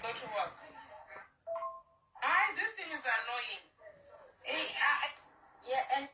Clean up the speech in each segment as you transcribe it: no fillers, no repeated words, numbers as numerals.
go to work. Hi, this thing is annoying. Hey, I, yeah, and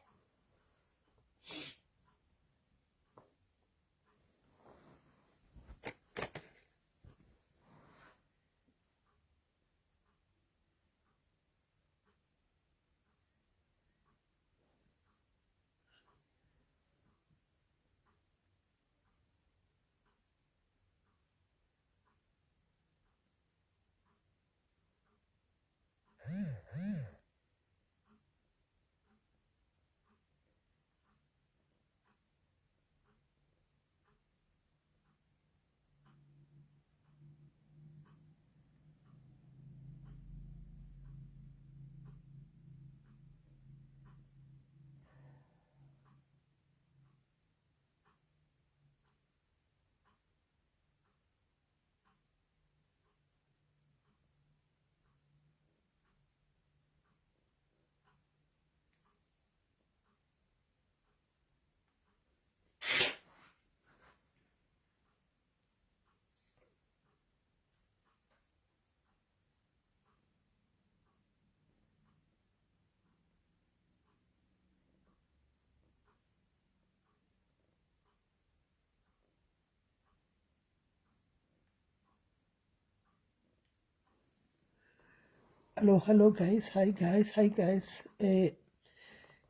Hello, hello guys, hi guys, hi guys. Eh,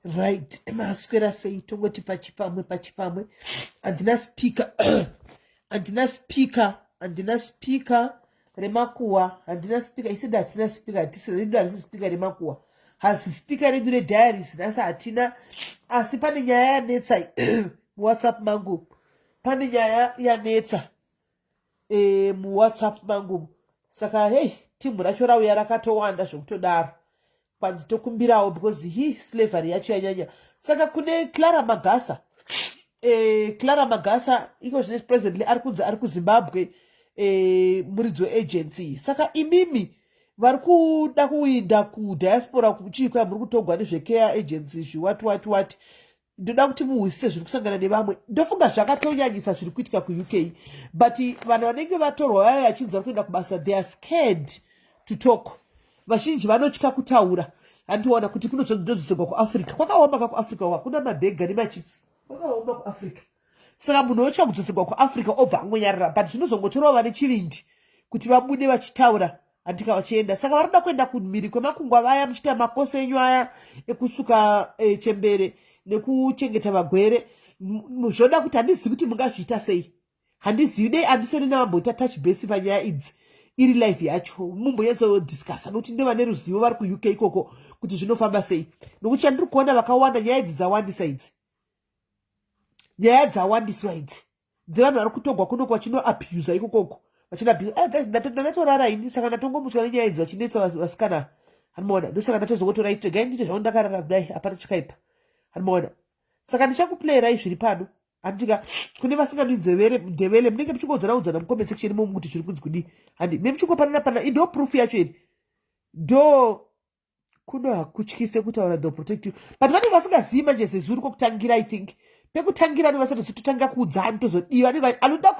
right, maswera sei tongoti pachipamwe pachipamwe. Handina speaker, handina speaker, handina speaker remakuwa, handina speaker, isedu hatina speaker, hatisi redu harisi speaker remakuwa. Hasi speaker redu rediaries nhasi hatina, asi pane nyaya yanetsa muWhatsApp mangu. Pane nyaya yanetsa. e, muwhatsapp mangu saka hei timhu racho rauya rakatowanda zvekutodaro kwanzi tokumbirawo because hi slavery yacho yanyanya saka kune clara magasa e, clara magasa iko zvine presently ari kunzi ari kuzimbabwe e, muridzi weagency saka imimi vari kuda kuinda kudiaspora kuchii kwaya muri kutogwa nezvecare agency zviwati wati wati ndoda kuti muhwisise zviri kusangana nevamwe ndofunga zvakatonyanyisa zviri kuitika kuuk but vanhu vanenge vatorwa vaya vachinzi vari kuenda kubasa they are scared to talk vazhinji vanotya kutaura handiona kuti kunozondodzoserwa kuafrica kwakaoma ka kuafrica hakuna mabhega nemachips kwakaoma kuafrica saka munhu otya kudzoserwa kuafrica obva angonyarara but zvinozongotorawo vane chivindi kuti vabude vachitaura handika vachienda saka vari kuda kuenda kumhiri kwemakungwa vaya muchiita makosi enyu aya ekusuka e, chembere nekuchengeta vagwere zvoda kuti handizivi kuti mungazviita sei handizivi dei andiseni navamboita touch base panyaya idzi iri live yacho mumbonyatsodiscussa nokuti ndovane ruzivo vari kuuk ikoko kuti zvinofamba sei nokuti chandiri kuona vakawanda nyaya idzi dzawandisa idzi nyaya dzawandiswa idzi dzevanhu vari kutogwa kuno kwachinoabusa ikokoko vachinabusa ah, guys ndatorara ini saka ndatongomutswa nenyaya idzi vachinetsa vasikana handimaona ndosaka ndatozogotora ito gai ndiite zvangu ndakarara kudai hapana chakaipa handimaona saka ndichakuplayerai zviri pano handitika kune vasinganwi ndevele munenge muchingodzana udzana mucomment section imomo kuti zviri kunzi kudii handi me muchingopanana pana indo proof yacho iri ndo kuno hakutyise kutaura they'll protect you but vanenge vasingazivi manje zezuru kwekutangira i think pekutangira anenge vasati zototanga kuudza ani tozodiwa anenge anoda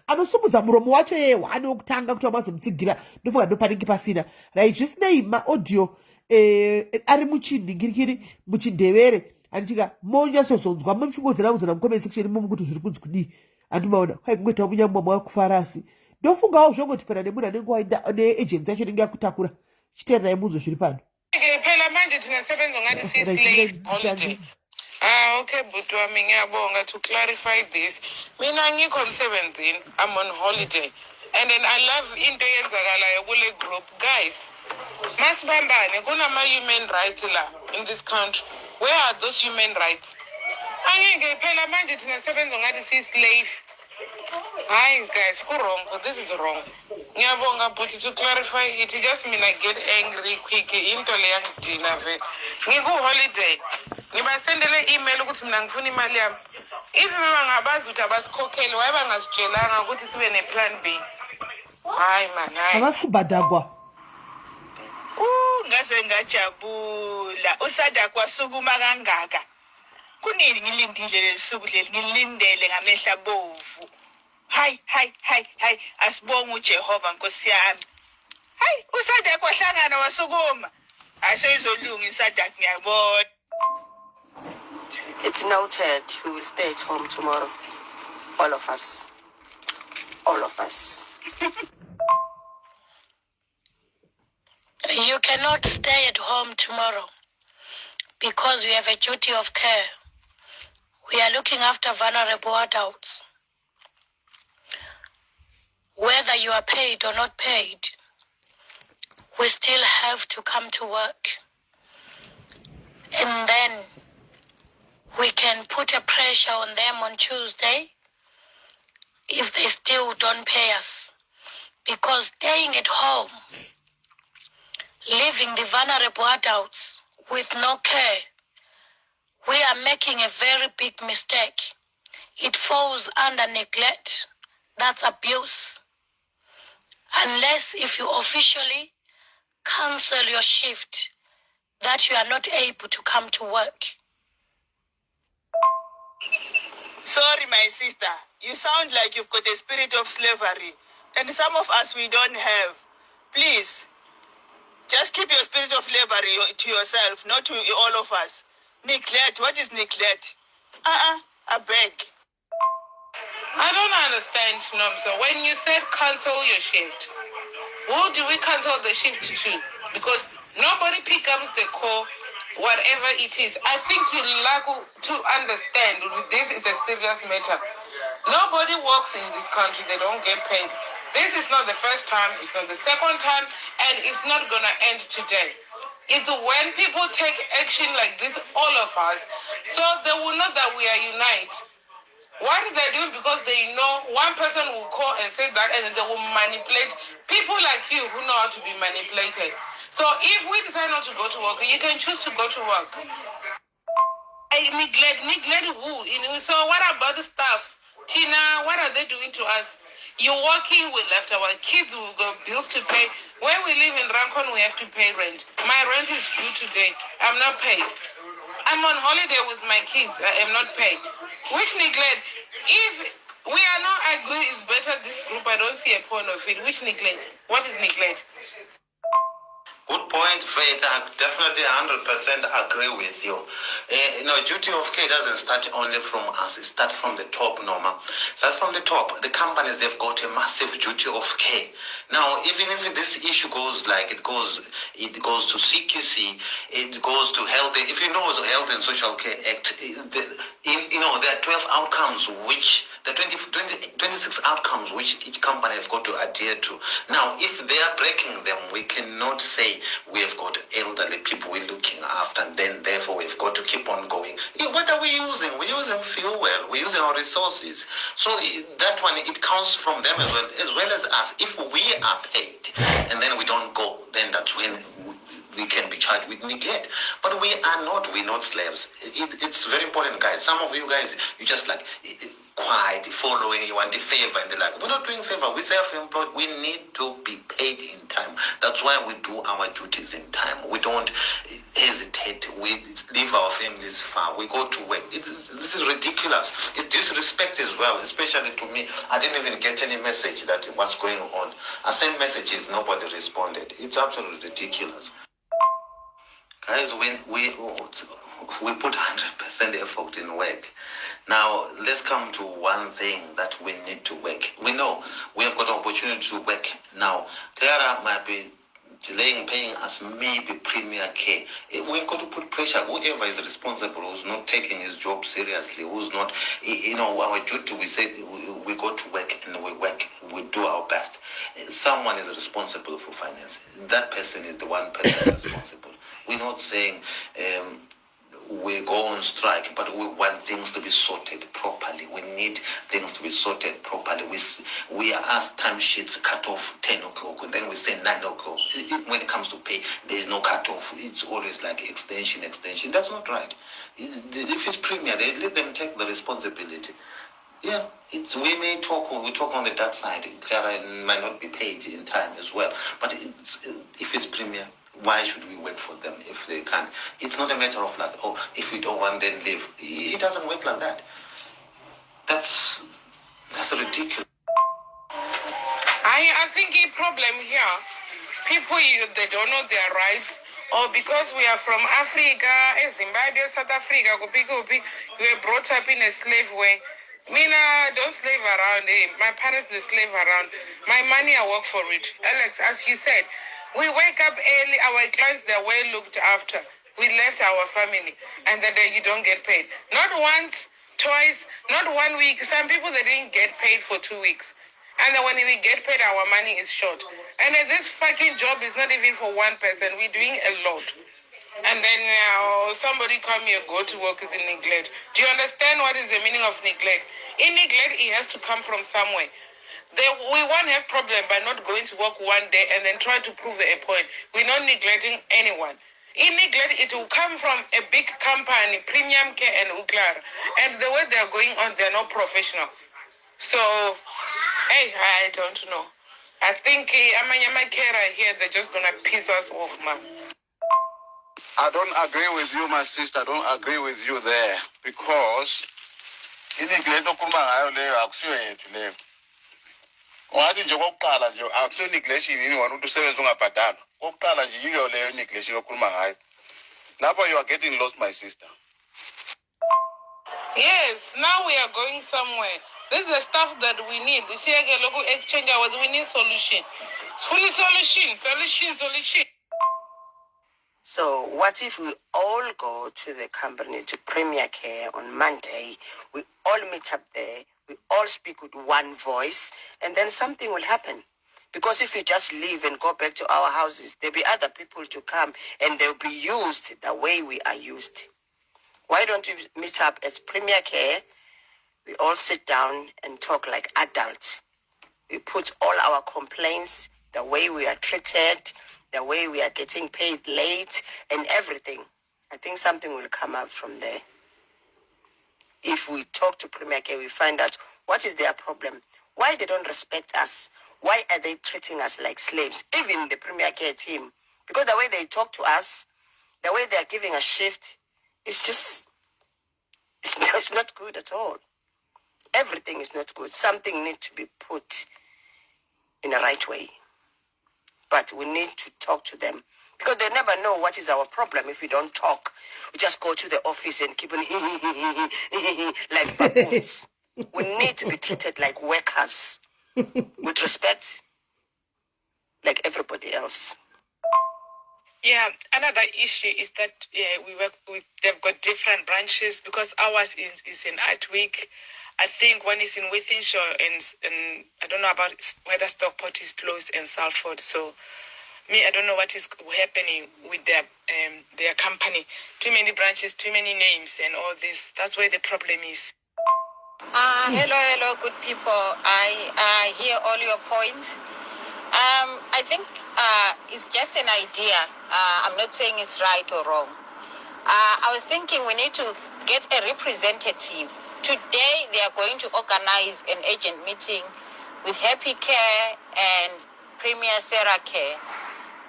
anosumudza muromo wacho yeye hwani wokutanga kuti vamazomutsigira ndofunga ndopanenge pasina right zvisinei maaudio eh, ari muchinhingirikiri muchindevere anditika monyatsozonzwa muchingodzana kudzana mucomment section imomo kuti zviri kunzi kudii andimaona kwai kungoita munyamwa mwakufara asi ndofungawo zvongoti pana nemunhu anenge waenda neagency yacho inenge yakutakura chiteererai munzwe zviri pano phela manje thina sebenza ngathi siyi-slave holiday Ah, okay bhuti wami ngiyabonga to clarify this. Mina angikho emsebenzini, I'm on holiday. And then I love into eyenzakalayo kule group. Guys, masibambane kunama-human rights la in this country. Where are those human rights? Angeke phela manje thina sebenza ngathi siyi-slave. Hayi guys, ku-wrong. This is wrong. Ngiyabonga bhuti to clarify it. Just mina get angry quick. Into le yangidina vele. Ngiku-holiday. Ngibasendele email ukuthi mina ngifuna imali yami. If bangabazi ukuthi abasikhokheli, why bangasitshelanga ukuthi sibe ne-plan B? Hayi man, hayi. Havasi kubhadhagwa. Uh, ngaze ngajabula. Usada kwasukuma kangaka. Kunini ngilindile leli suku leli, ngilindele ngamehla bovu. Hayi, hayi, hayi, hayi, asibonge uJehova Nkosi yami. Hayi, uSADC wahlangana wasukuma. Hayi seyizolunga iSADC ngiyabona. It's noted. We will stay at home tomorrow. All of us. All of us. You cannot stay at home tomorrow because we have a duty of care. We are looking after vulnerable adults. Whether you are paid or not paid, we still have to come to work. And then we can put a pressure on them on Tuesday if they still don't pay us. Because staying at home, leaving the vulnerable adults with no care, we are making a very big mistake. It falls under neglect. That's abuse. Unless if you officially cancel your shift that you are not able to come to work. Sorry, my sister. You sound like you've got a spirit of slavery. And some of us we don't have. Please, just keep your spirit of slavery to yourself, not to all of us. Neglect. What is neglect? Uh-uh. I beg. I don't understand, Nomsa. When you said cancel your shift, who do we cancel the shift to? Because nobody picks up the call, whatever it is. I think you lack to understand this is a serious matter. Nobody works in this country, they don't get paid. This is not the first time, it's not the second time, and it's not gonna end today. It's when people take action like this, all of us, so they will know that we are united. Why did they do it? Because they know one person will call and say that, and they will manipulate people like you who know how to be manipulated. So if we decide not to go to work, you can choose to go to work. I neglect, neglect who? You know, so what about the staff? Tina, what are they doing to us? You're working, we left our kids, we've got bills to pay. Where we live in Rancon, we have to pay rent. My rent is due today. I'm not paid. I'm on holiday with my kids. I am not paid. Which neglect? If we are not agree, it's better this group. I don't see a point of it. Which neglect? What is neglect? Good point, Faith. I definitely 100% agree with you. You know, duty of care doesn't start only from us. It starts from the top, Norma. Start from the top. The companies, they've got a massive duty of care. Now, even if this issue goes like it goes to CQC, it goes to health. If you know the Health and Social Care Act, you know, there are 12 outcomes which, the 26 outcomes which each company has got to adhere to. Now, if they are breaking them, we cannot say we have got elderly people we're looking after, and then therefore we've got to keep on going. What are we using? We're using fuel. We're using our resources. So that one, it counts from them as well as us. If we are paid and then we don't go, then that's when we can be charged with neglect. But we are not. We're not slaves. It's very important, guys. Some of you guys, you just like quiet, following, you want the favor, and they're like, we're not doing favor, we're self-employed, we need to be paid in time. That's why we do our duties in time. We don't hesitate. We leave our families far. We go to work. This is ridiculous. It's disrespect as well, especially to me. I didn't even get any message that what's going on. I sent messages, nobody responded. It's absolutely ridiculous. Guys, we put 100% effort in work. Now, let's come to one thing that we need to work. We know we have got an opportunity to work. Now, Clara might be delaying paying us maybe Premier Care. We've got to put pressure. Whoever is responsible, who's not taking his job seriously, who's not, you know, our duty, we say we go to work and we work, we do our best. Someone is responsible for finance. That person is the one person responsible. We're not saying we go on strike, but we want things to be sorted properly. We need things to be sorted properly. We are asked timesheets cut off 10 o'clock, and then we say 9 o'clock. When it comes to pay, there is no cut off. It's always like extension, extension. That's not right. If it's Premier, they let them take the responsibility. Yeah, it's, we may talk, we talk on the dark side. Clara might not be paid in time as well. But it's, if it's Premier, why should we work for them if they can't? It's not a matter of like, oh, if we don't want, then leave. It doesn't work like that. That's ridiculous. I think a problem here, People, you, they don't know their rights, or because we are from Africa, Zimbabwe, South Africa, kupi kupi, we were brought up in a slave way. Mina, don't slave around. Eh? My parents, they slave around. My money, I work for it. Alex, as you said, we wake up early. Our clients, they're well looked after. We left our family, and then you don't get paid. Not once, twice, not one week. Some people, they didn't get paid for 2 weeks. And then when we get paid, our money is short. And then this fucking job is not even for one person. We're doing a lot. And then now somebody come here, go to work is in neglect. Do you understand what is the meaning of neglect? In neglect, it has to come from somewhere. We won't have problem by not going to work one day and then try to prove a point. We're not neglecting anyone. In neglect, it will come from a big company, Premium Care and uClara. And the way they are going on, they're not professional. So, hey, I don't know. I think amanye ama-carer here, they're just gonna piss us off, man. I don't agree with you, my sister. I don't agree with you there because i-neglect okhuluma ngayo leyo akusiyo yethu leyo. Ungathi nje kokuqala nje akusiyo neglection yini wona ukuthi usebenze ungabhadalwa. Kokuqala nje yiyo leyo neglection okhuluma ngayo. Lapho you are getting lost, my sister. Yes, now we are going somewhere. This is the stuff that we need. This here, local exchange hours, we need solution. Fully solution, solution, solution. So what if we all go to the company, to Premier Care on Monday? We all meet up there. We all speak with one voice, and then something will happen. Because if we just leave and go back to our houses, there'll be other people to come and they'll be used the way we are used. Why don't we meet up at Premier Care? We all sit down and talk like adults. We put all our complaints, the way we are treated, the way we are getting paid late, and everything. I think something will come out from there. If we talk to Premier Care, we find out what is their problem, why they don't respect us, why are they treating us like slaves, even the Premier Care team. Because the way they talk to us, the way they are giving a shift, it's not good at all. Everything is not good. Something needs to be put in the right way. But we need to talk to them because they never know what is our problem if we don't talk. We just go to the office and keep on like baboons. We need to be treated like workers with respect, like everybody else. Yeah, another issue is that, yeah, we work with, they've got different branches because ours is in Atwick. I think one is in Wythenshawe and I don't know about whether Stockport is closed and Salford. So me, I don't know what is happening with their company. Too many branches, too many names and all this. That's where the problem is. Hello, hello, good people. I hear all your points. I think it's just an idea. I'm not saying it's right or wrong. I was thinking we need to get a representative. Today, they are going to organize an urgent meeting with Happy Care and Premier Sarah Care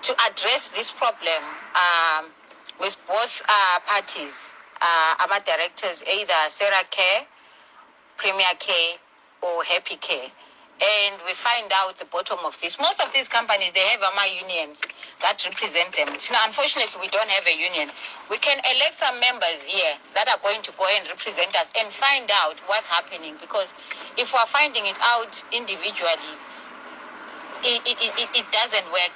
to address this problem with both parties, our directors, either Sarah Care, Premier Care, or Happy Care. And we find out the bottom of this. Most of these companies, they have AMA unions that represent them. So unfortunately, we don't have a union. We can elect some members here that are going to go and represent us and find out what's happening. Because if we're finding it out individually, it doesn't work.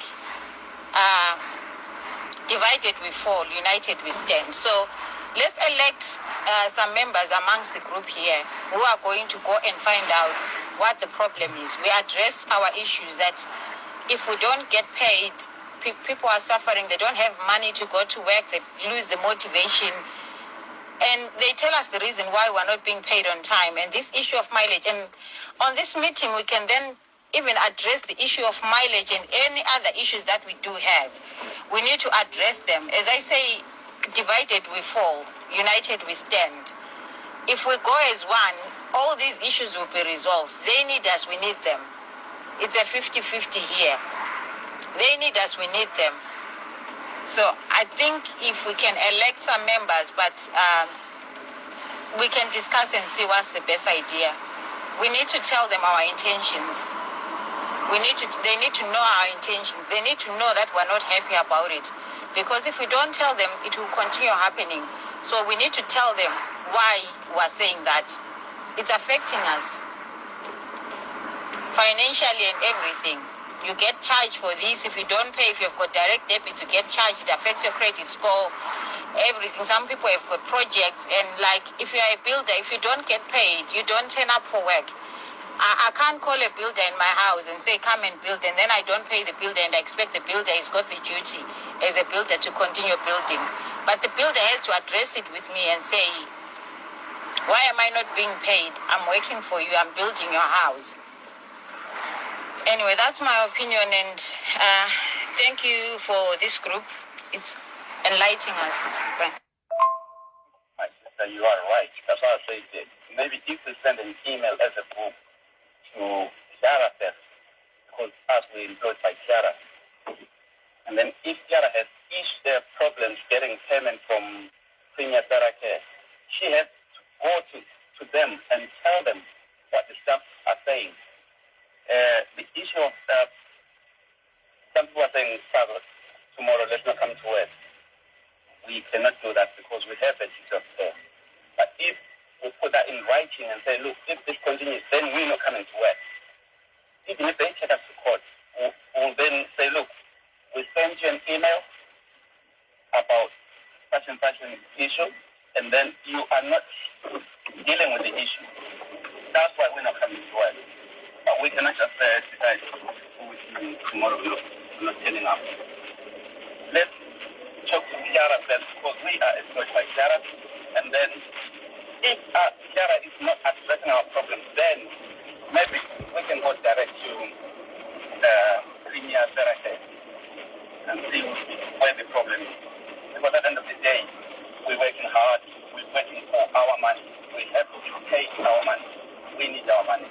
Divided we fall, united we stand. So let's elect some members amongst the group here who are going to go and find out what the problem is. We address our issues that if we don't get paid, people are suffering, they don't have money to go to work, they lose the motivation. And they tell us the reason why we're not being paid on time. And this issue of mileage. And on this meeting, we can then even address the issue of mileage and any other issues that we do have. We need to address them. As I say, divided we fall, united we stand. If we go as one, all these issues will be resolved. They need us, we need them. It's a 50-50 here. They need us, we need them. So I think if we can elect some members, but we can discuss and see what's the best idea. We need to tell them our intentions. We need to, they need to know our intentions. They need to know that we're not happy about it. Because if we don't tell them, it will continue happening. So we need to tell them why we're saying that. It's affecting us financially and everything. You get charged for this. If you don't pay, if you've got direct debits, you get charged. It affects your credit score, everything. Some people have got projects, and like if you are a builder, if you don't get paid, you don't turn up for work. I can't call a builder in my house and say, come and build, and then I don't pay the builder and I expect the builder has got the duty as a builder to continue building. But the builder has to address it with me and say, why am I not being paid? I'm working for you, I'm building your house. Anyway, that's my opinion, and thank you for this group. It's enlightening us. Bye. My sister, you are right. That's why I said that maybe if we send an email as a group to Kiara first, because us we're employed by Kiara, and then if Kiara has each problems getting payment from Premier Theracare, she has to go to them and tell them what the staff are saying. The issue of some people are saying, Father, tomorrow let's not come to work. We cannot do that because we have a duty of care. But if we put that in writing and say, look, if this continues, then we're not coming to work. Even if they take us to court, we'll then say, look, we sent you an email about such and such an issue, and then you are not dealing with the issue. That's why we're not coming to work. But we cannot just decide tomorrow we're not turning up. Let's talk to Kiara first, because we are employed by Kiara, and then if Kiara is not addressing our problems, then maybe we can go direct to Premier Theracare and see where the problem is. Because at the end of the day, we're working hard, we're working for our money. We have to pay our money. We need our money.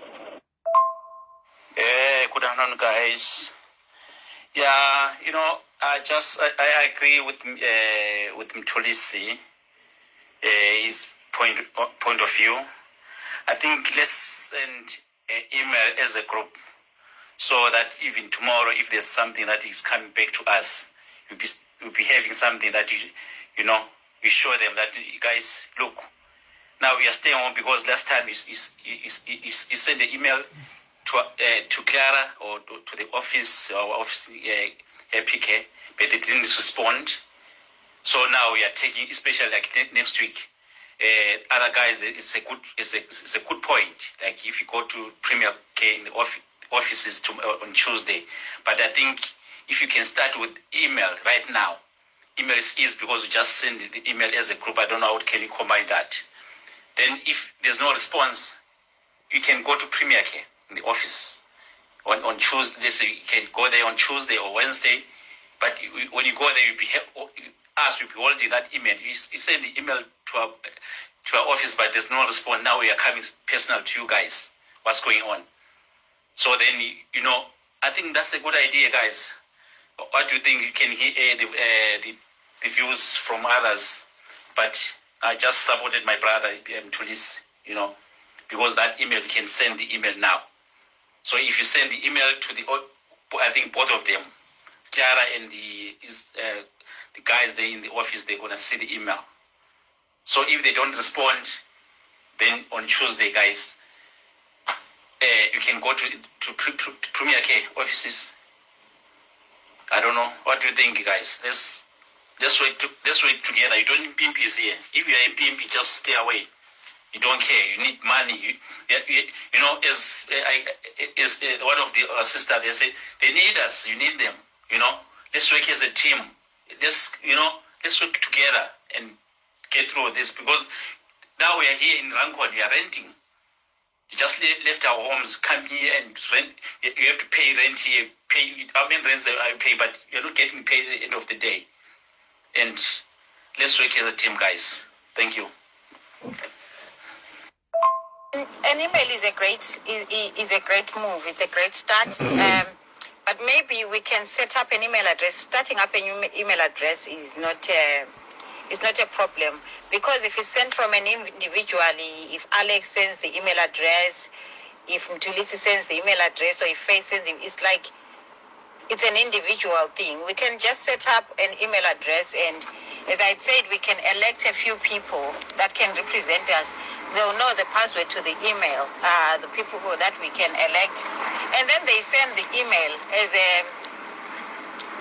Hey, good afternoon, guys. Yeah, I agree with Mthulisi, his point of view. I think let's send an email as a group so that even tomorrow, if there's something that is coming back to us, you'll be having something that you show them that you guys look. Now we are staying home because last time he sent the email to Clara or to the office, our office, Happy Care, but they didn't respond. So now we are taking, especially like next week, other guys. It's a good point. Like if you go to Premier Care in the offices on Tuesday, but I think if you can start with email right now, email is easy because you just send the email as a group. I don't know how can you combine that. Then if there's no response, you can go to Premier Care in the office on Tuesday. So you can go there on Tuesday or Wednesday. But when you go there, you'll be us will be holding that email. You send the email to our office, but there's no response. Now we are coming personal to you guys. What's going on? So then I think that's a good idea, guys. What do you think? You can hear the views from others, but I just supported my brother Tulis, because that email, you can send the email now. So if you send the email to the, I think both of them, Clara and the guys there in the office, they're gonna see the email. So if they don't respond, then on Tuesday, guys, you can go to Premier Care offices. I don't know. What do you think, guys? Let's work together. You don't need pimpies here. If you are a pimp, just stay away. You don't care. You need money. As one of the sister, they say they need us. You need them. Let's work as a team. Let's work together and get through this, because now we are here in Runcorn. We are renting. You just left our homes, come here and rent. You have to pay rent here. Pay how many rents I pay, but you're not getting paid at the end of the day. And let's work as a team, guys. Thank you. An email is a great move. It's a great start. But maybe we can set up an email address. Starting up a new email address is not a problem, because if it's sent from an individually, if Alex sends the email address, If Mthulisi sends the email address or if Faith sends it, it's like it's an individual thing. We can just set up an email address, and as I said, we can elect a few people that can represent us. They'll know the password to the email, the people who that we can elect, and then they send the email as a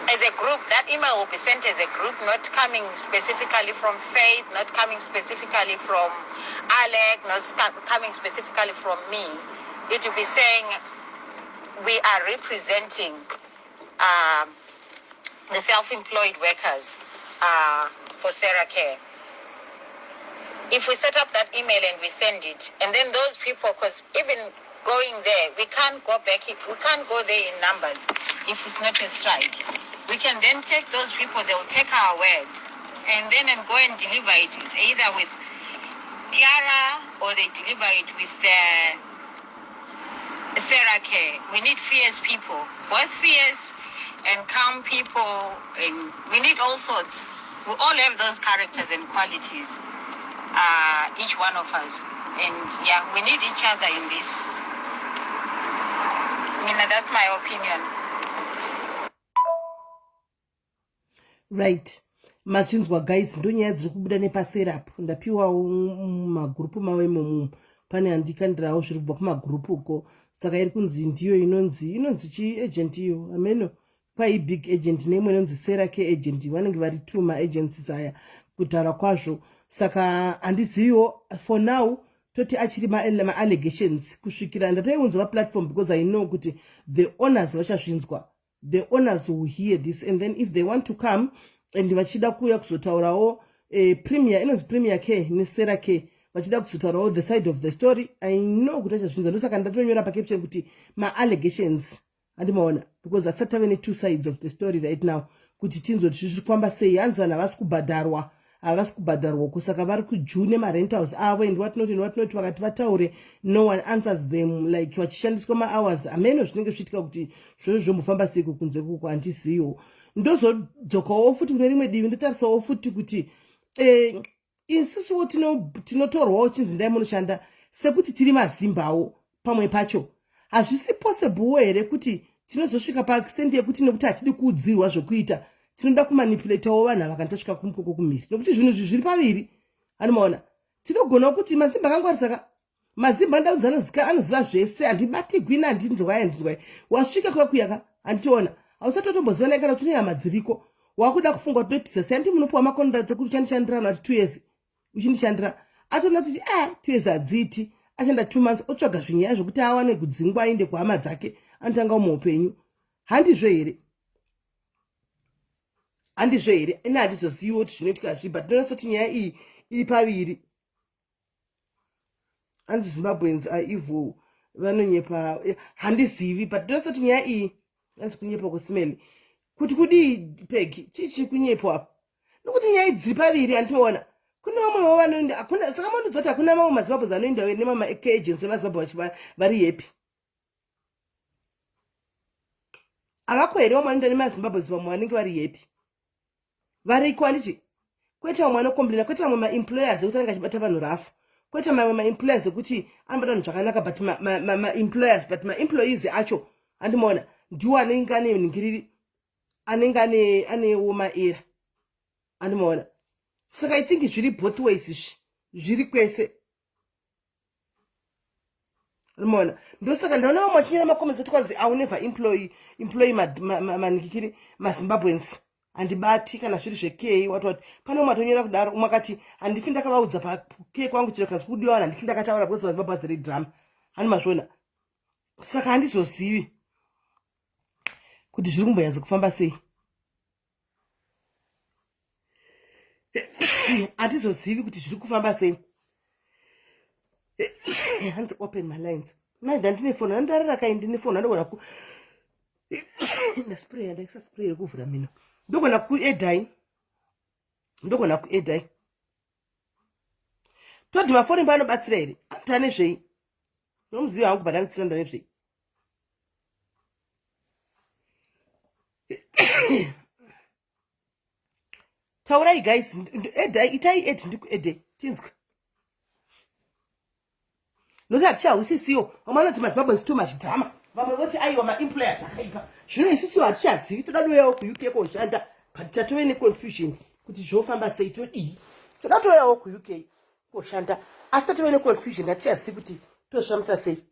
as a group. That email will be sent as a group, not coming specifically from Faith, not coming specifically from Alec, not coming specifically from me. It will be saying we are representing the self-employed workers for SarahCare. If we set up that email and we send it, and then those people, because even going there, we can't go back, we can't go there in numbers if it's not a strike. We can then take those people, they will take our word, and then and go and deliver it. It's either with Tiara or they deliver it with the SarahCare. We need fierce people, both fierce and calm people, and we need all sorts. We all have those characters and qualities, each one of us. And yeah, we need each other in this. Mina, that's my opinion. Right, machinzwa guys, ndonyaya dziri kubuda nepaserapo. Ndapiwawo mumagurupu mavo imomo, pane andikandirawo zviri kubva kumagurupu uko. Saka iri kunzi ndiyo inonzi chii agent iyo, ameno kwai big agent, neimwe inonzi SarahCare agent. Vanenge vari two maagencies aya kutaura kwazvo. Saka handiziviwo, for now toti achiri maallegations kusvikira ndatoiunza paplatform, because I know kuti the owners vachazvinzwa. The owners will hear this, and then if they want to come and vachida kuuya kuzotaurawo, Premier, inonzi Premier Care neSarahCare, vachida kuzotaurawo the side of the story, I know kuti vachazvinzwa. Ndosaka ndatonyora pacaption kuti maallegations, handimaona, because hatisati tave netwo sides of the story right now kuti tinzwe kuti zviri kufamba sei. Hanzi vanhu havasi kubhadharwa, havasi kubhadharwa kusaka vari kujune marentals avo and what not and what not. Vakati vataure, no one answers them, like vachishandiswa mahours, hameno zvinenge zvichiitika kuti zvozvo zvombofamba seiko kunze kuko, handiziviwo. Ndozodzokawo futi kune rimwe divi, ndotarisawo futi kuti isusuwo tinotorwawo chinzi ndai munoshanda sekuti tiri mazimbawo. Pamwe pacho hazvisi possiblewo here kuti tinozosvika paextent yekuti nekuti hatidi kuudzirwa zvokuita, tinoda kumanipulatawo vanhu ava kana tasvika kumukoko kumhiri? Nekuti zvinhu izvi zviri paviri, anomaona, tinogona kuti mazimba akangwarisaka, mazimba ndaudza anoziva zvese, handibatigwi nandinzwai, handinzwai. Wasvika kuva kuyaka, handitiona, hausati watomboziva lai kana kuti une hama dziriko, wakuda kufunga kuti ndotiza sei. Handi munopiwa macontract ekuti uchandishandira ati 2 years, uchindishandira, atoona kuti a 2 years hadziiti, ashanda 2 months, otsvaga zvinyaya zvokuti awane kudzingwa, aende kuhama dzake, anotanga muupenyu. Handizvo here? Handizvo here? Ine handizoziviwo kuti zvinoitika zvii, but ndinonatsoti nyaya iyi iri paviri. Hanzi Zimbabweans are evil, vanonyepa. Handizivi, but ndinonatsoti nyaya iyi, hanzi kunyepa kusimeli kuti kudii pegi, chii chiri kunyepwa apa? Nokuti nyaya idzi dziri paviri, handinoona kune vamwewo vanoenda, hakuna. Saka manudza kuti hakuna mamwe maZimbabweans anoenda nemamwe agency emaZimbabwe vari happy? Havako here vamwe vanoenda nemaZimbabweans, vamwe vanenge vari happy variko? Handiti kwete vamwe vanocomplaina, kwete vamwe maemployers ekuti anenge achibata vanhu rafu, kwete mamwe maemployers ekuti anobata vanhu zvakanaka, but maemployers, but maemployees acho, handimaona, ndiwo anenge ane nhingiriri, anenge anewo maera, handimaona. Saka I think zviri both ways, izvi zviri kwese, rimaona. Ndosaka ndaona vamwe vachinyora macomments ati kwanzi I will never employ manikikiri maZimbabweans, handibati kana zviri zvekei wati wati. Pane umwe atonyora kudaro, umwe akati handifi ndakavaudza pakei kwangu chiro kanzi kudiwa vanhu, handifi ndakataura because maZimbabwe azere drama, hani mazviona. Saka handizozivi kuti zviri kumbonyatsa kufamba sei, handizozivi kuti zviri kufamba sei. Hanzi open my lines maida, ndine foni, andarara kai, ndine foni, andogona ku ndaspraya, ndaisa spray yekuvhura mhino, ndogona kuedhai, ndogona kuedhai. Todi mafoni mba anobatsira here? Anoti anezvei? Nomuziva hangu, but anotsira ndanezvei? Taurai guys, edai, itai add, ndikuadde tinzwe. Nokuti hatichahwisisiwo. Vamwe vanoti maZimbabweans too much drama, vamwe voti aiwa maemployers akaipa. Zvino isusu hatichazivi, toda touyawo kuUK koshanda, but tatove neconfusion kuti zvofamba sei, todii. Toda touyawo kuUK koshanda, asi tatove neconfusion, hatichazivi kuti tozvifambisa sei.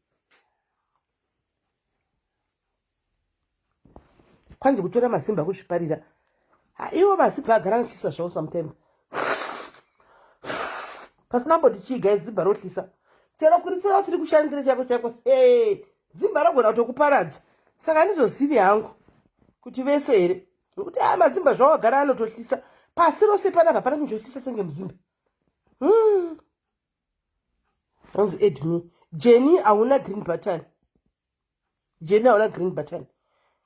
Kwanzi kutora mazimba kuzviparira. Ivo mazimba agara anotyisa zvavo sometimes. Pasina mboti chii guys, zimba rotyisa. Chero kuritora kuti rikushandire chako chako, hey, zimba rogona kutokuparadza. Saka handizozivi hangu kuti vese here, nekuti a mazimba zvavo agara anototyisa. Pasi rose panapa hapana chinhu chotyisa senge muzimba. Hanzi add me. Jenny, hauna green button. Jenny, hauna green button.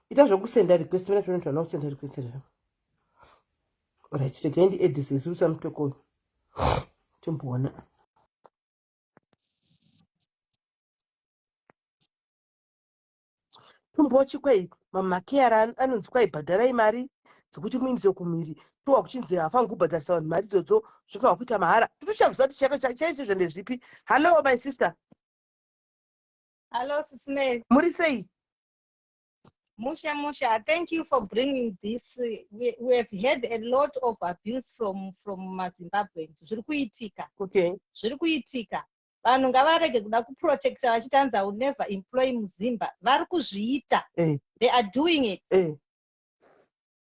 Ita zvekusenda request, mina tione kuti vana kusenda request here. Right, regai ndi add zezuru samutoko. Timboona. Tombochi kwai mamakeyara anonzi kwai bhadharai mari dzekuti muindise kumhiri, towa kuchinzi haafaniri kubhadharisa vanhu mari idzodzo, zvofanirwa kuita mahara. Totoshakuziva kuti chaizvo ndezvipi. Hallo my sister. Hello, Sis Mary. Muri sei? Musha Musha, thank you for bringing this. We have had a lot of abuse from Zimbabweans. Zviri kuitika. Zviri kuitika. Vanhu ngavarege kuda kuprotecta vachiti hanzi I will never employ muZimba. Vari kuzviita. They are doing it.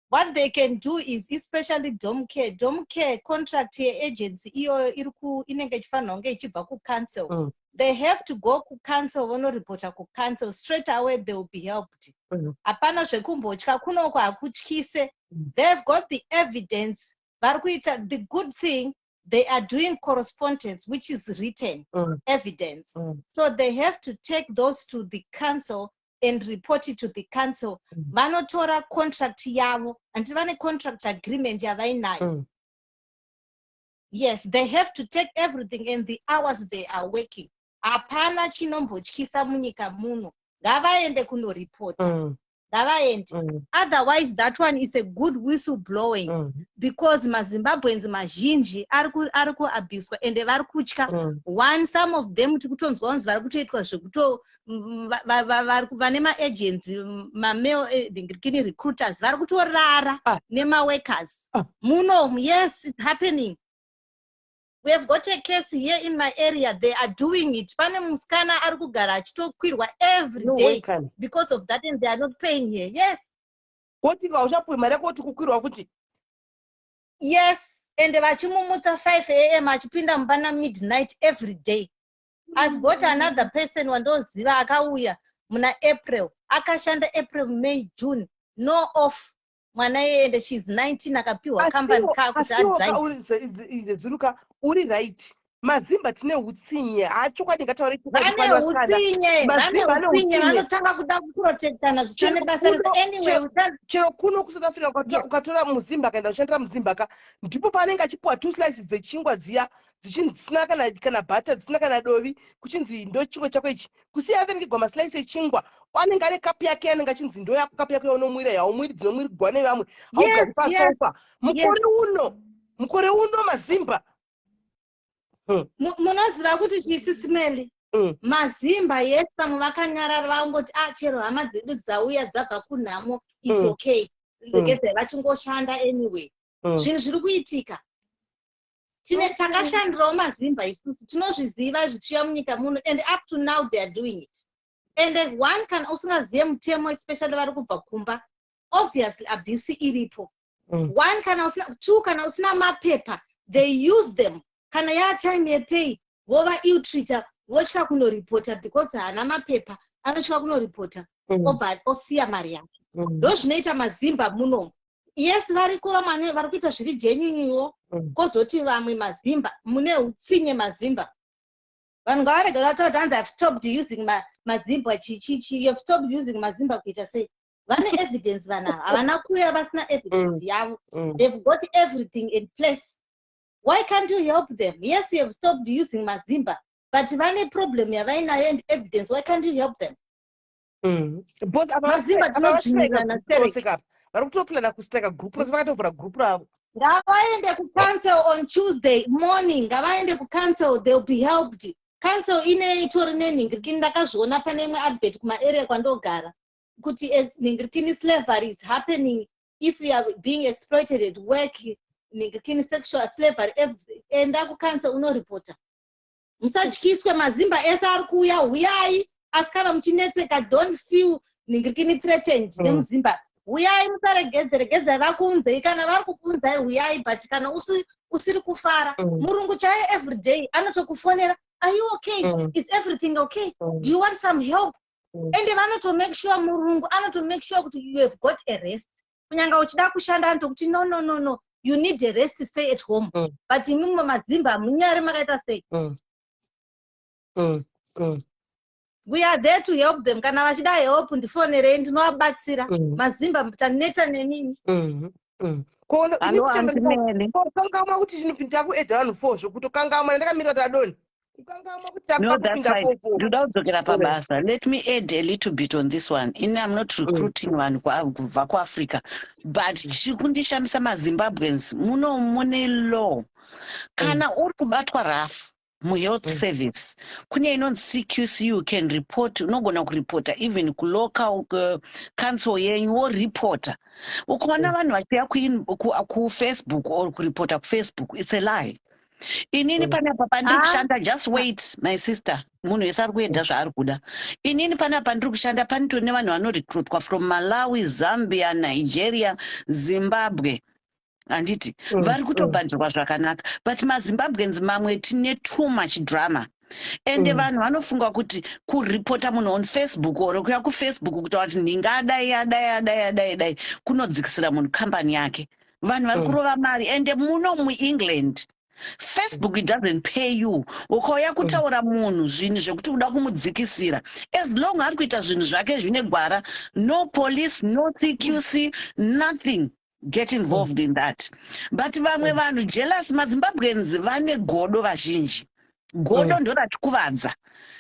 What they can do is, especially dom care. Dom care contract yeagency iyoyo iri ku inenge ichifanirwa kunge ichibva kucouncil. They have to go kucouncil, vonoripota kucouncil straight away, they will be helped. Hapana zvekumbotya kunoko, hakutyise. They've got the evidence. Vari kuita the good thing, they are doing correspondence which is written evidence. So they have to take those to the council and report it to the council. Vanotora contract yavo, handiti vane contract agreement yavainayo. Yes, they have to take everything and the hours they are working. Hapana chinombotyisa munyika muno. Ngavaende kunoripota. Ngavaende. Otherwise that one is a good whistle blowing because maZimbabweans mazhinji ari kuabuswa ende vari kutya. One, some of them tikutonzwa kunzi vari kutoitwa zvekuto vane maagents, mamale ndingirikini recruiters, vari kutorara nemaworkers muno. Yes, it's happening. We have got a case here in my area, they are doing it. Pane musikana ari kugara achitokwirwa every No day way, can. because of that, and they are not paying here. Yes. Woti hauchapuwi mari yako, kuti kukwirwa futi? Yes, ende vachimumutsa 5 a.m. achipinda mumba namidnight every day. I've got another person wandoziva akauya muna April, akashanda April, May, June, no off. Mwana iyeye, ende she's 19, akapiwa company car kuti adrive. Izezuluka, uri right, mazimba tine utsinye. Hachokwadi, ngataure chokwadi. Vane Pano vasikana. utsinye, vane Mazimba ane utsinye. utsinye. Vanotanga kuda kuprotectana zvisina Chero basa rese. Anyway, Chero kuno kuSouth Africa, ukatora muzimba akaenda kushandira muzimba ka, ndipo paanenge achipiwa two slices dzechingwa dziya dzichinzi dzisina kana butter, dzisina kana dovi, kuchinzi ndo chingwa chako ichi. Kusiya averengegwa maslice echingwa, anenge ane kapu yake, anenge achinzi ndo yako kapu yako yaunomwira, yaumwiri dzinomwirwa nevamwe. Haugari pasofa. Mukore uno mazimba Munoziva kuti chisisimeli mazimba, yes, vamwe vakanyarara, vangoti a ah, chero hama dzedu dzauya dzabva kunhamo, it's okay, regedzai vachingoshanda. Anyway, zvinhu zviri kuitika, tine takashandirawo mazimba isusu, tinozviziva zvichiuya munyika muno, and up to now they are doing it. And one, kana usingazive mutemo, especially vari kubva kumba, obviously abuse iripo. One, kana usina, two, kana usina mapepa, they use them. Kana yatime yepay, vova ill-treata, votya kunoripota because haana mapepa, anotya kunoripota, obva osiya mari yake. Ndo zvinoita mazimba munomu. Yes, variko vamwe vari kuita zviri genuinewo, kwozoti vamwe mazimba mune utsinye. Mazimba, vanhu ngavarege vataura kuti hanzi, "I've stopped using mazimba." Chichichi, you have stopped using mazimba kuita sei? Vane evidence vanhu ava, havana kuuya vasina evidence yavo. They've got everything in place. Why can't you help them? Yes, you have stopped using mazimba, but vane problem yavainayo and evidence. Why can't you help them? Both ava Mazimba tinodzvinyirana stereki. Vari kutoplana kustrika group rose, vakatovhura group ravo. Ngavaende kucouncil on Tuesday morning, ngavaende kucouncil, they'll be helped. Council ine itori nenhingirikini. Ndakazviona pane imwe advert kumaarea kwandogara kuti nhingirikini slavery is happening. If you are being exploited at work, nhingirikini sexual slavery, enda kucouncil unoripota. Musatyiswe, mazimba ese ari kuuya, huyai. Asi kana muchinetseka, don't feel nhingirikini threatened nemuzimba. Huyai, musaregedze, regedzai vakuunzei. Kana vari kukuunzai, huyai. But kana usiri kufara, murungu chaiye everyday anotokufonera, "Are you okay? Is everything okay? Do you want some help?" Ende vanotomake sure, murungu anotomake sure kuti you have got a rest. Kunyange uchida kushanda, anotokuti, "No, no, no, no, you need a rest, stay at home." But imimi mazimba munyari makaita sei? We are there to help them. Kana vachida help, ndifonerei, ndinovabatsira. Mazimba taneta nemini. Alo, Aunty Meli. Kokangamwa kuti chinopinda kuedha vanhu four, zvokutokangamwa ndakamira tadoni kukangamwa kuti No, that's takupinda fine. four four. Ndoda kudzokera pabasa. Let me add a little bit on this one. Ini I'm not recruiting vanhu kubva kuAfrica, but chiri kundishamisa, maZimbabweans muno mune law. Kana uri kubatwa rough muhealth service, kune inonzi CQC, you can report. Unogona kuripota even kulocal council yenyu, woripota. Ukaona vanhu vachiuya kuFacebook or kuripota kuFacebook, it's a lie. Inini panapa pandiri kushanda, just wait, my sister, munhu wese ari kuedha zvaari kuda. Inini panapa ndiri kushanda, panitori nevanhu vanorecruitwa from Malawi, Zambia, Nigeria, Zimbabwe, handiti? Vari kutobhadhirwa zvakanaka, but maZimbabweans mamwe tine too much drama. Ende vanhu vanofunga kuti kuripota munhu on Facebook or kuya kuFacebook kutaura kuti nhinga adai, adai, adai, adai, adai, kunodzikisira munhu kambani yake. Vanhu vari kurova mari. Ende muno muEngland, Facebook, it doesn't pay you. Ukauya kutaura munhu zvinhu zvekuti uda kumudzikisira, as long ari kuita zvinhu zvake zvine gwara, no police, no CQC, nothing get involved in that. But vamwe vanhu jealous. MaZimbabweans vane godo vazhinji. Godo ndoratikuvadza.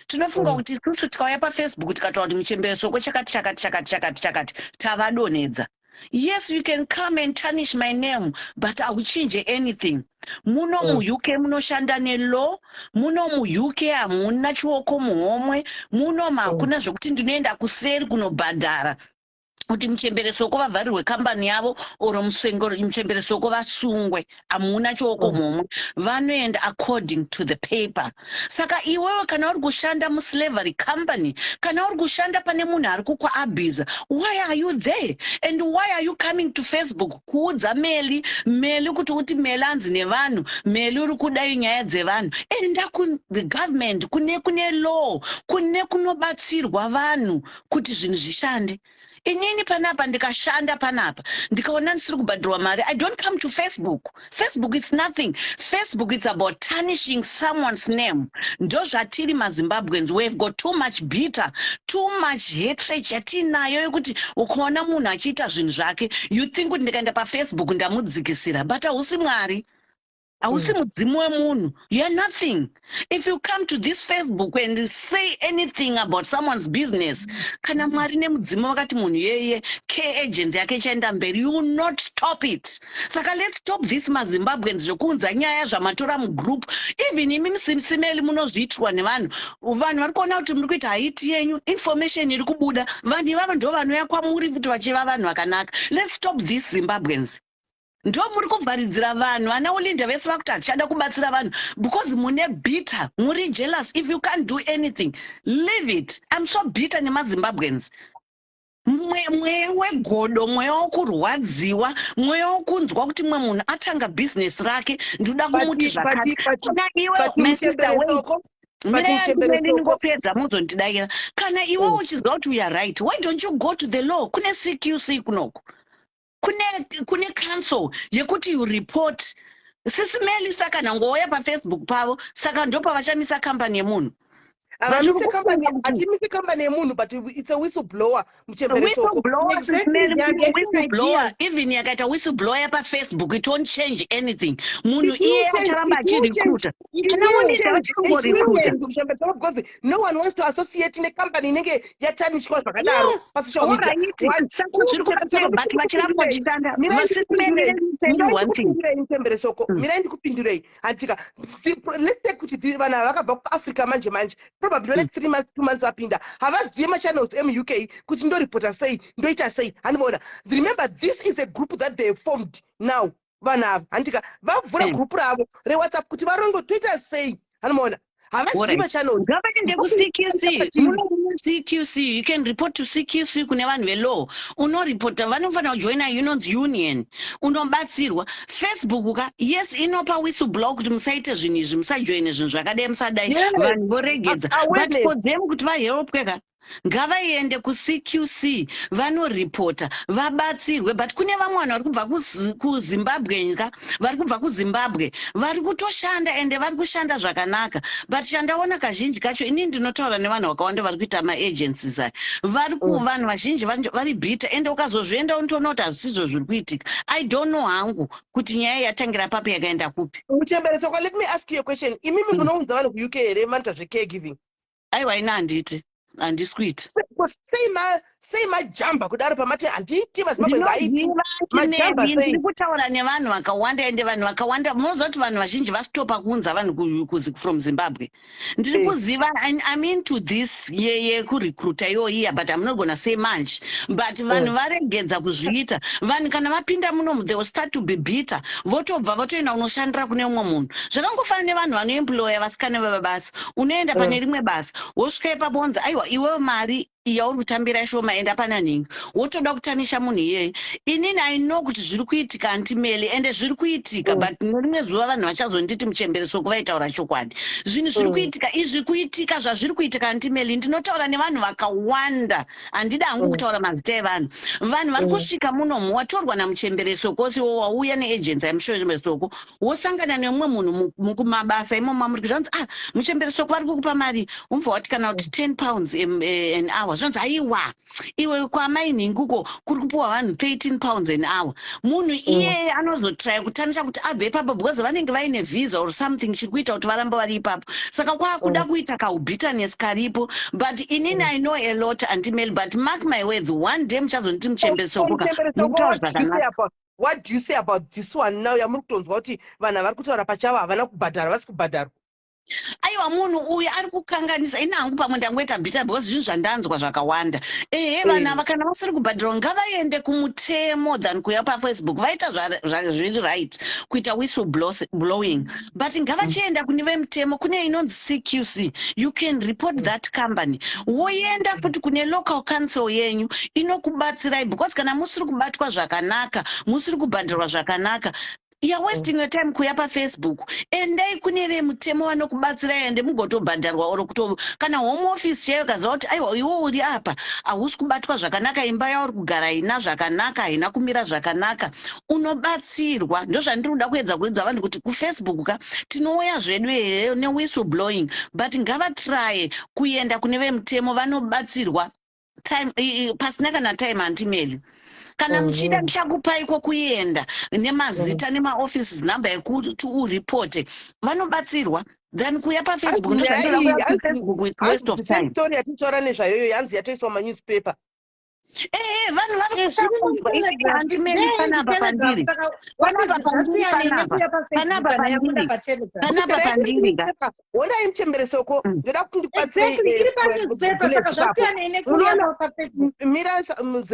Tinofunga kuti isusu tikauya paFacebook tikataura kuti muchembere Soko chakati, chakati, chakati, chakati, chakati, tavadonhedza. Yes, you can come and tarnish my name, but hauchinje anything. Muno muUK munoshanda nelaw. Muno muUK hamuna chioko muhomwe. Muno hakuna zvekuti ndinoenda kuseri kunobhadhara kuti muchembere Soko vavharirwe kambani yavo or muchembere Soko vasungwe. Hamuna chioko muhomwe. Vanoenda according to the paper. Saka iwewe kana uri kushanda muslavery company, kana uri kushanda pane munhu ari kukuabhusa, why are you there and why are you coming to Facebook kuudza Meli, Meli kuti uti Meli anzi nevanhu, Meli uri kudai nyaya dzevanhu? Enda kuthe government, kune law, kune kunobatsirwa vanhu kuti zvinhu zvishande. Inini panapa ndikashanda panapa, ndikaona ndisiri kubhadhirwa mari, I don't come to Facebook. Facebook, it's nothing. Facebook, it's about tarnishing someone's name. Ndozvatiri maZimbabweans. We have got too much bitter, too much hatred yatiinayo yekuti ukaona munhu achiita zvinhu zvake, you think kuti ndikaenda paFacebook ndamudzikisira. But hausi Mwari, hausi mudzimu wemunhu. You are nothing. If you come to this Facebook and say anything about someone's business, kana Mwari nemudzimu vakati munhu yeye care agency yake ichaenda mberi, you will not stop it. Saka let's stop this, maZimbabweans, zvekuunza nyaya zvamatora mugroup. Even imi Simeli munozviitirwa nevanhu. Vanhu vari kuona kuti muri kuita haiti yenyu, information iri kubuda, vanhu ivavo ndo vanouya kwamuri kuti vachiva vanhu vakanaka. Let's stop this, Zimbabweans. Ndo muri kuvharidzira vanhu. Vana Olinda vese vakuti hatichada kubatsira vanhu because mune bitter, muri jealous. If you can't do anything, leave it. I'm so bitter nemaZimbabweans. Mweya wegodo, mweya wokurwadziwa, mweya wokunzwa kuti mumwe munhu atanga bhizinesi rake, ndoda kumuti zvakati. Kana iwe, my sister, wait, ndingopedza muzondidayira. Kana iwe uchiziva kuti we are right, why don't you go to the law? Kune CQC kunoku, kune council yekuti you report. Sisi Meli, saka nangouya paFacebook pavo, saka ndopavachamisa kambani yemunhu. Havamise uri company, kufunga kuti hatimise company yemunhu, but it's a whistleblower, muchemberesoko. Whistleblower, Exactly, they are getting whistleblower, ideas. Even yakaita whistleblower pafacebook, it won't change anything. Munhu It will iye change, acharamba it will change. achirecruita. It It Kana will will. wodida change, it will vachingorecruita. change, muchemberesoko, because no one wants to associate necompany inenge yatanishwa zvakadaro pasocial media. Alright, One, saka two, zviri muchemberesoko, kubatsira, but vachiramba ndikupindurei. vachishanda. Mirai Vasismeni, ndikupindurei. let me tell you Mirai one thing. ndikupindurei, muchemberesoko. Mirai ndikupindurei. Handika, let's say kuti vanhu ava vakabva kuAfrica manje manje, probably vane 3 months, 2 months vapinda, havazive machannels emuUK kuti ndoripota sei, ndoita sei, handimaona? Remember, this is a group that they formed now. Vanhu ava, handika, vavhura group ravo reWhatsApp kuti varonge toita sei, handimaona? Havazivi machannels. Ngavaende kuCQC. Muno mune CQC, you can report to CQC. Kune vanhu velaw unoripota, vanofanira kujoina inonzi union, unobatsirwa. Facebook ka, yes, inopa whistleblower kuti musaite zvinhu izvi, musajoine zvinhu zvakadai, musadai. Vanhu voregedza, but Awareness. for them kuti vahelpwe ka, ngavaende kuCQC, vanoripota, vabatsirwe. But kune vamwe vanhu vari kubva kuZimbabwe ka, vari kubva kuZimbabwe, vari kutoshanda, ende vari kushanda zvakanaka. But chandaona kazhinji kacho, inini ndinotaura nevanhu vakawanda vari kuita maagencies aya, vari ku vanhu vazhinji vari bitter, ende ukazozvienda unotoona kuti hazvisizvo zviri kuitika. I don't know hangu kuti nyaya yatangira papi, yakaenda kupi. Muchemberesoko, let me ask you a question. Imimi munounza vanhu kuUK here, manoita zvecaregiving? Aiwa, ina handiti, handisi kuita. Sei majamba kudaro pamati handiti maZimbabwe aiti? Ndinoziva. Majamba Tinemi, sei? ndiri kutaura nevanhu vakawanda, ende vanhu vakawanda, munoziva kuti vanhu vazhinji vastopa kuunza vanhu from Zimbabwe. Ndiri kuziva. I'm into this yekurecruita iyoiya, but I'm not gonna say much, but vanhu varegedza kuzviita. Vanhu kana vapinda munomu, they will start to be bitter, votobva votoenda kunoshandira kune umwe munhu. Zvakangofanana nevanhu vanoemploya vasikana vebabasa. Unoenda pane rimwe basa, wosvika ipapo wonzi, "Aiwa, iwewe mari yauri kutambira shoma, enda pana nhingi." Wotoda kutanisha munhu iyeye. Inini I know kuti zviri kuitika, Auntie Meli, ende zviri kuitika, but nerimwe zuva vanhu vachazonditi muchemberesoko vaitaura chokwadi. Zvinhu zviri kuitika izvi, kuitika zvazviri kuitika, Auntie Meli, ndinotaura nevanhu vakawanda, handida hangu kutaura mazita evanhu. Vanhu vari kusvika munomu, watorwa namuchemberesoko, siwo wauya neagency yamuchemberesoko, wosangana nemumwe munhu kumabasa imomo muri, zvanzi, "Ah, muchemberesoko vari kukupa mari." Umva wati kana kuti £10 an hour, zvanzi, "Aiwa iwe, kwamainhinguko kuri kupiwa vanhu £13 an hour." Munhu iyeye anozotraya kutanisha kuti abve ipapo, because vanenge vaine visa or something chiri kuita kuti varambe vari ipapo. Saka kwakuda kuita kaubitterness karipo. But inini I know a lot, Auntie Mel, but mark my words, one day muchazonditi muchemberesoko ka Muchemberesoko, mukutaura what do you say zvakanaka. about what do you say about this one now, yamuri kutonzwa kuti vanhu vari kutaura pachavo havana kubhadhara, vasi kubhadharwa? Aiwa, munhu uyu ari kukanganisa. Ini hangu pamwe ndangoita bitter because zvinhu zvandanzwa zvakawanda. Ehe, vanhu ava kana vasiri kubhadharwa, ngavaende kumutemo than kuuya paFacebook. Vaita zviri right kuita whistle blowing, but ngavachienda kune vemutemo, kune inonzi CQC. You can report that company, woenda futi kune local council yenyu inokubatsirai, because kana musiri kubatwa zvakanaka, musiri kubhadharwa zvakanaka, you're wasting your time kuya paFacebook. Endai kune vemutemo vanokubatsirai, ende mugotobhadharwa, or kuto kana Home Office chaiyo kaziva kuti, aiwa, iwe uri apa hausi kubatwa zvakanaka, imba yauri kugara haina zvakanaka, haina kumira zvakanaka, unobatsirwa. Ndozvandiri kuda kuedza kuudza vanhu kuti kuFacebook ka, tinouya zvedu here newhistle blowing, but ngavatraye kuenda kune vemutemo, vanobatsirwa time pasina kana time. Auntie Meli, kana muchida, ndichakupai kwokuenda nemazita nemaoffices, number yekuti uripote, vanobatsirwa, than kuya paFacebook. Hanzi nyaya iyi, Ndozvandinoda kuya kuFacebook with waste of hanzi the same time. Story yatinotaura nezvayoyo yanzi yatoiswa manewspaper. Ehe, vanhu vari Zviri kutambudzwa. Inini muTelegraph. Auntie Meli, panapa pandiri, Saka panapa pandiri, zvasiyana panapa nekuya paFacebook panapa kana yabuda pandiri, paTelegraph. panapa pandiri ka. Honai, muchemberesoko, ndoda kuti ndibatsirei. Exactly, iri panewspaper, saka zvasiyana nekuya Munoona paFacebook. Mira,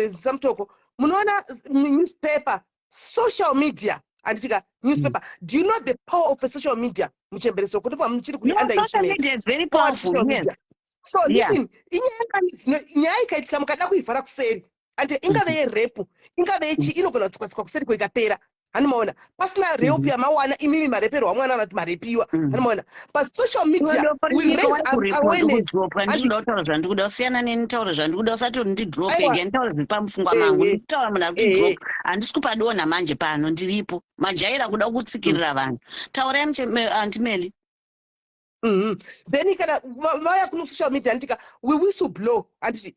Samutoko, munoona newspaper, social media, handitika? Newspaper, do you know the power of a social media, muchemberesoko? Ndobva muchiri No, social media is very Power of powerful. social media. Yes. So listen, inyaya nyaya ikaitika, mukada kuivhara kuseri, andi ingave yerape, ingave yechi, inogona kutsikwa-tsikwa kuseri kwekapera, hanimaona? Pasina rape yamawana imimi, mareperwa mwana kana kuti marepiwa, hanimaona? But social media will raise awareness. Kudropwa, ndinoda kutaura zvandikuda, usiyana neni, taura zvandikuda, usati ndidrope. Aiwa. Ega nditaura zviri pamupfungwa mangu. Ndikutaura munhu ari kutidrop, handisi kupadonha manje pano, ndiripo. Majaira kuda kutsikirira vanhu. Taurai, Auntie Meli. Then kana vauya kuno social media, handika, we whistle blow, handiti?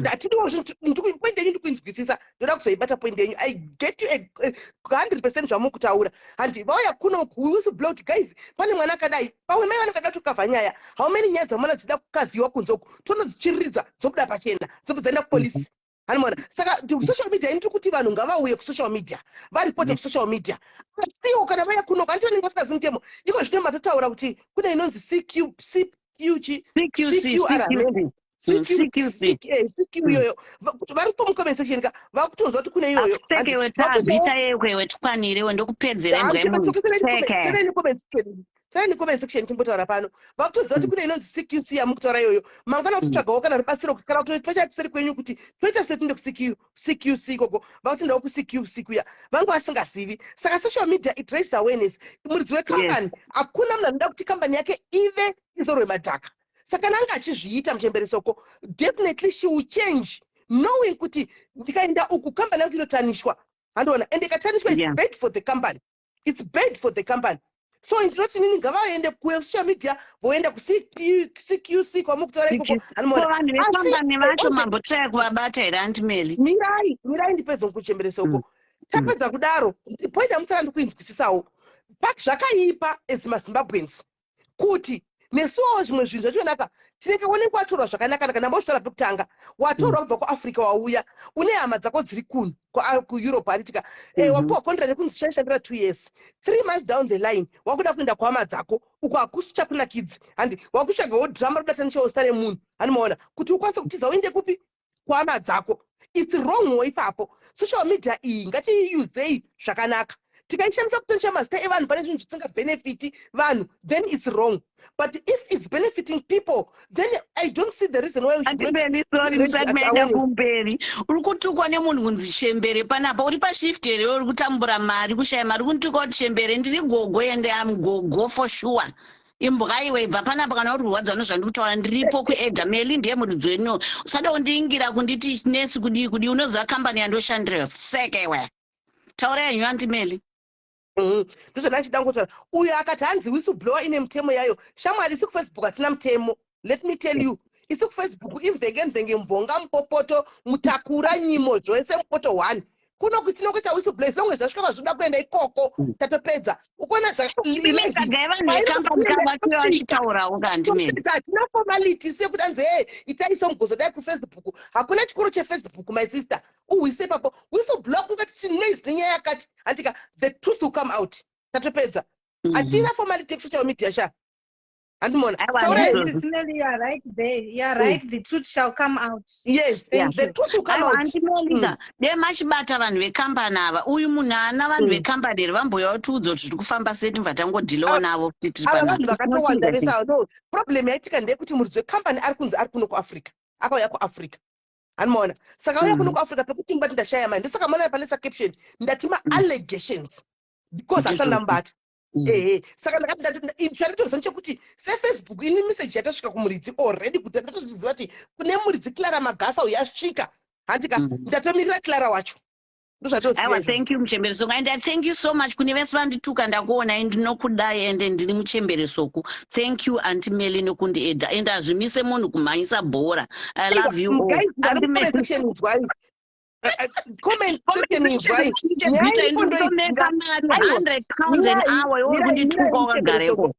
Hatidiwo zvinhu. Point yenyu ndikuinzwisisa, ndoda kuzoibata point yenyu. I get you 100% zvamukutaura, handi? Vauya kuno, we whistle blow kuti, "Guys, pane mwana akadai." Pamwe mai vanenge vada kutokavha nyaya. How many nyaya dzamwana dzida kukavhiwa kunze uku, tonodzichiriridza, dzobuda pachena, dzobva dzaenda kupolisi, hanimona? Saka social media, ini tiri kuti vanhu ngavauye kusocial media, varipote kusocial media. Asiwo kana vauya kuno, hanti vanenge vasingazi mutemo iko zvino? Matotaura kuti kune inonzi CQ, CQ chi? CQC. CQR. CQC. CQC. CQ iyoyo. Kuti varipo mucomment section ka, vakutonzwa kuti kune iyoyo. Akusekewe taabvita yekwewe, tikwanirewe, ndokupedzera imbwa yemunhu. Seke. Tsereni comment section, timbotaura pano. Vakutoziva kuti kune inonzi CQC yamukutaura iyoyo. Mangwana kutotsvagawo kana rubatsiro, kana kutopachatiseri kwenyu kuti toita sei, tinde kuCQC ikoko. Vakuti ndawo kuCQC kuya, vange vasingazivi. Saka social media, it raise awareness. Muridzi wekambani, hakuna munhu anoda kuti kambani yake ive izorwe madhaka. Saka kana anga achizviita muchemberesoko, definitely she will change, knowing kuti ndikaenda uku, kambani yangu inotanishwa, handiona? And ikatanishwa, it's bad for the company, it's bad for the company. So ndinoti nini, ngavaende kusocial media, voenda kuCQC kwamukutaura ikoko. Ko vanhu vekambani vacho mambotraya kuvabata here, Aunty Meli? Mirai, mirai, ndipedze kuchemberesoko. Tapedza kudaro, point yamusara ndikuinzwisisawo. Zvakaipa as maZimbabweans kuti nesuwo zvimwe zvinhu zvachonaka tinenge unenge watorwa zvakanaka. Kana mbozvitaura pekutanga, watorwa kubva kuAfrica, wauya, une hama dzako dziri kuno kuEurope, handitika? Wapiwa contract yekunzi shaishandira 2 years. 3 months down the line, wakuda kuenda kuhama dzako uko, hakusi chakunakidzi, handi? Wakutsvagawo drama rokubatanisawo zita remunhu, handimaona, kuti ukwanise kutiza uende kupi? Kuhama dzako. It's wrong wo ipapo. Social media iyi ngatiiusei zvakanaka. Tikaishandisa kutonisha mazita evanhu pane zvinhu zvisingabhenefiti vanhu, then it's wrong. But if it's benefiting people, then I don't see the reason why we should not Aunty Meli, sorry, raise musati maenda awareness. kumberi, uri kutukwa nemunhu kunzi chembere panapa. Uri pashift here? Uri kutambura mari, kushaya mari, kunituka kuti chembere? Ndiri gogo, ende am gogo for sure. Imbwa iwe, ibva panapa kana uri kurwadza nezvandiri kutaura. Ndiripo kuedha Meli, ndiye muridzi wenyu. Usada kundiingira kunditi nesi kudii kudii. Unoziva kambani yandoshandira? Sekewe, taura yenyu, Aunty Meli. Ndozvona ndichida kungotaura. Uyo akati hanzi whistleblower ine mutemo yayo. Shamwari, isi kuFacebook hatina mutemo. Let me tell you, isi kuFacebook imvenge mvenge, mvonga mupopoto, mutakura nyimo, zvose mupoto one. Kuno tinongoita whistleblower as long as zvasvika kwazvinoda kuenda ikoko, tatopedza. Ukuona? Tsvagai vanhu vekambani kavatuya vachitaurawo ka, Aunty Meli. Hatina formality sekuti anzi, "Hey, itai somugozodai kuFacebook." Hakuna chikoro cheFacebook, my sister. Uhwise ipapo whistleblower, kungati chinoise nenyaya yakati, handika? The truth will come out, tatopedza. Hatina formality yekusocial media sha, handimona? Aiwa, Taurai. ndizvozvo. Yes, Meli, you are right there. You are right. The truth shall come out. Yes. Thank The you. truth will come Aiwa, out. Aunty Melika, dai machibata vanhu vekambani ava. Uyu munhu haana vanhu vekambani here? Vamboya vatiudza kuti zviri kufamba sei, timva tangodhilewo navo kuti tiri Ava panapa. vanhu vakatowanda vese ava. No problem yaitika ndeyekuti muridzi wekambani ari kunzi ari kuno kuAfrica, akauya kuAfrica, handimaona? Saka auya kuno kuAfrica pekuti mubati ndashaya mari. Ndosaka maona pane caption ndati ma-allegations, because Ndizvozvo. asati ndamubata. Ehe, saka ndakati chanditoziva ndechekuti seFacebook ini message yatosvika kumuridzi already, kuti ndatozviziva kuti kune muridzi Clara Magasa uyu yasvika, handika? Ndatomirira Clara wacho. Ndozvatoziva Aiwa, izvozvo. thank you, muchembere Soko, and I thank you so much kune vese vandituka. Ndakuonai, ndinokudai, ende ndiri muchembere Soko. Thank you, Aunty Meli, nokundiedha, ende hazvimise munhu kumhanyisa bhora. I love you all. Guys, ndari Aunty kucomment Meli. section, inzwai. Comment section, inzwai. Nyaya iripo Ndomeka ndoiziva. mari Aiwa, £100 an mirai, hour, iwe uri mirai, kundituka mirai, wakagareko.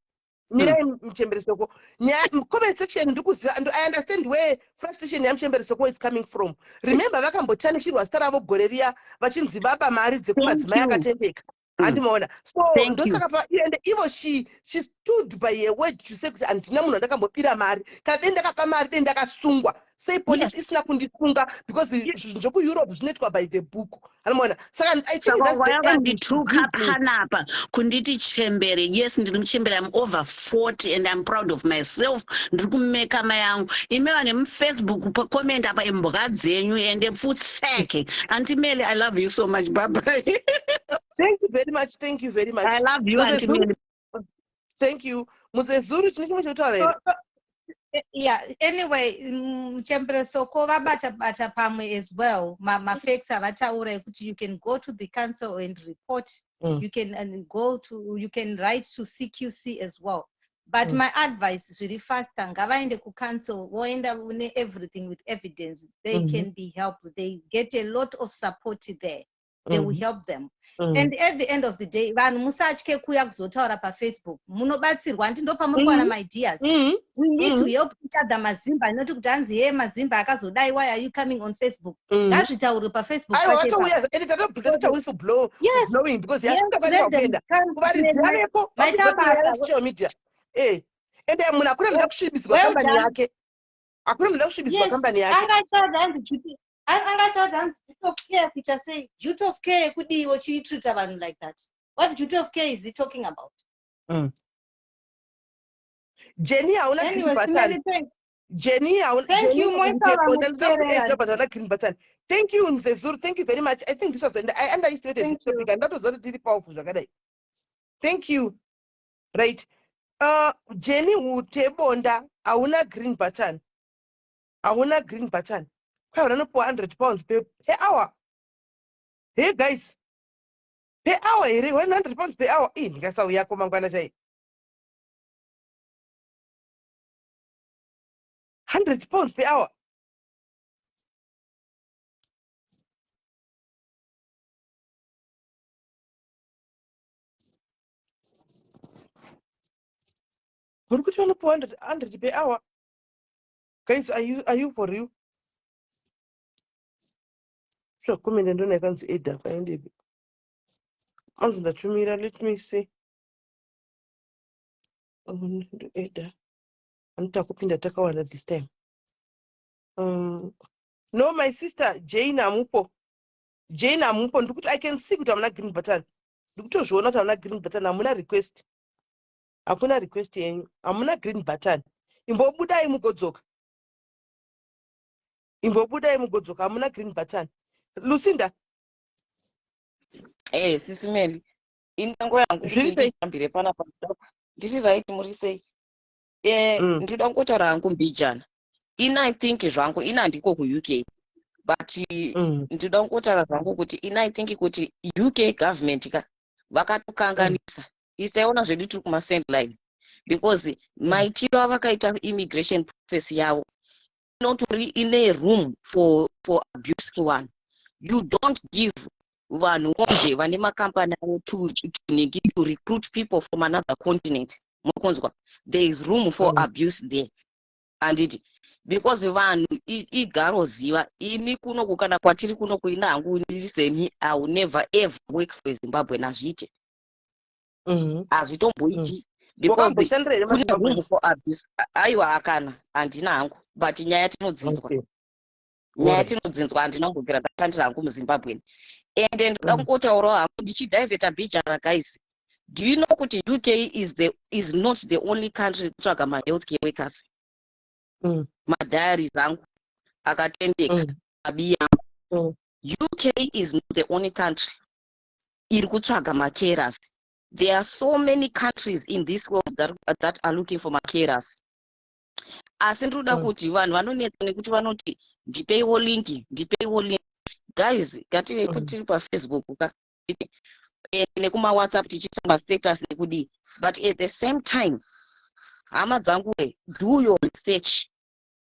Mirai, muchembere Soko. Nyaya comment section ndikuziva and I understand where frustration yamuchembere Soko is coming from. Remember, vakambotanishirwa zita ravo gore riya vachinzi vaba mari dzekumadzimai Thank you. akatendeka, handimaona? So Thank you. ndosaka pa ende ivo she stood by her word to say kuti handina munhu wandakambobira mari. Kana dei ndakaba mari, dei ndakasungwa. Sei police isina kundisunga? Because zvinhu zvekuEurope zvinoitwa by the book, handimaona? Saka I think Saka that's the waya angle she vandituka gives me. panapa kunditi chembere. Yes, ndiri muchembere. I'm over 40 and I'm proud of myself. Ndiri kumeka mai yangu. Ime vanhu vemuFacebook, comment apa, imbwa dzenyu, ende pfutseke. Aunty Meli, I love you so much. Bye bye. Thank you very much, thank you very much. I love you, Muzezuru. Aunty Meli. Thank you, Muzezuru. Chine chimwe chekutaura here? Yeah, anyway, muchembere Soko vabata bata pamwe as well. Mafacts avataura ekuti you can go to the council and report. You can and go to you can write to CQC as well. But my advice zviri faster, ngavaende kucouncil, voenda ne-everything with evidence. They can be helped. They get a lot of support there. They will help them. And at the end of the day, vanhu musatye kuuya kuzotaura paFacebook. Munobatsirwa, handi ndo pamuri kuwana maideas. We need to help each other, maZimba, not kuti hanzi, "He, maZimba akazodai, why are you coming on Facebook?" Ngazvitaurwe paFacebook Aiwa, pacho ipapo. Vatouya ende tatoita whistle blow Yes. blowing because Yes, yasingafanirwa let them kuenda come. kuvaridzi vaveko. Maita basa. Social media, ende munhu hakuna munoda kusvibiswa Well kambani done. yake, hakuna munoda kusvibiswa kambani yake. Angataura hanzi duty, angataura hanzi duty of care, kuita sei duty of care yekudiwo chiitreata vanhu like that? What duty of care is he talking about? Jenny, hauna green Anyway, button. Simeli, thank Jenny, hauna. Thank you, moita vamuteerera. But hauna green button. Thank you, Mzezuru, thank you very much. I think this was, I underestimated Thank this topic, andatoziva kuti tiri powerful zvakadai. Thank you. Right, Jenny Utebonda, hauna green button, hauna green button. Kwai vanopiwa £100 per hour. Hey guys, per hour here, £100 per hour. Ii, ndingasauyako mangwana chai. £100 per hour. Muri kuti vanopiwa 100 per hour? Guys, are you for real? Zvakomenda, ndona yakanzi eda kaendepi, anzi ndatumira. Let me see. Eda anoita kupinda takawanda this time. No, my sister Jane, amupo. Jane, amupo. Ndikuti I can see kuti hamuna green button. Ndikutozviona kuti hamuna green button, hamuna request, hakuna request yenyu, hamuna green button. Imbobudai mugodzoka, imbobudai mugodzoka, hamuna green button. Lucinda. Sisi Meli, indango yangu kuti Zviri sei? ndihambire panapa. Ndiri right, muri sei? Ndinoda kungotaura hangu mbijana. Ini I think zvangu, ini handiko kuUK, but ndinoda kungotaura zvangu kuti ini I think kuti UK government ka vakatokanganisa. Isaiona zvedu tiri kumasendline because maitiro avakaita immigration process yavo inotori ine room for abuse kuvanhu. You don't give vanhu nje vane makambani avo to to recruit people from another continent. Mukunzwa, there is room for abuse there, handiti? Because vanhu igaroziva ini kunoku, kana kwatiri kunoku, ina hangu ndiri semi, I will never ever work for Zimbabwe. Nazviite, hazvitomboiti because Wakamboshandira here kune room maZimbabweans? for abuse. Aiwa, akana, handina hangu, but nyaya tinodzinzwa. Nyaya tinodzinzwa. Handina kumbobvira ndashandira hangu muZimbabwe. Ende ndoda kungotaurawo hangu ndichidivheta mbijana. Guys, do you know kuti UK is not the only country kutsvaga mahealthcare workers? Madiaries angu akatendeka, mabi angu. UK is not the only country iri kutsvaga macarers. There are so many countries in this world that are looking for macarers. Asi ndinoda kuti vanhu vanonetsa nekuti vanoti, "Ndipeiwo link, ndipeiwo link." Guys, ngative tiri paFacebook ka nekumaWhatsApp tichiisa mastatus nekudii, but at the same time, hama dzangu we, do your research.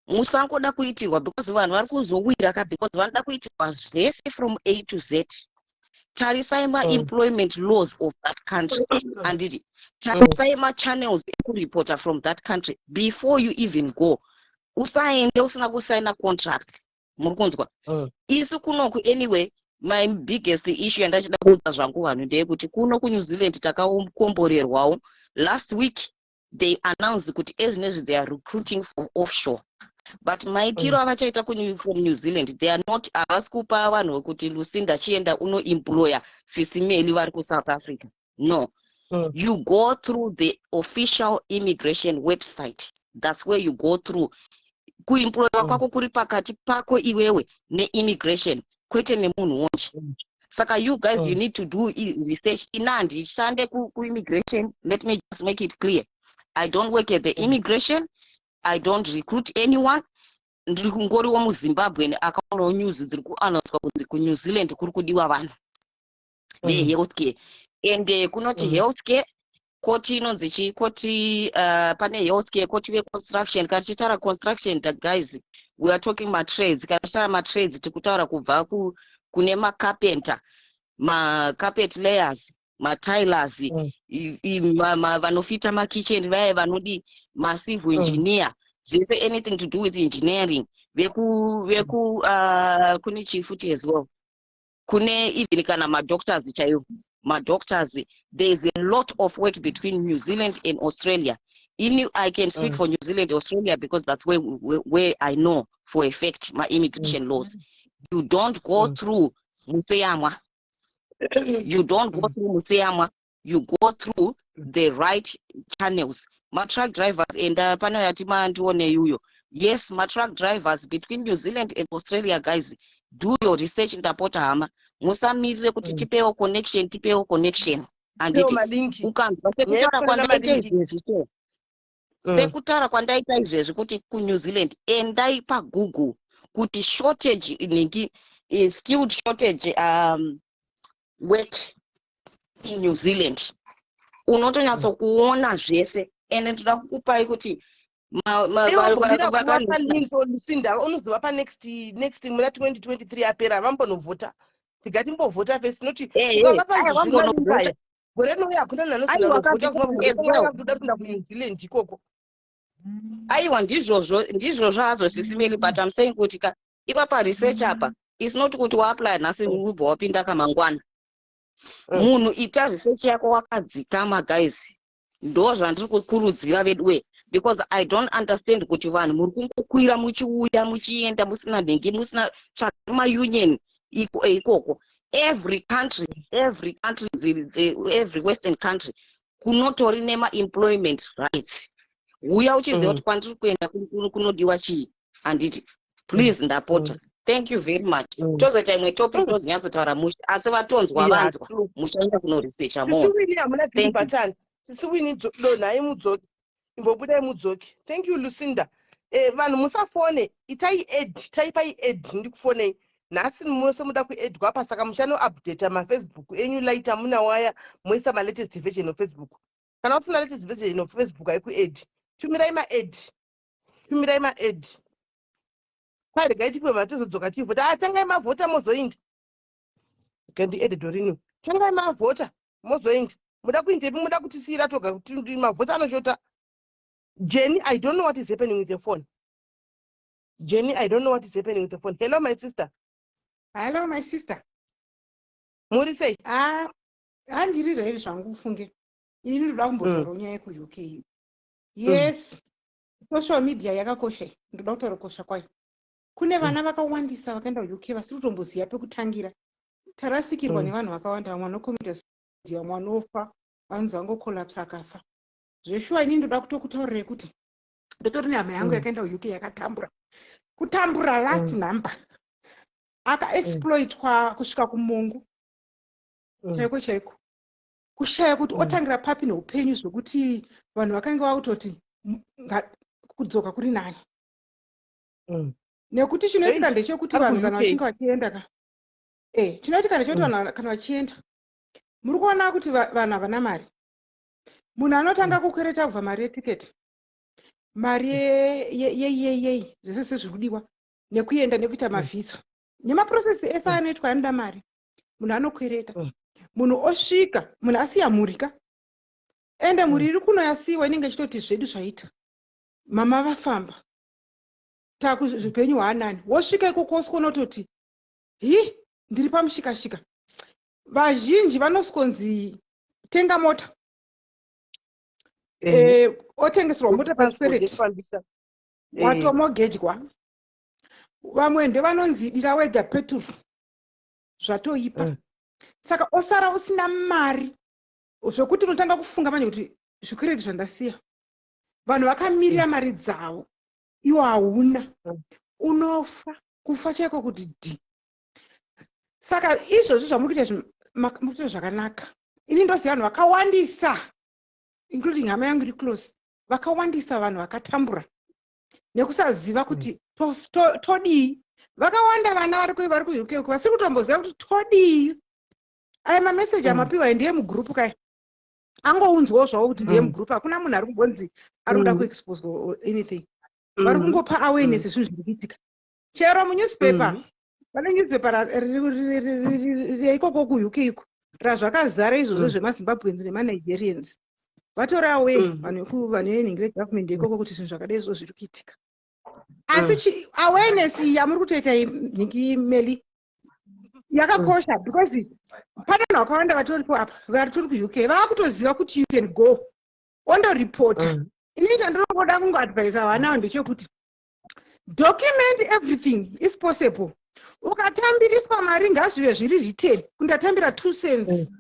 Musangoda kuitirwa because vanhu vari kuzowira ka, because vanoda kuitirwa zvese from A to Z. Tarisai ma-employment laws of that country, handiti? Tarisai ma-channels ekuripota from that country before you even go. Usaende usina kusaina contract. Muri kunzwa? Isu kunoku, anyway, my biggest issue yandachida kuudza zvangu vanhu ndeyekuti kuno kuNew Zealand takakomborerwawo. Last week they announced kuti ezvinezvi they are recruiting from offshore, but maitiro avachaita from New Zealand, they are not, havasi kupa vanhu vekuti Lucinda chienda unoemploya Sisi Meli vari kuSouth Africa. No, you go through the official immigration website. That's where you go through. Kuemployiwa kwako kuri pakati pako iwewe neimmigration, kwete nemunhu wonje. Saka you guys, you need to do research. Ina handishande kuimmigration. Let me just make it clear, I don't work at the immigration. I don't recruit anyone. Ndiri kungoriwo muZimbabwe akaonawo news dziri kuannouncwa kunzi kuNew Zealand kuri kudiwa vanhu vehealthcare. And kunoti healthcare. Koti inonzi chii? Koti pane healthcare, koti veconstruction. Kana tichitaura construction, the guys, we are talking matrades. Kana tichitaura matrades, tikutaura kubva kune macarpenter, macarpet layers, matilers, vanofita makitchen vaya, vanodi macivil engineer, zvese, anything to do with engineering, veku kune chii futi as well, kune even kana madoctors chaivo, madoctors. There is a lot of work between New Zealand and Australia. In I can speak for New Zealand, Australia, because that's where I know for a fact my immigration laws. You don't go through Museyamwa. You don't go through Museyamwa. You go through the right channels. Matruck drivers, and pano yati mandione yuyo. Yes, matruck drivers between New Zealand and Australia, guys, do your research, ndapota hama. Musamirire kuti tipewo connection, tipewo connection. Handiti Malinki. Ukanzwa Nyaya sekutaura yekufanana kwandaita malinki. izvezvi so, sekutaura kwandaita izvezvi kuti kuNew Zealand, endai paGoogle kuti shortage ningi, skilled shortage work in New Zealand, unotonyatsokuona zvese. Ende ndoda kukupai kuti Iwambomira kuvapa links, Lucinda. Unozovapa next muna 2023 apera, vambonovhota. Tigatimbovhota first, noti ukavapa Aiwa, vambonovhota. zvimalinks, gore rinouya hakuna munhu Aiwa, anozonovhota. As well. Kutoda kuenda kuNew Zealand ikoko. Aiwa, ndizvozvo, ndizvozvo hazvo, Sis Melly, but I'm saying kuti ka ipapa research apa, it's not kuti waapply nhasi ubva wapinda kamangwana. Munhu ita research yako wakadzikama, guys. Ndo zvandiri kukurudzira veduwe, because I don't understand kuti vanhu muri kungokwira muchiuya, muchienda musina nhengi, musina tsvaga maunion ikoko. Every country, every country, every western country kunotori nemaemployment rights. Uya uchiziva kuti kwandiri kuenda kunodiwa chii, handiti? Please, ndapota. Thank you very much. Tozoita imwe topic, tozonyatsotaura mushe, asi vatonzwa, vanzwa, muchaenda kunoresearcha Sisi more. Wini, hamuna green Thank you. button. Sisi Wini, donhai mudzoke, imbobudai mudzoke. Thank you, Lucinda. Vanhu musafone, itai add, taipai add, ndikufonei. Nhasi mose muda kuaddwa apa, saka muchanoupdata maFacebook enyu later. Muna waya moisa malatest version of Facebook. Kana usina latest version of Facebook, haikuadd. Tumirai maadd, tumirai maadd. Kwaregai tipiwe matozodzoka tivhota. Ah, tangai mavhota mozoinda. Gandiadde Dorini. Tangai mavhota mozoinda. Muda kuindepi? Muda kutisiyira toga kuti mavhota anoshota? Jenny, I don't know what is happening with your phone. Jenny, I don't know what is happening with the phone. Hello, my sister. Hello, my sister. Muri sei? Ah, handiri rei zvangu, ufunge. Ini ndoda kumbotaurawo nyaya yekuUK. Yes, social media yakakosha iyi. Ndoda kutaura kukosha kwayo. Kune vana vakawandisa vakaenda kuUK vasiri kutomboziva pekutangira. Tarasikirwa nevanhu vakawanda, vamwe vanocommita suicide, vamwe vanofa, vanonzi vangocollapse akafa. Zveshuwa, ini ndoda kutokutaurirai kuti ndotori nehama yangu yakaenda kuUK, yakatambura. Kutambura last number. Akaexploitwa kusvika kumongu. Chaiko chaiko. Kushaya kuti otangira papi neupenyu, zvekuti vanhu vakanga vakutoti kudzoka kuri nani. Nekuti chinoitika Ei, ndechekuti ari vanhu kana kuUK. vachinge vachienda ka, chinoitika ndechekuti vanhu kana vachienda, muri kuona kuti vanhu havana mari. Munhu anotanga kukwereta kubva mari yetiketi, mari yeyeyei, zvese sezviri kudiwa nekuenda, nekuita mavhisa nemaprocess ese anoitwa anoda mari. Munhu anokwereta, munhu osvika, munhu asiya mhuri ka. Ende mhuri iri kuno yasiyiwa inenge ichitoti zvedu zvaita, mama vafamba, takuupenyu hwaanani. Wosvika ikoko, wosvika unototi hi, ndiri pamushikashika. Vazhinji vanosvikonzi tenga mota, otengeserwa mota Transport pachikwereti, yekufambisa. Watomogejwa. Vamwe ndevanonzi dira wega peturu, zvatoipa. Saka osara usina mari, zvokuti unotanga kufunga manje kuti zvikwereti zvandasiya, vanhu vakamirira mari dzavo, iwo hauna. Unofa, kufa chaiko kuti dhi. Saka izvozvi zvamuri kuita izvi, muri kuita zvakanaka. Ini ndoziva vanhu vakawandisa, including hama yangu iri close, vakawandisa vanhu vakatambura nekusaziva kuti todii. Vakawanda vana vari kuUK uku vasiri kutomboziva kuti todii. Aya mameseji amapiwa ndiye mugroup kai. Angounzwawo zvavo kuti ndiye mugroup. Hakuna munhu ari kumbonzi ari kuda kuexposwa or anything. Vari kungopa awareness zvinhu zviri kuitika. Chero munewspaper, pane newspaper reikoko kuUK iko razvakazara izvozvo zvemaZimbabweans nemaNigerians. Vatori aware vanhu vanenhingi vegovernment ikoko kuti zvinhu zvakadai izvo zviri kuitika. Asi awareness iyi yamuri kutoita iyi, nhingi Meli, yakakosha because pane vanhu vakawanda vatoripo apa varitori kuUK vaakutoziva kuti you can go ondoripota. Inini chandinongoda kungoadvisa vanawo ndechekuti document everything if possible. Ukatambiriswa mari, ngazvive zviri written kundatambira 2 cents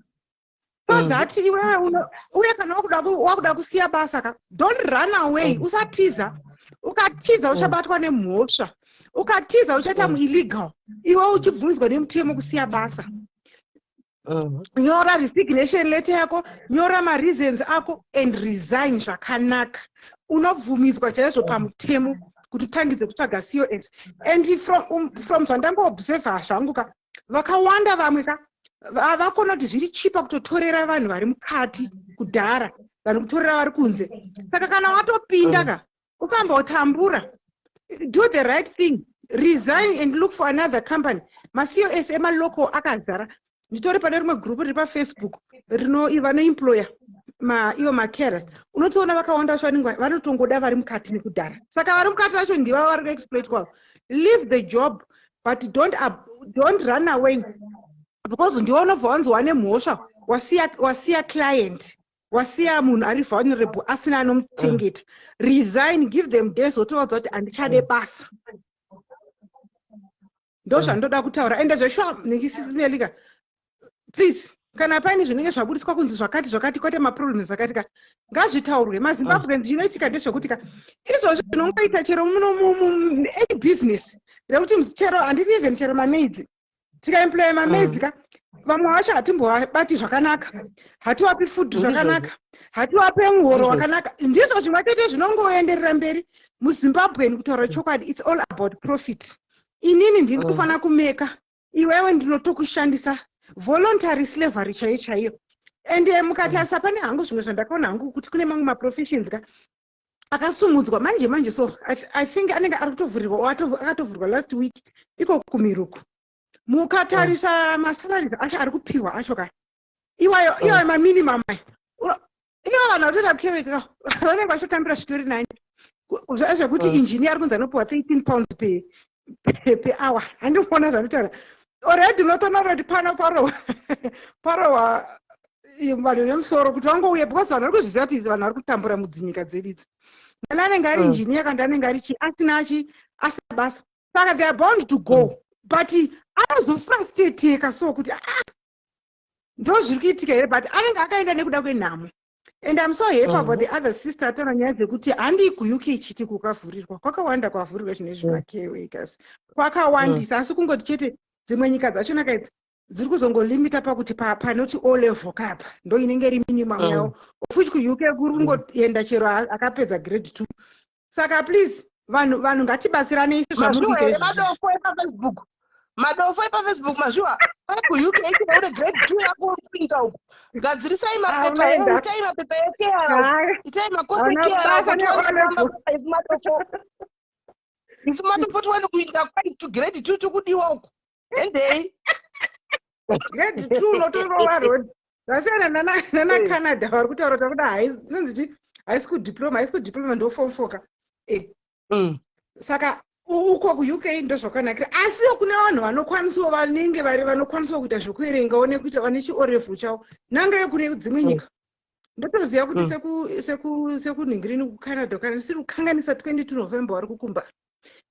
so that iwewe uye kana wakuda kusiya basa ka, don't run away. Usatiza. Ukatiza uchabatwa nemhosva. Ukatiza uchaita muillegal, iwe uchibvunzwa nemutemo kusiya basa. Nyora resignation letter yako, nyora mareasons ako and resign zvakanaka. Unobvumidzwa chaizvo pamutemo kuti utangidze kutsvaga COS. And from zvandangoobserva zvangu ka, vakawanda vamwe ka vakona kuti zviri chipa kutotorera vanhu vari mukati kudhara than kutorera vari kunze. Saka kana watopinda ka, usambotambura. Do the right thing, resign and look for another company. MaCOS emalocal akazara. Nditori pane rimwe group riri paFacebook rino vanoemploya ivo macarers. Unotoona vakawanda vacho vanenge vanotongoda vari mukati nekudhara. Saka vari mukati vacho ndiva vari kuexploitwa. Leave the job, but don't run away because ndiwe unobva wanzi wane mhosva, wasiya client, wasiya munhu ari vulnerable asina anomuchengeta. Resign, give them days, wotovaudza kuti handichade basa. Ndo zvandoda kutaura. Ende zveshuwa, nhingi Meli ka, please, kana paine zvinenge zvabudiswa kunzi zvakati zvakati, kwete maproblems akati ka, ngazvitaurwe. MaZimbabweans, chinoitika ndezvekuti ka, izvozvi zvinongoita chero muno any business rekuti chero handiti even chero mamaids, tikaemploya mamaids ka, vamwe vacho hatimbovabati zvakanaka, hativapi food zvakanaka, hativape muhoro wakanaka. Ndizvo zvimwe chete zvinongoenderera mberi muZimbabweni. Kutaura chokwadi, it's all about profit. Inini ndiri kufanira kumeka, iwewe ndinotokushandisa, voluntary slavery chaiyo chaiyo. And mukatarisa, pane hangu zvimwe zvandakaona hangu kuti kune mamwe maprofessions ka akasumudzwa manje manje. So I think anenge ari kutovhurirwa, akatovhurwa last week iko kumiruku. Mukatarisa masalaries acho ari kupiwa acho ka, iwayo iwayo maminimum aya, ivo vanhu vatoita keweka vanenge vachitotambira zvitori nani. Zvekuti engineer ari kunzi anopiwa £13 per hour, handikuona zvanotaura already. Unotoona kuti pano parohwa parohwa vanhu nemusoro kuti vangouye because vanhu vari kuzviziva kuti vanhu vari kutambura mudzinyika dzedu idzi. Mwana anenge ari engineer kana anenge ari chii, asina chi asina basa, saka they are bound to go. But anozofrustrateka so kuti ah, ndo zviri kuitika here? But anenge akaenda nekuda kwenhamo. And I'm so happy about the other sister ataura nyaya dzekuti handi kuUK chiti kukavhurirwa kwakawanda, kwavhurirwa zvine zvimacare workers kwakawandisa. Asi kungoti chete dzimwe nyika dzachona kaidzi dziri kuzongolimita pakuti panoti O level kapa ndo inenge iri minimum yavo, of which kuUK kuri kungoenda chero akapedza grade 2. Saka please, vanhu ngatibatsiranei sezvamuri kuita izvozvi. Madofo epaFacebook, madofo epaFacebook, mazviwa kuUK chero une grade 2 yako uri kuita uku, gadzirisai mapepa, itai mapepa ecare, itai makosi ecare. Isu madofo, isu madofo tiwane kuinda kwai to grade 2 tikudiwa uku, endei. Grade 2 unotorova road. Zvasiyana nana Canada vari kutaura kuti vakuda inonzi chi high school diploma. High school diploma ndo form 4 ka e. Saka uko kuUK ndo zvakanakira. Asiwo kune vanhu vanokwanisawo, vanenge vari vanokwanisawo kuita zvekuerengawo nekuita vane chiO level chavo nangeyo kune dzimwe nyika. Ndotoziva kuti sekunhingirini kuCanada, kana ndisiri kukanganisa, 22 November vari kukumba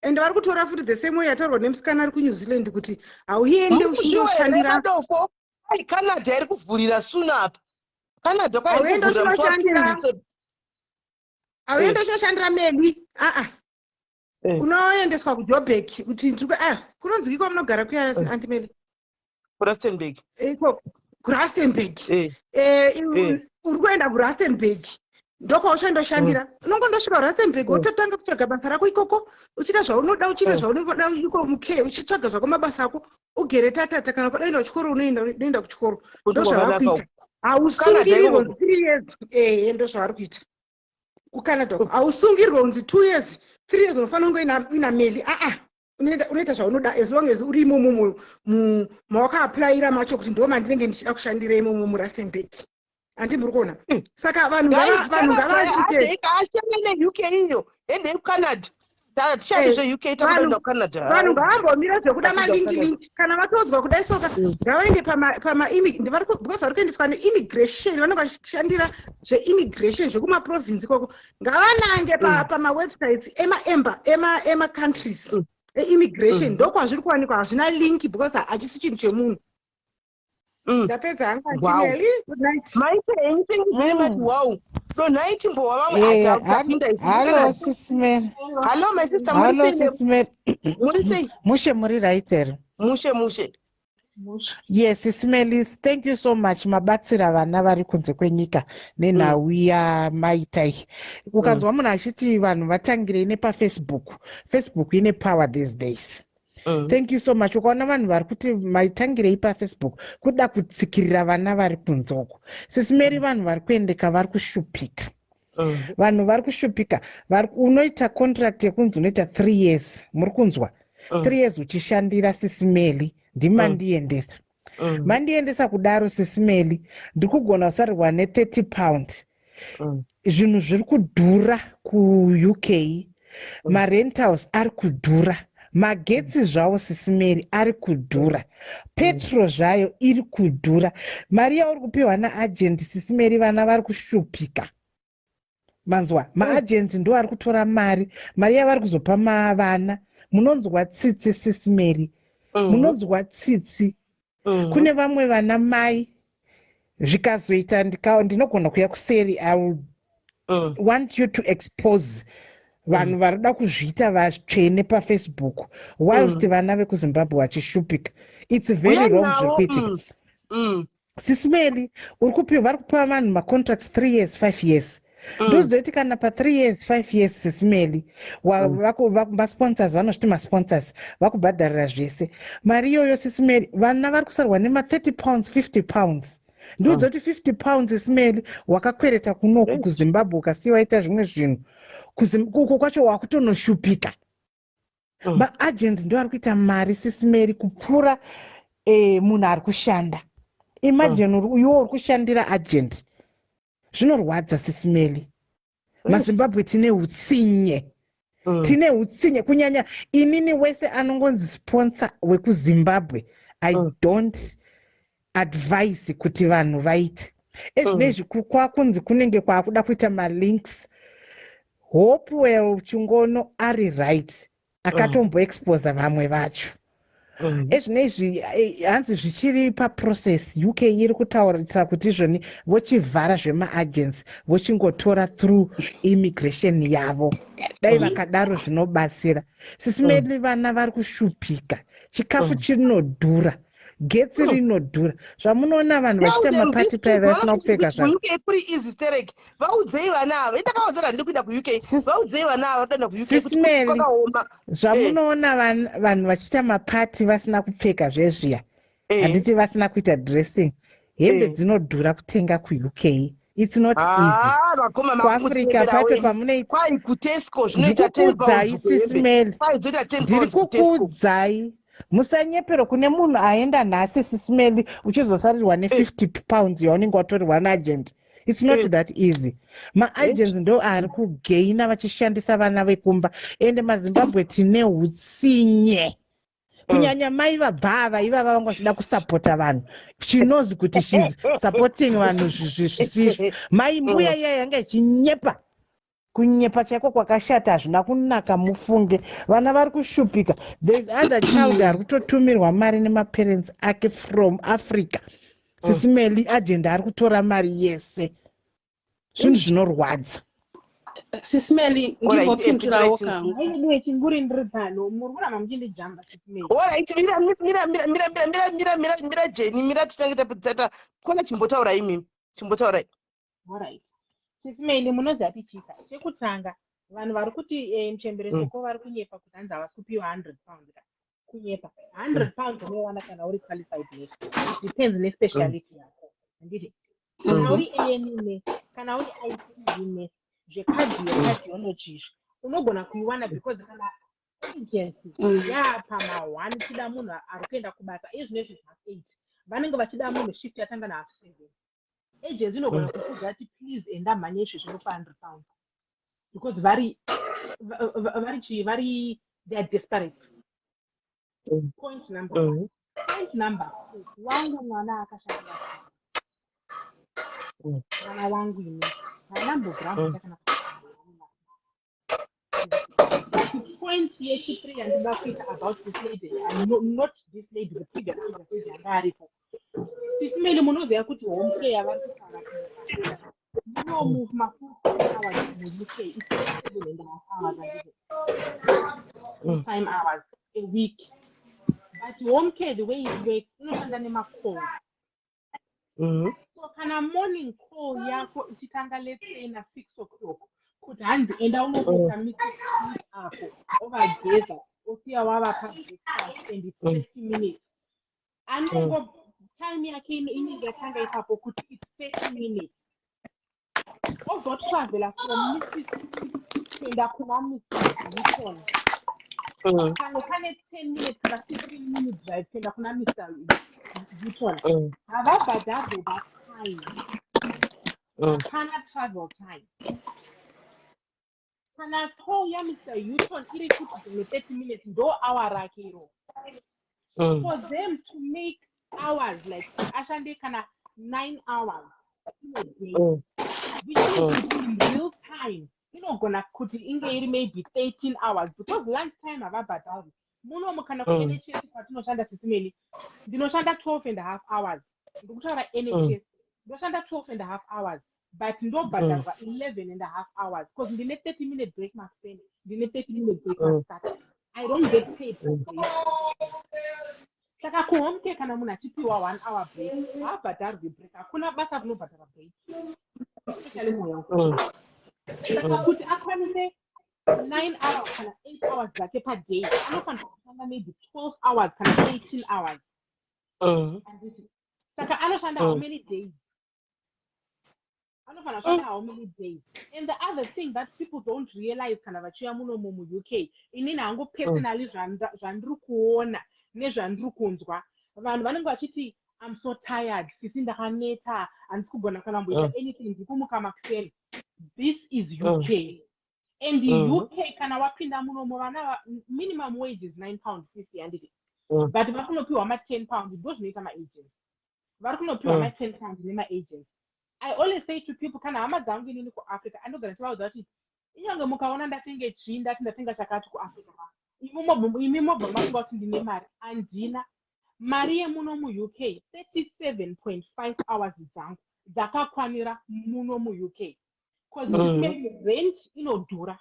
and vari kutora futi the same way yataurwa nemusikana ari kuNew Zealand kuti hauende uchindoshandira. Madofo ai, Canada iri kuvhurira soon apa. Canada. Hauende uchinoshandira, hauende uchinoshandira Meli, aa, unoendeswa kuJobek kuti ah, kunonzi iko munogara kuya, Auntie Meli? KuRustenburg. Iko kuRustenburg. Uri kuenda kuRustenburg, ndokwauchandoshandira. Unongondosvika kuRustenburg, wototanga kutsvaga basa rako ikoko, uchiita zvaunoda, uchiita zvaunoda iko muke, uchitsvaga zvako mabasa ako, ugere tatata. Kana kuda kuenda kuchikoro, unoenda kuchikoro. Ndo zvavakuita. Hausungirirwe 3 years. Ehe, ndo zvavari kuita kuCanada uko. Hausungirwe kunzi 2 years, 3 years unofanira kunge uina Meli. Aa, unoita zvaunoda as long as uri imomo mawakaapplyira macho, kuti ndo mandinenge ndichida kushandira imomo muRustenburg. Handi muri kuona? Saka vanhu vanhu ngavaite Ashande neUK iyo, endei kuCanada. Tishande zveUK, takuenda kuCanada. Vanhu ngavambomira zvekuda malinki linki. Kana vatoudzwa kudai soka, ngavaende because vari kuendeswa neimmigration, vanenge vachishandira zveimmigration zvekumaprovince ikoko. Ngavanange pamawebsites emaemba emacountries eimmigration, ndokwazviri kuwanikwa. Hazvina link because hachisi chinhu chemunhu. Ndapedza hangu, Auntie Meli. Good night. Maita henyu, thank you very much. Wow, donhai timbowa vamwe. Tapinda isu. Hallo, Sis Mel. Hallo, my sister, muri Hallo. sei? Sis Mel. Muri sei? Mushe, muri right here? Mushe, mushe. Yes, Sis Mel, thank you so much. Mabatsira vana vari kunze kwenyika nenhau yamaitai. Ukanzwa munhu achiti vanhu vatangirei nepaFacebook, Facebook ine power these days. Thank you so much. Ukaona vanhu vari kuti maitangirei paFacebook, kuda kutsikirira vana vari kunze uko. Sis Mary, vanhu vari kuendeka, vari kushupika. Vanhu vari kushupika. Unoita contract yekunzi unoita 3 years, muri kunzwa? 3 years uchishandira Sis Meli, ndimandiendesa. Mandiendesa kudaro, Sis Meli, ndiri kugona kusarirwa ne30 pound. Zvinhu zviri kudhura kuUK, marentals ari kudhura, magetsi zvawo, Sis Meli, ari kudhura, petrol zvayo iri kudhura. Mari yauri kupiwa naagent, Sis Meli, vana vari kushupika. Manzwa? Maagents ndo ari kutora mari, mari yavari kuzopa mavana. Munonzwa tsitsi, Sis Meli, munonzwa tsitsi. Kune vamwe vana mai zvikazoita ndinogona kuya kuseri. I will want you to expose vanhu vari kuda kuzviita vatsvene paFacebook whilst vana vekuZimbabwe vachishupika. It's very Uya wrong nawo, zviri kuitika. Sis Meli, uri kupiwa, vari kupiwa vanhu macontracts 3 years, 5 years. Ndozoti kana pa3 years, 5 years, Sis Meli, masponsors, vanozviti masponsors, vakubhadharira zvese. Mari iyoyo, Sis Meli, vana vari kusarwa nema30 pounds, £50. Ndiudzoti £50, Sis Meli, wakakwereta kunoku kuZimbabwe, ukasiya waita zvimwe zvinhu, uko kwacho wakutonoshupika. Maagents ndo ari kuita mari, Sis Meli, kupfuura munhu ari kushanda. Imagine iwe uri kushandira agent. Zvinorwadza, Sis Meli. MaZimbabwe tine utsinye, tine utsinye. Kunyanya inini, wese anongonzi sponsor wekuZimbabwe, I don't advise kuti vanhu vaite ezvinezvi. Kwakunzi kunenge kwakuda kuita malinks. Hopewell Chingono ari right, akatomboexposa vamwe vacho. Ezvinezvi hanzi zvichiri paprocess. UK iri kutaurisa kuti izvoni vochivhara zvemaagents, vochingotora through immigration yavo. Dai vakadaro zvinobatsira, Sis Meli. Vana vari kushupika, chikafu chinodhura, getsi rinodhura. Zvamunoona vanhu vachiita mapati paya vasina kupfeka zvako. Kuri easy sterek. Vaudzei vana ava, indakavaudzera handidi kuenda kuUK. Vaudzei vana ava vadoenda kuUK. Sis Meli, zvamunoona vanhu vachiita mapati vasina kupfeka zvezviya, handiti vasina kuita dressing, hembe dzinodhura kutenga kuUK. It's not easy. KuAfrica pape pamunoitndikukuudzai, Sis Meli, ndiri kukuudzai, musanyepero. Kune munhu aenda nhasi, Sis Meli, uchizosarirwa ne50 pounds yaunenge watorerwa naagent. It's not that easy. Maagents ndo ari kugaina vachishandisa vana vekumba. Ende maZimbabwe tine utsinye, kunyanya mai vabva ava ivava vanga vachida kusapota vanhu. Chinozi kuti she's supporting vanhu zvisizvo. Mai mbuya iya yanga ichinyepa, kunyepa chaiko kwakashata, hazvina kunaka. Mufunge vana vari kushupika. There is other child ari kutotumirwa mari nemaparents ake from Africa. Sis Meli, agent ari kutora mari yese. Zvinhu zvinorwadza. Sis Meli, ndimbopindurawo kangu. Maidiwe chinguri, ndiri pano, muri kuramba muchindijamba, Sis Meli. Alright, mira, mira, mira, mira, mira, mira, mira, mira, mira, Jeni, mira, titange tapedzata kona. Chimbotaurai imimi, chimbotaurai. Alright, Sis Meli, munoziva tichiita chekutanga, vanhu vari kuti muchembere soko vari kunyepa kuti hanzi havasi kupiwa £100 ka. Kunyepa. £100 unoiwana kana uri qualified nurse. It depends nespeciality yako, handiti? Kana uri A&E nurse, kana uri ICU nurse, zvecardio cardiology izvi unogona kuiwana because kana agency yaapa ma1 ichida munhu ari kuenda kubasa iye zvinezvi half 8, vanenge vachida munhu shift yatanga na7:30. Agency inogona kukuudza kuti please enda mhanye izvi zvinopa £100 because vari vari chii, vari, they are desperate. Point number one. Point number two, wangu mwana akashandira, mwana wangu ini haanambobvira kana. But point yechithree yandinoda kuita about this lady, and no, not this lady, the previous lady anga aripo, Sisi Meli, munoziva kuti home care yavari kutaura munomu, mafull hours muUK is 7.5 hours, handiti? Full time hours a week. But home care, the way it works, inoshanda nemacall. So kana morning call yako ichitanga, let's say na6 o'clock, kuti hanzi enda unokuta Mrs Smith apo, ovageza, osiya wavapa breakfast, and it's 30 minutes, anongo time yake inenge yatanga ipapo kuti it's 30 minutes, ozotravela from Mrs Smith kuenda kuna Mrs Newton. Pamwe pane 10 minutes kana 15 minutes drive kuenda kuna Mr Newton. Havabhadharwe that time. Hapana travel time. Kana call yaMr Houghton iri kuti dzimwe 30 minutes, ndo hour rake iro. For them to make hours like ashande kana 9 hours in a day, which means in real time inogona kuti inge iri maybe 13 hours because lunch time havabhadharwi munomu. Kana kuNHS kwatinoshanda, Sisi Meli, ndinoshanda 12 and a half hours. Ndikutaura NHS, ndinoshanda 12 and a half hours, but ndobhadharwa 11 and a half hours because ndine 30 minute break makuseni, ndine 30 minute break masikati. I don't get paid for break. Saka kuhome care, kana munhu achipiwa one hour break, haabhadharwi break. Hakuna basa rinobhadhara break, especially muhealth. Saka kuti akwanise 9 hours kana 8 hours dzake paday, anofanira kushanda maybe 12 hours kana 13 hours. Handiti? Saka anoshanda how many days? Anofanira kushanda how many days? And the other thing that people don't realize kana vachiuya munomu muUK, inini hangu personally, zvandiri kuona nezvandiri kunzwa, vanhu vanenge vachiti, "I'm so tired, sisi, ndakaneta, handisi kugona kana kumboita anything, ndiri kumuka makuseni." This is UK and UK kana wapinda munomo, vana minimum wage is £9.50, handiti? But vari kunopiwa ma£10. Ndo zvinoita maagents, vari kunopiwa ma£10 nemaagents. I always say to people, kana hama dzangu inini kuAfrica, andogara ndichivaudza kuti inyange mukaona ndatenge chii, ndati ndatenga chakati kuAfrica, imi mobva mafunga kuti ndine mari. Handina mari yemuno muUK. 37.5 hours dzangu dzakakwanira muno muUK because rent inodhura.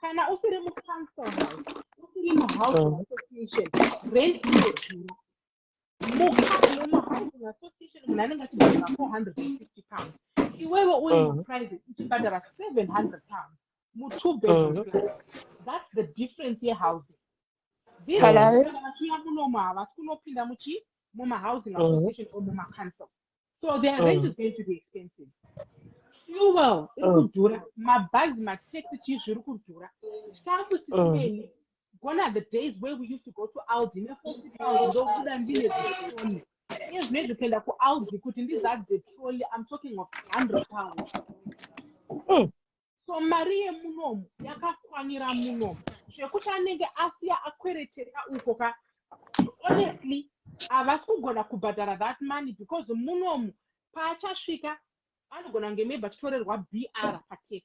Kana usiri mucouncil house, usiri muhousing association, rent inodhura. Muhousing association munhu anenge achibhadhara £450, iwewe uri muprivate uchibhadhara £700 mu2 bedroom flat. That's the difference yehousing. These Hello. people kana vachiuya munomu, havasi kunopinda muchi mumahousing association or mumacouncil, so their rent is going to be expensive. Fuel iri kudhura, mabhazi, mataxi, chii, zviri kudhura. Chikafu, Sisi Meli, gone are the days where we used to go to Aldi ne£40, ndobuda ndine zitrolley. Iye zvinezvi kuenda kuAldi kuti ndizadze trolley, I'm talking of £100. So mari yemunomu yakakwanira munomu zvekuti anenge asiya akweretesa uko ka, honestly havasi kugona kubhadhara that money because munomu paachasvika anogona kunge maybe achitorerwa BR patax.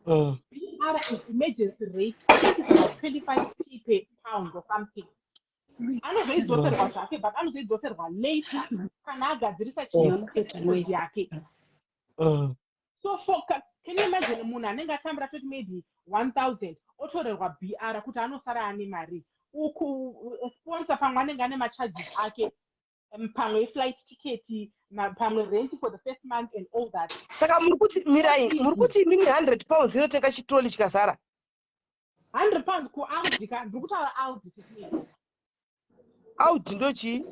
BR is emergency rate. I think it's about 25p per pound or something. Anozoidzoserwa zvake, but anozoidzoserwa later kana agadzirisa chii yake. So for can you imagine munhu anenge atambura toti maybe 1000, otorerwa BR, kuti anosara ane mari uku sponsor pamwe anenge ane macharges ake, pamwe iflight ticket, pamwe rent for the first month and all that. Saka muri kuti, mirai, muri kuti imimi £100 inotenga chitrolley chikazara? £100 kuAldi ka, ndiri kutaura Aldi, Sisi. Aldi ndochii?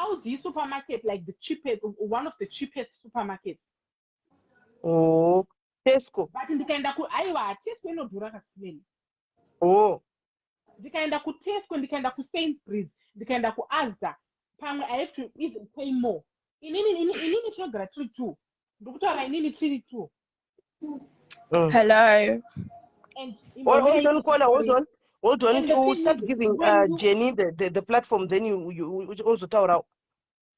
Aldi supermarket, like the cheapest, one of the cheapest supermarkets. Oh, Tesco. But ndikaenda ku, aiwa, Tesco inodhura kasimeni. Oh. Ndikaenda kuTesco, ndikaenda kuSainsbury's, ndikaenda kuAsda, pamwe I have to even pay more. Inini tinogara tiri two. Ndikutaura inini tiri two. Hello. And Hold on, caller, hold on. Hold on. And the We'll thing start is, giving when you Jenny the platform, then you uzotaura.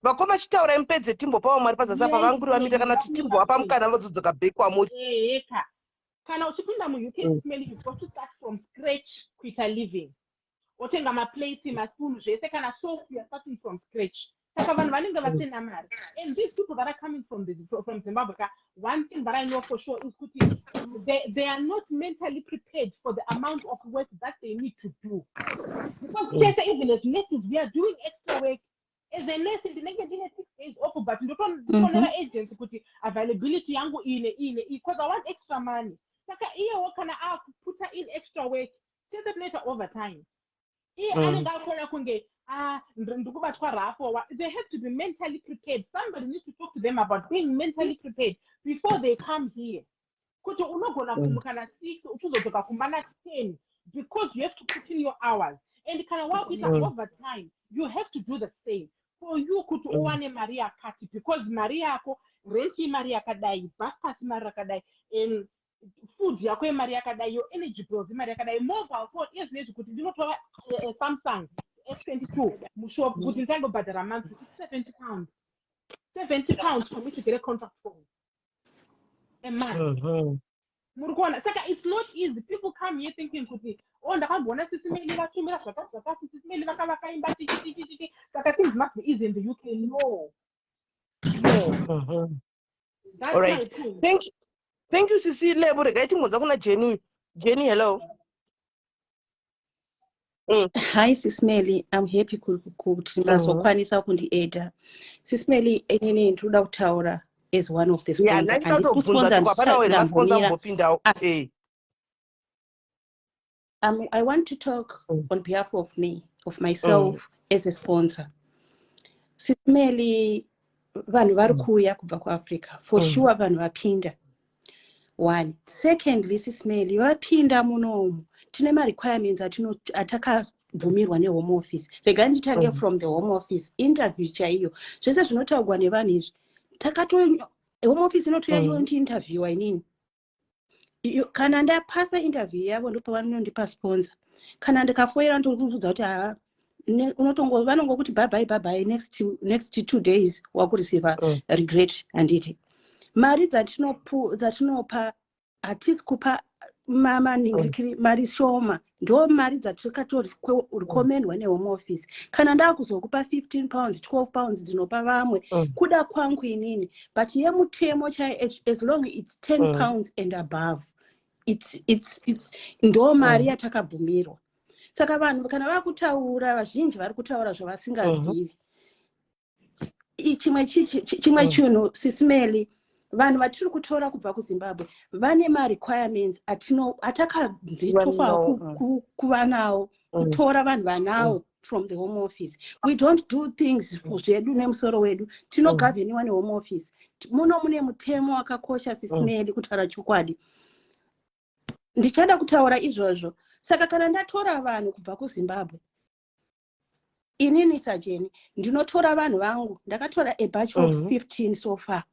Vakoma, chitaurai mupedze, timbopawo Mwari pazasi apa. Yes, Vanguri vamita kana kuti timbovapa mukana vazodzoka back kwamuri. Eka kana uchipinda muUK, mm, you've got to start from scratch kuita living, otenga maplates, maspoon, zvese, kana soap, you are starting from scratch. Saka vanhu vanenge vasina mari. And these people that are coming from Zimbabwe ka, one thing that I know for sure is kuti they are not mentally prepared for the amount of work that they need to do, because chese, even as nurses, we are doing extra work. As a nurse, ndinenge ndine 6 days off, but ndotofonera agency kuti availability yangu ine ine, because I want extra money. Saka iyewo kana akuputa in extra work, tese tinoita overtime, iye anenge akuona kunge, ah, ndikubatwa rafo. They have to be mentally prepared. Somebody needs to talk to them about being mentally prepared before they come here, kuti unogona kumuka na6, uchizodzoka kumba na10, because you have to put in your hours. And kana wakuita overtime, you have to do the same for you kuti uwane mari yakati, because mari yako, rent imari yakadai, bus pass imari yakadai, food yako imari yakadai, your energy bills imari yakadai, mobile phone. Iye zvinezvi kuti ndinotora Samsung S22 mushop kuti nditangobhadhara monthly, £70, £70 for me to get a contract phone a month. Muri kuona? Saka it's not easy. People come here thinking kuti, oh, ndakamboona Sisi Meli vatumira zvakati zvakati, Sisi Meli vakavaka chichi chichi chichi, saka things must be easy in the UK. No, no. That's All my right. point. Thank you. Thank you, Sisi Lebo. Regai timbodza kuna Jenny uyu. Jenny, hello. Hi, Sis Melly, I'm happy kuti mazokwanisa kundieda. Sis Melly, inini ndinoda kutaura as one of the Yeah, sponsor. ndandida Handisi kutobvunza kusponsor kuti hapana wena masponsor ndambomira. mumbopindawo. Asi I want to talk on behalf of me, of myself as a sponsor. Sis Melly, vanhu vari kuuya kubva kuAfrica. For sure vanhu vapinda. One. Secondly, Sis Melly, vapinda munomu. Tine marequirements atakabvumirwa neHome Office. Regai nditange from the Home Office interview chaiyo. Zvese zvinotaurwa nevanhu izvi. Takato Home Office inotouya yondiinterviewa inini. Kana ndapasa interview yavo, ndopavanondipa sponsor. Kana ndikafoira, ndokuudza kuti haa, unotongo vanongokuti bye bye, bye bye, next 2 days wakureceiva regret. Handiti mari dzatinopa, hatisi kupa maningirikiri mari shoma, ndo mari dzatakatorecommendwa neHome Office. Kana ndakuzokupa £15, £12 dzinopa vamwe, kuda kwangu inini, but yemutemo chai, as long it's 10 pounds and above, it's ndo mari yatakabvumirwa. Saka vanhu kana vakutaura, vazhinji vari kutaura zvavasingazivi. Chimwe chinhu, Sis Melly, vanhu vatiri kutora kubva kuZimbabwe vane marequirements atakanzi tofanira Vanawo, kuva nawo, kutora vanhu vanawo from the Home Office. We don't do things zvedu nemusoro wedu, tinogovernwa neHome Office. Muno mune mutemo wakakosha, Sis Melly, kutaura chokwadi ndichada kutaura izvozvo. Saka kana ndatora vanhu kubva kuZimbabwe, inini saJeni ndinotora vanhu vangu, ndakatora a batch of 15 so far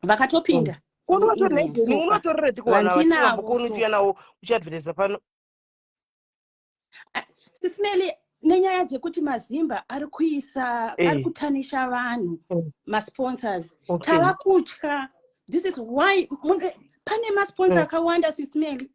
vakatopinda Unotorei, muEngland Jenny? so far. Unotorereti kuvanhu Vandinavo vatisingambokoni so uchiuya nawo uchiadvertisa pano? Sis Melly, nenyaya dzekuti mazimba ari kuisa, ari kutanisha vanhu, masponsors, tava kutya. This is why pane masponsor akawanda, Sis Melly.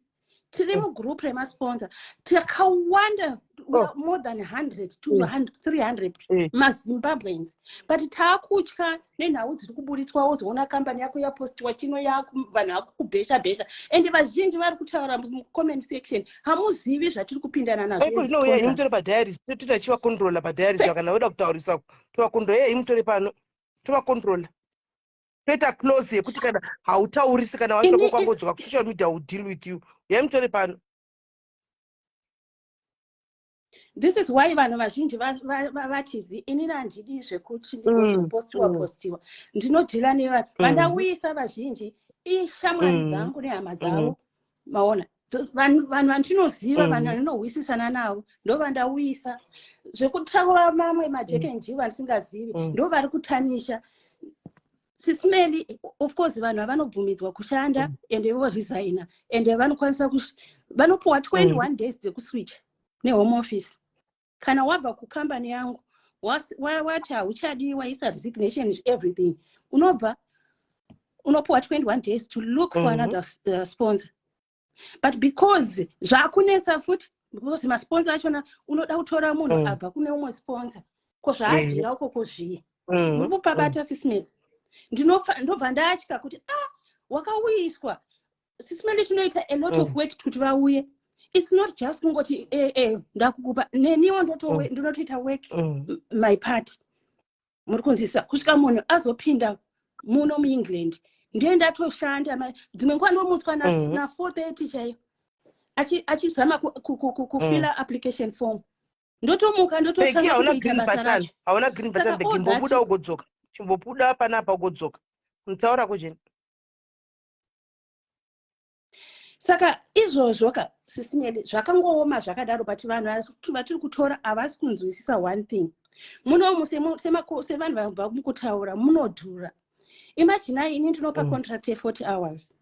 Tiri mugroup remasponsor takawanda, we are more than 100, 200, 300 maZimbabweans, but taakutya nenhau dziri kuburitswa. Wozoona kambani yako yapostiwa chino, yaku vanhu vakukubhesha bhesha, and vazhinji vari kutaura mucomment section. Hamuzivi zvatiri kupindana nazvo Aiko as zvinouya, sponsors. imutore padiaries, totoita chivacontrola padiaries. Kana voda kutaurisa, tovacontrola. Iye imutore pano, tovacontrola, toita close yekuti kana hautaurisi, kana washoko kwangodzoka kusocial media, will deal with you. Uyai mutore pano. This is why vanhu vazhinji vatizi inini handidi zvekuti ndigozopostiwa postiwa. Ndinodhila nevanhu vandauyisa vazhinji ishamwari dzangu nehama dzavo, maona? Vanhu vandinoziva, vanhu vandinohwisisana navo, ndo vandauyisa. Zvekutaura mamwe maJack and Jill vandisingazivi ndo vari kutanisha, Sis Melly. Of course vanhu havanobvumidzwa kushanda ende voresigna, ende vanokwanisa, vanopuwa 21 days dzekuswitcha neHome Office. Kana wabva kukambani yangu, wati hauchadi, waisa resignation, everything, unobva unopuwa 21 days to look for another sponsor. But because zvakunetsa futi, because masponsor achona unoda kutora munhu abva kune umwe sponsor, ko zvaabvira ukoko zvii? Muri kupabata, Sis Melly? Ndobva ndatya kuti, ah, wakauyiswa, Sis Melly, tinoita a lot of work kuti vauye. It's not just kungoti ndakukupa. Neniwo ndinotoita work my part, muri kunzwisisa? Kusvika munhu azopinda muno muEngland, ndiye ndatoshanda. Dzimwe nguva ndomutswa na4:30 chaiyo achizama kufila application form, ndotomuka ndototanga kutoita basa racho. Hauna green button, Peggy. Chimbobuda ugodzoka, chimbobuda panapa ugodzoka. Mutaura kujeni. Saka izvozvo ka, Sis Melly, zvakangooma zvakadaro. But vanhu vatiri kutora havasi kunzwisisa one thing. Munomu sevanhu vabva mukutaura, munodhura. Imaginai ini ndinopa contract ye40 hours.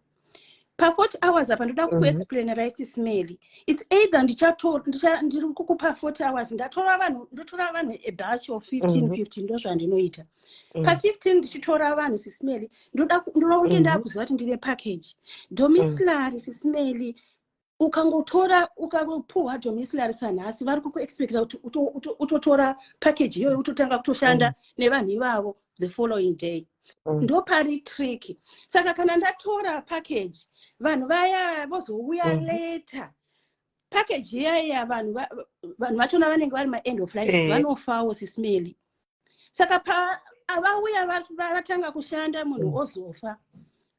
Pa40 hours apa ndoda kukuexplainerai, Sis Melly, it's either ndiri kukupa 40 hours, ndatora vanhu, ndotora vanhu a batch of 15 15, ndo zvandinoita. Pa15 ndichitora vanhu, Sis Melly, ndoda kunge ndakuziva kuti ndine package domiciliary. Sis Melly, ukangotora, ukangopuhwa domiciliary sanhasi, vari kukuexpecta kuti utotora package iyoyo, utotanga kutoshanda nevanhu ivavo the following day. Ndopari tricky. Saka kana ndatora package, vanhu vaya vozouya later. Package iyaiya, vanhu vachona vanenge vari maend of life, vanofawo, Sis Melly. Saka pa vauya vatanga kushanda, munhu ozofa,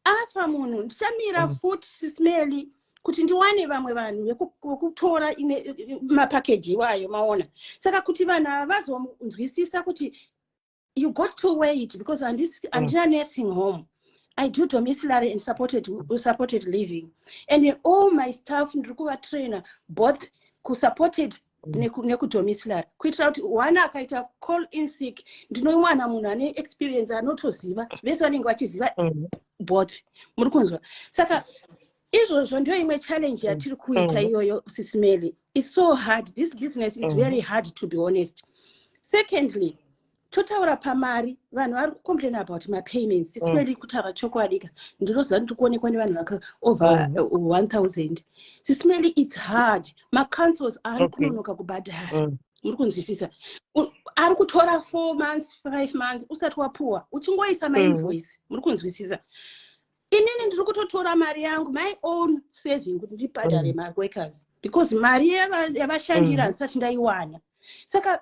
afa munhu, ndichamira futi, Sis Melly, kuti ndiwane vamwe vanhu vekutora imwe mapackage iwayo, maona? Saka kuti vanhu ava vazonzwisisa kuti you got to wait, because handina nursing home. I do domiciliary and supported living, and in all my staff ndiri kuvatraina both kusupported nekudomiciliary, kuitira kuti one akaita call in sick, ndinomwana munhu ane experience anotoziva, vese vanenge vachiziva both, muri kunzwa? Saka izvozvo ndiyo imwe challenge yatiri kuita iyoyo, Sis Melly. It's so hard. This business is very hard, to be honest. Secondly, totaura pamari. Vanhu vari kucomplain about mapayments. Sis Melly, kutaura chokwadi ka, ndinoziva ndiri kuonekwa nevanhu vaka over 1000. Sis Melly, it's hard. Macouncils ari kunonoka kubhadhara, muri kunzwisisa? Ari kutora 4 months, 5 months usati wapuwa, uchingoisa mainvoice, muri kunzwisisa? Inini ndiri kutotora mari yangu, my own saving, kuti ndibhadhare maworkers, because mari yavashandira handisati ndaiwana. Saka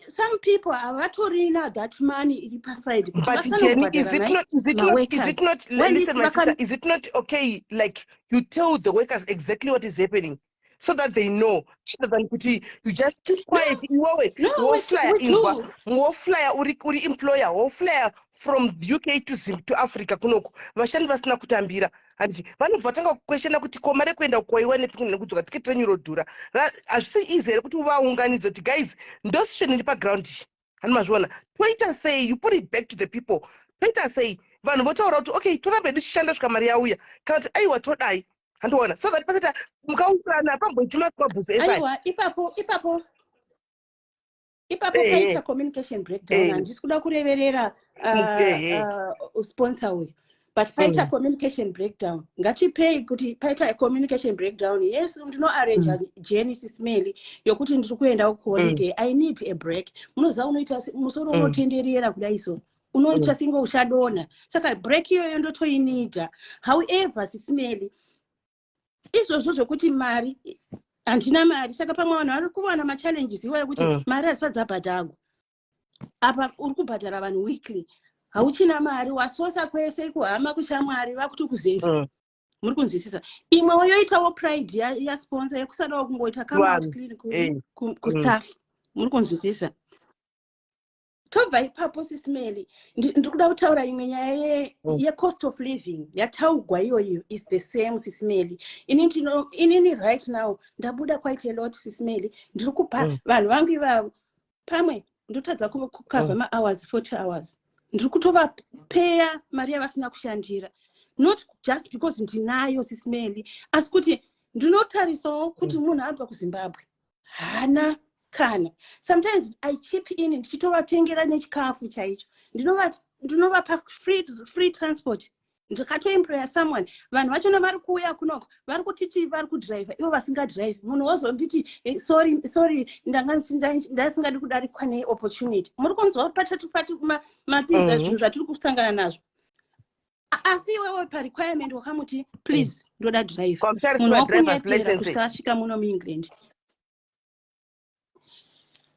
some people havatorina that money iri paside kuti But Jenny, is it not, is it not, is it not, When listen, my sister, is it not okay, like, you tell the workers exactly what is happening so that they know, rather than kuti you just keep quiet, iwewe No, woflya we inzwa, do. woflya uri employer, woflya from the UK to Zim, to Africa kunoku, vashandi vasina kutambira, handiti vanobva vatanga kuquestiona kuti ko mari yekuenda kwaiwa nepi nekudzoka, tiketi renyu rodhura. Hazvisi easy here kuti uvaunganidze kuti, guys, ndo situation iri paground iyi, hani mazviona, toita sei? You put it back to the people, toita sei? Vanhu votaura kuti, okay, toramba hedu tichishanda svika mari yauya, kana kuti aiwa, todai, handiona, so that pasita mukaungana pamboiti masquabbles esai. Aiwa, ipapo paita communication breakdown. Handisi kuda kureverera sponsor uyu, but paita communication breakdown. Ngatipei kuti paita communication breakdown. Yes, ndinoarrange journey, Sis Melly, yokuti ndiri kuenda kuholiday. I need a break. Munoziva unoita musoro unotenderera kudai, so unoita senge uchadonha. Saka break iyoyo ndotoinida. However, Sis Melly, izvozvo zvokuti mari, handina mari, saka pamwe vanhu vari kuwana machallenges iwayo kuti mari hadzisati dzabhadhagwa. Apa uri kubhadhara vanhu weekly, hauchina mari, wasosa kwese, kuhama, kushamwari, vakuti kuzesa. Muri kunzwisisa? Imwewo yoitawo pride yasponsor yekusadawo kungoita come out Vanhu. clean kustaff. Muri kunzwisisa? Tobva ipapo, Sis Melly, ndiri kuda kutaura imwe nyaya yecost of living yataugwa iyoyo is the same, Sis Melly. Inini right now ndabuda quite a lot, Sis Melly. Ndiri kupa vanhu vangu ivavo, pamwe ndotadza kucover mahours, 40 hours. Ndiri kutovapeya mari yavasina kushandira, not just because ndinayo, Sis Melly, asi kuti ndinotarisawo kuti munhu abva kuZimbabwe haana kana. Sometimes I chip in ndichitovatengera nechikafu chaicho. Ndinovapa free transport. Ndikatoemploya someone. Vanhu vachona vari kuuya kunoko vari kutiti vari kudhiraivha, ivo vasingadhiraivhi. Munhu wozonditi, "Sorry, sorry, ndanga ndasingadi kudarikwa neopportunity." Muri kunzwa patati pati mathings, zvinhu zvatiri kusangana nazvo. Asi iwewe parequirement wakamuti, "Please, ndoda driver." Kwamutarisi Munhu madrivers wakunyepera license. kusvika asvika muno muEngland.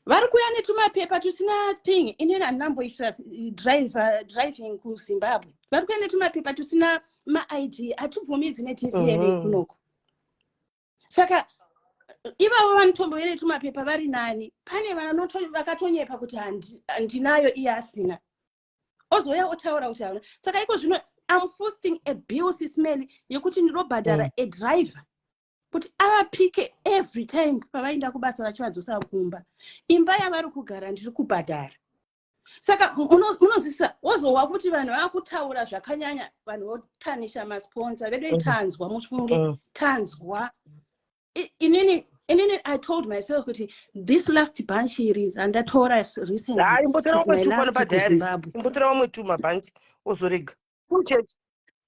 Vari kuuya netumapepa tusina thing. Inini handinamboitira driving kuZimbabwe. Vari kuuya netumapepa tusina maID, hatibvumidzi neDVLA kunoko. Saka ivavo vanotombouya netumapepa vari nani. Pane vakatonyepa kuti handinayo, iye asina, ozouya otaura kuti hauna. Saka iko zvino am footing a bill, Sis Melly, yekuti ndinobhadhara adriver kuti avapike every time pavaenda kubasa vachivadzosa kumba. Imba yavari kugara ndiri kubhadhara. Saka munozwisisa? Wozowa kuti vanhu vakutaura zvakanyanya, vanhu votanisha masponsor vedu. Tanzwa, mufunge. Tanzwa. Inini I told myself kuti this last bunch iri randatora recently Hayi, imbotora is my vamwe two pano last padiaries. kuZimbabwe. Imbotora vamwe two mabhanchi, ozorega kuchechi.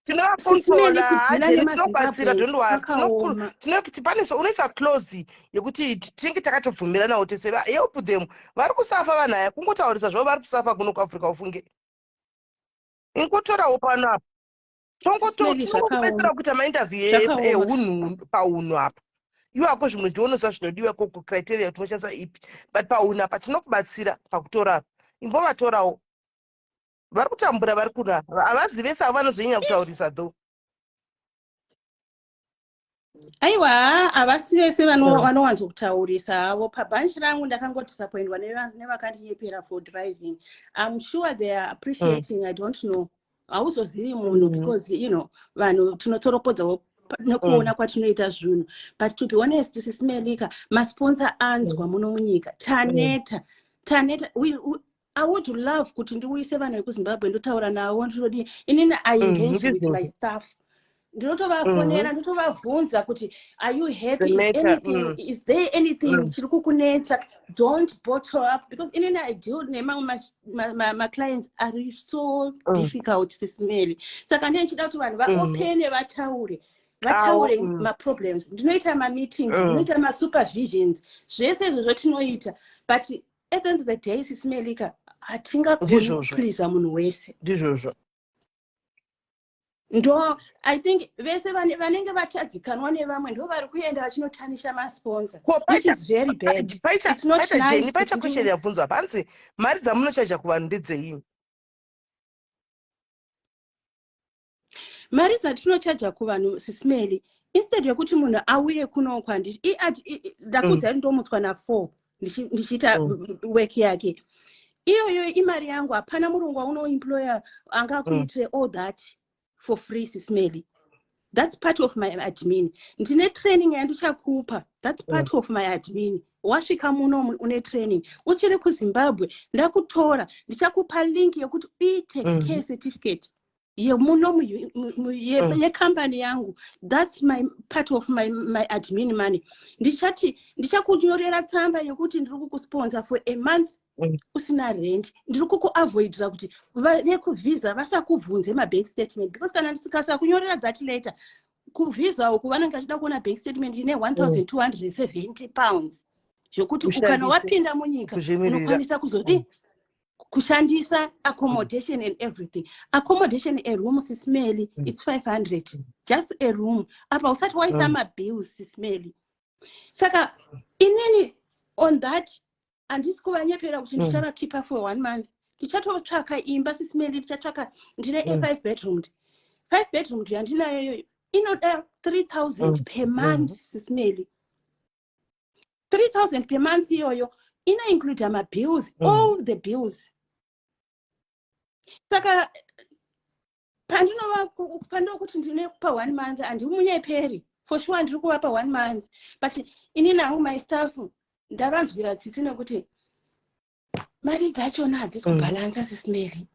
Sis Melly, Tinovakontrola. kudhila Jeni, tinobatsira. nemaZimbabweans Don't worry. kwakaoma. Pane unoisa clause yekuti tinenge takatobvumiranawo tese. Help them, vari kusafa vanhu aya. Kungotaurisa zvavo, vari kusafa kuno kuAfrica, ufunge. Ingotorawo pano apa. Sis Melly, Tinongokubetsera zvakaoma. kuita mainterview Zvakaoma. ehunhu. Paunhu apa, iwako zvimwe ndionoziva zvinodiwa ikoko, criteria kuti unoshandisa ipi, but paunhu apa tinokubatsira pakutora apa. Imbovatorawo, vari kutambura, vari kuna havazi vese avo vanozonyanya kutaurisa though. Aiwa, havasi vese vanowanzokutaurisa havo. Pabhanchi rangu ndakangodisappointwa nevakandinyepera for driving. I'm sure they are appreciating. I don't know, hauzozivi munhu because vanhu tinotsoropodzawo nekuona kwatinoita zvinhu. But to be honest, Sis Melly ka, masponsor anzwa muno munyika. Taneta, taneta. I would love kuti ndiuyise vanhu vekuZimbabwe, ndotaura navo, ndinodii. Inini I engage with my Ndizvozvo. staff. Ndinotovafonera, ndotovabvunza kuti, "Are you happy? The Is matter anything, is there anything chiri kukunetsa? Don't bottle up." Because inini I deal nemamwe maclients ari so difficult, Sis Melly. Saka ndee ndichida kuti vanhu vaopene, vataure, vataure maproblems. Ndinoita mameetings, ndinoita masupervisions, zvese izvozvo tinoita. But at the end of the day, Sis Melly ka, hatingagoni Ndizvozvo. kupleasa munhu wese. Ndizvozvo. Ndo I think vese vanenge vatadzikanwa nevamwe ndo vari kuenda vachinotanisha masponsor, Ko which paita is very bad. paita It's not paita nice Jeni, paita kuti question yabvunzwa apa, hanzi mari dzamunochaja kuvanhu ndedzei? Mari dzatinochaja kuvanhu, Sis Melly, instead yekuti munhu auye kunoko, handiti ndakuudzai, ndomutswa na4 ndichiita work yake iyoyo, imari yangu. Hapana murungu waunoemploya angakuitire all that for free, Sis Melly. That's part of my admin. Ndine training yandichakupa, that's part of my admin. Wasvika muno une training, uchiri kuZimbabwe ndakutora, ndichakupa link yekuti uite care certificate yemuno yekambani yangu. That's my part of my admin money. Ndichati ndichakunyorera tsamba yekuti ndiri kukusponsor for a month usina rent. Ndiri kukuavoidira kuti vekuvhisa vasakubvunze mabank statement, because kana ndisikasakunyorera that letter, kuvhisa uku vanenge vachida kuona bank statement ine £1270, zvokuti kana Ushandise wapinda munyika kuzvimirira. unokwanisa kuzodii, kushandisa accommodation and everything. Accommodation, a room, Sis Melly, it's 500, just a room. Apa usati waisa mabills, Sis Melly. Saka inini on that handisi kuvanyepera kuti ndichavakipa for one month. Ndichatotsvaka imba, Sis Melly. Ndichatsvaka, ndine a 5 bedroom, 5 bedroom yandinayo iyoyo. Inoda 3000 per month. Sis Melly, 3000 per month iyoyo inoincluda mabills, all the bills. Saka pandinova pandinokuti ndine kupa one month, handimunyeperi, for sure ndiri kuvapa one month, but inini hangu my staff ndavanzwira tsitsi nekuti mari dzachona hadzisi kubhalansa. Sis Melly,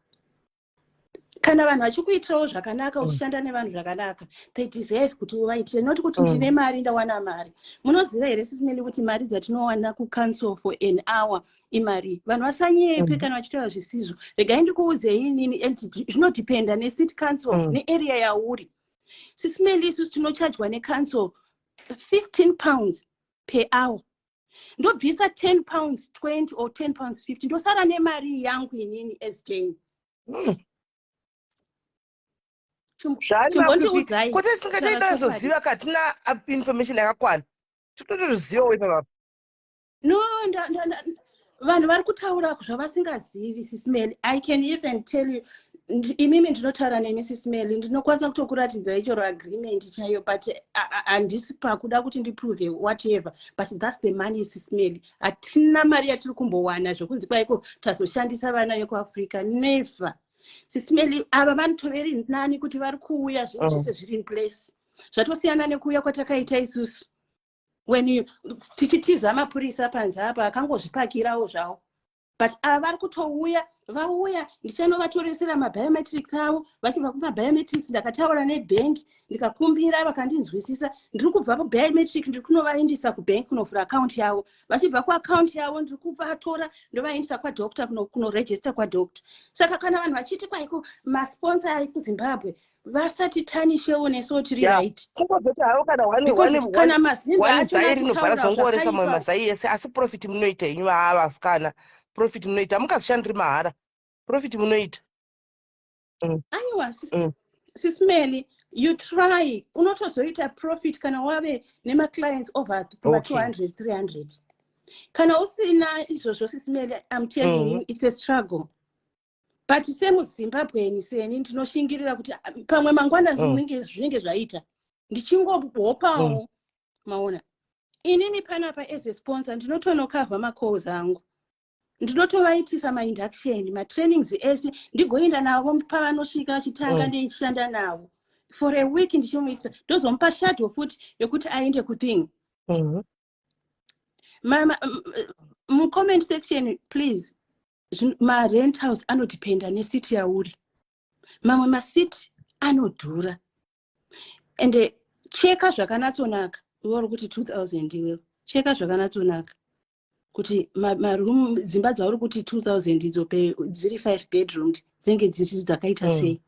kana vanhu vachikuitirawo zvakanaka, uchishanda nevanhu zvakanaka, they deserve kuti uvaitire, not kuti ndine mari, ndawana mari. Munoziva here, Sis Melly, kuti mari dzatinowana kucouncil for an hour imari? Vanhu vasanyepe kana vachitaura zvisizvo. Regai ndikuudzei inini, and zvinodependa necity council nearea yauri. Sis Melly, isusu tinochajwa necouncil £15 per hour. Ndobvisa £10 20 or £10 50, ndosara nemari yangu inini as gain. Chimbondiudzai. Kuti singataidazoziva katina information yakakwana, tinotozivawo ipapapa. No, vanhu vari kutaura zvavasingazivi. Sis Melly, I can even tell you, imimi ndinotaura nemi, Sis Melly, ndinokwanisa kutokuratidzai chero agreement chaiyo, but handisi pakuda kuti ndiprove whatever, but that's the money. Sis Melly, hatina mari yatiri kumbowana zvokunzi kwaiko tazoshandisa vana vekuAfrica, never. Sis Melly, ava vanotoveri nani kuti vari kuuya zvinhu zvese zviri in place. Zvatosiyana nekuuya kwatakaita isusu when tichitiza mapurisa panze apa akangozvipakirawo zvawo, but ava vari kutouya, vauya, ndichanovatoresera mabiometrics avo. Vachibva kumabiometrics, ndakataura nebhengi, ndikakumbira, vakandinzwisisa. Ndiri kubva kubiometric, ndiri kunovaindisa kubhengi kunovhura akaunti yavo. Vachibva kuakaunti yavo, ndiri kuvatora ndovaindisa kwadoctor, kunoregister kwadoctor. Saka kana vanhu vachiti kwaiko masponsor ekuZimbabwe, vasatitanishewo nesuwo tiri right. Kungozoti hawo kana Because kana mazimba one acho zai rinobva achitaura razongoresa mamwe zvakaipa. Mazai ese, asi profit munoita henyu vaa vasikana, profit munoita, mukazishandiri mahara, profit munoita. Aiwa, Sis Melly, you try, unotozoita profit kana wave nemaclients over 200 300. Kana usina izvozvo, Sis Melly, I'm telling you, it's a struggle, but semuZimbabweni seni ndinoshingirira kuti ah, pamwe mangwana zvinenge zvaita, ndichingohopawo. Maona, inini panapa as a sponsor ndinotonokavha macalls angu, ndinotovaitisa mainduction, matrainings ese, ndigoenda navo pavanosvika vachitanga. Ndichishanda navo for a week, ndichimuitisa, ndozomupa shadow futi yekuti aende kuthing. Mucomment section please, marentals anodependa necity yauri. Mamwe macity anodhura, ende cheka zvakanatsonaka. Iwe uri kuti 2000, iwewe cheka zvakanatsonaka kuti maroom, dzimba dzauri kuti 2000 idzo dziri 5 bedroom dzinenge dziri dzakaita sei,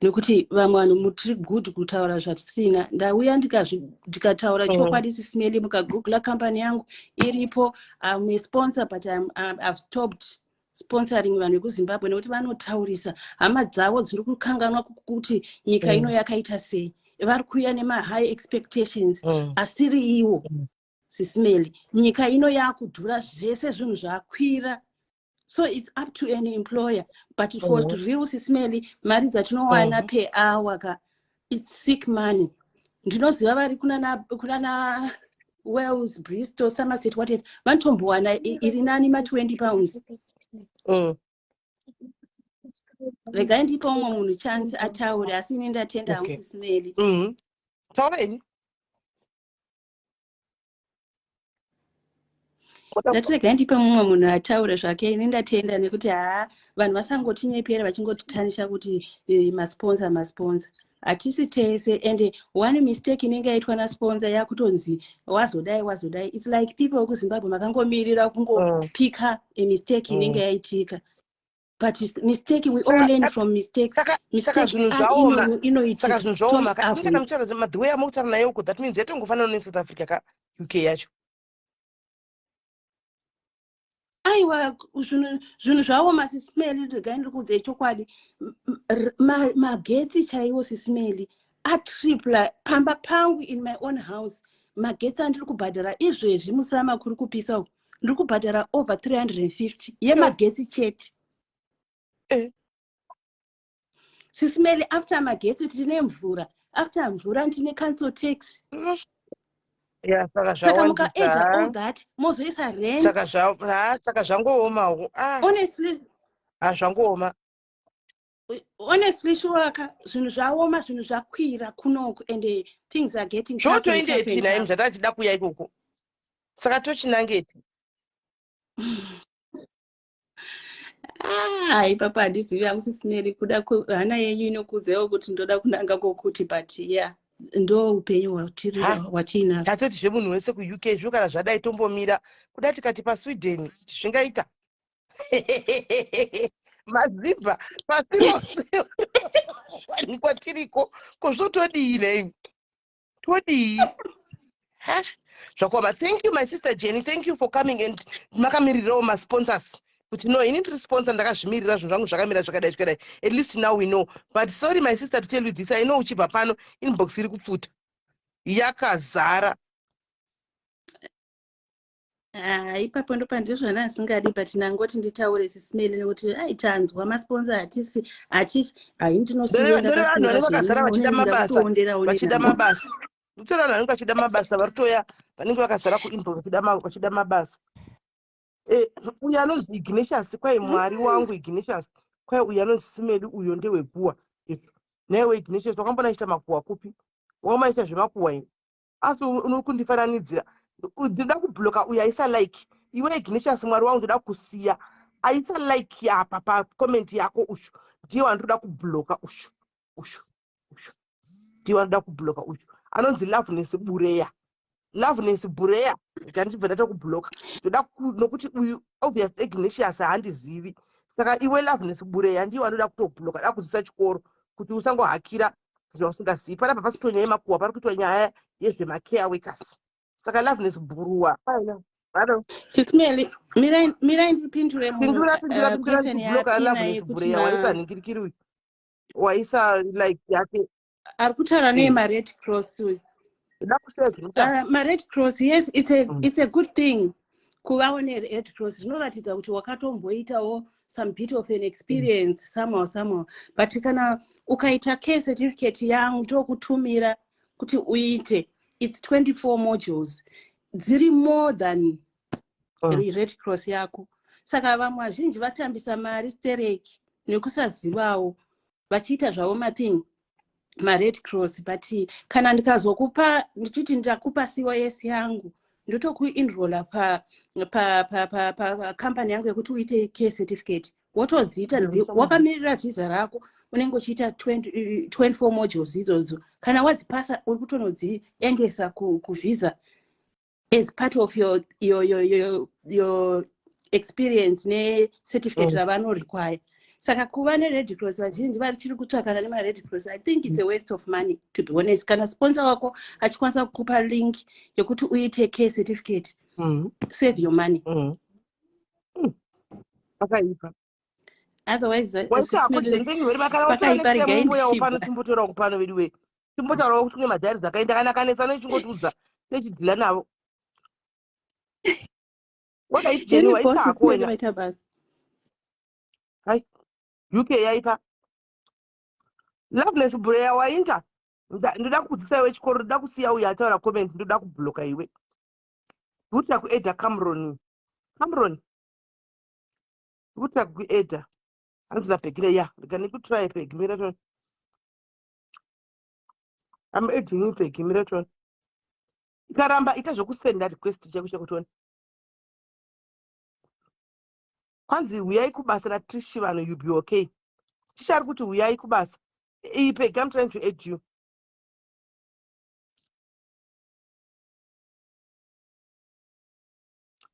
nekuti vamwe vanhu mutiri good kutaura zvatisina. Ndauya ndikataura chokwadi. Sis Melly, mukagoogla company yangu iripo. I'm a sponsor, but I've stopped sponsoring vanhu vekuZimbabwe nekuti vanotaurisa, hama dzavo dziri kukanganwa kuti nyika ino yakaita sei. Vari kuuya nemahigh expectations asiri iwo. Sis Melly, nyika ino yakudhura, zvese zvinhu zvakwira, so it's up to an employer. But for real, Sis Melly, mari dzatinowana per hour ka, it's sick money. Ndinoziva vari kunana Wales, Bristol, Somerset, whatever, vanotombowana iri nani, ma£20. Regai ndipe umwe munhu chance ataure, asi ini ndatenda hangu. Sis Melly. Taura henyu. Ndati regai ndipe mumwe munhu ataure zvake. Ini ndatenda nekuti haa, vanhu vasangotinyepera vachingotitanisha kuti masponsor, masponsor. Hatisi tese, and one mistake inenge yaitwa nasponsor yakutonzi wazodai, wazodai. It's like people vekuZimbabwe makangomirira kungopika a mistake inenge yaitika, but mistake, we all learn from mistakes. Saka zvinhu zvaoma, saka zvinhu zvaoma kana muchitaura the way amukutaura nayo uko, that means yatongofanana neSouth Africa ka UK yacho. Aiwa, zvinhu zvaoma, Sis Melly. Regai ndiri kuudzei chokwadi. Magetsi chaiwo, Sis Melly, atripla. Pamba pangu, in my own house, magetsi andiri kubhadhara izvezvi musama kuri kupisa uku, ndiri kubhadhara over 350 yemagetsi chete. Sis Melly, after magetsi tine mvura. After mvura ndine council tax. Yeah, saka Saka mukaadda zvawandisa. all that mozoisa rent. Saka zva ha, saka zvangoomawo. Ah. Honestly, Ha, zvangooma. Honestly, shuwaka zvinhu zvaoma, zvinhu zvakwira kunoku and things are getting tough and tough Zvotoendepi and naimi tough. zvatachida kuuya ikoko? Saka tochinangepi? Ah, ipapa handizivi hangu sisimeri kuda hana yenyu inokudzewo kuti ndoda kunanga kokuti, but yeah, ndo upenyu hwatiri Ha, hwatiinahwo. Tatoti zvemunhu wese kuUK zvino kana zvadai tombomira. Kuda tikati paSweden zvingaita. Mazimba pasi rose wanikwa tiriko, ko zvotodii nei? Todii? Ha, zvakaoma. Thank you, my sister Jenny. Thank you for coming and makamirirawo masponsors kuti no, ini ndiri sponsor, ndakazvimirira, zvinhu zvangu zvakamira zvakadai zvakadai. At least now we know. But sorry, my sister, to tell you this, I know uchibva pano inbox iri kupfuta yakazara. Ah, ipapo ndo pandizvona asingadi, but ndangoti nditaure sisimeli nekuti ai tanzwa masponsor hatisi achichi hai ndinosiya Ndore vanhu ndakasunga vanenge vakazara zvenyu vachida one ndoda mabasa, kutoonderawo vachida nenhamo. mabasa. Ndikutora vanhu vanenge vachida mabasa, varitoya vanenge vakazara kuinbox vachida mabasa. Uyu anonzi Ignatius, kwai Mwari wangu Ignatius, kwai uyu anonzi Simeli uyo ndewekuwa. Naiwe Ignatius wakambona achiita makuwa kupi? Wakambona achiita zvemakuwa ini? Asi unokundifananidzira. Ndinoda kubloka uyu aisa like. Iwe Ignatius, Mwari wangu, ndoda kusiya. Aisa like apa pacomment yako ushu. Ndiye wandinoda kubloka ushu. Ushu. Ushu. Ndiye wandinoda kubloka ushu. Anonzi Loveness Bureya. Loveness Bureya. Ndandibva ndatokubloka. Ndoda nokuti uyu obvious Ignatius haandizivi. Saka iwe Loveness Bureya ndiye wandinoda kutobloka. Ndoda kudzidzisa chikoro kuti usangohakira zvausingazivi. Panapa pasitoitwa nyaya yemakuhwa, pari kuitwa nyaya yezvemacare workers. Saka Loveness Buruwa. Hello. Sisimeli, mirai mirai ndipindure munhu Pindura, pindura, pindura, question ndikubloka yaPina Loveness yekuti Bureya waisa nhingirikiri uyu. Waisa like yake. Ari kutaura nemared cross uyu. Ndoda kusiya Ignatius. Mared cross, yes, it's a good thing kuvawo nered cross. Zvinoratidza kuti wakatomboitawo some bit of an experience somehow somehow, but kana ukaita care certificate yangu tokutumira kuti uite, it's 24 modules dziri more than red cross yako. Saka vamwe vazhinji vatambisa mari stereki nekusazivawo, vachiita zvavo mathing mared cross. But kana ndikazokupa ndichiti ndakupa COS yangu, ndotokuenrola pa pa pa pa company yangu yekuti uite care certificate, wotodziita wakamirira vhisa rako, unenge uchiita 20, 24 modules idzodzo. Kana wadzipasa, uri kutonodziengesa kuvhisa as part of your experience necertificate ravanorequire. Saka kuva nered cross, vazhinji vachiri kutsvakana nemared cross. I think it's a waste of money, to be honest. Kana sponsor wako achikwanisa kukupa link yekuti uite care certificate, save your money. Pakaipa. Otherwise Waita hako Jenny, very kana pakaipa, regai mumboyawo pano ndichibva. timbotorawo pano vedu we. Timbotaurawo kuti kune madhari dzakaenda kana kanetsa nechingotudza techidhila navo. Wakaiti Jenny Any waita boss hako Simeli wena. vaita basa. Hai. UK yaipa. Loveness Bureya wainda. Ndoda kukudzisa iwe chikoro, ndoda kusiya uyu ataura comment, ndoda kubloka iwe. Ndikuti kuedha Cameron. Cameron. Ndikuti kuedha. Hanzi napegire ya. Rega ndikutry Peggy mira tone. I'm adding you, Peggy mira tone. Ikaramba ita zvekusenda request chako chako tone. Kwanzi huyai kubasa naTrish vanhu, you be okay. Trish ari kuti huyai kubasa. Iyi Peggy, I'm trying to add you.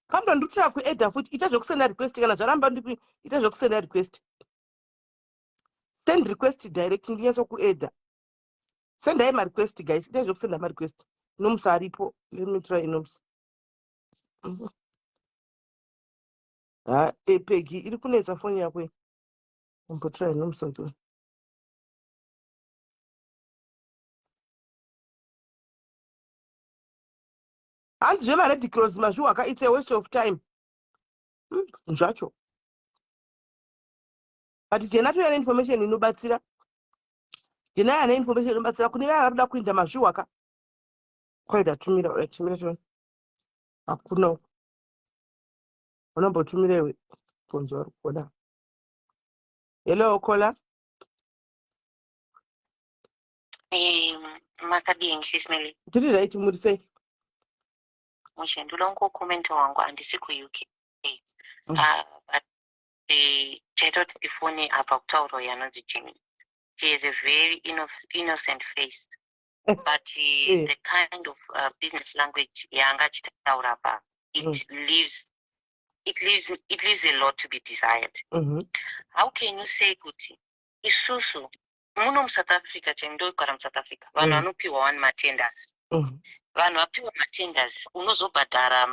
Kamdo ndikutoda kuedha futi, ita zvekusenda request kana zvaramba ndiku ita zvekusenda request. Send request direct ndinyatso kuedha. Sendai marequest guys, ita zvekusenda marequest. Nomusa aripo, let me try Nomusa. Ha, Peggy iri kunetsa foni yako iyi. Mbotry Nomusa kuti. Hanzi zvemared cross mazviwaka, it's a waste of time. Zvacho. But Jena atouya neinformation inobatsira. Ndinaye ane information inobatsira kune vaya vari kuda kuinda mazviwa ka. Kwaida tumira, ora tumira tione. Hakuna. Unombotumira iwe. Kunzwa uri kuona. Hello, caller. Eh, makadini Sis Melly? Ndiri right, muri sei? Mushe, ndoda kungokomenta wangu handisi kuUK. Ah, but chaita kuti tifone apa kutaura uyo anonzi Jimmy. She has a very innocent face. But the kind of business language yaanga achitaura apa, it leaves a lot to be desired. How can you say kuti isusu muno muSouth Africa, chendogara muSouth Africa, vanhu vanopiwa one matenders, vanhu vapiwa matenders, unozobhadhara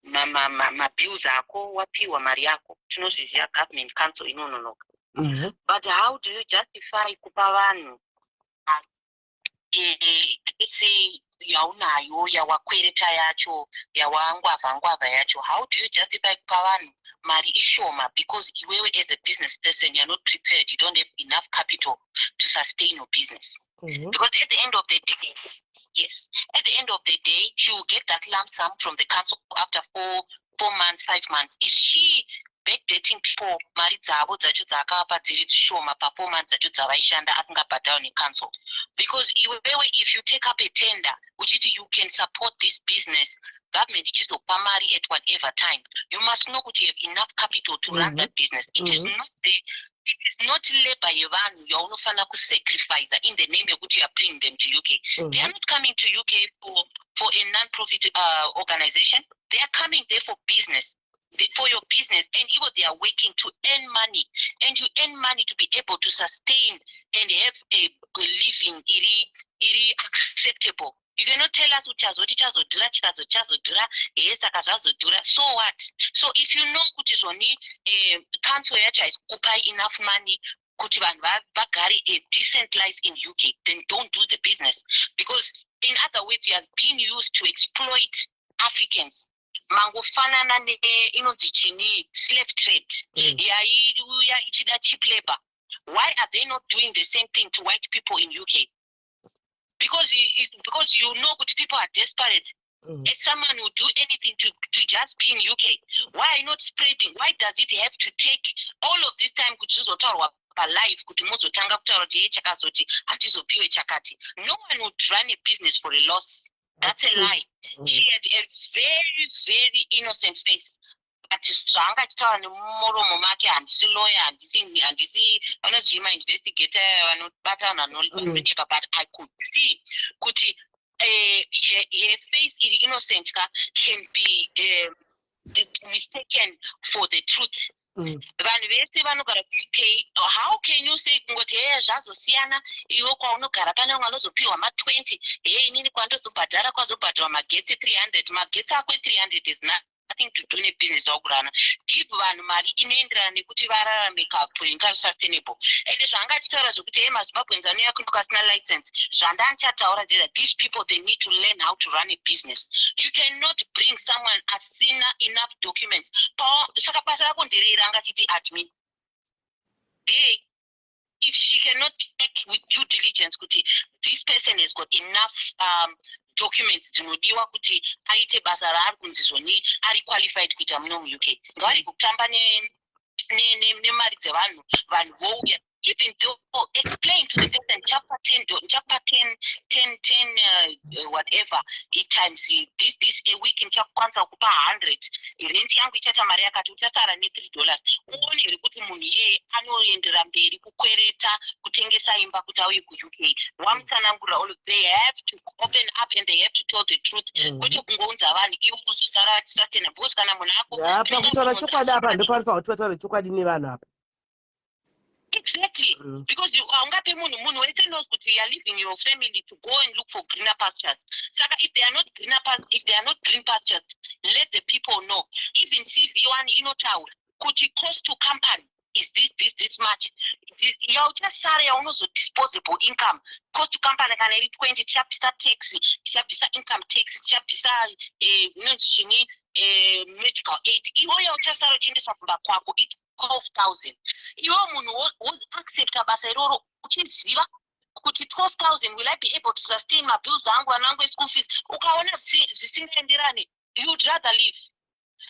mabills ako, wapiwa mari yako, tinozviziva, government council inononoka. But how do you justify kupa vanhu let's say yaunayo, yawakwereta yacho, yawangwavha ngwavha yacho, how do you justify kupa vanhu mari ishoma because iwewe as a business person you're not prepared, you don't have enough capital to sustain your business? Because at the end of the day, yes, at the end of the day, she will get that lump sum from the council after 4 months, 5 months. Is she backdating people mari dzavo dzacho dzaakavapa dziri dzishoma pa4 months dzacho dzavaishanda asingabhadharwa necouncil? Because iwewe, if you take up a tender uchiti you can support this business, government ichizopa mari at whatever time, you must know kuti you have enough capital to run that business. It is not the it is not labor yevanhu yaunofanira kusacrifice in the name yekuti you are bringing them to UK. They are not coming to UK for a non-profit organization. They are coming there for business, for your business, and even they are working to earn money, and you earn money to be able to sustain and have a living iri acceptable. You cannot tell us kuti chazoti chazodhura, chikazoti chazodhura, he saka zvazodhura, so what? So if you know kuti zvoni council yacho haisi kukupai enough money kuti vanhu vagare a decent life in UK, then don't do the business, because in other words you have been used to exploit Africans. Mangofanana neinonzi chini, slave trade yaiuya ichida cheap labor. Why are they not doing the same thing to white people in UK? Because you know kuti people are desperate and someone will do anything to just be in UK. Why are you not spreading? Why does it have to take all of this time kuti zvizotaurwa palive, kuti muzotanga kutaura kuti ye chakazoti hatizopiwe chakati? No one would run a business for a loss. That's a lie. She had a very, very innocent face, but zvaanga achitaura nemumuromo make, handisi lawyer, handisi vanozvii, mainvestigator vanobata vanhu vanonyepa, but I could see kuti her face iri innocent ka can be mistaken for the truth. Vanhu vese vanogara kuUK, how can you say kungoti heye zvazosiyana, iwe kwaunogara pane vamwe vanozopiwa ma20, heye inini kwandozobhadhara kwazobhadharwa magetsi 300, magetsi ako e300 is nothing to do nebusiness wakurana. Give vanhu mari inoenderana nekuti vararame kapoinga sustainable. Ende zvaanga achitaura zvekuti heye maZimbabweans anouya kuno kasina license, zvandandichataura zeza, these people, they need to learn how to run a business. You cannot bring someone asina enough documents. Saka basa rako nderei ranga achiti admin ndei if she cannot check with due diligence kuti this person has got enough documents dzinodiwa kuti aite basa raari kunzi zvoni ari qualified kuita muno muUK? Ngavari kutamba nemari dzevanhu, vanhu vouya. Even though, explain to the person, chapter 10, chapter 10 10 10 whatever it times this a week, ndichakwanisa kupa 100, rent yangu ichaita mari yakati, uchasara ne$3. Uone here kuti munhu iyeye anoendera mberi kukwereta, kutengesa imba kuti auye kuUK? Wamutsanangurira all. They have to open up and they have to tell the truth, kwete kungounza vanhu ivo kuzosara vachisustain, because kana munhu ako Apa kutaura chokwadi, apa ndopanofanira kuti vataure chokwadi nevanhu apa. Exactly. Because you haungape munhu, munhu wese knows kuti you are leaving your family to go and look for greener pastures. Saka if they are not greener if they are not green pastures, let the people know. Even CV1 inotaura kuti cost to company is this, this, this much. Yauchasara yaunozodisposable income, cost to company kana iri 20, tichabvisa tax, tichabvisa income tax, tichabvisa inonzi chini, medical aid, iwe yauchasara uchiendesa kumba kwako i 12,000. Iwe munhu woaccepta basa iroro. Uchiziva kuti 12,000, will I be able to sustain mabills angu, vana vangu eschool fees? Ukaona zvisingaenderani, you'd rather leave.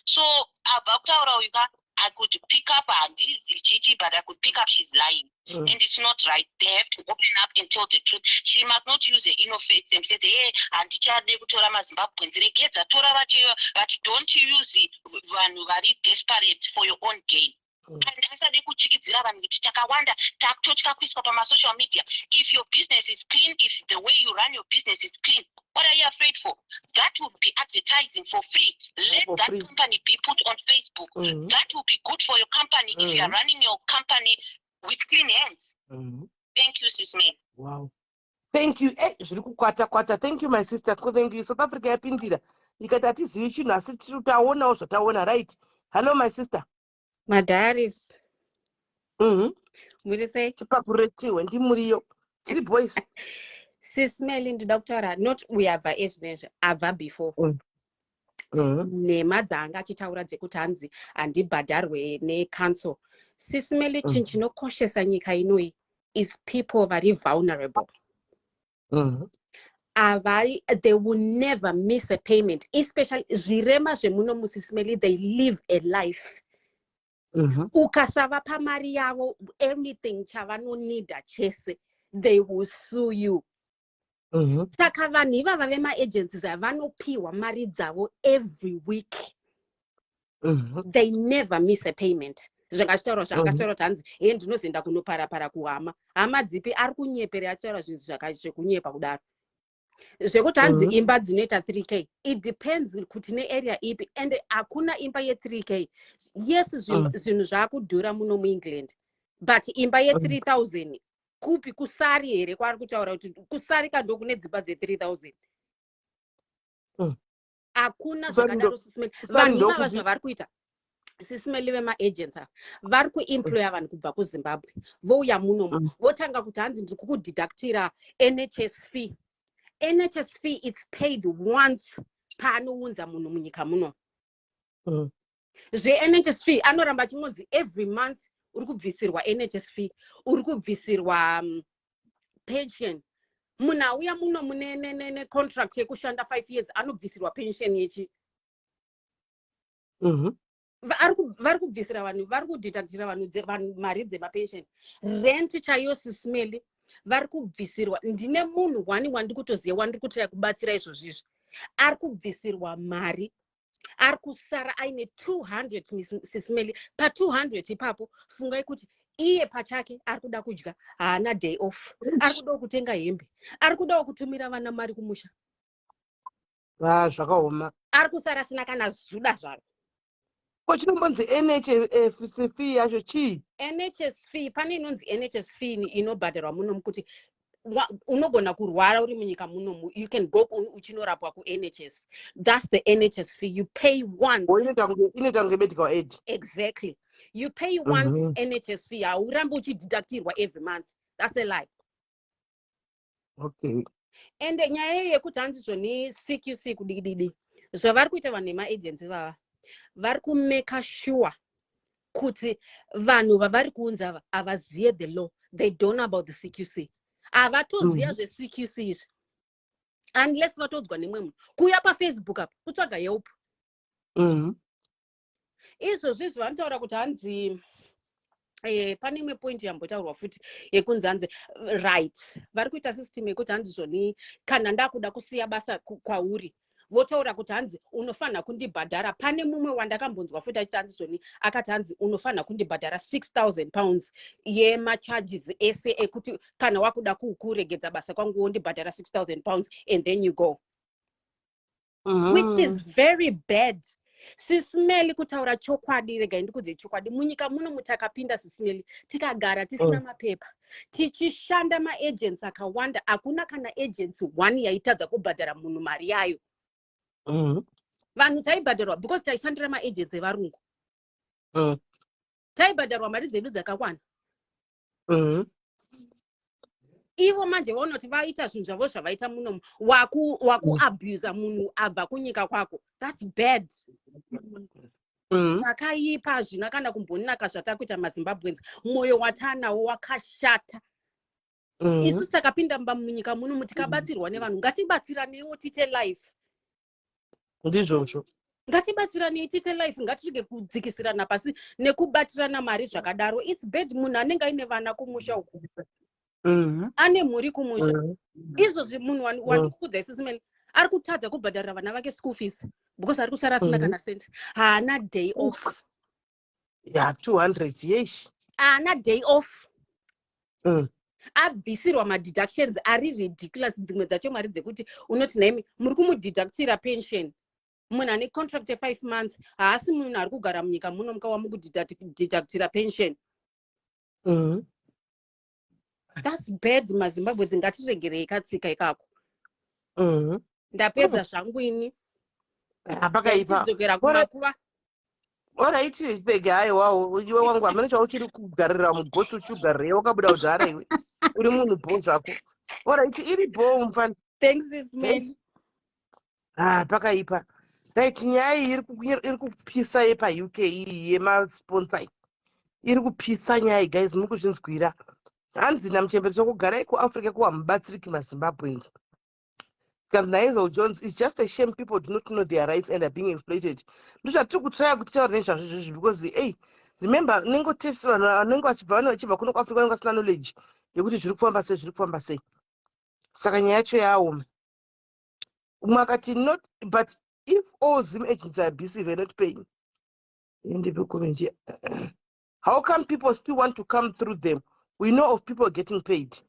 So abva kutaura uyu ka, I could pick up, handizi chichi, but I could pick up she's lying. And it's not right. They have to open up and tell the truth. She must not use her innocence and say, "Hey, handichade kutora maZimbabweans." Regedza, tora vacho, but don't use vanhu vari desperate for your own gain. And asade kuchikidzira vanhu kuti takawanda takutotya kuiswa pamasocial media. If your business is clean, if the way you run your business is clean, what are you afraid for? That would be advertising for free. Let For that free. Company be put on Facebook. That will be good for your company if you are running your company with clean hands. Thank you, Sis Melly. Wow, thank you. Zviri kukwata kwata. Thank you, my sister. Thank you. South Africa yapindira ikati hatizivi chinhu, asi tiri taonawo zvataona. Right, hello, my sister. Madaris. Muri sei? Tipakuretiwe ndimuriyo, tiri boys. Sis Melly, ndoda kutaura, not uyo abva ezvinezvi, abva before. Nhema dzaanga achitaura dzekuti hanzi handibhadharwe necouncil. Sis Melly, chinhu chinokoshesa nyika inoi is people vari vulnerable. Avari, they will never miss a payment, especially zvirema zvemuno muSis Melly. They live a life. Ukasavapa mari yavo, anything chavanonida chese, they will sue you. Saka vanhu ivava vemaagencies ava vanopiwa mari dzavo every week. They never miss a payment. Zvangachitaura, zvaangachitaura kuti hanzi he ndinozoenda kunoparapara kuhama, hama dzipi? Ari kunyepera, achitaura zvinhu zvekunyepa kudaro, zvekuti hanzi imba dzinoita 3K. It depends kuti nearea ipi, and hakuna imba ye3K. Yes, zvinhu zvaakudhura muno muEngland, but imba ye3000 kupi? Kusari here kwaari kutaura kuti kusari kando kune dzimba dze3000? Hakuna zvakadaro, Sis Melly. Kusari Vanhu ivava, ndokupi? zvavari kuita, Sis Melly, vemaagents ava vari kuemploya vanhu kubva kuZimbabwe, vouya munomu, votanga kuti hanzi ndiri kukudeductira NHS fee. NHS fee, it's paid once paanounza munhu munyika muno. ZveNHS fee anoramba achingonzi every month uri kubvisirwa NHS fee, uri kubvisirwa pension. Munhu auya muno mune necontract yekushanda 5 years anobvisirwa pension yechi Vari kubvisira vanhu, vari kudeductira vanhu mari dzemapension. Rent chaiyo, Sis Melly, vari kubvisirwa. Ndine munhu one wandiri kutoziva, wandiri kutoya kubatsira izvozvizvi, ari kubvisirwa mari, ari kusara aine 200. Sis Melly, pa200 ipapo, fungai kuti iye pachake ari kuda kudya, haana day off, ari kudawo kutenga hembe, ari kudawo kutumira vana mari kumusha. Ah, zvakaoma. Ari kusara asina kana zuda zvaro. Ko chinombonzi NHS fee yacho chii? NHS fee, pane inonzi NHS fee inobhadharwa munomu kuti unogona kurwara uri munyika munomu, you can go uchinorapwa kuNHS. That's the NHS fee. You pay once. O, inoita kunge medical aid. Exactly, you pay once. NHS fee haurambi uchideductirwa every month. That's a lie. Ende nyaya iyi yekuti hanzi zvoni CQC kudididi, zvavari kuita vanhu vemaagency vava, vari kumake sure kuti vanhu vavari kuunza ava havaziye the law. They don't know about the CQC. Havatoziva zveCQC izvi unless vatodzwa nemumwe munhu kuuya paFacebook apa kutsvaga help. Izvozvo izvi vanotaura kuti hanzi pane imwe point yambotaurwa futi yekunzi hanzi, right, vari kuita system yekuti hanzi zvoni kana ndakuda kusiya basa kwauri, votaura kuti hanzi unofanira kundibhadhara. Pane mumwe wandakambonzwa futi achiti hanzi zvoni, akati hanzi unofanira kundibhadhara £6000 yemacharges ese ekuti kana wakuda kuregedza basa kwangu, wondibhadhara £6000 and then you go, which is very bad, Sis Melly. Kutaura chokwadi, regai ndikudze chokwadi, munyika muno mutakapinda, Sis Melly, tikagara tisina mapepa, tichishanda maagents akawanda, hakuna kana agency one yaitadza kubhadhara munhu mari yayo. Vanhu taibhadharwa because taishandira maagents evarungu. Taibhadharwa mari dzedu dzakakwana. Ivo manje vaona kuti vaita zvinhu zvavo zvavaita munomu, wakuabusa munhu abva kunyika kwako. That's bad. Zvakaipa, hazvina kana kumbonaka zvatakuita maZimbabweans. Mwoyo watanawo wakashata. Isu takapinda mumba munyika muno tikabatsirwa nevanhu, ngatibatsiranewo tiite life. Ndizvozvo. Ngatibatsiranei tiite life, ngatirege kudzikisirana pasi nekubatirana mari zvakadaro. It's bad. Munhu anenge aine vana kumusha uku, ane mhuri kumusha. Izvozvi munhu wandikuudza isisimeli ari kutadza kubhadharira vana vake school fees because ari kusara asina kana cent. Haana day off. Ya, 200 yesh. Haana day off. Abvisirwa madeductions ari ridiculous. Dzimwe dzacho mari dzekuti unoti, naimi muri kumudeductira pension, munhu ane contract ye5 months, haasi munhu ari kugara munyika muno, mukawa mukudeductira pension. That's bad. MaZimbabwe, dzingatiregerei katsika ikako. Ndapedza zvangu ini. Pakaipa. Tidzokera kumakuva. Alright, Pege, haiwawo, iwe wangu, hamene chauchiri kugarira mugotsi uchiugarirei, wakabuda kudhara iwe, uri munhu bho zvako. Alright, iri bho mufana. Thanks, Ismail. Ah, pakaipa. Right, nyaya iyi iri kupisa yepaUK iyi yemasponsor iyi iri kupisa nyaya iyi. Guys, muri kuzvinzwira. Hanzi namuchembereswa kugarai kuAfrica kuhamubatsiriki maZimbabweans. Because Nigel Jones, it's just a shame people do not know their rights and are being exploited. Ndozvatiri kutraya kuti taura nezvazvo izvozvi because, ei, remember, nengotesi vanhu vanenge vachibva, vanenge vachibva kuno kuAfrica, vanenge vasina knowledge yekuti zviri kufamba sei, zviri kufamba sei. Saka nyaya yacho yaoma. Umwe akati, not but if all Zim agents are abusive and not paying, ndipe comment. How come people still want to come through them? We know of people getting paid.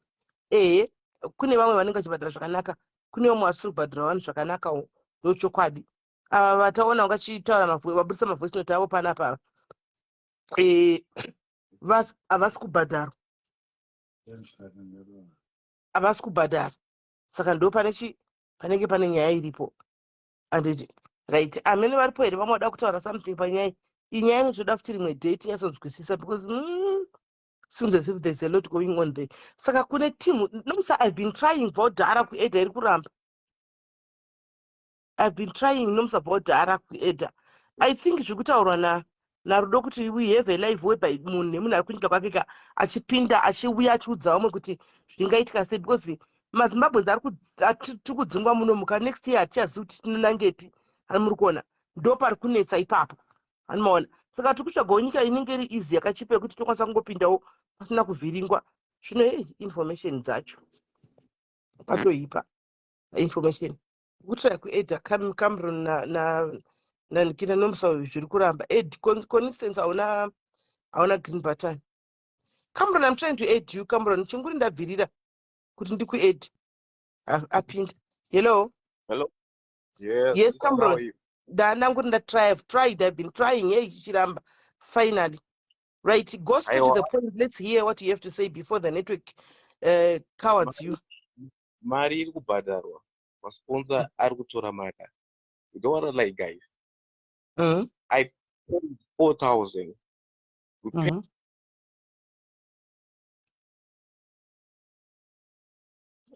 Ehe, kune vamwe vanenge vachibhadhara zvakanaka, kune vamwe vasiri kubhadhara vanhu zvakanakawo, ndochokwadi. Ava vataona vangachitaura, vabudisa mavoice note avo panapa, havasi kubhadharwa, havasi kubhadhara. Saka ndo pane chi panenge pane nyaya iripo, anditi? Right, amene varipo here vamwe vada kutaura something panyaya iyi? Nyaya inotoda futi rimwe day tinyatsonzwisisa because seems as if there's a lot going on there. Saka kune team Nomusa, I've been trying vodhara kuadda, iri kuramba. I've been trying Nomusa vodhara kuadda. I think zviri kutaurwa na naRudo kuti we have a live whereby munhu nemunhu ari kunyika kwake ka achipinda, achiuya, achiudza vamwe kuti zvingaitika sei, because maZimbabweans tiri kudzingwa muno muka. Next year hatichazivi kuti tinonangepi. Hani muri kuona ndo pari kunetsa ipapo, hani maona? Saka tiri kutsvagawo nyika inenge iri easy, yakachipa, yekuti tokwanisa kungopindawo pasina kuvhiringwa. Zvino hei, information dzacho patoipa information. Kutry kuadda Cameron nanikina Nomusa uyu, zviri kuramba. Add Constance, hauna green button. Cameron, I'm trying to add you, Cameron. Chinguri ndabvirira kuti ndikuadd. Apinda. Hello. Hello. Yes. Yes. How are Cameron. you? Ndananguri ndatry, I've tried, I've been trying. Hey, chichiramba. Finally. Right, go straight to Aiwa. the point. Let's hear what you have to say before the network cowards you. Mari iri kubhadharwa. Masponsor ari kutora mari. You don't want to lie, guys. I paid 4,000. We paid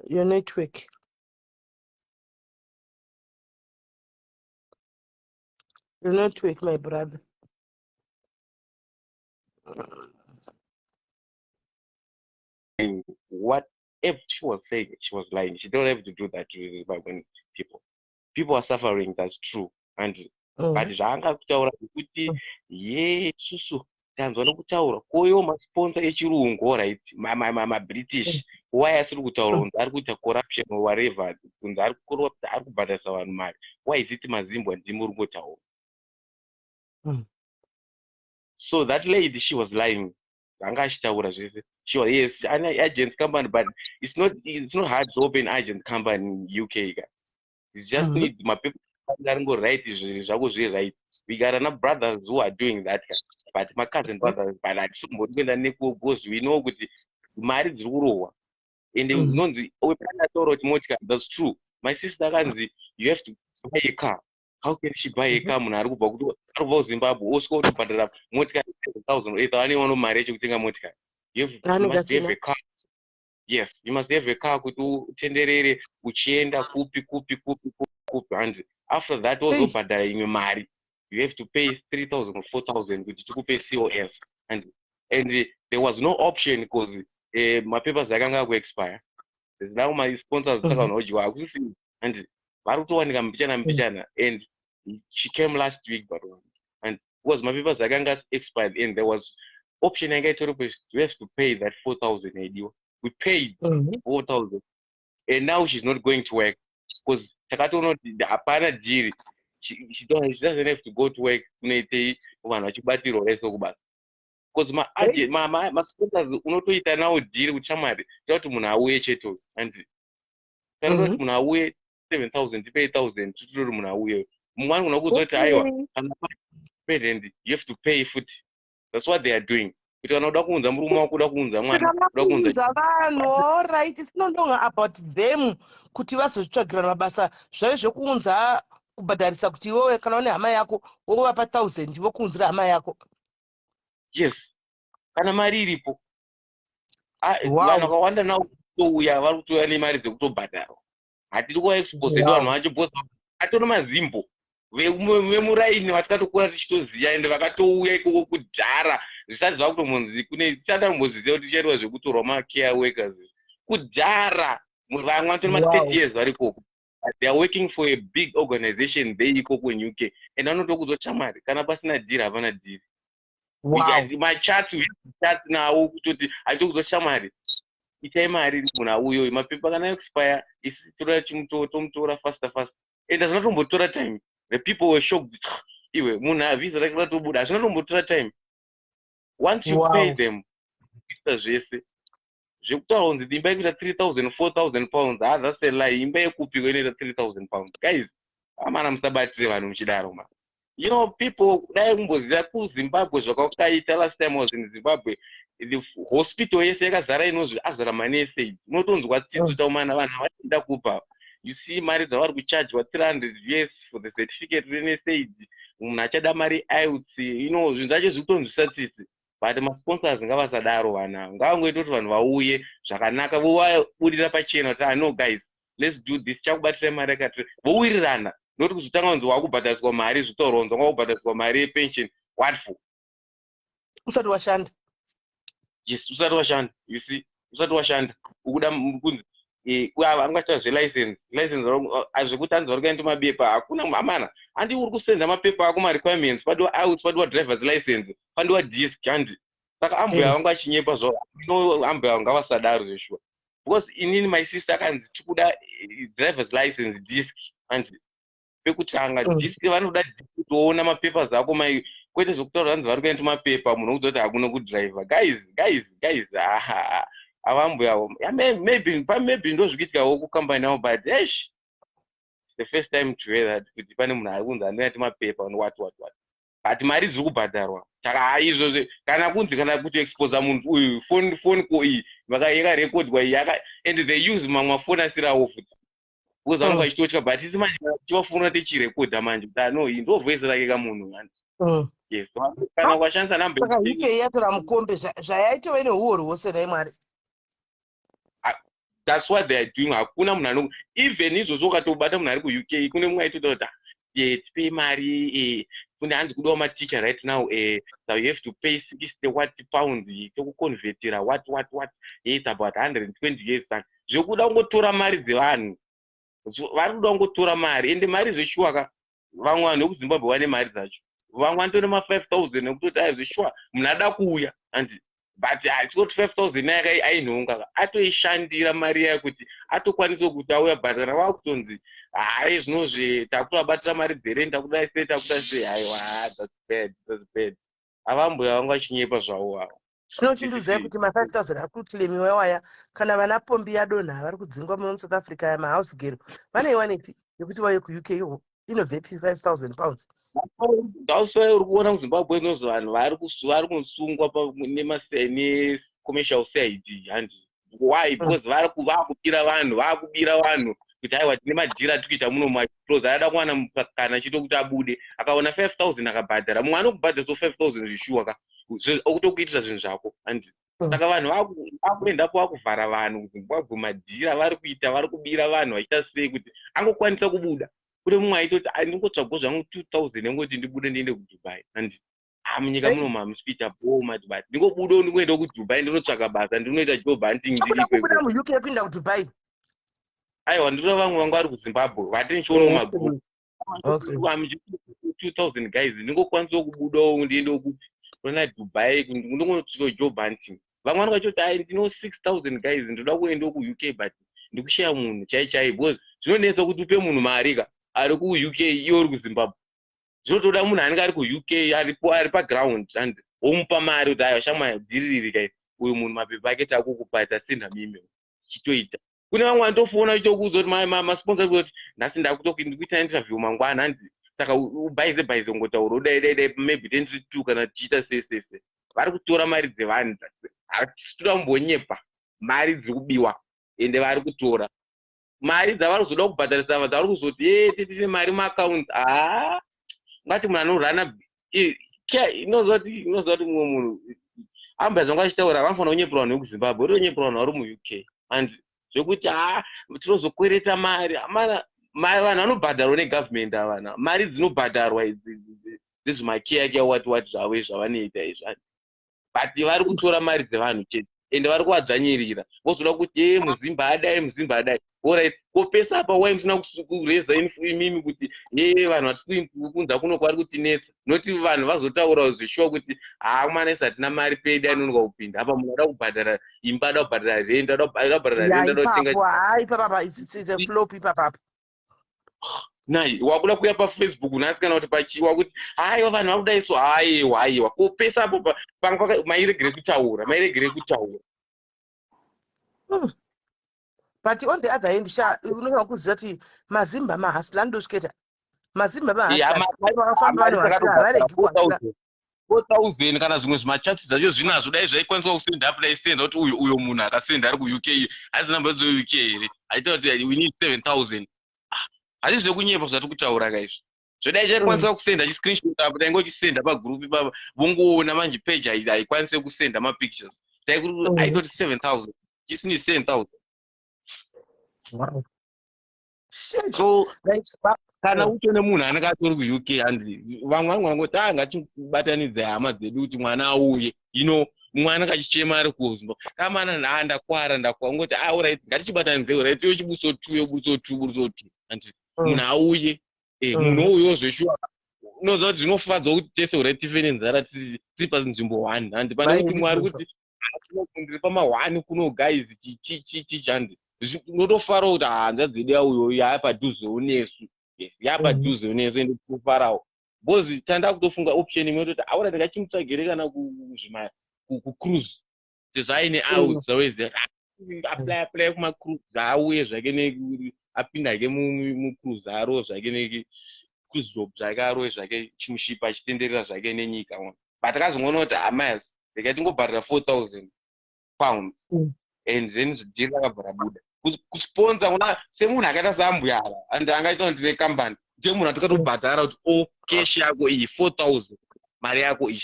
Your network. Your network, my brother. What if she was saying, she was lying. She don't have to do that to the Zimbabwean people. People are suffering, that's true. And but zvaanga kutaura zvekuti ye isusu tanzwa nokutaura koiwo masponsor echirungu, right, maBritish, why asiri kutaura kunzi ari kuita corruption or whatever, kunzi ari kucorrupt, ari kubhadharisa vanhu mari? Why is it maZimbwa ndimi uri kungotaura? So that lady, she was lying. Anga achitaura zvese, she was, yes, ane agents company, but it's not hard to open agent company in UK ka. It's just need mapepa aringo right, zvinhu zvako zviri right. We got enough brothers who are doing that ka, but macousin brothers, but hatisimbori kuenda neko because we know kuti mari dziri kurohwa. Ende unonzi wepana kuti motikari, that's true. My sister akanzi you have to buy a car. How can she buy a car? Munhu ari kubva kuti ari kubva kuZimbabwe, osvika kutobhadhara motikari 7,000, 8,000, aneono mari yacho kutenga motikari? You Anenge must have asina. a car. Yes, you must have a car kuti utenderere uchienda kupi kupi kupi kupi kupi. Hanzi after that wozobhadhara imwe mari. You have to pay 3000 or 4000 kuti tikupe COS. And there was no option because Mapapers akanga akuexpire. There's now my sponsors saka vanhu vodyiwa hakusisi and vari kutowanika mbichana mbichana, and she came last week, but and because mapapers akanga expired and there was option yanga itoripo, you have to pay that 4000 yaidiwa. We paid 4000 and now she's not going to work because takatoona kuti hapana dhiri. She doesn't have to go to work. Kunoitei vanhu vachibatirwa rese kubasa? Because masponsors unotoita nawo dhiri kuti shamwari, toda kuti munhu auye chete, and tanoda kuti munhu auye 7000, tipe 8000, tototi munhu auye. Mumwe anogona kuudza kuti aiwa, kana parent, you have to pay futi. That's what they are doing, kuti kana uda kuunza murume wako, uda kuunza mwana, uda kuunza vanhu. Alright, it's no longer about them kuti vazozvitsvagirana mabasa. Zvave zvekuunza, kubhadharisa, kuti iwewe kana une hama yako wovapa 1000, vokuunzira hama yako. Yes, kana mari iripo. Vanhu vakawanda nao kutouya, vari kutouya nemari dzekutobhadharwa. Hatiri kuvaexpose edu vanhu vacho because atori mazimbo vemuraini vatikatokura tichitoziva, ende vakatouya ikoko kudhara zvisati zvakutombonzi kune, tisati tambozviziva kuti tichaitwa zvekutorwa macare workers. Kudhara vamwe vatori ma30 years vari ikoko. They are working for a big organization they ikoko in UK, and vanotokudzwa, chamwari, kana pasina dhiri hapana dhiri. Machats, chats nawo kutoti achitokudzwa, shamwari, itai mari munhu auyoyo, mapepa kana expire isi toda tomutora faster faster. And hazvina tombotora time. The people were shocked, iwe munhu visa rake ratobuda. Hazvina tombotora time once you pay them, ita zvese zvekutaura kunzi imba yekuita 3000, £4000. Ha, that's a lie. Imba yekupiko inoita £3000? Guys, amana, musabatire vanhu muchidaro ma. People, dai kumboziva kuZimbabwe zvakakaita. Last time I was in Zimbabwe, the hospital yese yakazara inozvi azara manurse. Unotonzwa tsitsi taumana vanhu havachida kupa. You see mari dzavari kuchajwa, 300 US for the certificate renurse aid. Munhu achada mari IELTS, zvinhu zvacho zviri kutonzwisa tsitsi. But masponsors ngavasadaro vanhu ava, ngavangoita kuti vanhu vauye zvakanaka, vovabudira pachena kuti, ah, no guys, let's do this, chakubatirai mari yakati, vowirirana. Nokuti kuzotanga kunzi wakubhadhariswa mari, zvitaurwa kunzi wanga kubhadhariswa mari yepension, what for? Usati washanda. Yes, usati washanda. You see, usati washanda ukuda kunzi anga zvelicense, license zvekuti anzi vari kuenda mabepa hakuna amana. Handi uri kusenza mapepa ako, marequirements padiwa IELTS, padiwa drivers license, padiwa DiSC, handi? Saka ambuya vanga achinyepa zvavo. Ambuya ngavasadaro zveshuwa, because inini my sister akanzi tikuda drivers license, DiSC, handi? Pekutanga DiSC, vanoda DiSC kutoona mapapers ako mai, kwete zvekutaura vanzi vari kuenda mapepa, munhu okuti hakuna kudriver. Guys, guys, guys, aha, avambuyawo maybe ndo zvikuitikawo kukambani avo, but esh, it's the first time to hear that kuti pane munhu ari kunzi anoita mapepa, what what what, but mari dziri kubhadharwa. Saka haizvozvo kana kunzi kana kuti exposa munhu uyu, phone ko iyi yakarekodwa iyi, and they use mamwe mafoni asiri awo futi because vanenge vachitotya. But isi manje tivafonera tichirekodha manje kuti ano iyi ndo voice rake kamunhu. Yes, kana ukashandisa namba. Saka UK yatora mukombe zvayaitove neuori hwose, nhai Mwari. That's what they are doing. Hakuna munhu ano, even izvozvo ukatobata munhu ari kuUK, kune mumwe aitoda kuti tipei mari, kune hanzi kudiwa maticha right now, so you have to pay 60 what pounds, tokuconvertira what what what, it's about 120 years. Saka zvekuda kungotora mari dzevanhu, vari kuda kungotora mari, ende mari zveshuwa ka, vamwe vanhu vekuZimbabwe vane mari dzacho. Vamwe vanotore ma5000 nekutoti ai zveshuwa munhu ada kuuya, handi? But achikoti 5000 yaka ainhonga, atoishandira mari yayo kuti atokwanisa kuti auya. But kana vakutonzi hai, zvinozve takutovabatira mari dzereni, takudai sei, takuda sei, haiwa, that's bad, that's bad. Avambuya vanga vachinyepa zvavo avo. Zvinochindudzai kuti ma5000 ari kuclaimiwa iwaya, kana vana pombi yadonha vari kudzingwa muno muSouth Africa, ya mahouse girl vaneiwanepi yekuti vauye kuUK? Inobvepi £5000? That's why uri kuona kuZimbabwe inozi vanhu vari kusungwa necommercial side, handi? Why? Because vari vakubira vanhu, vakubira vanhu kuti aiwa, tine madhiri atiri kuita muno maclose. Ada kuwana kana chito kuti abude, akaona 5000 akabhadhara. Mumwe anokubhadharisawo 5000 zvishuwa ka, okutokuitira zvinhu zvako, handi? Saka vanhu vakuendapo vakuvhara vanhu kuZimbabwe, madhiri avari kuita, vari kubira vanhu vachiita sei kuti angokwanisa kubuda. Kune mumwe aitoti ndingotsvago zvangu 2000 engoti ndibude ndiende kuDubai, handi? Ah, munyika muno hamusi kuita bho mati but ndingobudawo ndingoenda kuDubai ndinotsvaka basa, ndinoita job hunting. Chakuda Ndiriko kubuda ikoko. muUK kuenda kuDubai? Aiwa, ndinoda vamwe vangu vari kuZimbabwe vati ndichiona mumagroup. 2000 guys, ndingokwanisawo kubudawo ndiendewo kupi, kuna Dubai, ndingotsvika job hunting. Vamwe vanenge vachiti, ai, ndino 6000 guys, ndoda kuendawo kuUK, but ndikushaya munhu chai chai, because zvinonetsa kuti upe munhu mari ka ari kuUK iwe uri kuZimbabwe. Zvinotoda munhu anenge ari kuUK, aripo, ari paground, and womupa mari kuti, aiwa shamwari, dhiririri kai uyu munhu mapepa ake takukupa, tasenda muemail. Chitoita kune vamwe vanotofona vachitokuudza kuti masponsor kuti nhasi ndakutokuita interview mangwana, hanzi saka ubhaize bhaize ungotaura udai dai dai maybe 22 kana tichiita sei sei sei. Vari kutora mari dzevanhu. Hatisi toda kumbonyepa, mari dziri kubiwa, ende vari kutora mari dzavari kuzoda kubhadharisa, dzavari kuzoti ye titine mari muaccount. Haa, ungati munhu anorana inoziva kuti mumwe munhu amba zvanga achitaura, vanofanira kunyepera vanhu vekuZimbabwe, votonyepera vanhu vari muUK, and zvekuti ha, tinozokwereta mari amana mari, vanhu vanobhadharwa negovernment avana mari dzinobhadharwa idzi dzezvimakeyakeya wati wati zvavo izvi zvavanoita izvi, but vari kutora mari dzevanhu chete, ende vari kuvadzvanyirira. Vozoda kuti ye muZimba adai, muZimba adai. Alright, kopesa apa wai musina kureza imimi kuti ye vanhu vatisi kunza kuno kwari kutinetsa, noti vanhu vazotaura zveshuwa kuti haa mwana isi hatina mari pedi anonoka kupinda apa. Munhu ada kubhadhara imba, ada kubhadhara rent, ada kubhadhara rent, ada kutenga. Ipapo, haa, ipapapa it's a flop ipapapa. Nai wakuda kuuya paFacebook nhasi kana kuti pachiwa kuti haiwa vanhu vakudai, so haiwa, haiwa, kopesa apo panga mairegere kutaura, mairegere kutaura. But on the other hand sha, unofanira kuziva kuti maZimba mahustler, anodosviketa maZimba mahustler, vakafamba vanhu vachira havaregi kuhustler. 4000 kana zvimwe zvimachats zvacho zvinazvo, dai zvaikwanisa kusenda apo, daisenda kuti uyo uyo munhu akasenda ari kuUK, haisi namba dzeUK here, aita kuti we need 7000. Hazvi zvekunyepa zvati kutaura kaizvi, zvodai chaikwanisa kusenda chiscreenshot apo, tainge uchisenda pagroup ipapa, vongoona manje page haikwanisi kusenda mapictures, aitoti 7000, chisini 7000. So kana utone munhu anenge atori kuUK, hanzi vamwe vangu vangoti a ngatibatanidze hama dzedu kuti mwana auye, mumwe anenge achichema ari kuZimbabwe, kamana nhaa ndakwara ndakwara, ungoti a alright, ngatichibatanidze, alright, iwe chibuso two, yobuso two, buso two, hanzi munhu auye. Munhu ouyewo zveshuwa, unoziva kuti zvinofadza kuti tese alright tife nenzara tiri panzvimbo one, handi pane kuti mwari kuti ndiri pama1 kuno guys, chichichichi, handi unotofarawo kuti hanzvadzi yedu yauyo yaapadhuzewo nesu, yes, yaapadhuzewo nesu, ende tinofarawo because tanda kutofunga option imwe toti aura ndingachimutsvagire kana kuzvima kucruise, sezvo aine out zaweziva, apply apply kumacruise, auye zvake, apinda hake mucruise, arowo zvake necruise job zvake, arowe zvake chimushipa achitenderera zvake nenyika. But akazongoona kuti hamayas, regai tingobhadhara £4000 and then dhiri rakabva rabuda. Kusponsa kuna semunhu akaita saambuyara and angaita kuti ndine kambani, ndiye munhu atikatobhadhara kuti o cash yako iyi 4000, mari yako iyi.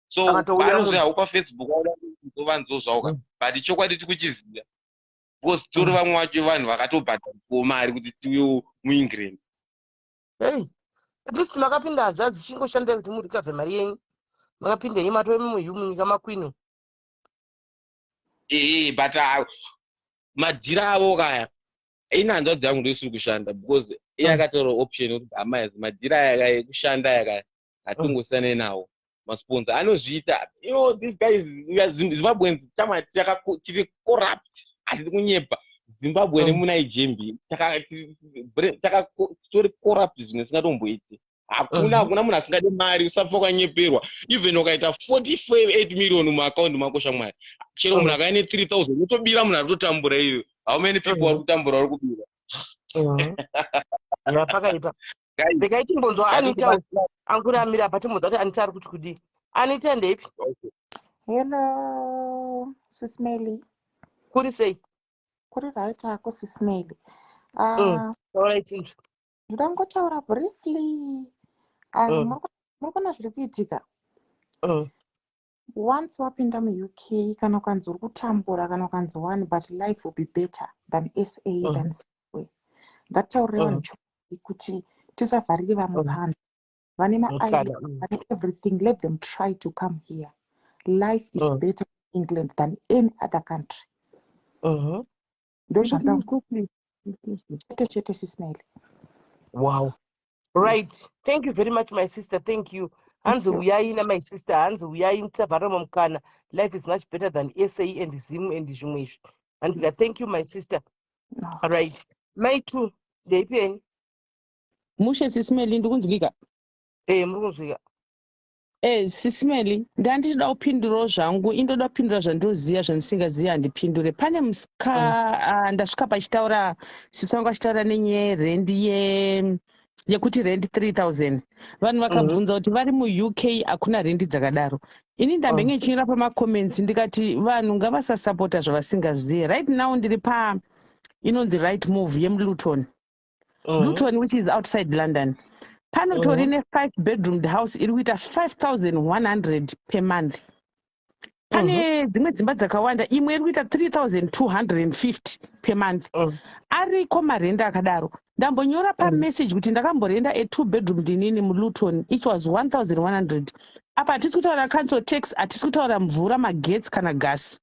So vanozoyawo paFacebook vanzo zvauka, but chokwadi tikuchiziva because tori vamwe vacho vanhu vakatobhadhara mari kuti tiuyewo muEngland. Hey, at least makapinda hanzvadzi, chingoshandai kuti murecover mari yenyu. Makapinda yenyu, matove munyika makwino. Ee, but madhira avo kaya, ine hanzvadzi yangu ndoisiri kushanda because iye akatora option yekuti hamazi madhira aya ekushanda aya hatongosiyanei nawo, masponsor anozviita. These guys, Zimbabweans chama tiri corrupt, hatidi kunyepa. Zimbabwe nemunaijembi titori corrupt, zvinhu zvisingatomboiti. Hakuna, hakuna munhu asingadi mari, usafa ukanyeperwa. Even ukaita 48 million muaccount mako, shamwari, chero munhu akaine 3000 utobira munhu ari kutotambura iyo. How many people vari kutambura vari kubira? Pakaipa. Regai timbonzwa Anita anguramira apa, timbonzwa kuti Anita ari kuti kudii. Anita, ndeipi? Hello, Sis Melly. Kuri sei? Kuri right ako, Sis Melly. Alright. Ndoda kungotaura briefly. Muri kuona zviri kuitika. Once wapinda muUK, kana ukanzi uri kutambura, kana ukanzi one, but life will be better than SA, than Zimbabwe. Ngatitaurire vanhu chokwadi kuti tisavharire vamwe pano. Vane Mukana. ma vane everything. Let them try to come here. Life is better in England than any other country. Ndozvanda chete chete, Sis Melly. Wow. Right. Thank you very much, my sister. Thank you. Hanzi uyai na my sister. Hanzi uyai muchavhara mukana. Life is much better than SA and Zim and zvimwe izvi. Handika, thank you, my sister. Okay. Right. Mai two, ndeipi yenyu? Mushe, Sis Melly, ndikunzwika? Eh, muri kunzwika. Sis Melly, ndandichida kupindurawo zvangu. Indoda kupindura zvandoziva, zvandisingazivi handipindure. Pane musika ndasvika pachitaura sisi vangu vachitaura nenyaya yerendi, yekuti rendi 3000. Vanhu vakabvunza kuti vari muUK hakuna rendi dzakadaro. Ini ndambenge ndichinyora pamacomments ndikati vanhu ngavasasapota zvavasingazivi. Right now ndiri pa inonzi Right Move yemuLuton, Luton, which is outside London. Panotori ne5 bedroomed house iri kuita 5100 per month. Pane dzimwe dzimba dzakawanda, imwe iri kuita 3250 per month. Ariko marenda akadaro. Ndambonyora pamessage kuti ndakamborenda a2 bedroom ndinini muLuton, it was 1100. Apa hatisi kutaura council tax, hatisi kutaura mvura, magetsi kana gasi.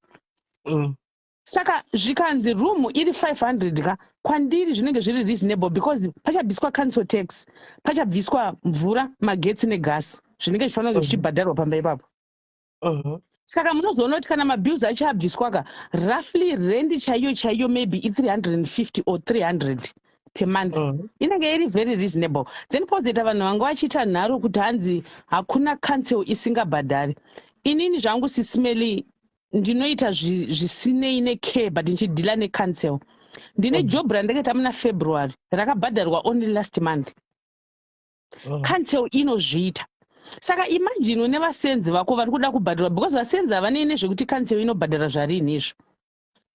Saka zvikanzi room iri 500 ka, kwandiri zvinenge zviri reasonable because pachabviswa council tax, pachabviswa mvura, magetsi negasi zvinenge zvifanira kunge zvichibhadharwa pamba ipapo. Saka munozoona kuti kana mabills acho abviswa ka, roughly rendi chaiyo chaiyo maybe i350 or 300 per month. Inenge iri very reasonable. Then pozoita vanhu vanga vachiita nharo kuti hanzi hakuna council isingabhadhari. Inini zvangu, Sis Melly, ndinoita zvisinei necare, but ndichideala necouncil. Ndine job randakaita muna February rakabhadharwa only last month. Council inozviita. Saka imagine une vasenzi vako vari kuda kubhadharwa, because vasenzi havanei nezvekuti council inobhadhara zvarini izvo.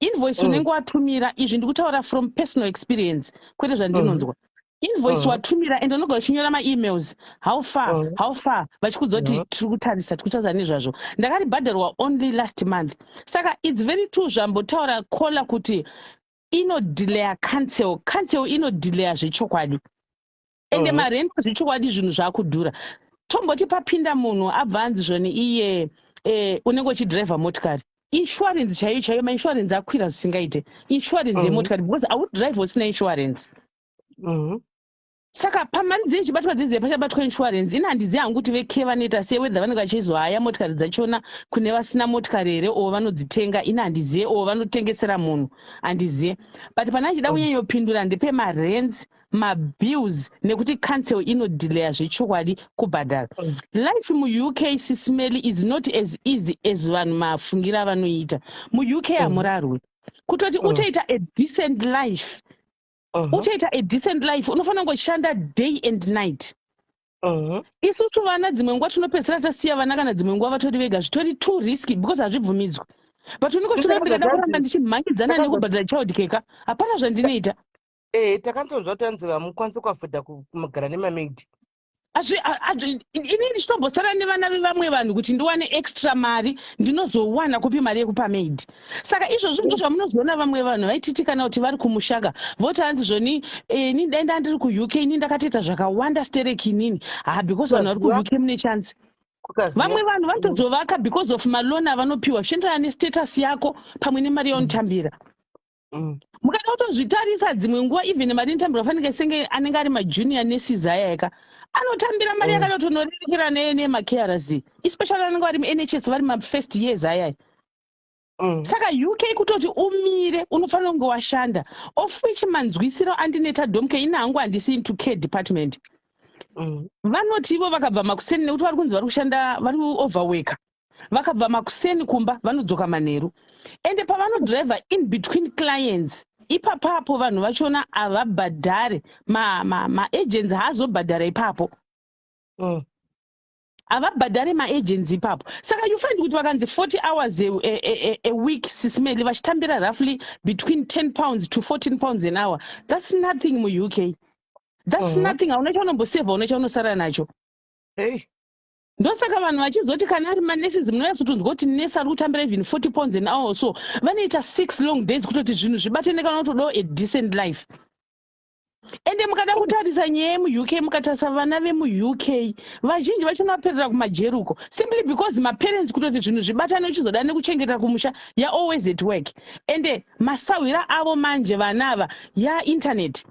Invoice unenge watumira, izvi ndikutaura from personal experience, kwete zvandinonzwa. Invoice watumira and unogara uchinyora maemails, how far, how far, vachikudza kuti tiri kutarisa, tiri kutarisa nezvazvo. Ndakaribhadharwa only last month. Saka it's very true zvambotaura kola kuti inodelaya council. Council inodelaya zvechokwadi, ende marenda zvechokwadi zvinhu zvakudhura. Tomboti papinda munhu abva anzi zvoni iye unenge uchidhiraivha motikari, insurance chaiyo chaiyo, mainsurance akwira zvisingaite, insurance yemotikari, because haudhiraivha usina insurance. Saka pamari dzinenge chibatwa dzidzi pachabatwa insurance. Ini handizivi hangu kuti veke vanoita sei, whether vanenge vachizohaya motikari dzachona kune vasina motikari here, or vanodzitenga, ini handizive, or vanotengesera munhu, handizive. But pana achida kunyanyopindura ndepemarents, mabills, nekuti council inodelaya zvechokwadi kubhadhara. Life muUK, Sis Melly, is not as easy as vanhu mafungira avanoita. MuUK hamurarwi. Kutoti utoita a decent life, utoita a decent life, unofanira kungoshanda day and night. Isusu vana dzimwe nguva tinopedzisira tasiya vana, kana dzimwe nguva vatori vega, zvitori too risky because hazvibvumidzwi, but unenge uchiona ndikada kuramba ndichimhangidzana nekubhadhara child care ka, hapana zvandinoita. Takanzonzwa kuti anzi hamukwanisi kuafodha kugara nemamaid. Ini ndichitombosara nevana vevamwe vanhu kuti ndiwane extra mari. Ndinozowana kupi mari yekupa maid? Saka izvozvo ndo zvamunozoona vamwe vanhu vaititi kana kuti vari kumushaka voti hanzi zvoni ini dai ndandiri kuUK, ini ndakatoita zvakawanda stereki inini. Ha, because vanhu vari Kukaziva. kuUK mune chance. Kukaziva. Vamwe vanhu vanotozovaka because of maloan avanopiwa, zvichienderana nestatus yako pamwe nemari yaunotambira. Mukada kutozvitarisa, dzimwe nguva even mari inotambirwa fanike senge anenge ari majunior nurses aya eka anotambira mari yakatotonorerekera nemaCRZ, especially anenge vari muNHS, vari mafirst years ayaya. Saka UK kutoti umire unofanira kunge washanda, of which manzwisiro andinoita domke, ini hangu handisi into care department. Vanoti ivo vakabva makuseni, nekuti vari kunzi vari kushanda, vari overworka, vakabva makuseni kumba vanodzoka manheru, ende pavanodhiraivha in between clients ipapapo vanhu vachona havabhadhare. Maagents haazobhadhara ipapo. Havabhadhare maagents ipapo. Saka you find kuti vakanzi 40 hours a week, Sis Melly, vachitambira roughly between £10 to £14 an hour, that's nothing muUK. That's nothing. Hauna chaunombosevha, una chaunosara nacho. Hey. Ndosaka vanhu vachizoti kana ari manurses, munonyatsotonzwa kuti nurse ari kutambira even £40 an hour or so, vanoita 6 long days kutoti zvinhu zvibatane, kana kutodawo a decent life. Ende mukada kutarisa nyaya yemuUK, mukatarisa vana vemuUK vazhinji vachona vaperera kumajeri uko, simply because maparents kutoti zvinhu zvibatane uchizoda nekuchengeta kumusha ya always at work. Ende masahwira avo manje vana ava yainternet.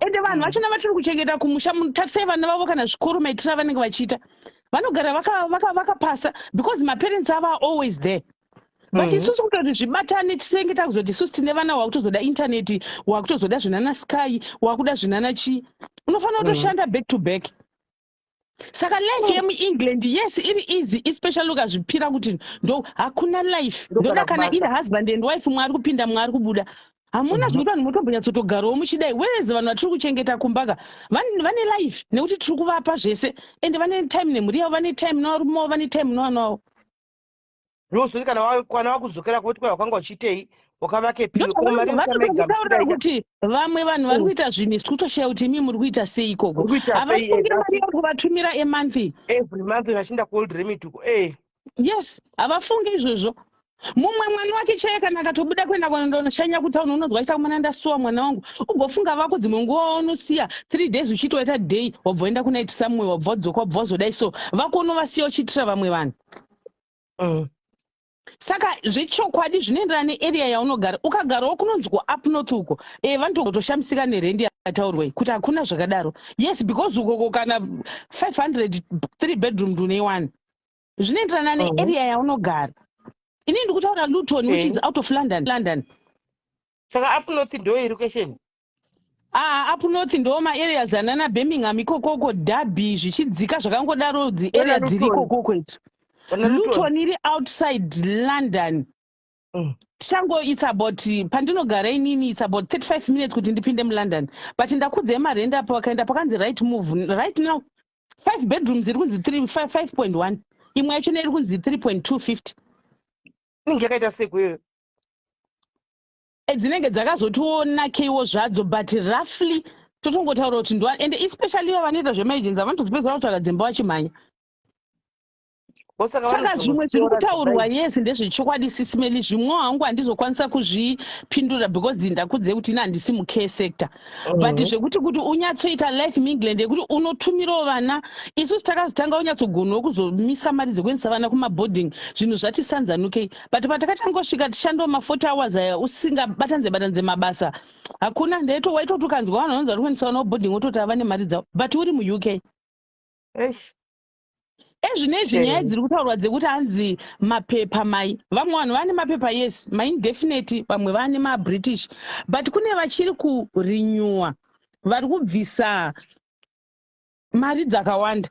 Ende vanhu vachona vatiri kuchengeta kumusha, tarisai vana vavo kana zvikoro maitiro avanenge vachiita, vanogara vakapasa because maparents avo are always there. But isusu kutoti zvibatane tisenge takuzoti isusu tine vana wakutozoda intaneti, wakutozoda zvinana Sky, wakuda zvinana chii, unofanira kutoshanda back to back. Saka life yemuEngland, yes, iri easy, especially ukazvipira kuti ndo hakuna life. Ndogara ndoda kana iri kubasa. Husband and wife, mwari kupinda, mwari kubuda, hamuna zvekuti vanhu motombonyatsotogarawo muchidai, whereas vanhu vatiri kuchengeta kumbaka vane life nekuti tiri kuvapa zvese, ende vane time nemhuri yavo, vane time nevarume vavo, vane time nevana vavo. Ndozoti kana wakudzokera kuti kwai wakanga uchiitei, wakavakepi, ko mari Vatokutaurira usamega. Kuti vamwe vanhu vari kuita zvinhu isi kutoshaya kuti imi muri kuita sei ikoko. Muri kuita sei, Havafungi mari asi- yauri kuvatumira emonth. Every month vachienda kuWorldRemit uko. Yes, havafungi izvozvo. Mumwe mwana wake chaiye kana akatobuda kuenda kundoshanya kutauni, unonzwa achita kumana, "Ndasuwa mwana wangu." Ugofunga vako dzimwe nguva unosiya 3 days uchiti waita day, wabva waenda kunight somewhere, wabva wadzoka, wabva wazodai, so vako unovasiya uchiitira vamwe vanhu. Saka zvechokwadi zvinoenderana nearea yaunogara. Ukagarawo kunonzwa up north uko, vanotoshamisika nerendi yataurwa iyi kuti hakuna zvakadaro. Yes, because ukoko kana 500 three bedroom nduneiwana. Zvinoenderana nearea yaunogara. Inini ndikutaura Luton, which is out of London. Saka up north ndo iri question? Ah, up north ndo maareas anana Birmingham ikokoko, Derby, zvichidzika zvakangodaro, dziarea Vana dziri Luton. ikokoko idzo. Vana Luton. Luton iri outside London. Tichango it's about, pandinogara inini, it's about 35 minutes kuti ndipinde muLondon, but ndakudzai marenda apo vakaenda pakanzi Rightmove right now, five bedrooms iri kunzi 5.1, imwe yachona iri kunzi 3.250. Inenge yakaita sekuyoyo? Dzinenge dzakazotionakeiwo zvadzo, but roughly totongotaura kuti ndo, ende especially ivo vanoita zvemaagents vanotozopedzera kutsvaga dzimba vachimhanya. Saka Saka zvimwe zviri vanozotora kutaurwa, dzimba. Yes, ndezvechokwadi, Sis Melly. Zvimwewo hangu handizokwanisa kuzvipindura because ndakudze kuti ini handisi mucare sector, but zvekuti kuti unyatsoita life muEngland yekuti unotumirawo vana, isusu takazotanga unyatsogonawo kuzomisa mari dzekuendesa vana kumaboarding, zvinhu zvati sanzanukei. But patakatangosvika tishandawo ma40 hours aya, usingabatanidze batanidze mabasa, hakuna. Ndaito waitoti ukanzwa vanhu vanonzi vari kuendesa vana kuboarding, wototi ava nemari dzavo, but uri muUK. Eish. Ezvinezvi nyaya dziri kutaurwa dzekuti hanzi mapepa, mai vamwe vanhu vane mapepa, yes, maindefinite, vamwe vane maBritish, but kune vachiri kurenewa vari kubvisa mari dzakawanda.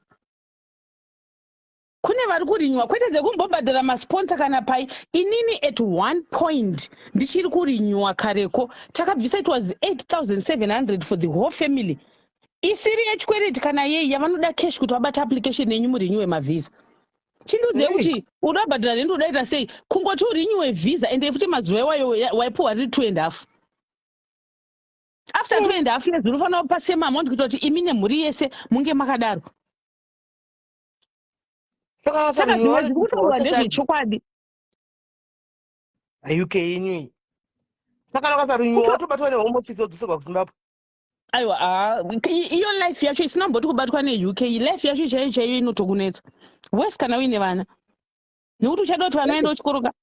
Kune vari kurenewa kwete dzekumbobhadhara masponsor kana pai. Inini at one point ndichiri kurenewa kareko takabvisa, it was 8700 for the whole family, isiri yechikwereti kana yei, yavanoda cash kuti vabate application yenyu murenewe mavhisa. Chindiudzei kuti uda kubhadhara rendi, udaita sei kungoti urenewe visa? Ende futi mazuva iwayo waipuhwa riri two and half. After 2.5 years unofanira kupa same amount kuitira kuti imi nemhuri yese munge makadaro. Saka Saka zvimwe zviri kutaurwa ndezvechokwadi. UK yenyu iyi, saka kana ukasarenewa watobatwa neHome Office, wodzoserwa kuZimbabwe. Aiwa, iyo life yacho isina mboti kubatwa neUK, life yacho chaiyo chaiyo inotokunetsa wese kana uine vana, nekuti uchada kuti vana vaende kuchikoro ka.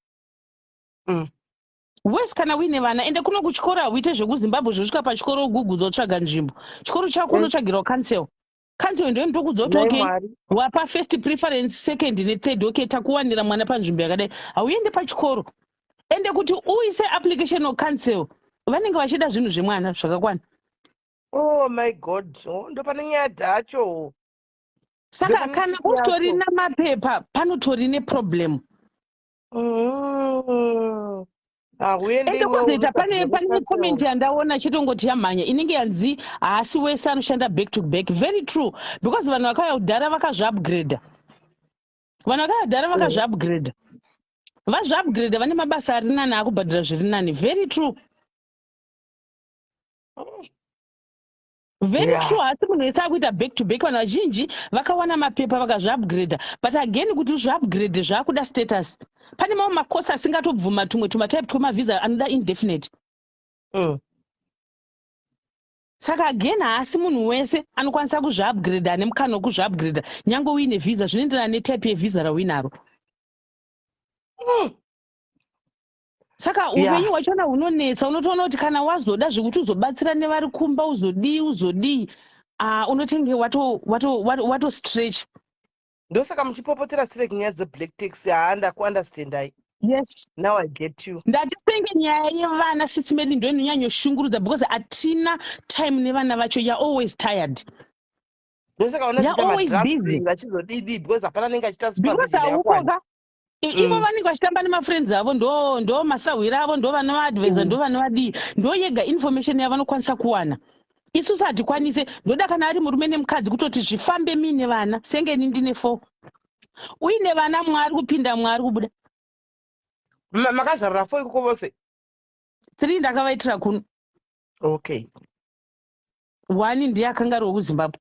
Wese kana uine vana, ende kuno kuchikoro hauite zvekuZimbabwe zvosvika pachikoro ugugudzo wotsvaga nzvimbo. Chikoro chako unotsvagirawo council. Council ndiyo inotokudza kuti Nhai okay, Mwari. wapa first preference, second nethird, okay, takuwanira mwana panzvimbo yakadai. Hauende pachikoro, ende kuti uise application ocouncil vanenge vachida zvinhu zvemwana zvakakwana. Oh my God, oh, ndo pane nyaya dzacho. Saka Ndopane kana tsitsi yacho. usitorina mapepa panotori neproblem. Hauende Ende iwewe kwozoita pane unobhadhara pane council. Comment yandaona chetongoti yamhanya inenge yanzi haasi wese anoshanda back to back. Very true, because vanhu vakauya kudhara vakazviupgrada, vanhu vakauya kudhara vakazviupgrada, vazviupgrada, vane mabasa ari nani, akubhadhara zviri nani. Very true, very true. Asi munhu wese akuita back to back, vanhu vazhinji vakawana mapepa vakazviupgrada, but again kuti uzviupgrade zvaakuda status. Pane mamwe makosi asingatobvuma tumwe tumatype twemavhisa anoda indefinite. Saka again haasi munhu wese anokwanisa kuzviupgrade ane mukana wekuzviupgrade nyange uine visa, zvinoenderana netype yevisa rauinaro. Saka upenyu hwachona hunonetsa, unotoona kuti kana wazoda zvekuti uzobatsira nevari kumba uzodii uzodii, unotenge wato wato wato, wato stretch. Ndosaka muchipopotera straight nyaya dzeblack tax. Haa, ndakuunderstandai. Yes. Now I get you. Ndatisenge nyaya yevana, Sis Melly, ndo inonyanyoshungurudza because hatina time nevana vacho. You're always tired. Ndosaka You're vanodziita always madrugs busy. vachizodidi because hapana anenge achiita Because supervision yakwana. haukoka ivo vanenge vachitamba nemafriends avo, ndo masahwira avo, ndo vanovaadvisa, ndo vanovadii, ndo yega information yavanokwanisa kuwana. Isusu hatikwanise. Ndoda kana ari murume nemukadzi kutoti zvifambe muine vana, senge ini ndine four, uine vana, mwari kupinda, mwari kubuda. Makazvarira four ikoko vose? Three ndakavaitira kuno. One ndiye akanga ari wekuZimbabwe.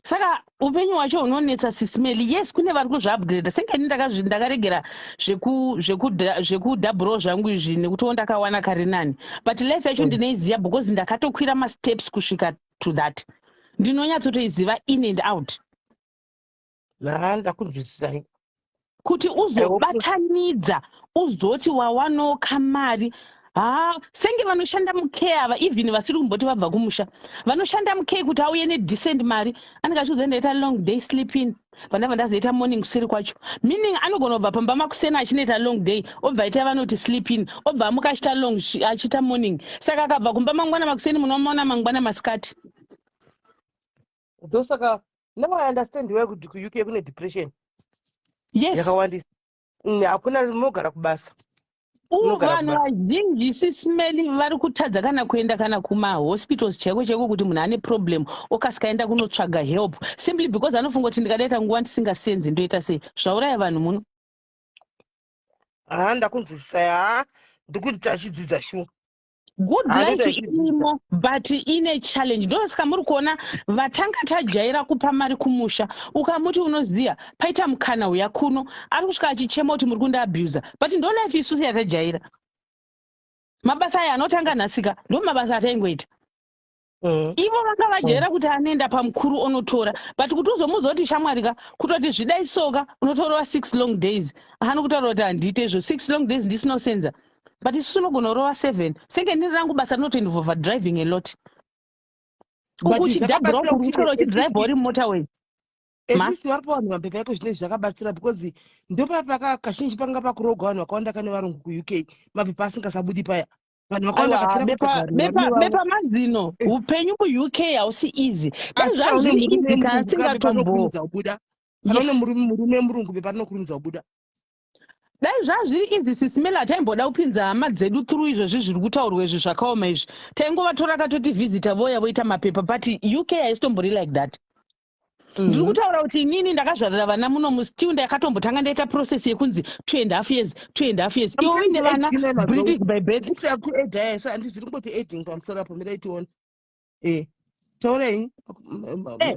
Saka upenyu hwacho hunonetsa, Sis Melly. Yes, kune vari kuzviupgrade, senge ini ndakaregera zvekudhabhurawo zvangu izvi nekutiwo ndakawana kare nani, but life yacho ndinoiziva because ndakatokwira masteps kusvika to that. Ndinonyatsotoiziva in and out. Haa, ndakunzwisisai. Kuti I hope uzobatanidza, uzoti wawanawo kamari, ha, senge vanoshanda mucare ava, even vasiri kumboti vabva kumusha, vanoshanda mucare, kuti auye nedecent mari, anenge achiudza ndaita long day sleep in, vandabva ndazoita morning kuseri kwacho, meaning anogona kubva pamba makuseni achinoita long day, obva aita vanoti sleep in, obva amuka achiita long, achiita morning. Saka akabva kumba mangwana makuseni, munomaona mangwana masikati. Ndosaka now I understand why kuti kuUK kune depression yakawandisa. Hakuna munogara kubasa. Unogara Vanhu kubasa. Vazhinji, Sis Melly, vari kutadza kana kuenda kana kumahospitals chaiko chaiko, kuti munhu ane problem okasika aenda kunotsvaga help, simply because anofunga kuti ndikadaita nguva ndisingasenzi ndoita sei. Zvauraya vanhu muno. Haa, ndakunzwisisai. Haa, ndikuti tachidzidza shuwa. Good Haa, life ndotachidzidza. irimo, but ine challenge. Ndosaka muri kuona vatanga tajaira kupa mari kumusha, ukamuti unoziya paita mukana uya kuno, ari kusvika achichema kuti muri kundiabusa, but ndo life isusu yatajaira. Mabasa aya anotanga nhasika ndo mabasa ataingoita. Ivo vanga vajaira kuti anoenda pamukuru onotora, but kuti uzomuudza kuti shamwari ka, kutoti zvidai soka, unotorova 6 long days, anokutaura kuti handiite izvo, 6 long days ndisinosenza. But isusu unogona kurova 7, senge ndiri rangu basa rinotoinvolva driving a lot. But Uku uchidhabhura, zvakabatsira uku kuti kuswera at least uchidhiraivha uri mumotorway. At Ma least varipo vanhu mapepa eko zvinezvi zvakabatsira because ndopapaka kazhinji panga pakurogwa vanhu vakawanda kane varungu kuUK, mapepa asingasabudi paya, vanhu vakawanda Aiwa, vakapera bepa kutsvaga vanhu bepa varume vavo. Bepa mazino, upenyu muUK hausi easy. Dai Asi kana une zvazviri murume easy murungu ka, bepa tasingatombo rinokurumidza kubuda. Kana une murume murungu, bepa rinokurumidza kubuda. Dai zvazviri easy, Sis Melly, hataimboda kupinza hama dzedu through izvozvi zviri kutaurwa izvi zvakaoma izvi. Taingovatora katoti visitor, voya voita mapepa, but UK haisitombori like that. Ndiri kutaura kuti inini ndakazvarira vana munomu, still ndakatombotanga ndaita process yekunzi 2½ years, 2½ years, iwe uine vana British by birth. Kuedha handiziri kungoti adding pamusoro apo, mirai tione. Taurei.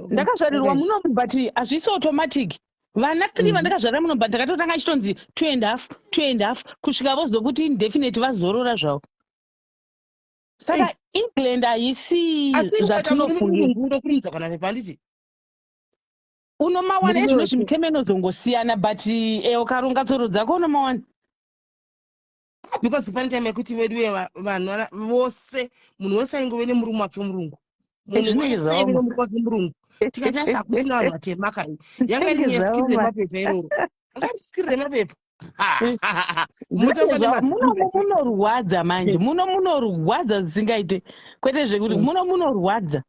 Ndakazvarirwa munomu, but hazvisi automatic. Vana three vandakazvarira munomu, but ndakatotanga chitonzi 2½, 2½ kusvika vozokuti indefinite, vazorora zvavo. Saka England haisi Asi ukaita murume zvatinofungira. murungu unokurumidza kana pepa, handiti? Unomawana. Murume Ezvino wese. Mitemo inozongosiyana, but ukaronga tsoro dzako unomawana. Because pane time yekuti vedu vanhu vose, munhu wese aingove nemurume wake murungu, munhu Zvinenge wese aive zvaoma. nemurume wake murungu. Tikati asi hakusina vanhu vatema kai? Yanga iri Zvinenge nyaya skill zvaoma. remapepa iroro, anga iri skill remapepa. Zvinenge Mutamba muno nemazimba. munorwadza manje, muno munorwadza zvisingaite, kwete zvekuti muno munorwadza.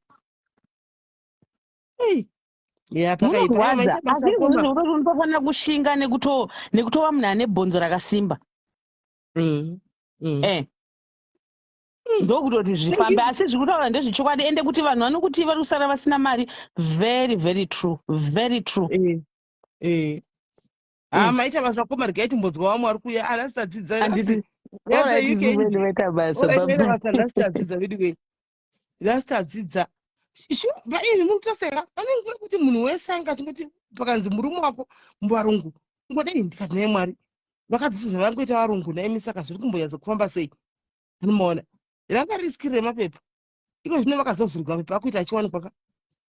Ya, pakaipa. Aiwa, Munorwadza. maita basa Asi izvozvo koma. zvekuti unotofanira kushinga nekutova munhu ane bhonzo rakasimba. Ndokutoti zvifambe, asi zviri kutaura ndezvechokwadi, ende kuti vanhu vanokuti vari kusara vasina mari, very very true, very true. Ah, maita basa koma, regai timbonzwa vamwe vari kuuya. Nhasi tadzidza. Handiti? Nhasi nyaya Alright, dzeUK. Zibeli, maita basa. Alright, maita Bye. basa. Nhasi tadzidza vedu wei, nhasi tadzidza. Paizvi muri kutoseka, pane nguva yekuti munhu wese anga achingoti pakanzi murume wako muvarungu, ngodei ndikati naye Mwari vakadzidzisa zvavangoita varungu naimi, saka zviri kumbonyatsa kufamba sei? Anomaona ranga riski remapepa. Iko zvino vakazovhurigwa mapepa akuita achiwanikwa ka,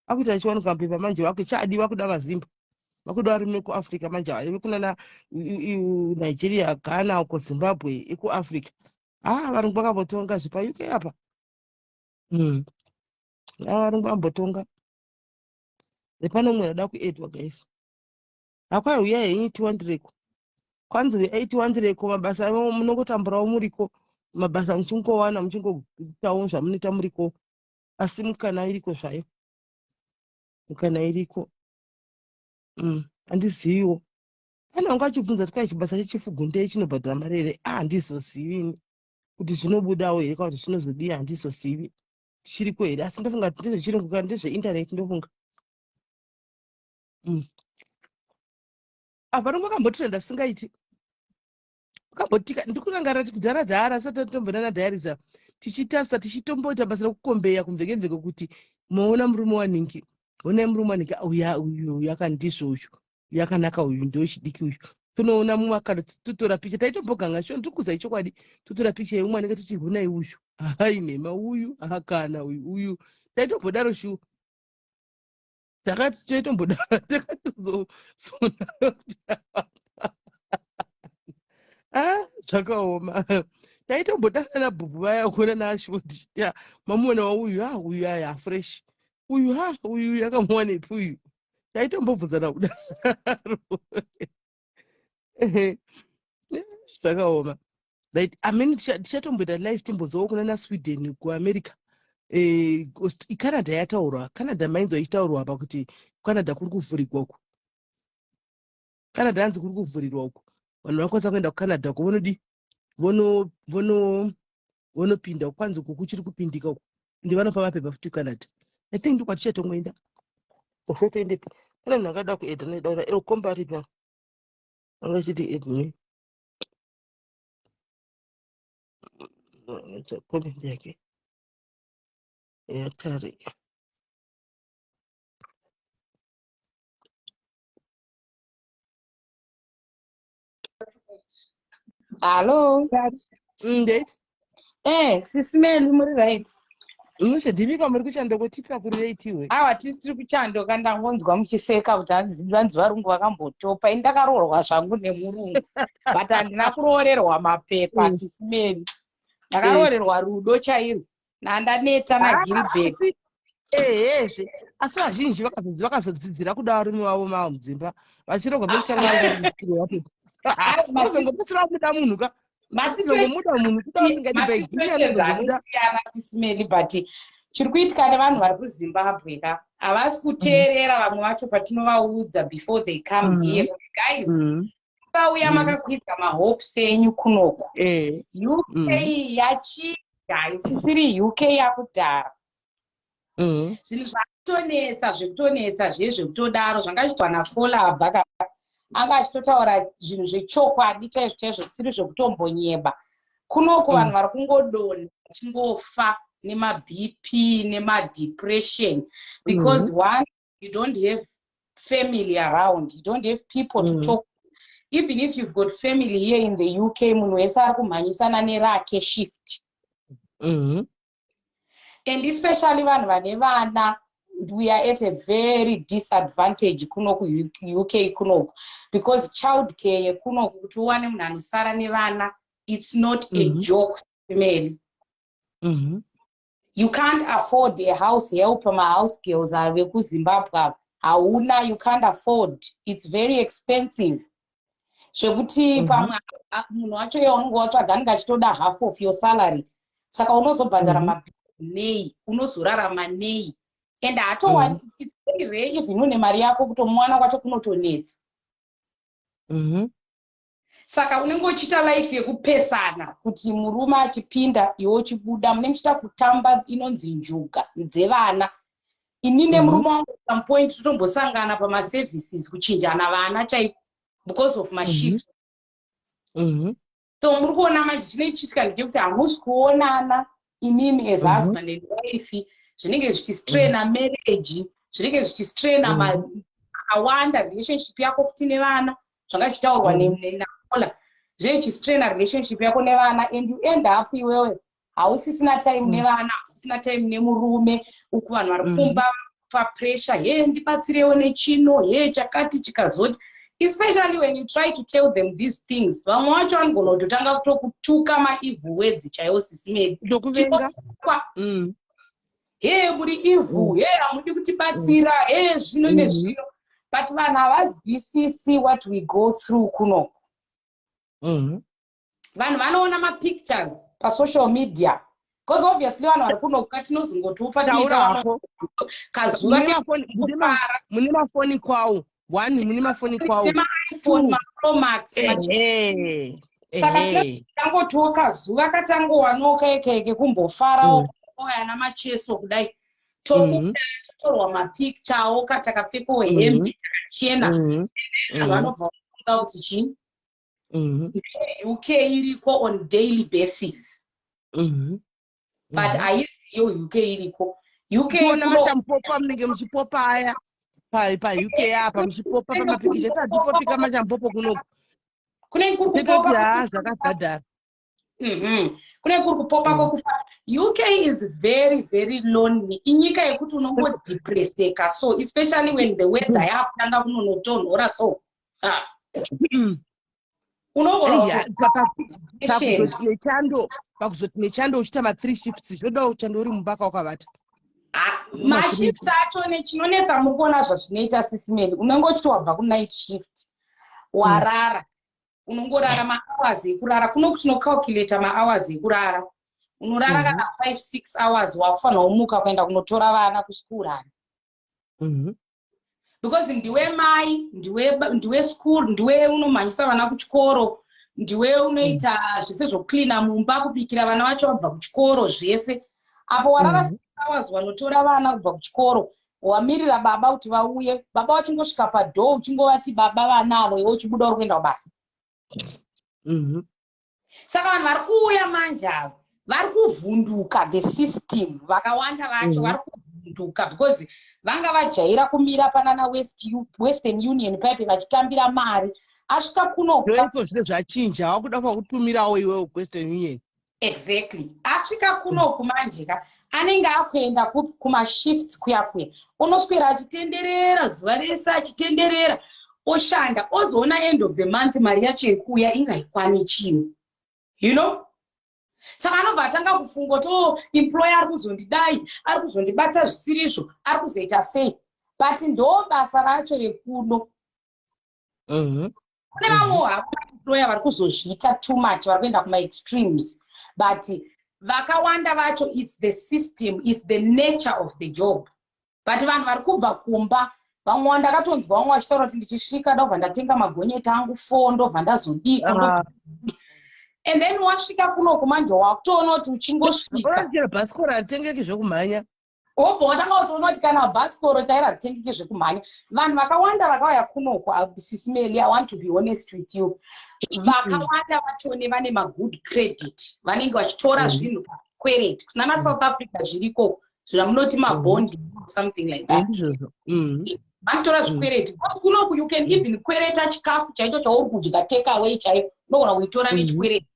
akuita achiwanikwa mapepa manje vakuchadi vakuda mazimba, vakuda varume kuAfrica manje ava vekunana Nigeria, Ghana uko, Zimbabwe ekuAfrica. Ah, varungu vakambotonga zvepa UK apa. Ah, varungu vambotonga. Nepane umwe anoda kuedwa guys. Hakwai huyai henyu tiwandireko. Kwanzi huyai tiwandireko mabasa avo munongotamburawo muriko. Mabasa muchingowana muchingoitawo zvamunoita muriko. Asi mukana iriko zvayo. Mukana iriko. Handiziviwo. Pane vanga vachibvunza kuti kwai chibasa chechifugunde chinobhadhara mari here? Ah, handizozivi ini. Kuti zvinobudawo here kana kuti zvinozodii handizozivi. Chiriko here? Asi ndofunga kuti ndezvechirungu kana ndezveinternet ndofunga. Apa vanonga vakambotrenda zvisingaiti. Vakambotika ndikurangarira kuti kudhara dhara asati atombonana diaries tichitarisa tichitomboita basa rekukombeya kumveke mveke kuti moona murume waningi. Honai murume waningi uya uyu uyu akandizvo uyu. Uyu akanaka uyu ndochidiki uyu. Tonoona mumwe akati totora picha taitomboganga sho ndiri chokwadi totora picha yeumwe anenge tichi honai uyu. Hai nhema uyu akana uyu uyu. Taitombodaro shu. Takati taitombodaro takatozosona kuti ah zvakaoma. Taitombodana nabhubhu vaya kuona naAshwood. Ya mamuona wauyu ah uyu aya fresh. Uyu ha uyu yakamuwanepi uyu. Taitombobvunzana kudaro. Zvakaoma. Right, I mean tichatomboita live timbonzwawo kuna naSweden kuAmerica. Canada yataurwa. Canada mainzwa ichitaurwa apa kuti Canada kuri kuvhurigwa uku. Canada hanzi kuri kuvhurirwa uku. Vanhu vanokwanisa kuenda kuCanada uko vonodi vono vono vonopinda kwanzi uku kuchiri kupindika uku. Ndi vanopa mapepa futi kuCanada. I think ndokwatichatongoenda. Toendepi? Pane munhu angada kuedha noida Elkomba aripi apa? Anga achiti add me. Comment yake. Yatari. Hallo. Nde. Sisi Meli muri right? Munochadhivika muri kuchando kutipa kurireitiwe. Awa tisi tiri kuchando kandangonzwa muchiseka kuti hanzi vanzi varungu vakambotopa. Ini ndakaroorwa zvangu nemurungu. But handina kuroorerwa mapepa sisi Meli. Ndakaroorerwa rudo chairwo. Nandaneta naGilbert. Ehezve asi vazhinji vakazodzidzira kuda varume vavo mavo mudzimba vachirogwa pekutanga vasikirwa vapepa. Vazongopedzisira vamuda munhu ka. Mazongomuda munhu kuda usingadi by gini anozongomuda. Sisi Meli but chiri kuitika nevanhu vari kuZimbabwe ka havasi kuteerera vamwe vacho patinovaudza before they come here. Guys, vauya makakwidza mahopes enyu kunoku. UK yachinja, isisiri UK yakudhara. Zvinhu zvakutonetsa zvekutonetsa zviye zvekutodaro zvanga zviitwa naFola abva ka anga achitotaura zvinhu zvechokwadi chaizvo chaizvo zvisiri zvekutombonyeba. Kunoku vanhu vari kungodonha vachingofa nemaBP nemadepression because one, you don't have family around, you don't have people to talk. Even if you've got family here in the UK, munhu wese ari kumhanyisana nerake shift. And especially vanhu vane vana, we are at a very disadvantage kunoku UK kunoku because child care yekunoku kuti uwane munhu anosara nevana, it's not a joke, Meli. You can't afford a house help, mahouse girls vekuZimbabwe ava hauna, you can't afford, it's very expensive. Zvekuti pamwe munhu wacho iye unenge watsvaga anenge achitoda half of your salary, saka unozobhadhara mabhiri nei, unozorarama nei, and haatowani. It's very rare even une mari yako kutomuwana kwacho kunotonetsa. Saka unenge uchiita life yekupesana kuti murume achipinda iwe uchibuda, munenge muchiita kutamba inonzi njuga dzevana. Ini nemurume wangu some point totombosangana pamaservices kuchinjana vana chaiko because of mashift. So muri kuona manje chinenge chichiitika ndechekuti hamusi kuonana imimi as husband and wife, zvinenge zvichistraina marriage, zvinenge zvichistraina akawanda relationship yako futi nevana, zvanga zvichitaurwa naOla, zvinenge zvichistraina relationship yako nevana and you end up iwewe Hausisina time nevana, hausisina time nemurume. Uku vanhu vari kumba papressure, he, ndibatsirewo nechino, he, chakati chikazoti. Especially when you try to tell them these things, vamwe vacho vanogona kutotanga kutokutuka maevil words chaiwo, Sisi Meli. Ndokuvenga. He, muri evil, he, hamudi kutibatsira, he, zvino nezvino. But vanhu havazwisisi what we go through kunoku. Vanhu vanoona mapictures pasocial media, because obviously vanhu vari kunoku tinozongotiupa. Taura hako. Kazuva. Mune mafoni kwawo one, mune mafoni kwawo. MaiPhone, maPro Max. Saka tangotiwo kazuva katangowanawo kaikai kekumbofarawo ana macheso kudai, tobuda, totorwa mapicturewo katakapfekawo hembe takachena. Vanhu vanobva vafunga kuti chii? UK iriko on daily basis, but haisiyo UK iriko. UK Kuona machampopo amunenge muchipopa aya paUK apa, muchipopa pamapikicha, tisadzipopika machampopo kunoku. Kunenge kuri Tetoti kupopa. Ha, zvakabhadhara. Kunenge kuri kupopa kwekufa. UK is very very lonely. Inyika yekuti unongodepresseka, so especially when the weather yakutanga kunonotonhora, so ah. Unogona Eya, pakuzoti nechando uchiita ma3 shifts, zvodawo chando uri mumba wakavata. Mashift acho nechinonetsa, muri kuona zvazvinoita, Sisi Meli. Unenge uchiti wabva kunight shift, warara, unongorara mahours ekurara. Kuno tinocalculata mahours ekurara. Unorara kana 5 6 hours, wakufanira kumuka kuenda kunotora vana kuschool run, because ndiwe mai, ndiwe school, ndiwe unomhanyisa vana kuchikoro, ndiwe unoita zvese zvokucleana mumba, kubikira vana vacho vabva kuchikoro, zvese. Apo warara 6 hours, wanotora vana kubva kuchikoro, wamirira baba kuti vauye. Baba vachingosvika padoor, uchingovati, "Baba, vanavo," iwe uchibuda uri kuenda kubasa. Saka vanhu vari kuuya manje ava vari kuvhunduka the system. Vakawanda vacho vari kuvhunduka because vanga vajaira kumira panana Western Union paipe vachitambira mari. Asvika kuno Ndoiko zvine zvachinja, wakuda kwakutumirawo iwewo Western Union. Exactly. Asvika kunoku manje ka, anenge akuenda kumashifts kuya kuya, unoswera achitenderera zuva rese, achitenderera, oshanda, ozoona end of the month mari yacho yekuuya ingaikwani chinhu. Saka anobva atanga kufunga kuti, o, employer ari kuzondidai, ari kuzondibata zvisirizvo, ari kuzoita sei? But ndo basa racho rekuno. Kune vamwewo havo maemployer vari kuzozviita too much, vari kuenda kumaextremes, but vakawanda vacho, it's the system, it's the nature of the job. But vanhu vari kubva kumba, vamwe ndakatonzwa vamwe vachitaura kuti, "Ndichisvika ndobva ndatenga magonyeti angu 4, ndobva ndazodiko." And then wasvika kunoku manje, wakutoona kuti uchingosvika Chero bhasikoro haritengeki zvekumhanya. Wobva watanga kutoona kuti kana bhasikoro chairo haritengeki zvekumhanya. Vanhu vakawanda vakauya kunoku, Sisi Meli, I want to be honest with you, vakawanda vachone vane magood credit, vanenge vachitora zvinhu pakwereti. Kusina maSouth Africa zviriko zvamunoti mabond, something like that. Ndizvozvo. Vanotora zvikwereti because kunoku you can even kwereta chikafu chaicho chauri kudya, take away chaiyo unogona kuitora nechikwereti.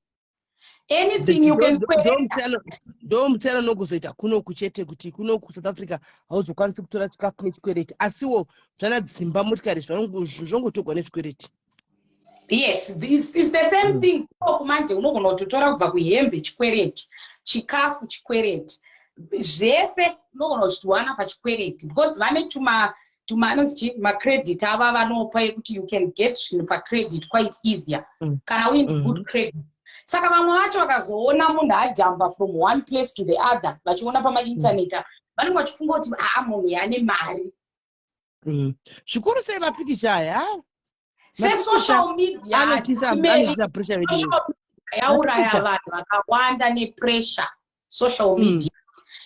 Anything you can kwereta. Ndo mutsiyano nokuzoita kunoku chete, kuti kunoku South Africa hauzokwanisi kutora chikafu nechikwereti, asiwo zvana dzimba, motikari, zvongotogwa nezvikwereti. Yes, it's the same thing kunoku manje. Unogona kutotora kubva kuhembe chikwereti, chikafu chikwereti, zvese unogona kuchiwana pachikwereti, because vane tuma anonzi chi macredit ava vanopa ekuti you can get zvinhu pacredit quite easier kana uine good credit. Saka vamwe vacho vakazoona munhu ajamba from one place to the other, vachiona pamainternet apa, vanenge vachifunga kuti, aa, munhu yaane mari. Zvikuru sei mapikicha aya, ah. Sesocial media. Anotisa pressure vedu. Social media yauraya Mapikicha. Vanhu vakawanda nepressure. Social media,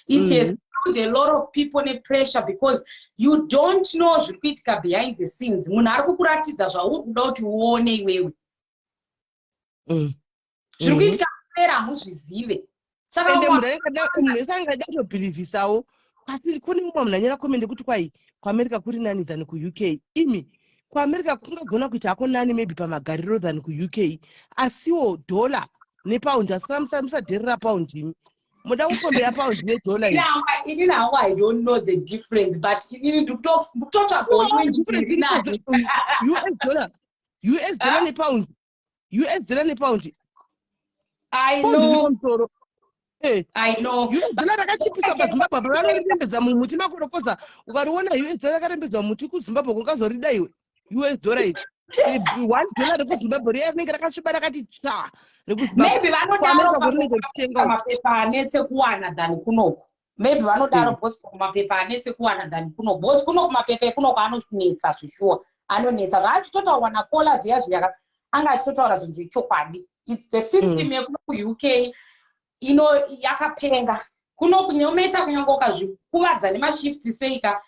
it has killed a lot of people nepressure, because you don't know zviri kuitika behind the scenes. Munhu ari kukuratidza zvauri kuda kuti uone iwewe. Zviri kuitika kuseri hamuzvizive. Saka Ende munhu wese anenge achida kutobhilivhisawo, asi kune umwe munhu anyora comment ekuti, kwai kuAmerica kuri nani than kuUK. Imi, kuAmerica kungagona kuita hako nani maybe pamagariro than kuUK, asiwo dollar nepaundi, asi kana musadherera paundi imi. Muda kukombera pound nedollar. Inini hangu, I don't know the difference, but inini ndikutotsvagawo imwe nyika iri nani. US dollar, US dollar nepound, US dollar nepound. I Pound iri know. pamusoro. I know. US dollar rakachipisa paZimbabwe apa, vanorirembedza mumuti makorokoza. Ukariona US dollar rakarembedzwa mumuti kuZimbabwe, kungazorida iwe US dollar iri. $1 rekuZimbabwe riya rinenge rakasviba rakati tsva rekuZimbabwe. Maybe vanodaro. KuAmerica kurinenge richitenga. Mapepa anetse kuwana than kunoku. Maybe vanodaro because mapepa anetse kuwana than kuno, because kunoku mapepa ekunoku anonetsa zvishuwa, anonetsa. Zvaachitotaurwa nakola zviya zviya, anga achitotaura zvinhu zvechokwadi. It's the system yekuno kuUK ino yakapenga. Kunoku nyometa kunyange ukazvikuvadza nemashifts seika,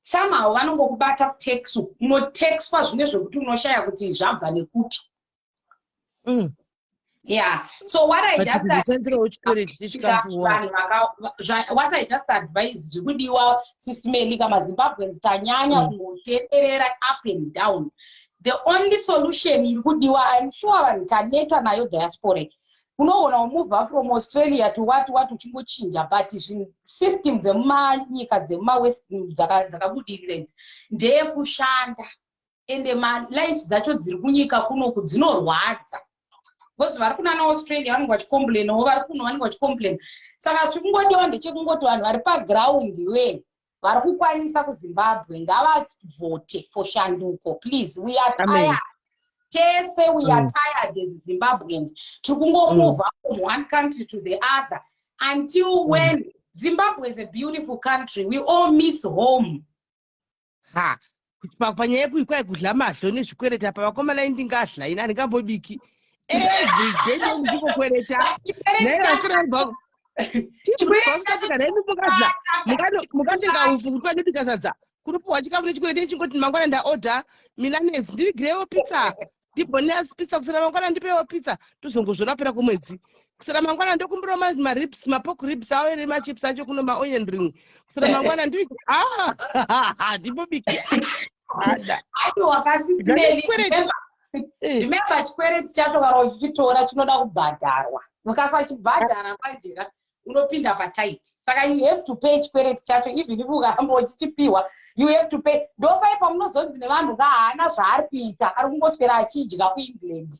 somehow vanongokubata kutax. Unotaxwa zvine zvekuti unoshaya kuti zvabva nekupi. Yeah, so what I But just kuzoshandirawo chikwereti chechikafu. Vanhu what I just advise, zvikudiwa, Sis Melly, kamaZimbabweans tanyanya kungotenderera up and down. The only solution iri kudiwa, I'm sure vanhu taneta nayo diaspora, unoona umuvha from Australia to what what, uchingochinja, but system dzemumanyika dzemumawest dzakabudirira idzi ndeyekushanda, ende malife dzacho dziri kunyika kunoku dzinorwadza, because vari kunana Australia vanenge vachicomplainawo, vari kuno vanenge vachicomplaina. Saka chikungodiwa ndechekungoti vanhu vari paground we vari kukwanisa kuZimbabwe ngavavhote for shanduko, please. We are Amen. tired tese, we are tired as Zimbabweans. Tiri kungomova from one country to the other until when? Zimbabwe is a beautiful country. We all miss home. Ha, panyaya yekuikwai kudla madlo nezvikwereti apa, vakomana, indingadla ini handingambobiki every day ndingokwereta. Nairasirabva mukatenga upfu kuti vanobika sadza, kunopiwa chikafu nechikwereti. Chingoti mangwana ndaodha Milanes, ndivigirewo pizza, ndiboneless pizza, kusera mangwana ndipewo pizza, tozongozvona pera kumwedzi. Kusera mangwana ndokumbirawo maribs, mapork ribs awo nemachips acho kuno, maonion ring. Kusera mangwana ndivigi, ah, ndimbobiki ada. Aiwa, kaSis Melly. Chikwereti. Remember, chikwereti chacho kana uchichitora chinoda kubhadharwa. Ukasachibhadhara manjera unopinda patight. Saka you have to pay chikwereti chacho. Even if ukaramba uchichipiwa, you have to pay. Ndopai pamunozonzi nevanhu kahaana zvaari kuita, ari kungoswera achidya kuEngland.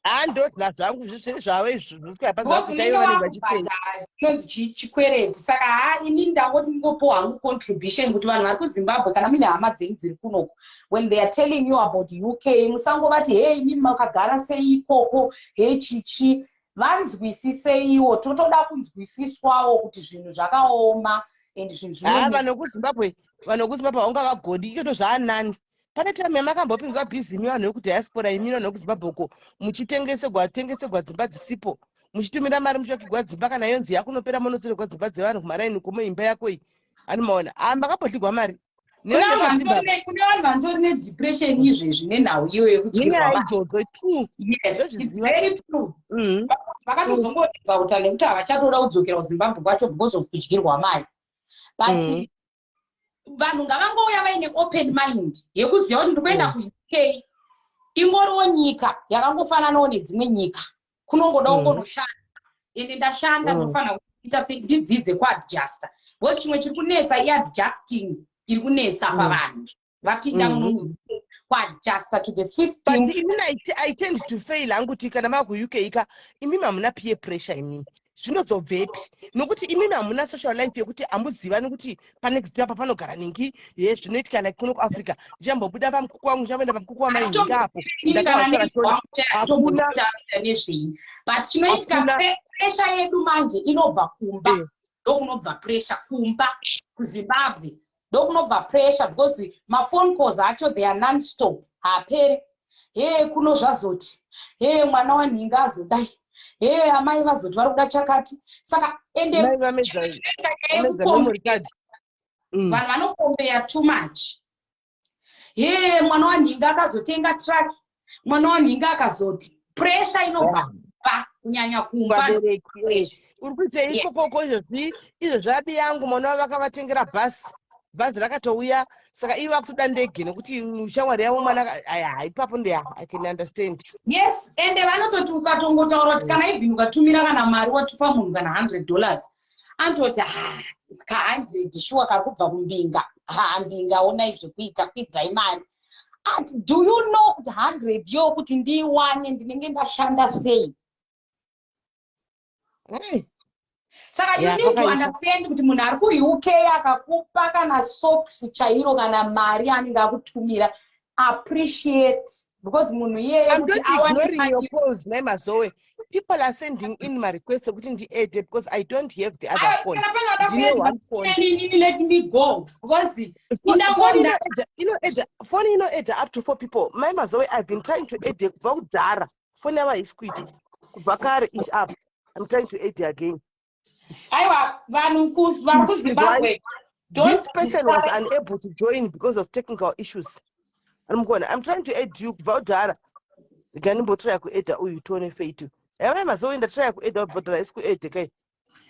Handodla zvangu zvisiri zvavo izvi. Because unenge wakubhadhara inonzi chikwereti. Saka ha, inini ndangoti ndingopiwa hangu contribution kuti vanhu vari kuZimbabwe, kana muine hama dzenyu dziri kunoku, when they are telling you about UK, musangovati, "Hei, imimi makagara sei ikoko?" Hei, chichi vanzwisiseiwo. Totoda kunzwisiswawo kuti zvinhu zvakaoma and zvinhu Ha, vanhu vekuZimbabwe, vanhu vekuZimbabwe haunga vagodi iketo zvaanani. Pane time yamakambopinzwa busy imi vanhu vekudiaspora, imi vanhu vekuZimbabwe uko, muchitengesegwa tengesegwa dzimba dzisipo, muchitumira mari, muchivakigwa dzimba. Kana yonzi yakunopera, munotorerwa dzimba dzevanhu kumaraini kumo. Imba yako iyi anomaona, a, makambodligwa mari. Kune vanhu vantori nedepression izvezvi nenhau iyo yekudyirwa Nenyaya mari. idzodzo, true. Yes, it's very true. Vakatozongoedza kuta nekuti havachatoda kudzokera kuZimbabwe kwacho because of kudyirwa mari. But vanhu ngavangouya vaine open mind yekuziva kuti ndikuenda kuUK, ingoriwo nyika yakangofananawo nedzimwe nyika, kunongoda kungonoshanda, ende ndashanda, ndofanira kuita sei, ndidzidze kuadjusta, because chimwe chiri kunetsa iadjusting iri kunetsa pavanhu vapinda muno, kuadjusta to the system. But inini I tend to fail hangu kuti kana makuUK ika, imimi hamuna peer pressure imimi, zvinozobvepi? Nokuti imimi hamuna social life yekuti hamuzivani kuti panext door apa panogara ningi ye. Zvinoitika like kuno kuAfrica, ndichambobuda pamukuku wangu, ndichamboenda pamukuku wamai apo. Ndakavatora shona. Hakuna nezvei, but chinoitika, Hakuna. Pressure yedu manje inobva kumba. Ndokunobva pressure kumba kuZimbabwe, ndokunobva pressure, because maphone calls acho, they are non-stop, haaperi. He, kuno zvazoti, he, mwana wanhinga azodai, he, amai vazoti vari kuda chakati. Saka ende Mai vamedza chinoitika nyaya vamedza memory yekucompare, card. Vanhu vanokombeya too much. He, mwana wanhinga akazotenga truck, mwana wanhinga akazoti, pressure inobva kumba, kunyanya kumba. Vabereki, uri kuita ikokoko izvozvi, izvo zvabi yangu mwana wavo vakavatengera bhasi. Bhazi rakatouya, saka ivo vakutoda ndege nekuti shamwari yavo mwana aya ipapo ndeya. I can understand. Yes, ende vanototi ukatongotaura kuti kana even ukatumira kana mari, watupa munhu kana $100, anototi, "Ha, ka100 shuwa kari kubva kumbinga. Ha, mbinga, onai zvekuita, kwidzai mari." Ati, do you know kuti 100 yo kuti ndiiwane ndinenge ndashanda sei? Saka you need to understand kuti munhu ari kuUK akakupa kana socks chairo, kana mari anenge akutumira, appreciate, because munhu iyeye kuti awane your calls. Nai Mazowe, people are sending in my requests ekuti ndiadde because I don't have the other phone. Ndine one phone. Let me go because Phone inoadda up to four people. Mai Mazowe, I've been trying to add kubva kudhara. Phone yava haisi kuita kubva kare. Ish up, I'm trying to add again. Aiwa, vanhu vari kuZimbabwe. This person was unable to join because of technical issues. Arimukuona, I'm trying to add you kubva kudhara. Rega ndimbotraya kuadda uyu, tione fate yamai Mazowe. Ndatraya kuadda kubva kudhara, isi kuadde kai.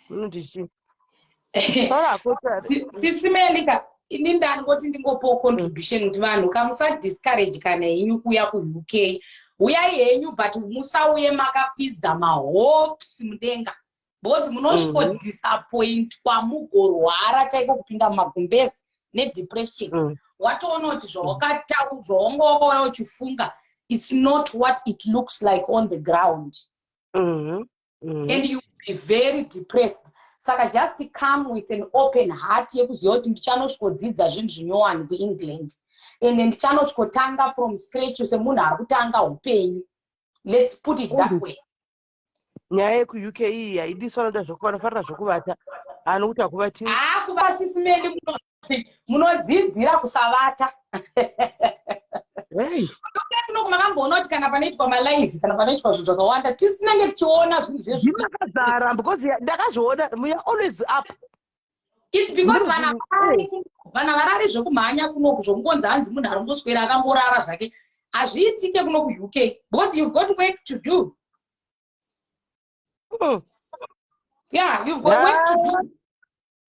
Munoti chii? Sisi Melika, ini ndangoti ndingopawo contribution kuti vanhu kamusadiscourage kana henyu kuuya kuUK. Uyai henyu, but musauye makakwidza mahopes mudenga, because munosvikodisappointwa, mugorwara chaiko, kupinda mumagumbezi nedepression. Watoona kuti zvawakataudzwa, wanga wakauya uchifunga, it's not what it looks like on the ground, and you be very depressed. Saka just come with an open heart yekuziva kuti ndichanosvikodzidza zvinhu zvinyowani kuEngland, ende ndichanosvikotanga from scratch semunhu ari kutanga upenyu. Let's put it that way. Nyaya yekuUK iyi haidisi vanoda, vanofarira zvokuvata, anokuti hakuvati. Haa, kuva, Sisi Meli, munodzidzira kusavata. Kuno makamboona kuti kana panoitwa malive, kana panoitwa zvinhu zvakawanda, tisu tinenge tichiona zvinhu zvezvimakazara, because ndakazviona, we are always up. It's because vanhu havarari zvekumhanya kunoku, zvokungonzi hanzi munhu arongoswera akangorara zvake, hazviitike kuno kuUK, because you've got work to do. Yeah, you've got work to do.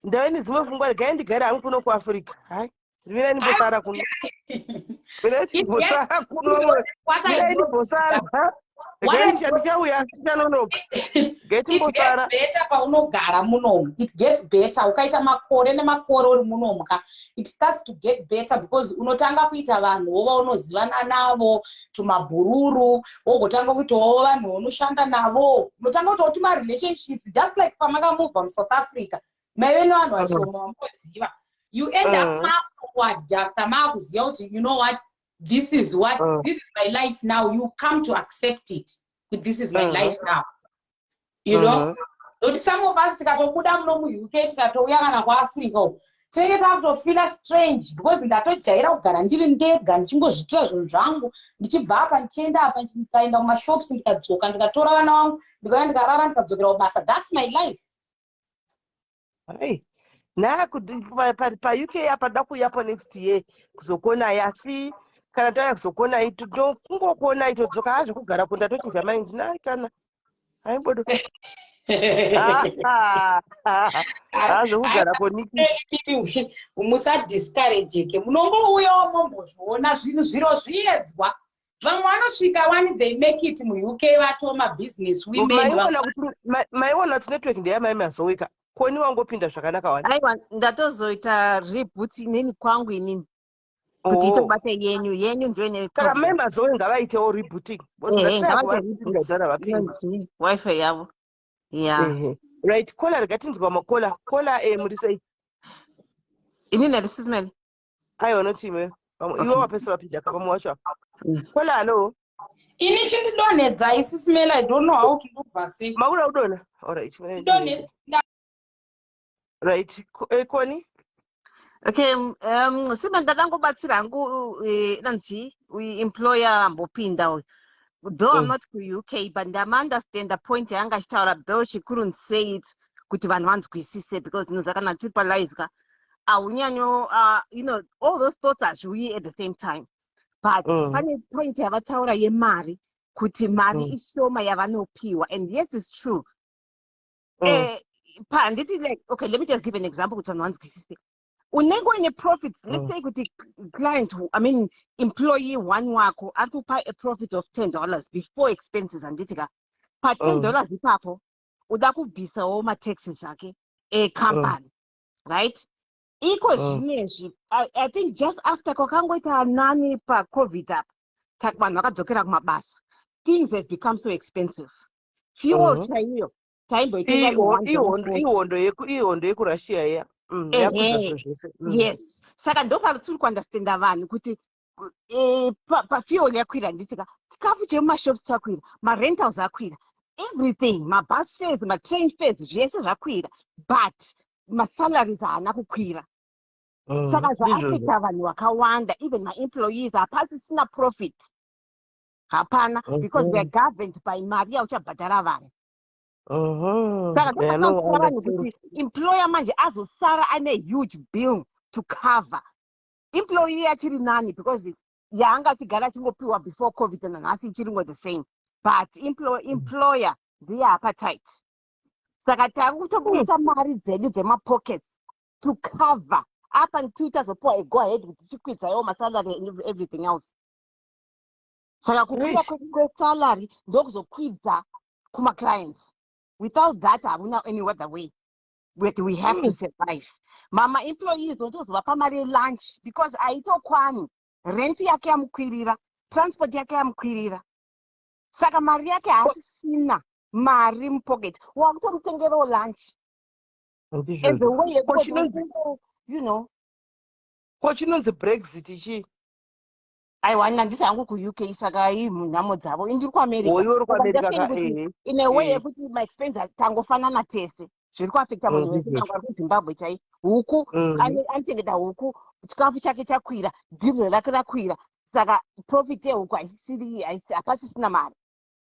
Ndave nedzimwe pfungwa. Regai ndigare hangu kuno kuAfrica. Hai, mirai ndimbosara kuno, mirai timbosara kuno, mirai ndimbosara. Ndichauya, ndichanonoka. Regai timbosara. Better paunogara munomu. It gets better ukaita makore nemakore uri munomu ka. It starts to get better because unotanga kuita vanhuwo vaunozivana navo, tumabhururu, wogotanga kuitawo vanhu vaunoshanda navo, unotanga kuitawo tumarelationships, just like pamakamuvha muSouth Africa, maive nevanhu vashoma vamunoziva. You end up makuadjusta, maakuziva kuti, you know what, this is what this is my life now. You come to accept it, kuti this is my life now, you know. Nokuti some of us tikatobuda muno muUK, tikatouya kana kuAfrica uku, tinenge takutofeela strange, because ndatojaira kugara ndiri ndega, ndichingozviitira zvinhu zvangu, ndichibva apa ndichienda apa, ndikaenda kumashops, ndikadzoka, ndikatora vana vangu, ndikauya, ndikarara, ndikadzokera kubasa. That's my life. Hai, paUK apa da kuuyapo next year kuzokuonai, asi kana tauya kuzokuonai, kungokuonai todzoka hazvo kugara kunda, tochinja mind nai kana haimbodo hazvokugara koniki. Musadiscourageke, munongouyawo mombozviona zvinhu, zviro zviedzwa. Vamwe vanosvika wani, they make it muUK, vatoma business women. Maiona kuti network ndeyamai Mazoweka. Koni wangopinda zvakanaka wani. Aiwa, ndatozoita reboot inini kwangu inini kuti itobata yenyu. Yenyu ndio ine. Saka mai Mazowe ngavaitewo rebooting. Ngavaite WiFi yavo ya. Right, caller, rega tinzwa macaller. Caller, muri sei? Inini handisi Simeli. Aiwa, noti iwe iwe wapesa vapinda vamwe wacho. Caller, hallo. Ini chindidonhedzai, Sisi Meli. I don't know how to ndobva sei. Makuda kudonha? Alright. Right, Koni. Okay, sima ndakangobatsira hangu, nanzi employer ambopinda uyu. Though I'm not kuUK, but ndamaunderstand point yanga achitaura, though she couldn't say it kuti vanhu vanzwisise, because inoza kana tiri palive ka, haunyanyo all those thoughts hazviuyi at the same time. But pane point yavataura yemari, kuti mari ishoma yavanopiwa, and yes, it's true. Handiti like, okay, let me just give an example kuti vanhu vanzwisise. Unenge uine profits, let's say kuti client, I mean employee one wako ari kupa a profit of $10 before expenses, handiti ka? Pa 10 dollars ipapo uda kubvisawo mataxes ake ecompany, right? Iko zvinezvi, I think just after kwakangoita nani paCovid apa, vanhu vakadzokera kumabasa, things have become so expensive. Fuel chaiyo taimboitenga ne $1.40. Ihondo yekuRussia iya yakuza zvinhu zvese. Yes, saka ndo patiri kuunderstanda vanhu kuti pafuel yakwira, handiti ka? Chikafu chemumashops chakwira, marentals akwira, everything, mabus fares, matrain fares, zvese zvakwira, but masalaries haana kukwira. Saka Ndizvozvo. zvaaffecta vanhu vakawanda, even maemployees hapasisina profit, hapana, because we are governed by mari yauchabhadhara vanhu. Saka Yeah, no, ndopatinoziva vanhu understand. kuti employer manje azosara ane huge bill to cover. Employee achiri nani because yaanga achigara achingopiwa before COVID, nanhasi ichiringo the same, but employer ndiye apa tight. Saka takutobudisa mari dzedu dzemapockets to cover up until tazopiwa a go ahead kuti tichikwidzawo masalary and everything else. Saka kukwira kwesalary ndokuzokwidza kumaclients. Without that hamuna any other way, but we have to survive. Mama employees otozovapa mari yelunch because haitokwani. Rent yake yamukwirira, transport yake yamukwirira, saka mari yake haasisina mari mupocket, wakutomutengerawo lunch as a Ndizvozvo. way Ko yekuti chinonzi ko chinonzi Brexit chii? Aiwa, handisi hangu kuUK, saka munhamo dzavo. Indiri kuAmerica. Iwe uri Saka kuAmerica just ka saying kuti in a way yekuti maexpenses tangofanana tese, zviri kuaffecta munhu wese. Ndizvozvo. Nyangwe ari kuZimbabwe chai, huku anochengeta huku, chikafu chake chakwira, diesel rake rakwira, saka profit yehuku haisisiri, hapasisina mari.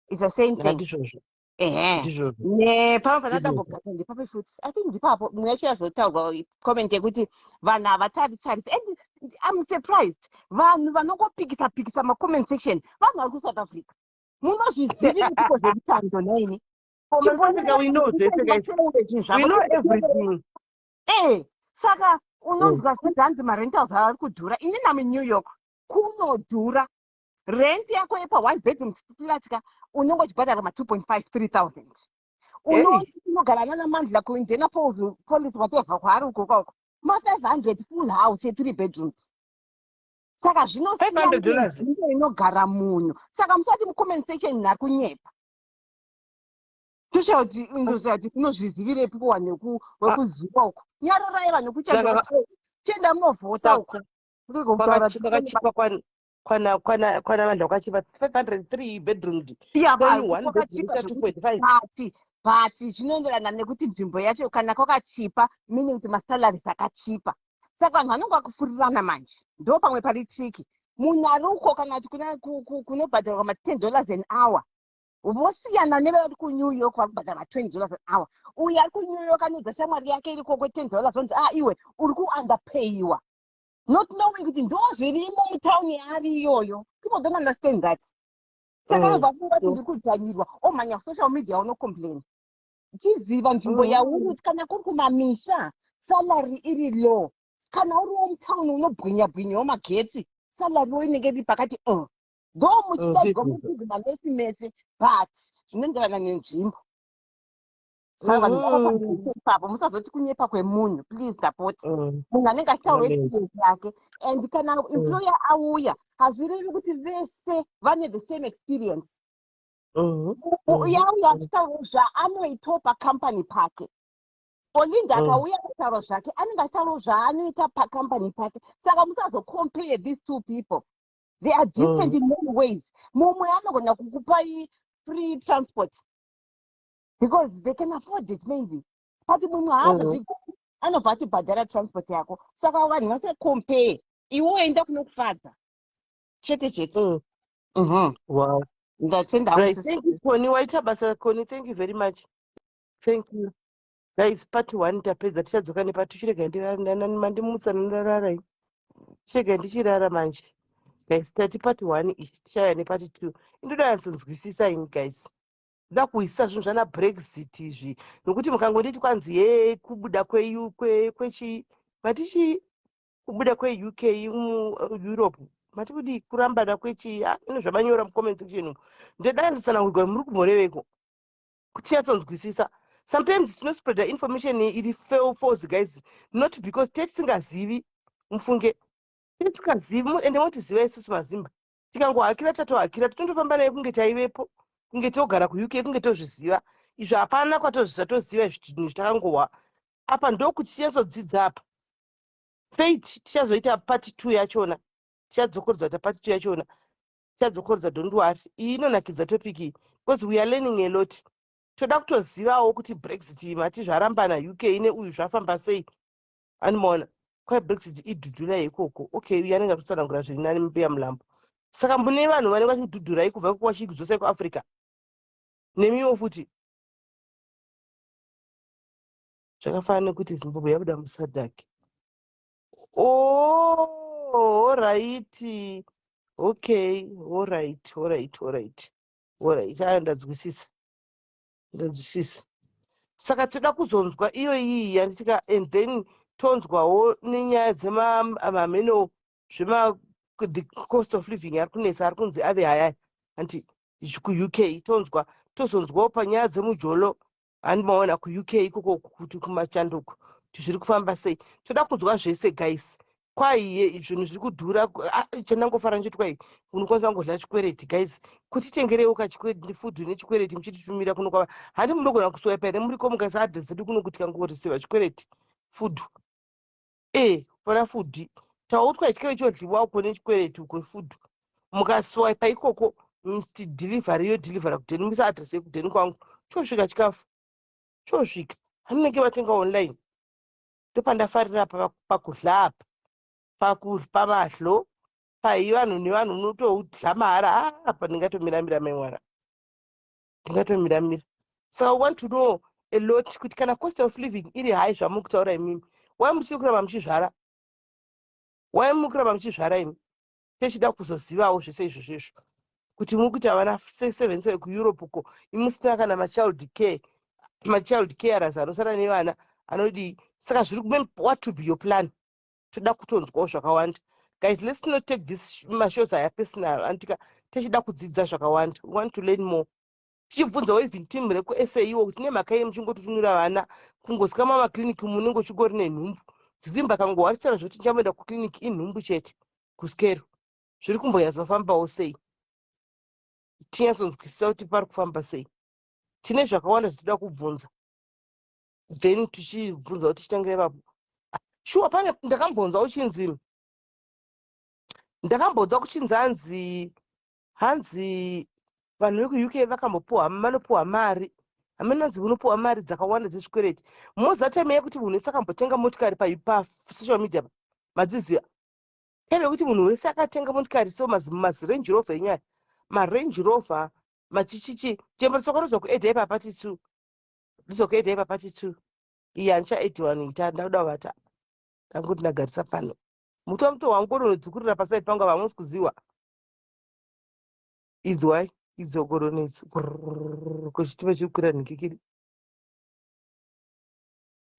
It's the same thing. Ndizvozvo. Ehe. Ndizvozvo. Nepamwe panada Ndizvozvo. kugata ndepapi futi? I think ndipapo mumwe yacho yazotaurwa, comment yekuti vanhu havatarisarisi, and I'm surprised vanhu vanongopikisa pikisa macomment section, vanhu vari kuSouth Africa. Munozviziviri piko zvemutando naini? South Africa we know zvese, guys. We know everything. Saka unonzwa zvinzi hanzi marentals ari kudhura. Ini nami New York kunodhura. Rent yako yepa one bedroom flat ka, unonge uchibhadhara ma2.5 3000. Unogara nana Mandla kuIndianapolis, police, whatever kwaari uko kwako, ma500 full house ye3 bedrooms. Saka zvinosiyana $500. nenzvimbo inogara munhu. Saka musati mucomment section munhu ari kunyepa. Toshaura kuti ndoziva kuti unozvizivirepi kuwanhu wekuziva uko. Nyararai vanhu kuchando, chienda munovhota uko. Ndiri kutaura. Kwakachipa kwana Mandla kwakachipa 503 bedroom. Iya. Kwenyu one bedroom Kwakachipa ita zvekuti 2.5. But zvinoenderana nekuti nzvimbo yacho kana kwakachipa, meaning kuti masalaries akachipa. Saka vanhu vanonge vakufurirana manje, ndo pamwe pari tricky. Munhu ari uko kana kuti kunobhadharwa ma$10 an hour vosiyana nevari kuNew York vari kubhadhara ma$20 an hour. Uyu ari kuNew York anoudza shamwari yake iri koko $10, vonzi, "Ah, iwe uri kuunderpayiwa," not knowing kuti ndo zvirimo mutauni yaari iyoyo. People don't understand that. Saka anobva afunga kuti ndiri kudzvanyirwa, omhanya social media, unocomplain. Chiziva nzvimbo yauri, kuti kana kuri kumamisha salary iri low, kana uriwo mutauni unobwinya bwinyawo magetsi, salary inenge iri pakati though muchidaidzwa Ndizvozvo. muri manesi mese, but zvinoenderana nenzvimbo. Saka vanhu ngavapanzwisise ipapo, musazoti kunyepa kwemunhu, please, ndapota. Munhu anenge achitaura Amen. experience yake, and kana employer auya, hazvirevi kuti vese vane the same experience. Yauya achitaura zvaanoitawo pacompany pake. Olinda akauya akataura zvake, anenge achitaurawo zvaanoita pacompany pake. Saka musazocompare these two people, they are different in many ways. Mumwe anogona kukupai free transport because they can afford it maybe, but mumwe haazozvigoni, anobva atibhadhara transport yako. Saka vanhu vasacompare. Iwe enda kunokufadza chete chete. Ndatenda hangu, Right. sis. Thank you, Connie. Waita basa, Connie. Thank you very much. Thank you. Guys, part one tapedza, tichadzoka nepart two. Chirega mandimutsa, ndarara ini. Chirega ndichirara manje. Guys, tati part one ichi, tichauya nepart two. Indoda yanzonzwisisa ini, guys. Ndoda kuisa zvinhu zvana Brexit izvi, nokuti mukangonditi kwanzi ye kubuda kwechi matichi. Kubuda kweUK muEurope mati kudii kurambana kwechii ah, ino zvamanyora mucomment section umu ndoda kutsanangurwa muri kumboreveiko kuti tinyatsonzwisisa sometimes tinospreada information iri false guys not because tetisingazivi mufunge tetisingazivi ende motiziva isusu mazimba tikangohakira tatohakira totondofamba naye kunge taivepo kunge togara kuuk kunge tozviziva izvo hapana kwatozvisa toziva izvi zvinhu zvitakangohwa apa ndokuti tinyatsodzidza apa fate tichazoita part two yachona tichadzokorodza kuita part two yachona tichadzokorodza don't worry iyi inonakidza topic iyi because we are learning a lot toda kutozivawo kuti brexit iyi mati zvarambana uk neuyu zvafamba sei animaona kwai brexit idhudhura ikoko okay uyu anenge atotsanangura zviri nani mbuya mulambo saka mune vanhu vanenge vachidhudhurai kubva ikoko vachikudzosai kuafrica nemiwo futi zvakafanana nekuti zimbabwe yabuda musadak oh, alright okay alright alright alright alright aya ndanzwisisa ndanzwisisa saka toda kuzonzwa iyo iyi yanditika and then tonzwawo nenyaya dzemamheno zvema the cost of living ari kunetsa ari kunzi ave hayaya anti kuuk tonzwa tozonzwawo panyaya dzemujolo handi maona kuuk ikoko kuti kumachanduko kuti zviri kufamba sei toda kunzwa zvese guys kwaiye zvinhu zviri kudhura ah, chandangofara ndichiti kwai unokwanisa kungodla chikwereti guys kutitengereiwo kafudhu nechikwereti muchititumira kuno kwava handi munogona kuswaipa here muriko mukaisa adress dzedu kuno kuti kangoreceiva chikwereti fudhu e pana fudhi tautwa chikwereti chodliwa uko nechikwereti uko fudhu mukaswaipa ikoko mst delivery yodelivery kudheni muisa adress yekudheni kwangu chosvika chikafu chosvika hanunenge vatenga online ndopandafarira apa pakudla apa pamadlo pai vanhu nevanhu unotodla mahara ah, apa ndingatomiramira mai mwana ndingatomiramira saka we want to know a lot kuti kana cost of living iri high zvamuri kutaura imimi why muchiri kuramba muchizvara why muri kuramba muchizvara imi techida kuzozivawo zvese izvozvo izvo kuti muri kuita vana seven seven kueurope uko imusina kana machild care machild carers anosara nevana anodii saka zviri what to be your plan toda kutonzwawo zvakawanda guys let's not take this mashows aya personal antika techida kudzidza zvakawanda we want to learn more tichibvunzawo even team rekusa iwo kuti nemhaka yei muchingotutunura vana kungosika mamaclinic munenge uchingori nenhumbu zimba kangohwa tichara zvekuti ndichamboenda kuclinic inhumbu chete kuskero zviri kumbonyatsofambawo sei tinyatsonzwisisa kuti pari kufamba sei tine zvakawanda zvatoda kubvunza then tichibvunza kuti tichitangira ipapo shuwa pane ndakambonzwa uchinzi ndakambonzwa kuchinzi hanzi hanzi vanhu vekuuk vakambopuwa vanopuwa mari hamene hanzi unopuwa mari dzakawanda dzezvikwereti moziva time yekuti munhu wese akambotenga motikari pasocial media madziziva time yekuti munhu wese akatenga motikari so mazirange rover enyu aya marange rover machichichi chembero tsokanozwa kuedha ipapa titu ndizokuedha ipapa titu iyi handichaedhi vanhu ita ndakuda kuvata ndangoti ndagarisa pano muto muto wangu unodzikurira pasaidi pangu apa hamusi kuziwa idzwai idzo korona idzo kuchitima chiri kukwira nhikikiri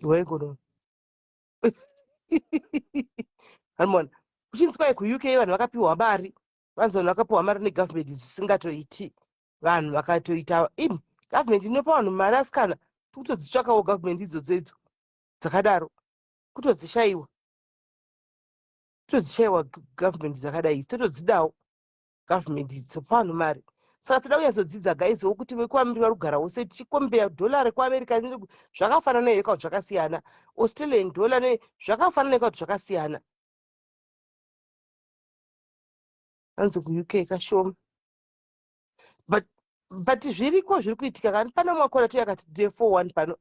iwai korona hanimona kuchinzwai kuuk vanhu vakapiwa mari vanzi vanhu vakapiwa mari negovernment zvisingatoiti vanhu vakatoita im government inopa vanhu mari asikana tikutodzitsvakawo government idzodzo idzo dzakadaro kutodzishaiwa todzishaiwa government dzakadai totodzidawo government dzopa vanhu mari saka toda kunyatsodzidza guys wokuti vekuamerica vari kugara wose tichikombeya dollar rekuamerica zvakafanana here kana zvakasiyana australian dollar ne zvakafanana here kana zvakasiyana hanzi kuuk kashoma but but zviriko zviri kuitika kani pane umwe akona toyakati day 41 pano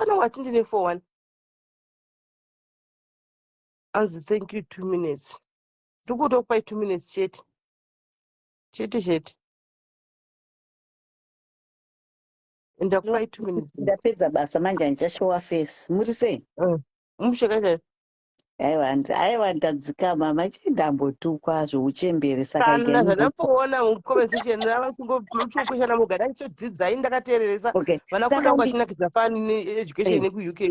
pano wati ndine 41 anzi thank you two minutes ndikutokupai two minutes chete chete chete ndakupai two minutes ndapedza basa manje handichashowa face muri sei mm. mushe kanjani Aiwa, aiwa, ndadzikama. Machindambotukwa zveuchembere, saka Kana igai ndibvunze. Zvandamboona mucomment section vachingokweshana moga, ndaitodzidzai ndakateereresa. Vana Saka kuda kwachinakidza fani needucation nekuUK.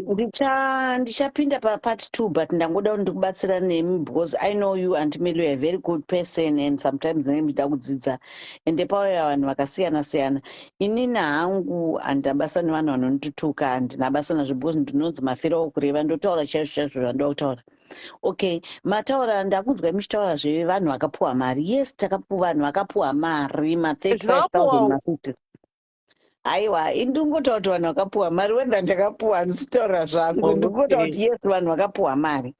Ndichapinda papart two, but ndangoda kuti ndikubatsira nemi because I know you, Aunty Melo, you're a very good person and sometimes ndinenge ndichida kudzidza. Ende pauya vanhu vakasiyana siyana. Inini hangu handina basa nevanhu vanondituka, handina basa nazvo because ndinonzi mafira okureva, ndotaura chaizvo chaizvo zvandoda kutaura. Okay, mataura, ndakunzwa muchitaura zvevanhu vakapuwa mari. Yes, takapuwa, vanhu vakapuwa mari ma35 000, Zvinovapuwawo. ma50. Aiwa, indingotaura kuti vanhu vakapuwa mari, whether ndakapuwa handisi kutaura zvangu. Ndingotaura kuti yes, vanhu vakapuwa mari.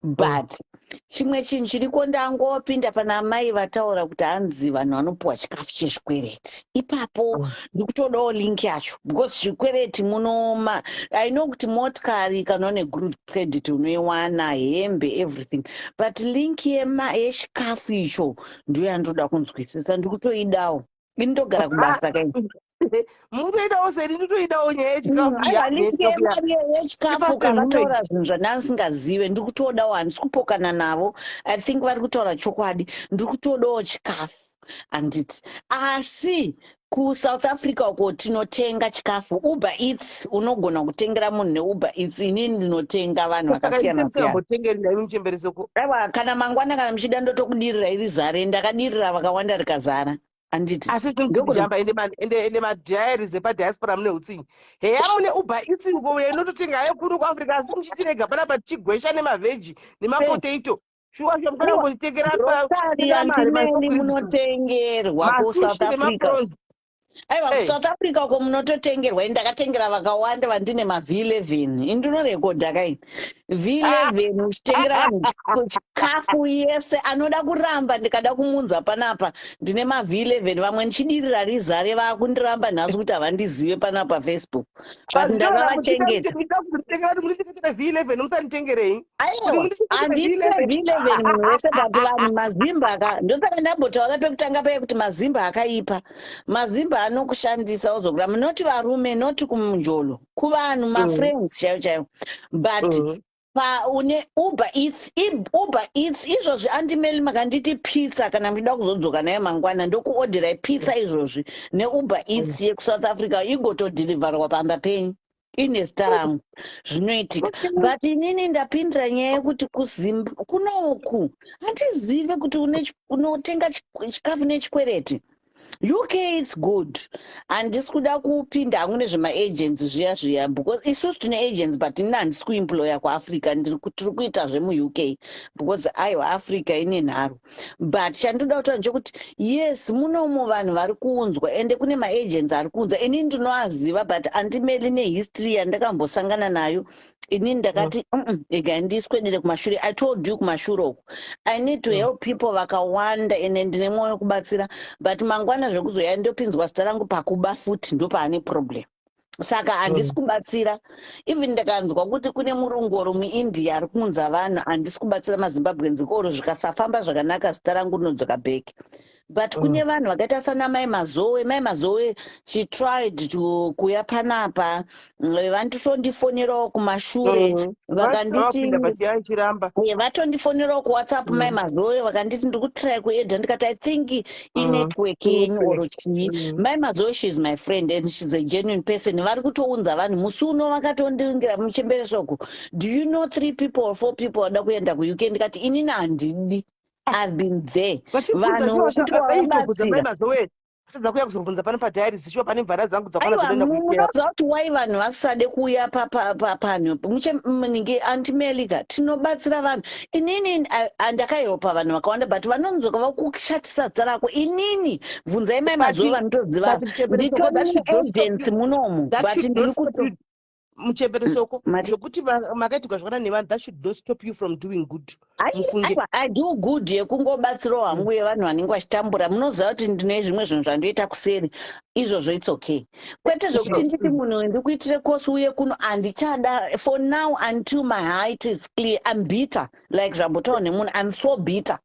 But chimwe chinhu chiriko, ndangopinda pana mai vataura kuti hanzi vanhu vanopuwa chikafu chezvikwereti. Ipapo ndikutodawo link yacho because zvikwereti munoma, I know kuti motikari kana une good credit unoiwana, hembe, everything, but link yechikafu icho ndiyo yandoda kunzwisisa, ndikutoidawo. Ini ndogara kubasa kai. Mukutoidawo seni, nditoidawo nyaya yechikafu. Aiwa, Ya link yechikafu ya yemari yechikafu Ipapo kavataura zvinhu zvandasingazive, ndiri kutodawo, handisi kupokana navo. I think vari kutaura chokwadi. Ndiri kutodawo chikafu, handiti? Asi kuSouth Africa uko tinotenga chikafu, Uber Eats, unogona kutengera munhu neUber Eats. Inini ndinotenga vanhu Saka vakasiyana siyana. Musingambotengeri nai muchembere soko? Aiwa, kana mangwana kana muchida ndotokudirira iri zare. Ndakadirira vakawanda rikazara, handiti? Asi Ndogona tinjamba ende madiaries epadiaspora mune utsinye. Heya, mune Uber Eats uko inototenga hayo kuno kuAfrica, asi muchitirega panapa tichigwesha nemavheji nemapotato. Shuwa shuwa mukana Aiwa, kungotitengera grocery tenga mari Aunty Meli, munotengerwa kuSouth masushi Africa. nemaprons. Aiwa, Hey. kuSouth Africa uko munototengerwa. Ini ndakatengera vakawanda vandine maV11. Ini ndinorekodha kaini V11, uchitengera vanhu chikafu yese. Anoda kuramba, ndikada kumunza panapa, ndine maV11, vamwe ndichidirira rizare, vakundiramba nhasi kuti havandizive panapa Facebook, but ndakavachengeta. Ndakuvachengeta kuti mundichengetere V11, musanditengerei kuti Aiwa, mundichengetere handiitire V11. V11 munhu wese, but vanhu mazimba aka, ndosaka ndambotaura pekutanga paye kuti mazimba akaipa. Mazimba anokushandisa ozokuramba, noti varume, noti kumunjolo, kuvanhu mafriends chaivo chaivo. But pa une Uber Eats, Uber Eats izvozvi, Aunty Meli, makanditi pizza, kana muchida kuzodzoka nayo mangwana, ndokuodherai pizza izvozvi neUber Eats yekuSouth Africa, igotodhilivharwa pamba penyu ine zita rangu. Zvinoitika. But inini ndapindira nyaya yekuti kuZimba kunoku handizive kuti unotenga chikafu nechikwereti. UK it's good. Handisi kuda kupinda hangu nezvemaagents zviya zviya because isusu tine agents, but ini handisi kuemploya kuAfrica. Tiri kuita zvemuUK because aiwa, Africa ine nharo. But chandinoda kutaura ndechekuti yes, munomu vanhu vari kuunzwa, ende kune maagents ari kuunza. Inini ndinoaziva, but Aunty Meli, nehistory yandakambosangana nayo inini, ndakati egai ndiswedere kumashure. I told you kumashure uku I need to help people vakawanda, ende ndine mwoyo wekubatsira, but mangwana zvekuzoya ndopinzwa zita rangu pakuba futi, ndopaane problem. Saka handisi kubatsira. Even ndakanzwa kuti kune murungu oro muIndia ari kuunza vanhu, handisi kubatsira maZimbabweans oro. Zvikasafamba zvakanaka, zita rangu rinodzoka back. But kune vanhu vakaita sana Mai Mazowe. Mai Mazowe, she tried to kuya panapa. Vanditondifonerawo kumashure vakanditi Vapinda, but yaichiramba. Vatondifonerawo kuWhatsApp Mai Mazowe, vakanditi ndiri kutry kuedha. Ndikati I think inetwork yenyu oro chii. Mai Mazowe, she is my friend and she's a genuine person. Vari kutounza vanhu musi uno, vakatondingira muchemberesoko, "Do you know three people or four people vada kuenda kuUK?" Ndikati inini handidi, I've been there. Vachibvunza. Vanhu vokuti Vaitobvunza Mai wavabatsira. Mazowe asadza kuuya kuzobvunza pano padiaries, shuwa pane mvara dzangu dzakwana Aiwa, dzinoenda kuUK. munoziva kuti wai vanhu vasade kuuya panhu muningi, Aunty Melika? Tinobatsira vanhu. Inini ndakahelpa vanhu vakawanda, but vanonzoka vakushatisa zita rako. Inini bvunzai Mai Mazowe, vanotoziva. But muchembere Soko, that Nditori should not stop neagents you. munomu, That but should ndiri not stop kuto you, muchembere Soko. Mati Zvokuti makaitirwa zvakanaka nevanhu, that should not stop you from doing good. Mufunge. Aiwa, I do good yekungobatsirawo hangu yevanhu vanenge vachitambura. Munoziva kuti ndine zvimwe zvinhu zvandoita kuseri izvozvo, it's okay, kwete zvokuti nditi munhu ndikuitire kosi uye kuno. Handichada for now until my heart is clear. I'm bitter, like zvambotaura nemunhu, I'm so bitter.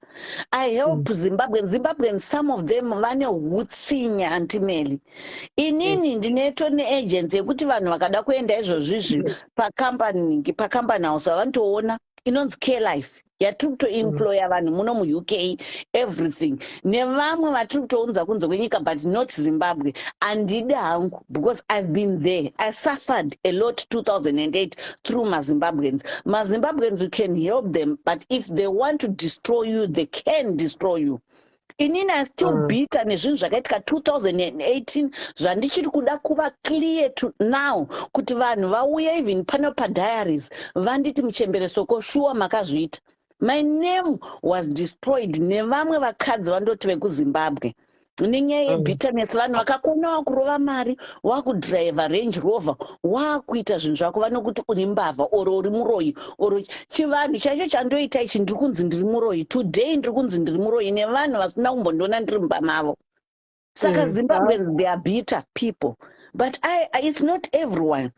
I help Zimbabweans, some of them vane hutsinye. Aunty Meli, inini ndineto neagency yekuti vanhu vakada kuenda izvozvizvi pacompany, pacompany house, vanotoona. Inonzi Care Life, yatiri kutoemploya vanhu muno muUK, everything, nevamwe vatiri kutounza kunze kwenyika, but not Zimbabwe. Handidi hangu because I've been there. I suffered a lot 2008 through maZimbabweans. MaZimbabweans, you can help them, but if they want to destroy you, they can destroy you. Inini I still bitter nezvinhu zvakaitika 2018, zvandichiri kuda kuva clear to now kuti vanhu vauye even pano padiaries vanditi, "Muchembere Soko, shuwa makazviita?" My name was destroyed nevamwe vakadzi vandoti vekuZimbabwe nenyaya yebitterness. Vanhu vakakona wakurova mari, wakudhiraivha Range Rover, wakuita zvinhu zvako, vanokuti uri mbavha or uri muroyi or chivanhu chaicho chandoita ichi. Ndiri kunzi ndiri muroyi today, ndiri kunzi ndiri muroyi nevanhu vasina kumbondiona ndiri mumba mavo. Saka Zimbabweans, they are bitter people, but it's not everyone.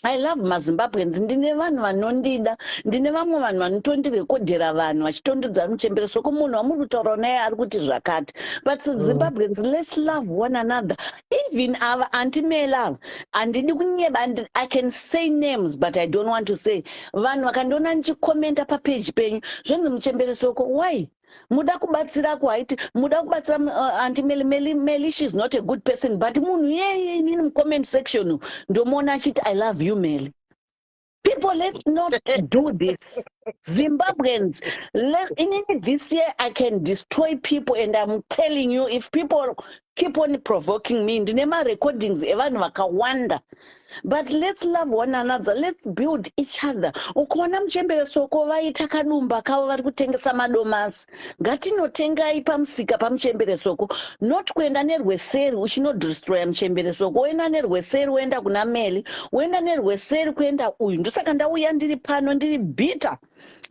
I love maZimbabweans. Ndine vanhu vanondida, ndine vamwe vanhu vanotondirekodhera, vanhu vachitondidza, "Muchembere Soko, munhu wamuri kutaura naye ari kuti zvakati." But Zimbabweans, let's love one another. Even ava Auntie Mel ava, handidi kunyeba, I can say names, but I don't want to say. Vanhu vakandiona ndichikomenta papeji penyu, zvonzi, "Muchembere Soko, why muda kubatsira kuhaiti, muda kubatsira Auntie Meli?" Meli, Meli, she's not a good person, but munhu iyeye inini mucomment section ndomuona achiti, "I love you, Meli." People, let's not do this. Zimbabweans, inini this year I can destroy people, and I'm telling you, if people keep on provoking me, ndine marecordings evanhu vakawanda. But let's love one another, let's build each other. Ukaona Muchembere Soko vaita kadumba kavo, vari kutengesa madomasi, ngatinotengai pamusika paMuchembere Soko, not kuenda nerweseri uchinodestroya Muchembere Soko, woenda nerweseri woenda kuna Meli, woenda nerweseri kuenda uyu. Ndosaka ndauya ndiri pano, ndiri bitter,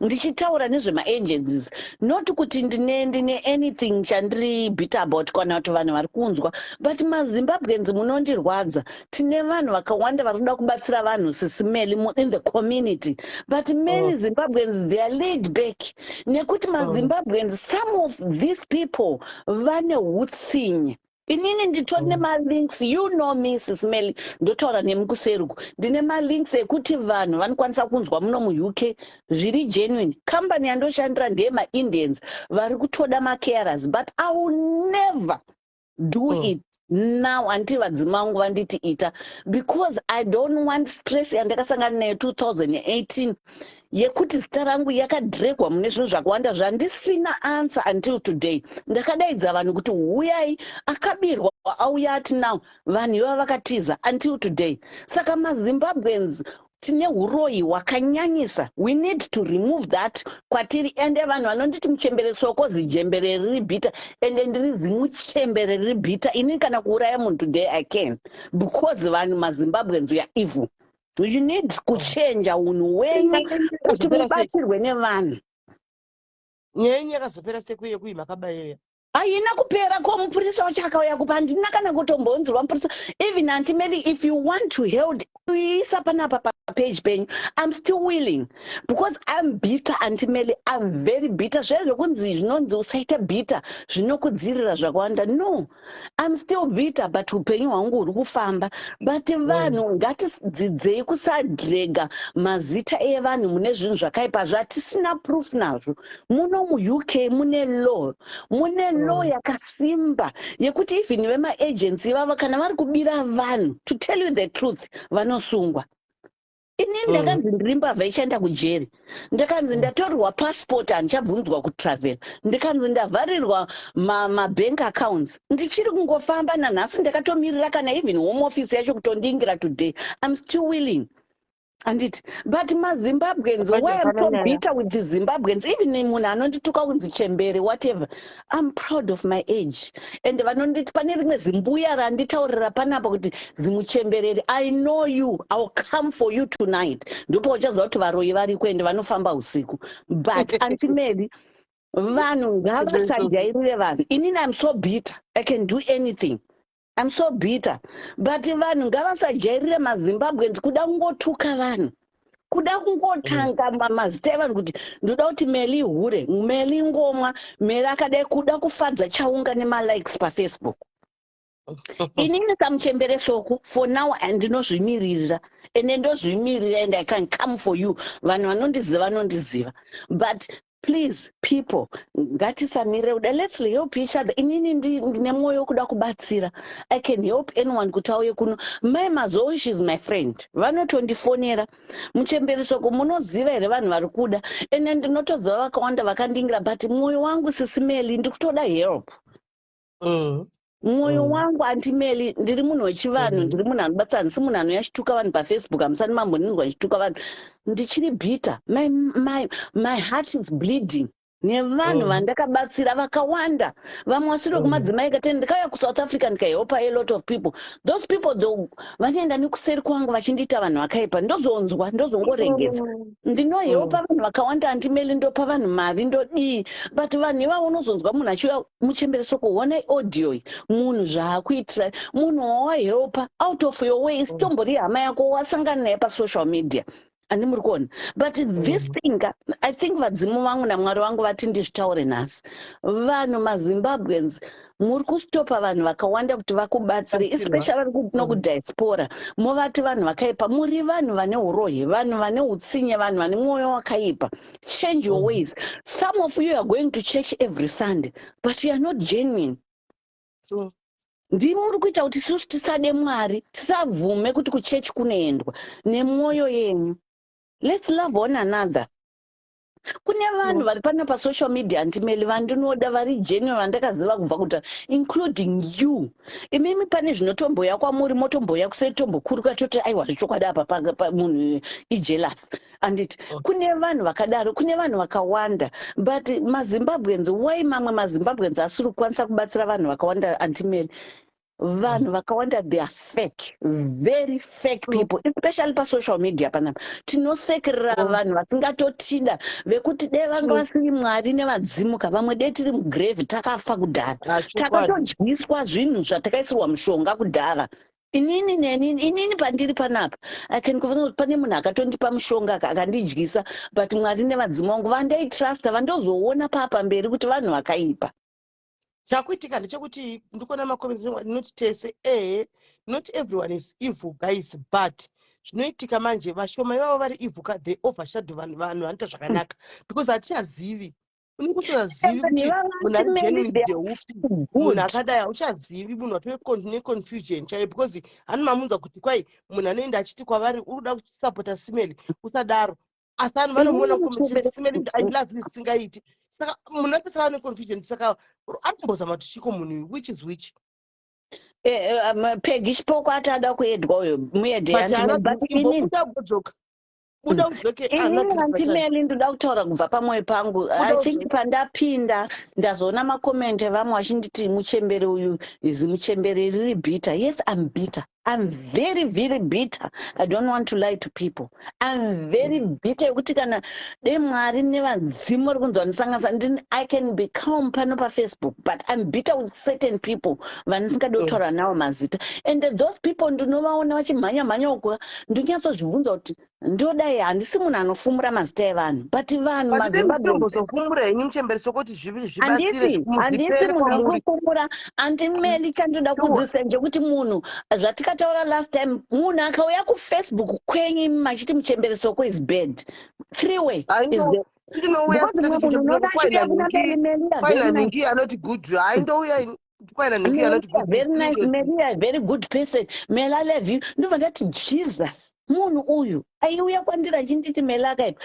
ndichitaura nezvemaagencies, not kuti ndine anything chandiri bitter about kana kuti vanhu vari kunzwa, but maZimbabweans munondirwadza. Tine vanhu vakawanda vari kuda kubatsira vanhu, Sisi Meli, in the community, but many Zimbabweans, they are laid back nekuti maZimbabweans, some of these people vane utsinye. Inini nditori nemalinks, you know me, Sisi Meli, ndotaura nemukuseruku, ndine malinks ekuti vanhu vanokwanisa kunzwa muno muUK zviri genuine. Kambani yandoshandira ndeyemaIndians vari kutoda macarers, but I will never do it now until vadzima vangu vanditi ita, because I don't want stress yandakasangana nayo 2018 yekuti zita rangu yakadhregwa mune zvinhu zvakawanda zvandisina answer until today. Ndakadaidza vanhu kuti huyai, akabirwa auya ati now, vanhu ivava vakatiza until today. Saka maZimbabweans tine uroyi hwakanyanyisa. We need to remove that kwatiri. Ende vanhu vanonditi muchembere Soko zijembere riri bitter, ende ndiri zimuchembere riri bitter. Inini kana kuuraya munhu today I can, because vanhu maZimbabweans, we are evil. You need kuchenja unhu wenyu kuti mubatsirwe nevanhu. Nyaya yenyu yakazopera sekuye kuimakaba iyoya? Haina kupera. Ko mupurisa wacho akauya kupa, handina kana kutombonzwa mupurisa. Even Auntie Meli, if you want to hold isa panapa papage penyu, I'm still willing because I'm bitter. Auntie Meli, I'm very bitter. Zviya zvokunzi zvinonzi usaita bitter zvinokudzirira zvakawanda, no, I'm still bitter, but upenyu hwangu huri kufamba. But vanhu ngatidzidzei kusadrega mazita evanhu mune zvinhu zvakaipa zvatisina proof nazvo. Muno muUK mune law, mune law yakasimba yekuti even vemaagency ivavo kana vari kubira vanhu, to tell you the truth, vanosungwa. Inini ndakanzi ndiri mbavha ichaenda kujeri, ndakanzi ndatorerwa passport, handichabvunzwa kutravel, ndikanzi ndavharirwa mabank accounts. Ndichiri kungofamba nanhasi, ndakatomirira kana even Home Office yacho kutondingira today, I'm still willing, anditi? But maZimbabweans, why I'm so bitter with the Zimbabweans, even munhu anondituka kunzi chembere, whatever, I'm proud of my age. And vanonditi, pane rimwe zimbuya randitaurira panapa kuti zimuchembereri, I know you, I will come for you tonight. Ndipo uchaziva kuti varoyi variko ende vanofamba usiku. But Auntie Meli, vanhu ngavasajairire vanhu. Inini I'm so bitter, I can do anything. I'm so bitter, but vanhu ngavasajairire maZimbabweans kuda kungotuka vanhu, kuda kungotanga mazita evanhu kuti ndoda kuti Meli hure, Meli ngomwa, Meli akadai, kuda kufadza chaunga nemalikes paFacebook. Inini samuchembere Soko, for now ndinozvimiririra, ende ndozvimirira, and I can come for you. Vanhu vanondiziva vanondiziva, but please, people, ngatisamirire kuda. Let's help each other. Inini ndine mwoyo wekuda kubatsira. I can help anyone kuti auye kuno. Mai Mazoe, she's my friend, vanotondifonera, "Muchembere Soko, munoziva here vanhu vari kuda?" Ende ndinotoziva vakawanda vakandingira, but mwoyo wangu, Sisi Meli, ndikutoda help. Mwoyo wangu, Auntie Meli, ndiri munhu wechivanhu. Ndiri munhu anobatsira, handisi munhu anouya achituka vanhu paFacebook. Hamusani mambondinzwa ndichituka vanhu. Ndichiri bitter. My heart is bleeding nevanhu vandakabatsira vakawanda, vamwe vasiri vekumadzimai kateni. Ndikauya kuSouth Africa, ndikahelpa a lot of people. Those people though, vanoenda nekuseri kwangu vachindiita vanhu vakaipa. Ndozonzwa, ndozongoregedza. Ndinohelpa vanhu vakawanda, Auntie Meli, ndopa vanhu mari, ndodii, but vanhu ivavo unozonzwa munhu achiuya, "Muchembere Soko, honai audio iyi, munhu zvaakuitira." Munhu wawahelpa out of your way, isitombori hama yako, wasangana naye pasocial media, andi muri kuona? But this thing, I think vadzimu vangu naMwari vangu vati ndizvitaure nhasi. Vanhu, maZimbabweans, muri kustopa vanhu vakawanda kuti vakubatsire, especially vari kuno kudiaspora. Movati vanhu vakaipa. Muri vanhu vane uroyi, vanhu vane utsinye, vanhu vane mwoyo wakaipa. Change your ways. Some of you are going to church every Sunday, but you are not genuine. Ndimi muri kuita kuti isusu tisade Mwari, tisabvume kuti kuchechi kunoendwa nemwoyo yenyu. Let's love one another. Kune vanhu vari pano pasocial media, Auntie Meli, vandinoda, vari genuine, vandakaziva kubva kudhara, including you imimi. Pane zvinotomboya kwamuri, motomboya kuseri, tombokuruka, toti aiwa, zvechokwadi apa munhu ijealous, anditi? Kune vanhu vakadaro, kune vanhu vakawanda, but maZimbabweans, why mamwe maZimbabweans asiri kukwanisa kubatsira vanhu vakawanda, Auntie Meli? Vanhu vakawanda, they are fake, very fake people, especially pasocial media panapa. Tinosekerera vanhu vasingatotida, vekuti dai vanga vasiri Mwari nevadzimuka, vamwe dai tiri mugrave, takafa kudhara. Takatodyiswa zvinhu zvatakaisirwa mushonga kudhara. Inini neni, inini pandiri panapa, I can confirm kuti pane munhu akatondipa mushonga, akandidyisa, but Mwari nevadzimu vangu vandaitrusta, vandozoona paapamberi kuti vanhu vakaipa. Chakuitika ndechekuti ndikuona macomments, not tese, ehe, not everyone is evil, guys, but zvinoitika manje, vashoma ivavo vari evil ka, they overshadow vanhu vanoita zvakanaka, because hatichazivi, unenge usingazivi kuti munhu ari genuine ndeupi, munhu akadai hauchazivi, munhu watove neconfusion chaiyo, because hani mamunzwa kuti kwai munhu anoenda achiti kwavari, "Uri kuda kusapota Simeli, usadaro," asi vanhu vanomuona Simeli kuti, "I love you," singaiti. Saka munhu anopesera ane confusion. Saka ari kumbozama kuti chiko munhu uyu, which is which? Pegi Chipoko ati ada kuedwa uyo, muedhe. But inini Budzoka, buda udzoke. Inini, Auntie Meli, ndoda kutaura kubva pamwoyo pangu. I think pandapinda, ndazoona macomments evamwe vachinditi muchembere uyu izi muchembere riri bitter. Yes, I'm bitter. I'm very, very bitter. I don't want to lie to people. I'm very bitter yekuti kana dai Mwari nevadzimu vari kunzi vandisanganisa, I can be calm pano paFacebook, but I'm bitter with certain people vandisingadi kutaura navo mazita. And those people ndinovaona vachimhanya mhanya uko, ndinyatsozvibvunza kuti ndodai. Handisi munhu anofumura mazita evanhu, but vanhu maZimbabweans Mazimbabweofumura henyu, muchembere Sokoti, zvibatsire. Handisi munhu wekufumura, Auntie Meli. Chandoda kudzidzisa ndechekuti munhu, zvatikataura last time, munhu akauya kuFacebook kwenyu machiti Muchembere Soko is bad, three way is the Ndinouya. Because mumwe munhu unoda achiuya kuna Meli, Meli are Kwaina very nice. nhingi anoti good, hayi, ndouya kwaina nhingi Mary anoti are good. Very nice. Mary are very good person. Mary, I love you. Ndobva ndati, Jesus, munhu uyu aiuya kwandiri achinditi Meli akaipa,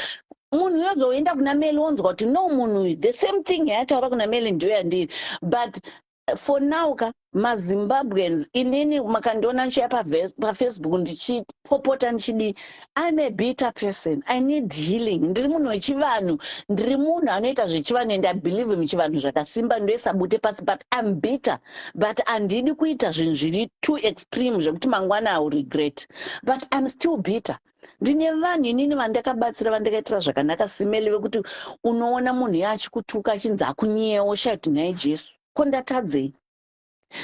munhu uyozoenda kuna Meli wonzwa kuti no, munhu uyu, the same thing yaataura kuna Meli ndiyo yandiri. But for now ka, maZimbabweans, inini makandiona ndichiuya paFacebook ndichipopota, ndichidii, I'm a bitter person. I need healing. Ndiri munhu wechivanhu, ndiri munhu anoita zvechivanhu, and I believe muchivanhu zvakasimba, ndoisa bute pasi, but I'm bitter. But handidi kuita zvinhu zviri too extreme zvekuti mangwana I will regret, but I'm still bitter. Ndine vanhu inini vandakabatsira, vandakaitira zvakanaka, Simeli, vekuti unoona munhu iye achikutuka, achinzi akunyeya, woshaya kuti nhai Jesu, ko ndatadzei?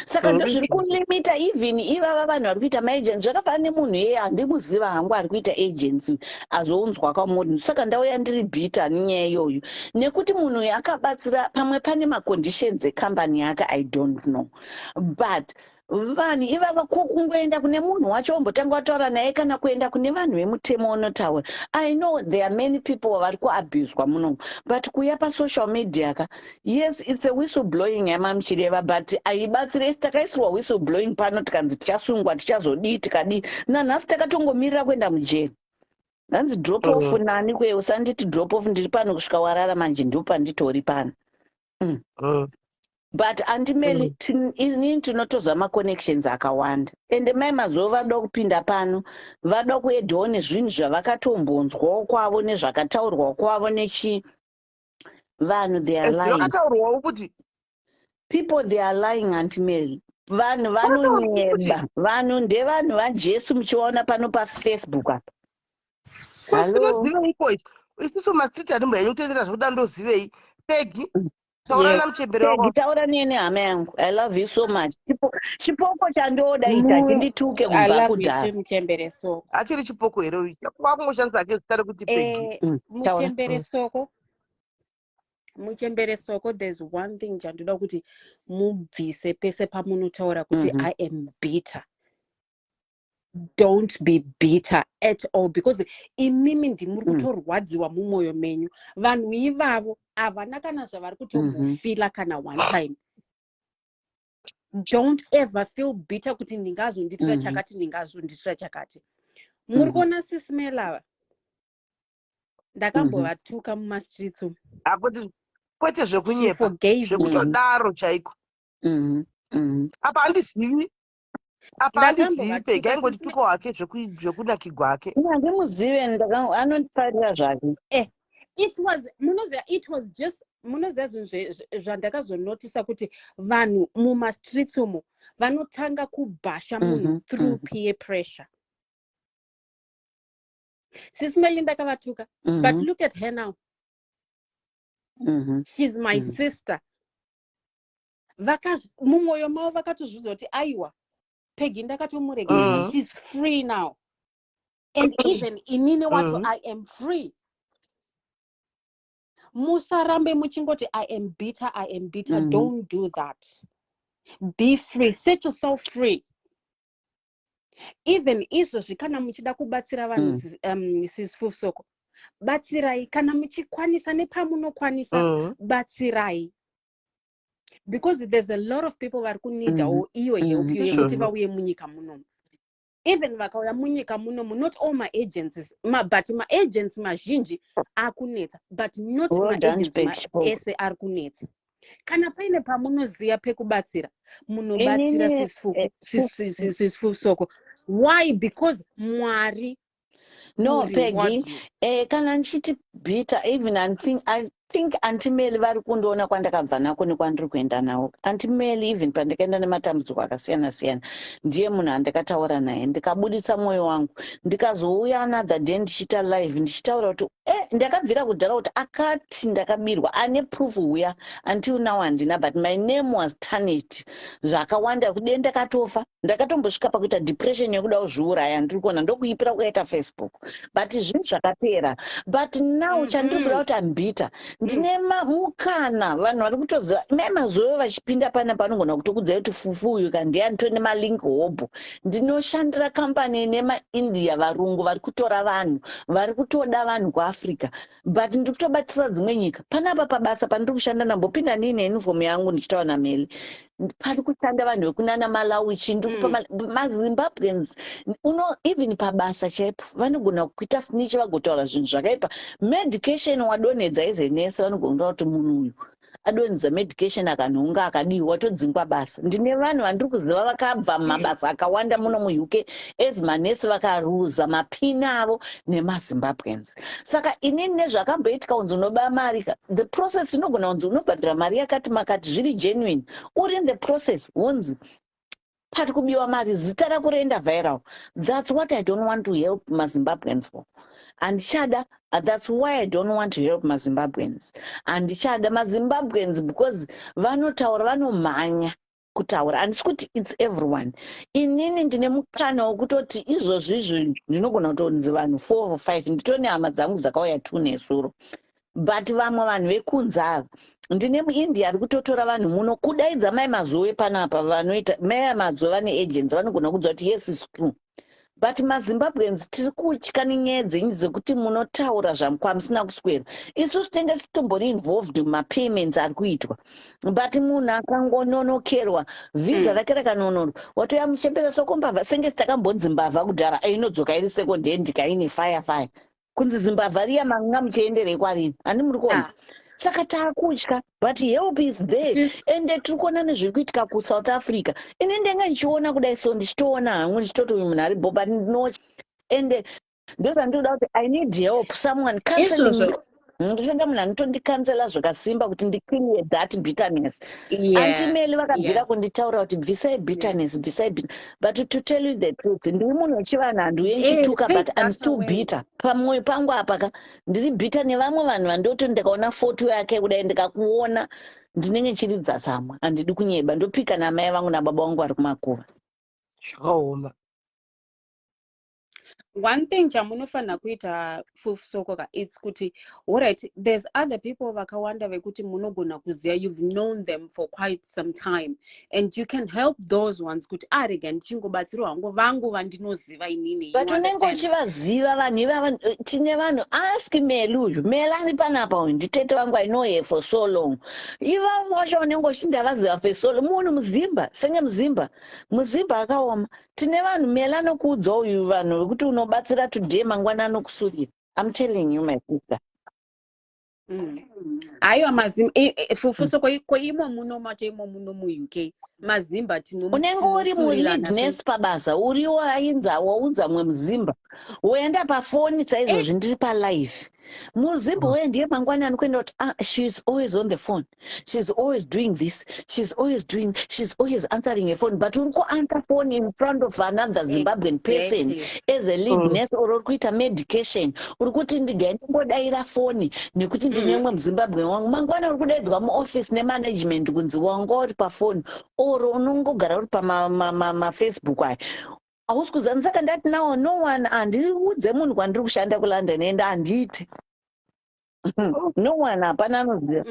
Saka ndozviri kulimita even ivava vanhu vari kuita maagency. Zvakafanana nemunhu iyeye, handimuziva hangu, ari kuita agency, azounzwa kwamuri. Saka ndauya ndiri bitter nenyaya iyoyo, nekuti munhu uyu akabatsira pamwe pane maconditions ekambani yake, I don't know, but Vanhu ivava ko kungoenda kune munhu wacho wombotanga wataura naye kana kuenda kune vanhu vemutemo wonotaura. I know there are many people vari kuabuswa munomu, but kuuya pasocial media ka, yes, it's a whistle blowing yamamuchireva, but haibatsire. Isi takaisirwa whistle blowing pano, tikanzi tichasungwa, tichazodii, tikadii. Nanhasi takatongomirira kuenda mujeri. Hanzi drop off. Nani kwe usanditi drop off, ndiri pano kusvika warara manje, ndopanditori pano. But Aunty Meli, inini tinotoziva maconnections akawanda, ende mai mazuva vada kupinda pano, vada kuedhawo nezvinhu zvavakatombonzwawo kwavo nezvakataurwa kwavo nechi vanhu, they are lying. Zvakataurwawo kuti People, they are lying, Aunty Mary. Vanhu vanonyeba, vanhu ndevanhu vaJesu muchivaona pano paFacebook apa. Hallo. Tinoziveiko isu? Isusu mastreet atimboyanyi kutoendera zvekuda. Ndozivei, Pegi, taura namuchembere Pegi, wako. Taura nene, hama yangu. I love you so much. Chipoko chandoda ita chindituke I kubva love you kudhara. too, muchembere soko. Achiri chipoko here uyu? Kwakungoshandisa hake zita rekuti Pegi. Taura. Muchembere soko, muchembere soko, there's one thing chandoda kuti mubvise pese pamunotaura kuti I am bitter. Don't be bitter at all, because imimi ndimuri kutorwadziwa mumwoyo menyu. Vanhu ivavo havana kana zvavari kutombofila kana one time. Don't ever feel bitter kuti ndingazonditira chakati, ndingazonditira chakati. Muri kuona Sis Mel ava, ndakambovatuka mumastreets umu. Akuti kwete She zvekunyepa, forgave me. zvekutodaro chaiko. Apa handizivi, apa handizivi Pegi. Ndakambovatuka. Aingonditukawo hake zvekunakigwa hake. Handimuzive, anondifarira zvake. It was, munoziva, it was just, munoziva zvinhu zvandakazonotisa kuti vanhu mumastreets umu vanotanga kubhasha munhu through peer pressure. Sis Meli ndakavatuka, but look at her now. She's my sister. Mumwoyo mavo vakatozviudza kuti aiwa, Pegi ndakatomuregerera. She's free now, and even inini wacho, I am free. Musarambe muchingoti I am bitter, I am bitter. Don't do that. Be free, set yourself free. Even izvozvi kana muchida kubatsira vanhu, Sis Fufsoko, batsirai kana muchikwanisa nepamunokwanisa. Batsirai, because there's a lot of people vari kunidawo iyo help iyo yekuti vauye munyika munomu. Even vakauya munyika munomu, not all maagencies but maagents mazhinji akunetsa, but not Well done, maagents Peg Chipoko. ese ari kunetsa. Kana paine pamunoziva pekubatsira, munobatsira. Inini Sis Fufsoko, why? Because Mwari No, will reward Peggy, you. Kana ndichiti bitter, even I think Aunty Meli vari kundiona kwandakabva nako nekwandiri kuenda nawo. Aunty Meli, even pandakaenda nematambudziko akasiyana siyana, ndiye munhu andakataura naye ndikabuditsa mwoyo wangu. Ndikazouya another day ndichiita live ndichitaura kuti ndakabvira kudhara kuti akati ndakabirwa, ane proof uya. Until now handina, but my name was tarnished zvakawanda. Kudai ndakatofa, ndakatombosvika pakuita depression yekuda kuzviuraya. Ndiri kuona ndokuipira kukaita Facebook, but zvinhu zvakapera. But now chandiri kuda kuti am bitter, ndine mukana. Vanhu vari kutoziva mai mazuva vachipinda pana panogona kutokudzai kuti Fufu uyu kandiani, tone malink hobho. Ndinoshandira kambani ine maIndia, varungu vari kutora vanhu, vari kutoda vanhu kuAfrica, but ndiri kutobatisa dzimwe nyika panapa pabasa pandiri kushanda. Ndambopinda ndiine uniform yangu ndichitaura naMeli. Pari kushanda vanhu vekunana Malawi chi, ndiri kupa maZimbabweans uno. Even pabasa chaipo vanogona kuita snitch, vagotaura zvinhu zvakaipa. Medication wadonhedza as a nurse, vanogona kutaura kuti munhu uyu adonhedza medication, akanhonga, akadii, watodzingwa basa. Ndine vanhu vandiri kuziva vakabva mumabasa akawanda muno muUK as manesi, vakaruza mapini avo nemaZimbabweans. Saka inini nezvakamboitika kunzi unoba mari ka, the process inogona kunzi unobhadhara mari yakati makati, zviri genuine, uri in the process, wonzi pari kubiwa mari, zita rako roenda viral. That's what I don't want to help maZimbabweans for. Handichada. That's why I don't want to help maZimbabweans. Handichada maZimbabweans because vanotaura, vanomhanya kutaura. Handisi kuti it's everyone. Inini ndine mukana wekutoti izvozvi izvi ndinogona kutonzi vanhu 4 or 5, nditone hama dzangu dzakauya 2 nesuro, but vamwe vanhu vekunze ava. Ndine muIndia ari kutotora vanhu muno. Kudaidza Mai Mazowe panapa, vanoita mai Mazowe vane agents, vanogona kudza kuti yes, is true. But maZimbabweans tiri kutya nenyaya dzenyu dzekuti munotaura zvamusina kuswera. Isusu tenge titombori involved mumapayments ari kuitwa, but munhu akangononokerwa vhisa rake rakanonorwa, watoya muchembera soko mbavha, senge takambonzi mbavha kudhara. Inodzoka iri second hand kaine fire fire, kunzi zimbavha riya manga muchienderei kwarini? Handi muri kuona? Saka taakutya, but help is there. Ende tiri kuona nezviri kuitika kuSouth Africa. Ini ndenge ndichiona kudai, so ndichitoona hangu ndichitoti uyu munhu ari bo, but no, ende ndozvandinoda kuti I need help, someone counseling me. Ndinoda munhu anotondicounsela zvakasimba kuti ndiclear that bitterness. Auntie Meli vakabvira kunditaura kuti bvisai bitterness, bvisai bitterness. But to tell you the truth, ndiri munhu wechivanhu, handiuye ndichituka, take but I'm that still away. bitter pamwoyo pangu apa ka. Ndiri bitter nevamwe vanhu vandoti ndikaona foto yake kudai, ndikakuona ndinenge ndichiridza tsamwa. Handidi kunyeba, ndopika namai vangu nababa vangu vari kumakuva. Zvakaoma. One thing chamunofanira kuita, Fufusoko ka, its kuti alright, there's other people vakawanda vekuti munogona kuziva, you've known them for quite some time, and you can help those ones kuti arega ndichingobatsirwa hangu vangu vandinoziva inini. But unenge uchivaziva vanhu ivava. Tine vanhu, ask Meli uyu, Meli ari panapa uyu, nditete vangu. I know her for so long. Ivavo vacho unenge uchiti ndavaziva for so long. Munhu muzimba senge muzimba, muzimba akaoma. Tine vanhu, Meli anokuudza uyu, vanhu vekuti unobatsira today, mangwana anokusurira. I'm telling you, my sister. Aiwa, mazimba, Fufusoko, ko imo muno macho, imo muno muUK, mazimba Unenge uri tinosurirana. Mulead nurse pabasa, uriwo ainza waudza mumwe muzimba, woenda pafoni saizvozvi, ndiri palive, muzimba uye ndiye mangwana anokuenda kuti, "Ah, she's always on the phone, she's always doing this, she's always doing, she's always answering a phone." But uri kuanswer phone in front of another Zimbabwean person as a lead nurse, or uri kuita medication, uri kuti ndigai ndingodayira foni nekuti ndine mumwe muZimbabwe wangu. Mangwana uri kudaidzwa muoffice nemanagement kunzi wanga uri pafoni, or unongogara uri pamaFacebook aya, hausi kuziva. Saka ndati nawo no one, handiudze munhu kwandiri kushanda kuLondon, ende handiite no one, hapana anoziva.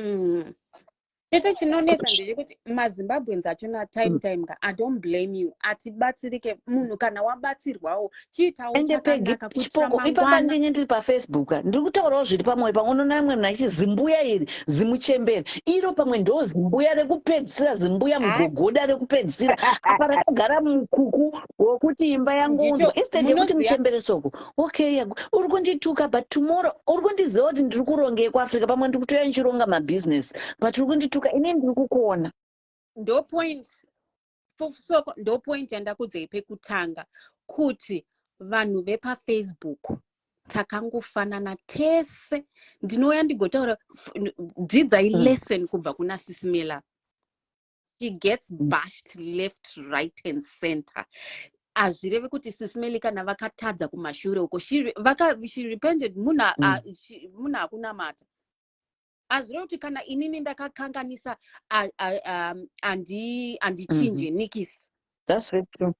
Chete chinonetsa ndechekuti maZimbabweans achona time time ka, I don't blame you, atibatsirike. Munhu kana wabatsirwawo, chiitawo Ende Pegi chakanaka kuitira Chipoko, ipapa mangwana. Ndinge ndiri paFacebook, ndiri kutaurawo zviri pamwoyo pamwe. Unoona mumwe munhu achiti zimbuya iri, zimuchembere iro, pamwe ndo zimbuya rekupedzisira, zimbuya mugogoda rekupedzisira apa, rakagara mukuku wokuti imba yangounzwa Ndicho instead yekuti munoziva muchembere soko, okay, uri kundituka, but tomorrow uri kundiziva kuti ndiri kurongei kuAfrica. Pamwe ndiri kutoya ndichironga mabhizinesi, but uri kundituka, ini ndiri kukuona. Ndo point, Fufusoko, ndo point yandakudzei pekutanga kuti vanhu vepaFacebook takangofanana tese. Ndinouya ndigotaura, dzidzai lesson kubva kuna Sisimela. She gets bashed left, right and center. Hazvirevi kuti Sisimeli kana vakatadza kumashure uko, she repented. Munhu munhu akunamata. Hazvirevi kuti kana inini ndakakanganisa handichinje nikisi. That's very true.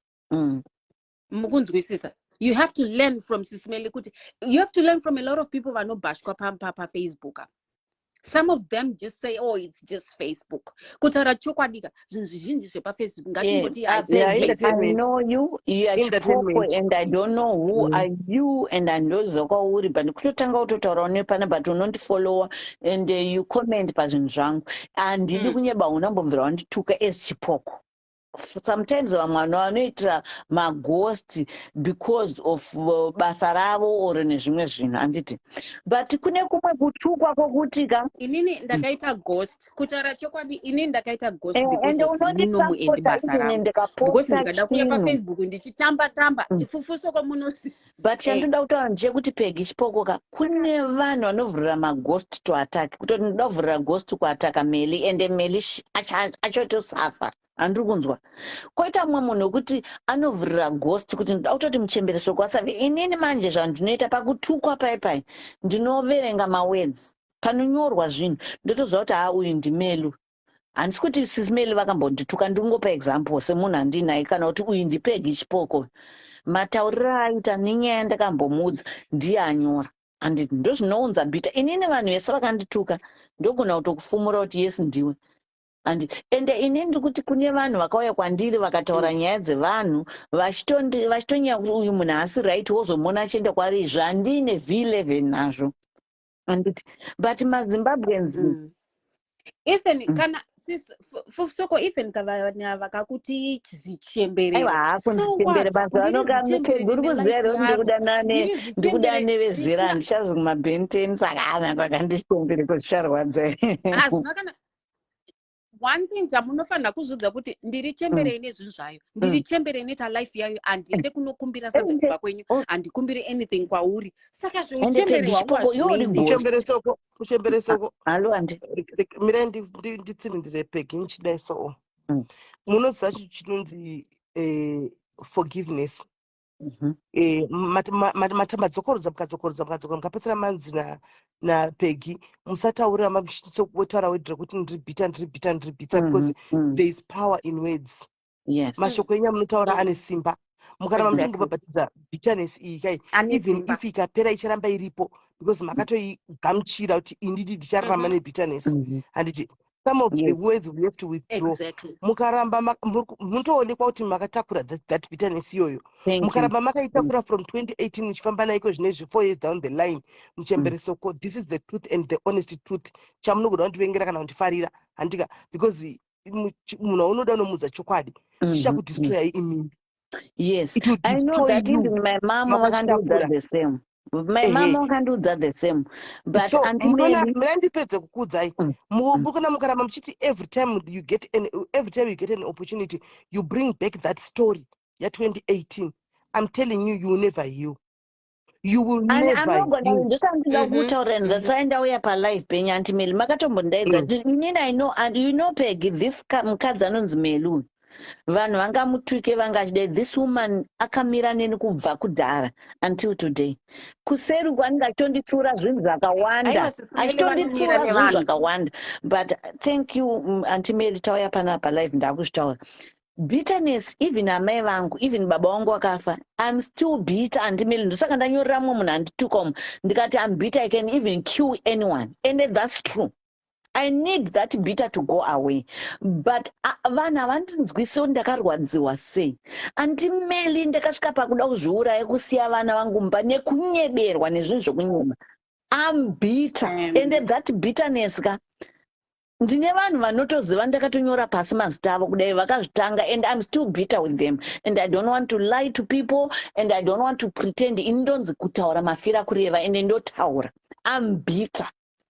Mukunzwisisa? You have to learn from Sisimeli kuti you have to learn from a lot of people vanobhashwa paFacebook apa. Some of them just say, "Oh, it's just Facebook." Kutaura chokwadika, zvinhu zvizhinji zvepaFacebook, ngatimboti Yeah, it's Peggy, I Facebook. know you, you are Chipoko, and I don't know who are you, and handoziva kwauri, but kutotanga kutotaurawo nepana, but unondifollowa and you comment pazvinhu zvangu. Handidi kunyeba, unambobvira wandituka as Chipoko. Sometimes vamwe vanhu vanoitira maghost because of basa ravo or nezvimwe zvinhu, handiti? But kune kumwe kutukwa kwokuti ka Inini ndakaita ghost, kutaura chokwadi, inini ndakaita ghost because ende of munomu and unondisapota basa even rangu, because ndikaposta ndikada kuuya chinhu. paFacebook ndichitamba tamba, Fufusoko munosi But chandoda kutaura ndechekuti Pegi Chipoko ka, kune vanhu vanovhurira maghost to attack, kutoti ndoda kuvhurira ghost kuataka Meli, ende Meli achotosafa, handiri kunzwa. Koita mumwe munhu wekuti anovhurira ghost kuti ndoda kutoti muchembere soko asafe. Inini manje zvandinoita pakutukwa pai pai, ndinoverenga mawords panonyorwa zvinhu, ndotoziva kuti haa, uyu ndimelu. Handisi kuti Sisimeli vakambondituka, ndingopa example semunhu handinaye, kana kuti uyu ndiPegi Chipoko, matauriro aaita nenyaya yandakambomuudza ndiye anyora. Handiti ndozvinounza bitter. Inini vanhu vese vakandituka ndogona kutokufumura kuti yes, ndiwe. Andi ende ini ndikuti kune vanhu vakauya kwandiri vakataura nyaya dzevanhu vachitonyaya kuti uyu munhu haasi right, wozomuona achienda kwari. Zvandine V11 nazvo, anditi? But maZimbabweans Even kana sis Fufusoko, even kana vakakuti zichemberero, Aiwa, hakunzichembere. So what? Basa Ndiri vanokamupedza. zichembere Uri rine kuziva life here kuti yaro. ndikudanane Ndiri ndikudane zichembere nevezera? risina Handichazi kumabenten, saka ana kwakandichembere kuzvicharwadza. Hazvina kana one thing chamunofanira kuzvidza kuti ndiri chembere ine zvinhu zvayo, ndiri chembere inoita life yayo. Handiende kunokumbira sadza kumba kwenyu, handikumbiri anything kwauri, saka Ende zveuchembere Pegi hwangu Chipoko, iwe uri hazvinei. ghost. Muchembere soko, muchembere soko. Halo, andi Mirai nditsinhindire Pegi nchidai so. Munoziva chinhu chinonzi forgiveness? Madzokorodza, mukadzokorodza, mukadzokorora, mukapedzisira manzi naPegi musataurira, mamuchitaura word rekuti ndiri bitter, ndiri bitter, ndiri bitter, because there is power in words. Mashoko enyu amunotaura ane simba. Mukaramba muchingobhabhatidza bitterness iyi kai, Ane even simba. if ikapera, icharamba iripo because makatoigamuchira kuti indidi ndichararama nebitterness, handiti? Some of the words we have to withdraw. Mukaramba munotoonekwa kuti makatakura that bitterness iyoyo. Thank you. Mukaramba makaitakura from 2018 muchifamba naiko zvinezvi 4 years down the line, muchembere soko, this is the truth and the honest truth. Chamunogona kundivengera kana kundifarira, handika? Because munhu waunoda unomuudza chokwadi. Chichakudestroyai imimi. Yes, It will I know destroy that. you. Even my mom vakandiudza Makachitakura. the same. My mom vakandiudza the same, but So Auntie munoona, Mary, mina ndipedze kukuudzai. Mukona mukaramba muchiti every time you get an opportunity you bring back that story ya2018, I'm telling you, you will never heal. You will never Anogona heal. ndosandida kutaura, and that's why ndauya palive penyu, Auntie Meli. Makatombondaidza. Inini I know, and you know Peggy, this mukadzi anonzi Meli uyu, vanhu vangamutuke, vangachidai, this woman akamira neni kubva kudhara until today. Kuseri kwanenge achitonditsura zvinhu zvakawanda. Aiwa, Sisi Meli vanomira Achitonditsura zvinhu nevanhu. zvakawanda, but thank you, Auntie Meli. Tauya panapa live, ndakuzvitaura. Bitterness, even amai vangu, even baba vangu vakafa, I'm still bitter, Auntie Meli. Ndosaka ndanyorera mumwe munhu andituka umu, ndikati I'm bitter, I can even kill anyone, and that's true. I need that bitter to go away, but vanhu havandinzwisi kuti ndakarwadziwa sei. Auntie Meli, ndakasvika pakuda kuzviuraya, kusiya vana vangu mumba nekunyeberwa nezvinhu zvokunyema. I'm bitter, and that bitterness ka, ndine vanhu vanotoziva, ndakatonyora pasi mazita avo kudai vakazvitanga, and I'm still bitter with them, and I don't want to lie to people and I don't want to pretend. Ini ndonzi kutaura mafira kureva, ende ndotaura. I'm bitter,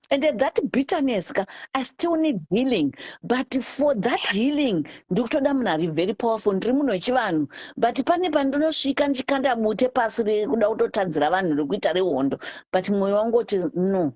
and that bitterness ka, I still need healing, but for that healing ndikutoda munhu ari very powerful. Ndiri munhu wechivanhu, but pane pandinosvika ndichikanda bute pasi rekuda kutotadzira vanhu, rekuita rehondo, but mwoyo wangu oti no.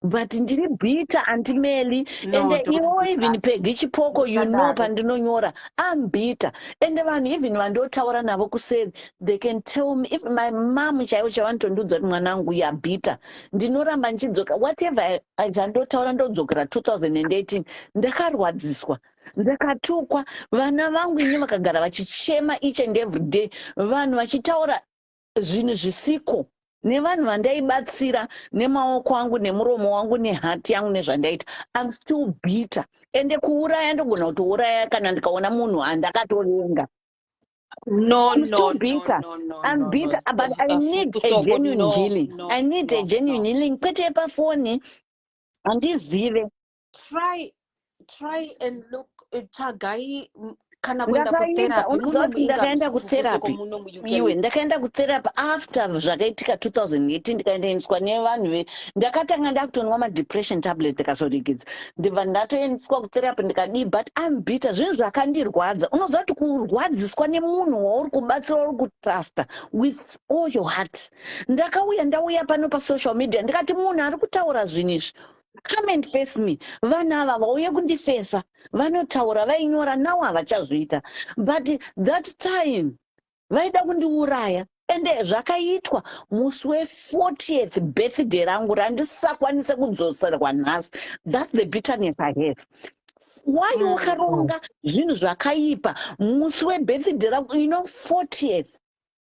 But ndiri bitter, Auntie Meli. No, Ende don't iwo do even that. Pegi Chipoko, you know, Usadaro. pandinonyora I'm bitter, ende vanhu even vandotaura navo kuseri, they can tell me. If my mom chaivo chavanotondiudza kuti mwanangu, you are bitter. Ndinoramba ndichidzoka whatever zvandotaura, ndodzokera 2018, ndakarwadziswa, ndakatukwa, vana vangu ini vakagara vachichema each and every day, vanhu vachitaura zvinhu zvisiko nevanhu vandaibatsira nemaoko angu, nemuromo wangu, nehati yangu, nezvandaita. I'm still bitter, ende kuuraya ndogona kutouraya kana ndikaona munhu andakatovenga. No, I'm still no, no, bitter. no, no, I'm no, no. bitter, but I need a Fusoko, genuine no, healing. no, I need a no, genuine no. healing, kwete pafoni, handizive. Try and look, tsvagai kana kuenda Ndakaita kutherapy unoziva muno kuti ndakaenda muEngland. Fufusoko, kutherapy. muno muUK. Iwe, ndakaenda kutherapy after zvakaitika 2018, ndikaendaendeswa nevanhu ndakatanga ndakutonwa madepression tablet, ndikazoregedza, ndibva ndatoendeswa kutherapy, ndikadii, but I'm bitter. Zvinhu zvakandirwadza, unoziva kuti kurwadziswa nemunhu wauri kubatsira, uri kutrusta with all your heart. Ndakauya, ndauya pano pasocial media, ndikati munhu ari kutaura zvinhu izvi, come and face me. Vanhu ava vauye kundifesa, vanotaura, vainyora, now havachazviita, but that time vaida kundiuraya. Ende zvakaitwa musi we40th birthday rangu randisakwanise kudzoserwa nhasi. That's the bitterness I have. Why wakaronga zvinhu zvakaipa musi webirthday rangu, 40th?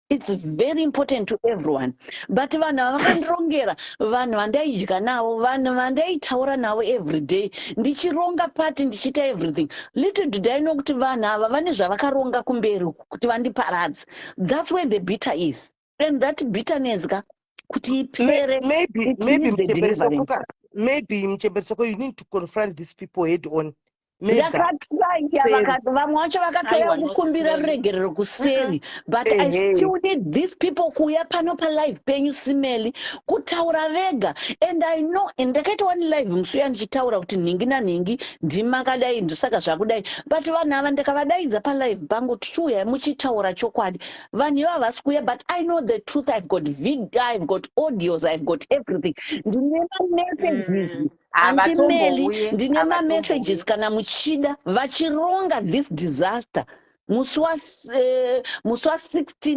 It's very important to everyone. But vanhu ava vakandirongera, vanhu vandaidya navo, vanhu vandaitaura navo every day, ndichironga party, ndichiita everything. Little did I know kuti vanhu ava vane zvavakaronga kumberi uku kuti vandiparadze. That's where the bitter is. And that bitterness ka, kuti ipere, Maybe it maybe needs a Mchembere delivering. Soko ka, maybe Mchembere Soko, you need to confront these people head on. Mega. Ndakatraya, Seri. vamwe vacho vakatouya Aiwa, no kukumbira Sis Melly. ruregerero kuseri, but I still need these people kuuya pano palive penyu, Simeli, kutaura vega. And I know, and ndakaita one live musi uya ndichitaura kuti nhingi nanhingi ndimakadai, ndosaka zvakudai. But vanhu ava ndakavadaidza palive pangu, tichiuyai muchitaura chokwadi. Vanhu ivava havasi kuuya, but I know the truth. I've got video, I've got audios, I've got everything. Ndine mamessages, Aunty Meli, Havatombouye, ndine mamessages havatombouye. kana muchida, vachironga this disaster musi wa16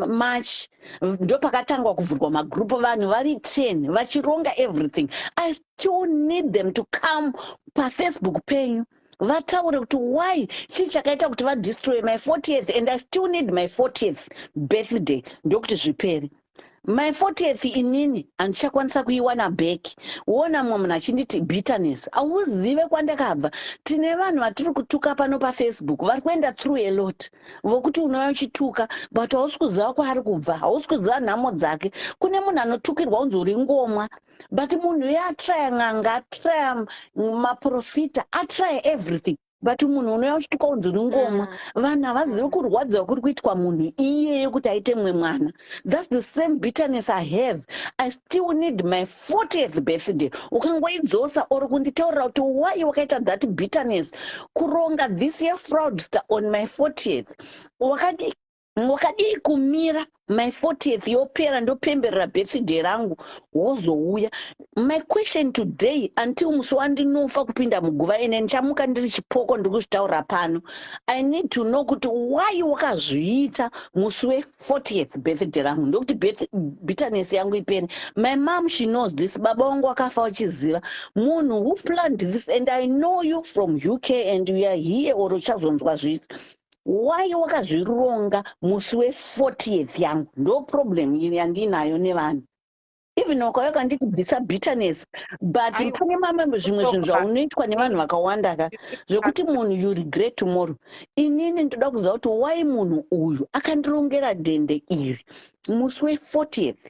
March, ndopakatangwa kuvhurwa magroup, vanhu vari 10 vachironga everything. I still need them to come paFacebook penyu vataure kuti why, chii chakaita kuti vadestroy my 40th. And I still need my 40th birthday, ndokuti zvipere. My 40th inini handichakwanisa kuiwana back. Wona mumwe munhu achinditi bitterness, hauzive kwandakabva. Tine vanhu vatiri kutuka pano paFacebook vari kuenda through a lot, vokuti unouya uchituka, but hausi kuziva kwaari kubva, hausi kuziva nhamo dzake. Kune munhu anotukirwa unzi uri ngomwa, but munhu uye atraya n'anga, atraya maprofita, atraya everything, but munhu unouya uchituka unzi uri ngomwa. Vanhu havazivi kurwadziwa kuri kuitwa munhu iyeye kuti aite mumwe mwana. That's the same bitterness I have. I still need my 40th birthday. Ukangoidzosa or kunditaurira kuti why wakaita that bitterness, kuronga this year fraudster on my 40th, wakadii wakadii kumira my 40th yopera, ndopemberera birthday rangu, wozouya? My question today, until musi wandinofa kupinda muguva, ene ndichamuka ndiri chipoko, ndiri kuzvitaura pano, I need to know kuti why wakazviita musi we40th birthday rangu, ndokuti bitterness yangu ipere. My mom, she knows this. Baba vangu wakafa vachiziva munhu who planned this, and I know you from UK and you are here or uchazonzwa zvisi. Why wakazvironga musi we40th yangu? Ndo problem yandinayo nevanhu. Even ukauya ukanditi bvisa bitterness, but Aiwa, pane mamwe zvimwe zvinhu Soko, zvaunoitwa nevanhu vakawanda ka, zvekuti munhu you regret tomorrow. Inini ndoda kuziva kuti why munhu uyu akandirongera dhende iri musi we40th.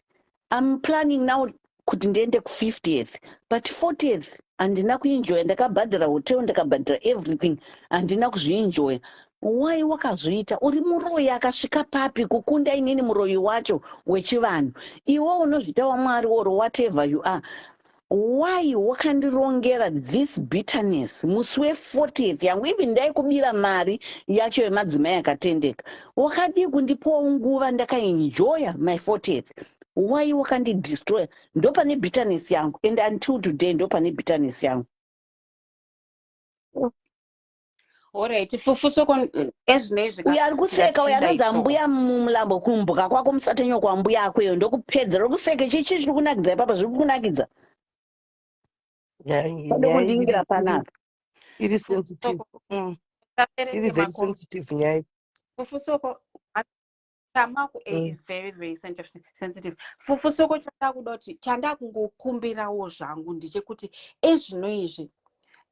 I'm planning now kuti ndiende ku50th, but 40th handina kuenjoya. Ndakabhadhara hotel, ndakabhadhara everything, handina kuzvienjoya. Why wakazviita? Uri muroyi akasvika papi kukunda inini muroyi wacho wechivanhu? Iwe unozviita waMwari or whatever you are, why wakandirongera this bitterness musi we40th yangu? Even ndaikubira mari yacho yemadzimai akatendeka, wakadii kundipawo nguva ndakaenjoya my 40th? Why wakandidestroya? Ndo pane bitterness yangu, and until today ndo pane bitterness yangu. Alright, Fufu Soko, ezvinezvi Uyo ari kuseka uyo anonzi ngatidai Soko. Ambuya Mumulambo, kumbuka kwako musatenywa kwambuya ako iyo, ndokupedzera uri kuseke. Chichi chiri kunakidza ipapa? Zviri kunakidza Nyaya pade nyaya iri kundingira iri panapa. Iri sensitive. Soko, Iri taverenge very mako. sensitive nyaya. Fufu Soko, tamaku is very very sensitive. Fufu Soko, chandakuda kuti, chandakungokumbirawo zvangu ndechekuti ezvino izvi,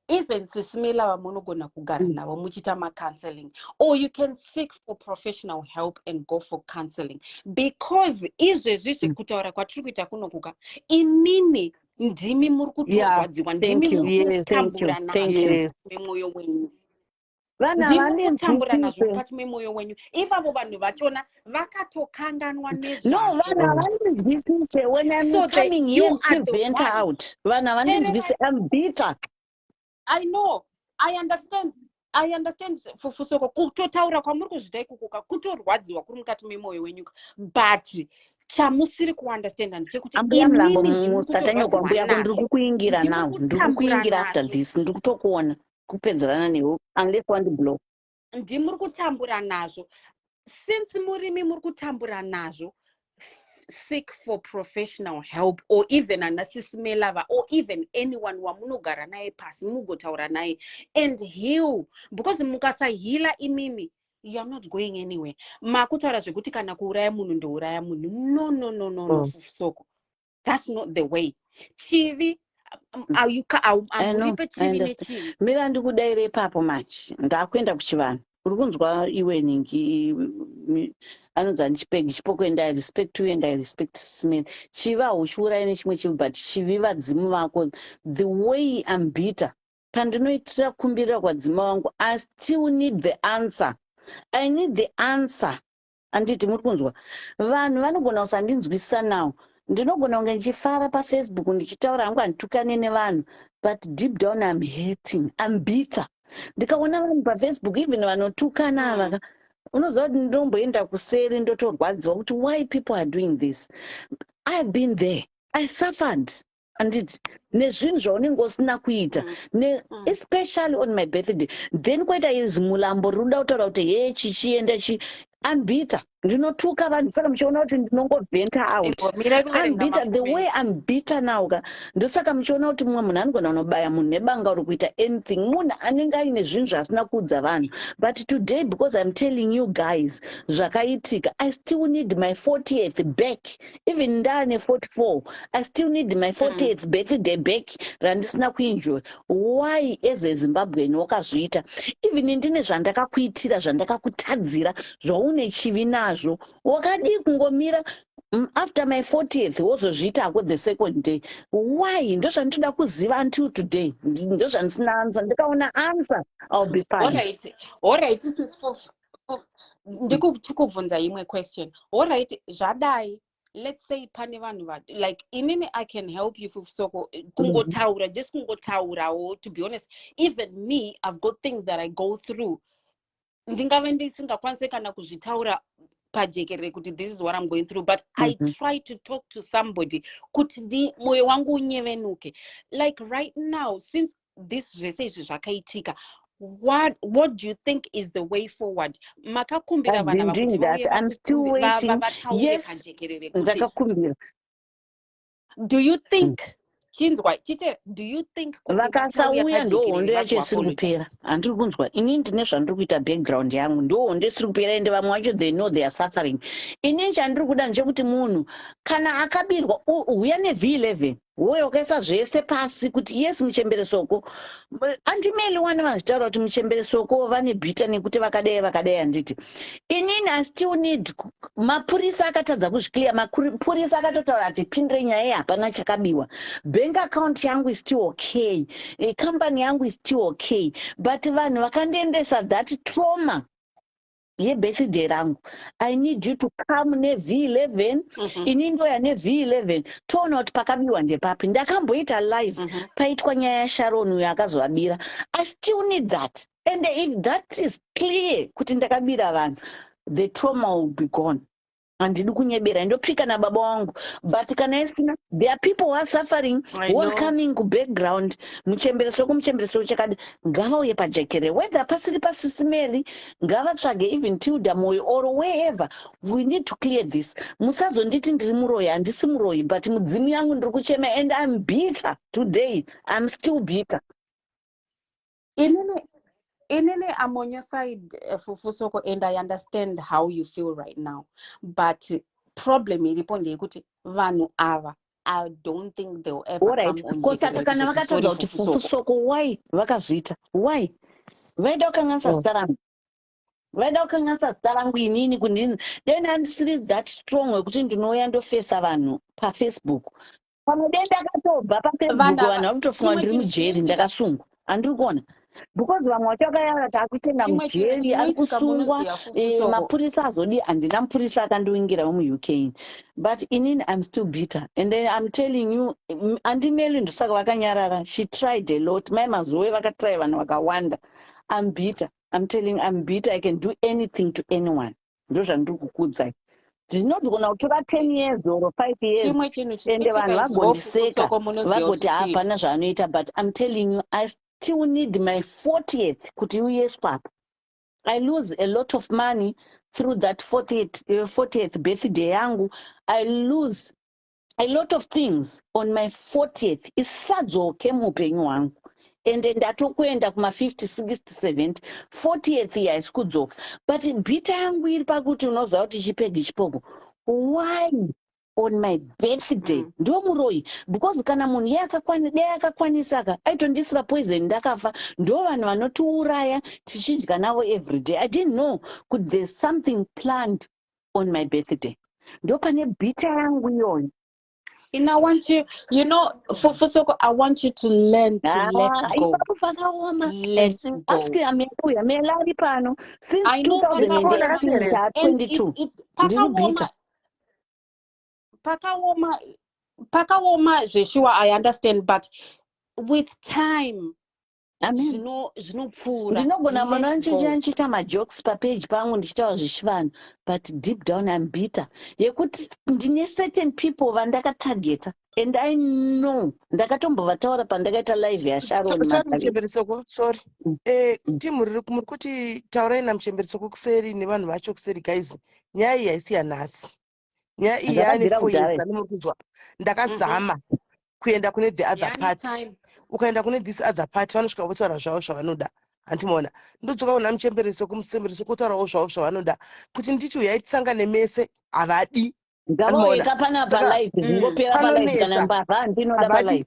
even Sisimela vamunogona kugara navo muchiita macounseling, or you can seek for professional help and go for counseling, because izvezvizvi kutaura kwatiri kuita kunokuka, imimi ndimi muri kutorwadziwa, ndimi Thank you. muri Thank you. kutambura Thank you. nazvo memwoyo wenyu. Vanhu Ndimi muri kutambura nazvo havandinzwisise. mukati memwoyo wenyu. Ivavo vanhu vachona vakatokanganwa No, nezvazvo. vanhu havandinzwisise. When I'm So the, coming here you are and the vent one. out, vanhu havandinzwise. Tererai. I'm bitter. I know, I understand, I understand, Fufusoko. Kutotaura kwamuri kuzviita ikukuka, kutorwadziwa kuri mukati memwoyo wenyuka, but chamusiri kuunderstanda ndechekuti Ambuya Mulambo, imimi ndimi musatanyoko kutorwadziwa ambuya ko, ndiri nazvo, kukuingira ndimi now, ndiri kutambura kukuingira after nazvo. this. Ndiri kutokuona kupedzerana newe unless wandiblock. Ndimuri kutambura nazvo. Since murimi muri kutambura nazvo, seek for professional help, or even ana Sisimelava, or even anyone wamunogara naye pasi mugotaura naye and heal, because mukasaheala imimi You are not going anywhere. Makutaura zvekuti kana kuuraya munhu, ndouraya munhu. No, no, no, no, no. Soko, that's not the way. Chivi I know, amuripe I chivi understand. nechivi. Mira, ndikudaire ipapo manje. Ndakuenda kuchivanhu. Uri kunzwa iwe ningi anonzi ani, Chipegi Chipoko, and I respect you and I respect Smith. Chivi hauchiurai nechimwe chivi, but chivi vadzimu vako. The way I'm bitter, pandinoitira kumbirira kwadzima vangu, I still need the answer. I need the answer. Anditi muri kunzwa? Vanhu vanogona kusandinzwisisa now. Ndinogona kunge ndichifara paFacebook, ndichitaura hangu, handitukane nevanhu, but deep down I'm hating, I'm bitter. Ndikaona vanhu paFacebook, even vanotukana ava ka, unoziva kuti ndinomboenda kuseri, ndotorwadziwa kuti why people are doing this. I've been there, I suffered, anditi, nezvinhu zvaunenge usina kuita, especially on my birthday. Then kwoita izi mulambo riri kuda kutaura kuti he, chichienda chi. I'm bitter, ndinotuka vanhu, saka muchiona kuti ndinongovhenta out. Imbomira I'm kuverenga bitter. The way macomments. I'm bitter now ka, ndosaka muchiona kuti mumwe munhu anogona kunobaya munhu nebanga uri kuita anything, munhu anenge aine zvinhu zvaasina kuudza vanhu. But today, because I'm telling you guys zvakaitika, I still need my 40th back. Even ndaane 44, I still need my 40th birthday back randisina kuenjoy. Why, as a Zimbabwean, wakazviita? Even ndine zvandakakuitira, zvandakakutadzira, zvaune chivi nazvo, wakadii kungomira after my 40th, wozozviitako the second day? Why? Ndozvandinoda kuziva until today. Ndozvandisina answer. Ndikaona answer, I'll be fine. Alright, sis ndikuchikubvunza imwe question. Alright, zvadai, let's say pane vanhu va like inini, I can help you, Fufusoko, kungotaura, just kungotaurawo. To be honest, even me, I've got things that I go through, ndingave ndisingakwanisi kana kuzvitaura pajekerere kuti this is what I'm going through, but I try to talk to somebody kuti ndi mwoyo wangu unyevenuke. Like right now, since this zvese izvi zvakaitika, what do you think is the way forward? Makakumbira I've vana been vakuti doing vauye that. I'm still waiting. vataure Yes, pajekerere kuti ndakakumbira. Do you think, chinzwa chite, do you think kuti vachauya Vakasauya, ndo pajekerere hondo yacho isiri vazoapologize? kupera. Handiri kunzwa? Inini ndine zvandiri kuita, background yangu ndo hondo isiri kupera, ende vamwe vacho, they know they are suffering. Inini chandiri kuda ndechekuti munhu kana akabirwa, huya neV11, woyo wakaisa zvese pasi kuti yes, muchembere Soko, andimeli wani vanzvitaura kuti muchembere Soko vane bitter nekuti vakadai vakadai. Handiti inini I still need mapurisa akatadza kuzviclear. Mapurisa akatotaura ati pindire nyaya iyi, hapana chakabiwa. Bank account yangu is still okay, company yangu is still okay, but vanhu vakandiendesa that trauma yebirthday rangu, I need you to come neV11. Ini ndoya neV11, toona kuti pakabiwa ndepapi. Ndakamboita live paitwa nyaya yaSharon uyo akazovabira. I still need that, and if that is clear kuti ndakabira vanhu, the trauma will be gone. Handidi kunyebera, ndopika nababa wangu, but kana isina, there are people who are suffering, I who are know. coming kubackground, muchembereso kumuchembereso chakadi, ngavauye pajekere, whether pasiri pasisimeri, ngavatsvage even Tilda Moyo or wherever. We need to clear this. Musazonditi ndiri muroyi, handisi muroyi, but mudzimu yangu ndiri kuchema and I'm bitter today. I'm still bitter. Inini I'm on your side, Fufusoko, and I understand how you feel right now, but problem iripo ndeyekuti vanhu ava, I don't think they'll ever Alright, come on ko saka jekerere kana kuzoti sorry, vakatadza kuti Fufusoko. Fufusoko, why vakazviita? Why vaida kukanganisa zita rangu? Vaida kukanganisa zita rangu inini kundini. Dai ndandisiri that strong wekuti ndinouya ndofesa vanhu paFacebook, pamwe dai ndakatobva paFacebook. Vanhu Vanhu ava vari kutofunga chimwe ndiri chinhu mujeri, chinoitika ndakasungwa. Handiri kuona? Because vamwe vacho vakayara kuti akutenga chimwe chinhu mujeri, ari chinoitika, kusungwa. munoziva, Fufusoko, Mapurisa azodi, handina mupurisa akandiwingira wemuUK, but inini I'm still bitter, and then I'm telling you, andimeli ndosaka vakanyarara. She tried a lot, mai Mazowe vakatry, vanhu vakawanda. I'm bitter, I'm telling, I'm bitter. I can do anything to anyone. Ndo zvandiri kukuudzai. Zvinogona kutora 10 years or 5 years, chimwe chinhu ende vanhu chinoitika izvo, vagondiseka, Fufusoko, munoziva kuti vagoti chii? hapana zvaanoita, but I'm telling you, I still need my 40th kuti uyeswe apa. I lose a lot of money through that 40th birthday yangu. I lose a lot of things on my 40th. Isadzoke muupenyu hwangu. Ende ndatokuenda kuma50, 60, 70, 40th year haisi kudzoka. But bitter yangu iri pakuti, unoziva kuti chipegi chipoko, why on my birthday? Ndo muroyi, because kana munhu iye dai akakwanisa ka, aitondisira poison ndakafa. Ndo vanhu vanotiuraya tichidya navo everyday. I didn't know kuti there's something planned on my birthday. Ndo pane bitter yangu iyoyo. And I want you, Fufusoko, I want you to learn to let Ah, go. ipapo pakaoma. Let Ask go. Amela, Amela ari pano since I know pakaoma, 2018, taa and 22, it's ndiri pakaoma, bitter. Pakaoma, pakaoma zveshuwa, I understand, but with time, Amen. Zvinopfuura. Ndinogona muna Let go. ndichiita majokes papeji pangu, ndichitaura zvechivanhu, but deep down I'm bitter yekuti ndine certain people vandakatageta, and I know ndakatombovataura pandakaita live yaSharon Sorry, Magali. Muchemberesoko, sorry. Timu riri muri kuti taurai naMuchemberesoko kuseri nevanhu vacho kuseri. Guys, nyaya iyi haisi yanhasi. Nyaya iyi yaane Zvakabvira 4 years. kudhara. Ani muri kunzwa, ndakazama kuenda kune the other Yani party. time. Ukaenda kune this other party, vanosvika votaura zvavo zvavanoda, handimaona? Ndodzoka kuna Muchemberesoko, Muchemberesoko otaurawo zvavo zvavanoda. Kuti nditi uyai tisangane mese, havadi. Handimaona? Ngavauyeka panapa Saka live, zvingopera palive. Kana panonetsa. mbavha handinoda Havadi, palive.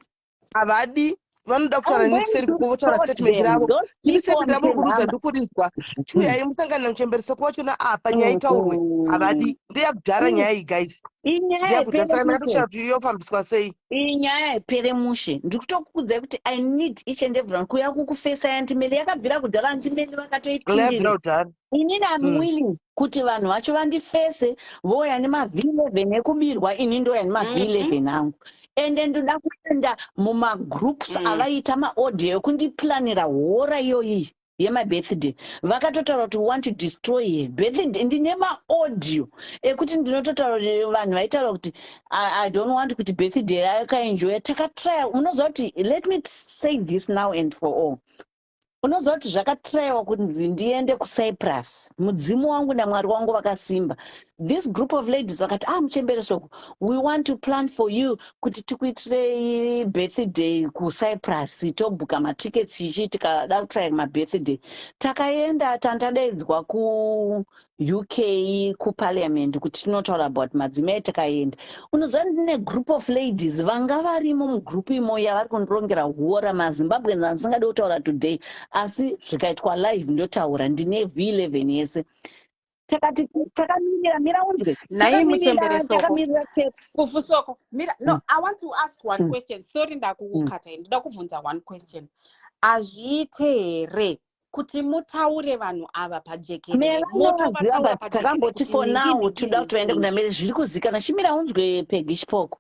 havadi. Vanoda kutaura I'm going nekuseri to kuko, votaura sort statement them. ravo. Those Iri people statement ramuri kurudzwa, muchembama. ndikurinzwa. Chiuyai musangane naMuchemberesoko wachona apa, nyaya itaurwe. Havadi, ndeyakudhara nyaya iyi, guys. Inyaya Ndeyakudhara, yepere saka mushe. ndakatoshaya kuti yofambiswa sei. Inyaya yepere mushe. Ndiri kutokuudzai kuti I need each and everyone kuuya kukufesa. Auntie Meli yakabvira kudhara, Auntie Meli Yabvira vakatoipindira. kudhara. Inini am willing kuti vanhu vacho vandifese, vouya nemaV11 ekubirwa, ini ndouya nemaV11 angu. Ende ndoda kuenda mumagroups avaita maaudio ekundiplanira hora iyoyi yemabirthday. Vakatotaura kuti, "We want to destroy her birthday." Ndine maaudio ekuti ndinototaura kuti vanhu vaitaura kuti I don't want kuti birthday yakaenjoya. Takatraya, unoziva kuti, let me say this now and for all, unoziva kuti zvakatrayiwa kunzi ndiende kuCyprus. Mudzimu wangu naMwari wangu vakasimba. This group of ladies vakati, "Ah, Muchemberesoko, we want to plan for you kuti tikuitirei birthday kuCyprus." Tobhuka matickets ichi, tikada kutraya mabirthday. Takaenda, tandadaidzwa kuUK kuparliament kuti tinotaura about madzimai. Takaenda, unoziva, ndine group of ladies vanga varimo mugroup imo yavari kundirongera huora, maZimbabweans andisingadi kutaura today, asi zvikaitwa live ndotaura. Ndine V11 yese. Takati takamirira, mira unzwe. Nai Takamirira, Muchemberesoko. takamirira tax. Fufusoko, mira, no, I want to ask one question. Sorry, ndakukata. Ndoda kubvunza one question. Hazviite here kuti mutaure vanhu ava pajekerere? Mera unovaziva, Motovataura but pajekerere takamboti kuti for ningi now ningi toda kuti vaende ningi. kuna Mere, zviri kuzikana. Chimira unzwe, Pegi chipoko.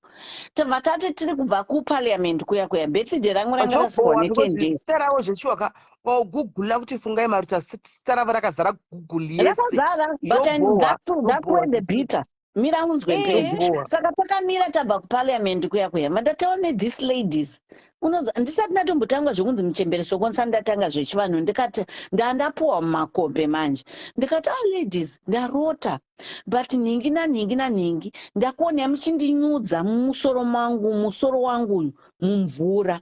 Tabva tati tiri kubva kuparliament kuya kuya, birthday rangu ranga rasikwa Zvobohwa ne10 because days. zita ravo zveshuwa, wagugula kuti Fungai Maruta, zita ravo rakazara Google yese. Rakazara, but Zvobohwa. that's Zvobohwa where the zveshuwa. bitter, mira unzwe, Pegi. Zvobohwa. Saka takamira, tabva kuparliament kuya kuya, mandataura nethese ladies. Unoza ndisati ndatombotanga zvokunzi Muchemberesoko, ndisati ndatanga zvechivanhu, ndikati ndandapuwa mumakombe manje. Ndikati, "Ah, ladies, ndarota, but nhingi nanhingi nanhingi ndakuonai muchindinyudza mumusoro mangu, musoro wangu uyu mumvura,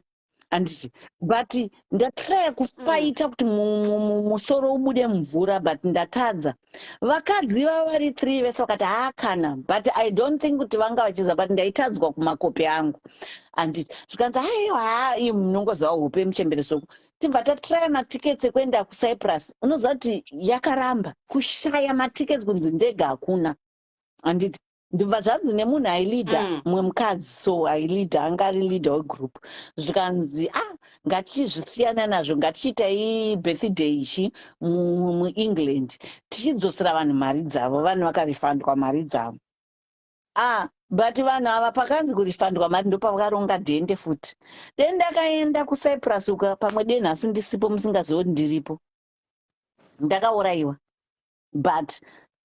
handiti? But ndatraya kufaita kuti musoro ubude mumvura, but ndatadza." Vakadzi vavari three vese vakati, "Haa, kana." But I don't think kuti vanga vachiza, but ndaitadzwa kumakope angu, handiti? Zvikanzi, "Aiwa, haa, iyo munongoziva hope Muchemberesoko." Tibva tatraya matickets ekuenda kuCyprus. Unoziva kuti yakaramba, kushaya matickets, kunzi ndege hakuna, handiti? Ndibva zvanzi nemunhu aileada, mumwe mukadzi so aileada, anga ari leader wegroup, zvikanzi, "Ah, ngatichizvisiyana nazvo, ngatichiitai birthday ichi muEngland, tichidzosera vanhu mari dzavo." Vanhu vakarifandwa mari dzavo. Ah, but vanhu ava, pakanzi kurifandwa mari, ndopavakaronga dhende futi. Deni ndakaenda kuCyprus uka, pamwe deni nhasi ndisipo, musingazivi kuti ndiripo, ndakaurayiwa. But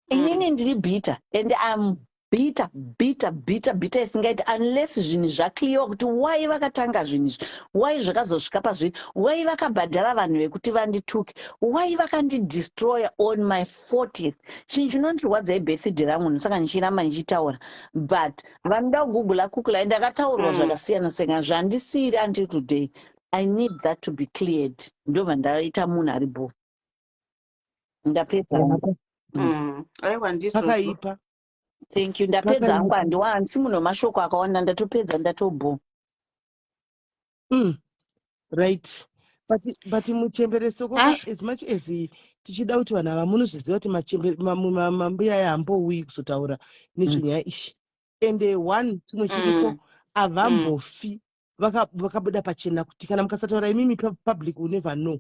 inini ndiri bitter, and I'm bitter, bitter, bitter, bitter isingaiti, unless zvinhu zvaclearwa kuti why vakatanga zvinhu izvi, why zvakazosvika pazviri, why vakabhadhara vanhu vekuti vandituke, why vakandidestroya on my 40th. Chinhu chinondirwadza ibirthday rangu, ndosaka ndichiramba ndichitaura. But vanoda kugugula, kukula, ndakataurwa zvakasiyana siyana zvandisiri until today. I need that to be cleared. Ndobva ndaita munhu ari bho. Ndapedza hangu. Aiwa ndizvozvo. Pakaipa. Thank you. Ndapedza hangu handiwa handisi munhu wemashoko akawanda ndatopedza ndatobho. Right. But muchembere soko as much as tichida kuti vanhu ava munozviziva kuti mambuya aya hambouyi kuzotaura nezvenyaya iyi. Ende one chimwe chiripo havambofi vakabuda pachena kuti kana mukasataura imimi public will never know.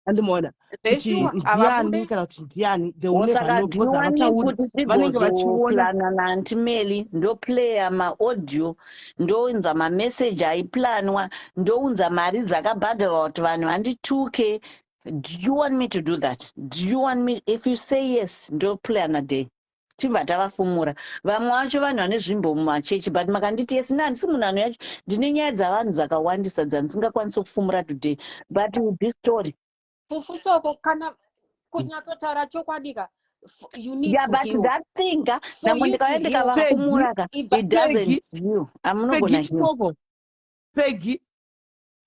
Andimaona kuti Zveshuwa ndiani havabude. kana kuti ndiani, they will never Saka know do you because want me havatauri, kuti vanenge vachiona. tigozoplana naAunty Meli, ndoplaya maaudio, ndounza mameseji aiplanwa, ndounza mari dzakabhadharwa kuti vanhu vandituke? Do you want me to do that? Do you want me? If you say yes, ndoplana day tibva tavafumura. Vamwe vacho vanhu vane zvimbo mumachechi, but makanditi yes, ini handisi munhu anoya. Ndine nyaya dzavanhu dzakawandisa dzandisingakwanisi kufumura today, but with this story Fufusoko, kana kunyatsotaura chokwadi ka, you need Yeah, to but heal. that thing ka, For nangwe you to ndikauya heal, ndikavafumura ka, ibva it Peggy, doesn't heal. I'm not Peggy gonna heal. Chipoko, Peggy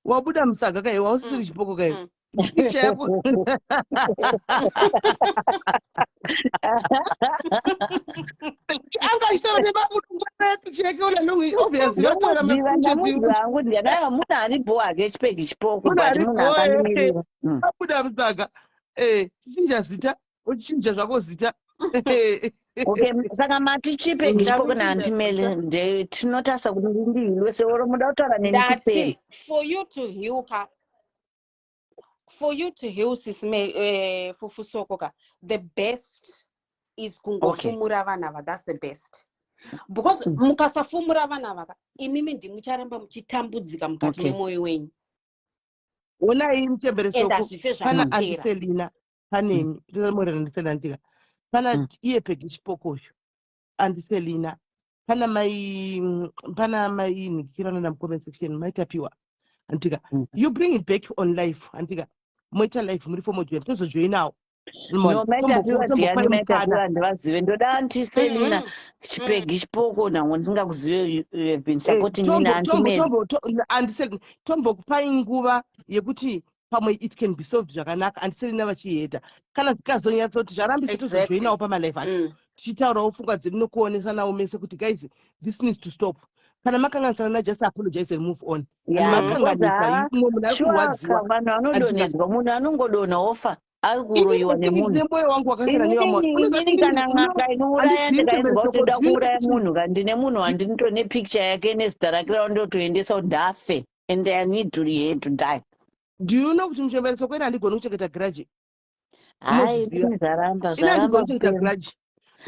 wabuda musaga kai, wausisiri chipoko kai. Picture yako anga achitaura nemabudo, picture yake una long, obviously vataura Ndomuziva, mascreenshot. ndamuziva hangu, ndianaiwa munhu aripo hake Chipegi Chipoko, Munhu but ari munhu boe akandimirira. Abuda musaga, chichinja zita, uchichinja zvako zita. Okay, saka mati Chipegi Chipoko Ndakuchinja naAunty Meli zita. nde tinotasa kuti ndihilwe seoro muda kutaura neni kuseri. Ndati for you to heal ka, for you to heal, sisime Fufusoko ka, the best is kungofumura vanhu ava. That's the best, because mukasafumura vanhu ava ka, imimi ndimucharamba muchitambudzika mukati memwoyo wenyu. Onai muchembere And soko hazvife pana zvakapera. Aunty Selina, panemi ndozamorera ndiselina ndika pana iye Pegi Chipoko uyu, Aunty Selina, pana mai nikirana namucomment section maitapiwa andika. You bring it back on life, andika, moita life muri fomojoin, tozojoinawo. No, maitapiwa ndiani? Maitapiwa handivazive. Ndoda Aunty Selina, Chipegi Chipoko nangwe ndisingakuzive, you have been supporting me naAunty Meli. Aunty Selina, tombokupai nguva yekuti pamwe it can be solved zvakanaka. Aunty Selina vachihedha, kana zvikazonyatsoti zvarambisa, tozojoinawo pamalife acho, tichitaurawo pfungwa dzedu nokuonesanawo mese kuti guys, this needs to stop. Kana makanganisana, na just apologize and move on. And Yeah, because makanganisa ha mumwe munhu ari sure kurwadziwa. Vanhu vanodonhedzwa, munhu anongodonha ofa ari Inini kuroyiwa ndinenge nemunhu. ndine mwoyo wangu wakasiyana nevamwe. Inini Unoziva inini kuti kana n'anga inouraya, handizivi ndikainzwa muchembere kuti ndoda soko, do you know kuuraya kuti munhu ka, ndine munhu wandinotone picture yake nezita rake raundotoendesa kuti ndafe, and I need to here to die. Do you know kuti muchembere soko, ine handigoni kuchengeta grudge? Hai, Unozviziva inini zvaramba, ine handigoni zvaramba kuchengeta kupera. grudge.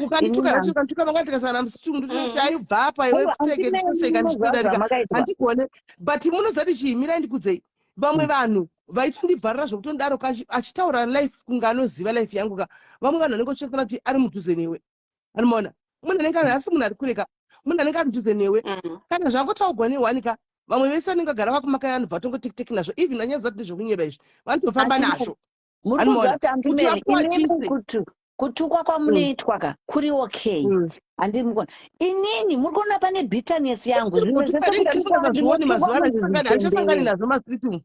Ukandituka Inini nhasi, ukandituka mangwana, tikasangana musitu, ndototi aibva apa iwe, Aiwa, pfeke, Aunty Meli, ndichitoseka, munoziva ndichitodarika. zvamakaitwa. Handigone, but munoziva kuti chii? Mirai ndikudzei. Vamwe vanhu vaitondibvarira zvokutondaro achitaura life kunge anoziva life yangu ka. Vamwe vanhu vanenge vachishandisana kuti ari mudhuze newe, anomaona munhu anenge ari, asi munhu ari kure ka, munhu anenge ari mudhuze newe. Kana zvangotaugwa nehwani ka, vamwe vese vanenge vagara vakumakaya vanobva vatongotekiteki nazvo, even vanyaziva kuti ndezvekunyeba izvi, vanotofamba Aunty Meli, nazvo. muri kuziva Anomaona kuti Aunty kuti Meli, vapuwa inini chise kuti kutukwa kwamunoitwa ka kuri okay, handiri mukuona inini, muri kuona pane bitterness yangu, zvimwe Kutuka zvese nenge kutukwa, handisingazvioni ndinotukwa mazuva ano, handichasangani munhu nazvo masiti umu.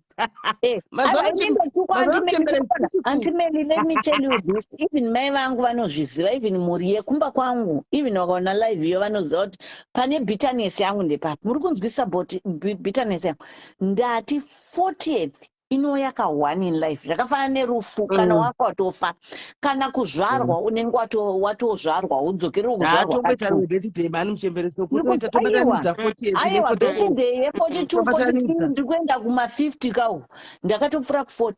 Aiwa, Mazuva ini ndotukwa. ano Aunty Meli, muchembere mukuona, Aunty Meli, let me tell you this, even mai vangu vanozviziva, even mhuri yekumba kwangu, even vakaona live iyo vanoziva kuti pane bitterness yangu ndepapi. Muri kunzwisa but bitterness yangu, ndati 40th inouya ka one in life, zvakafanana nerufu. Kana wafa watofa, kana kuzvarwa unenge watozvarwa, udzokerere kuzvarwa Hatomboita ka2. rimwe birthday mani, muchembere soko. Tiri Toita kuti aiwa, tobatanidza 40th aiwa, ne44. Birthday ye42, 43, Tobatanidza. ndiri kuenda kuma50 kau, ndakatopfuura ku40.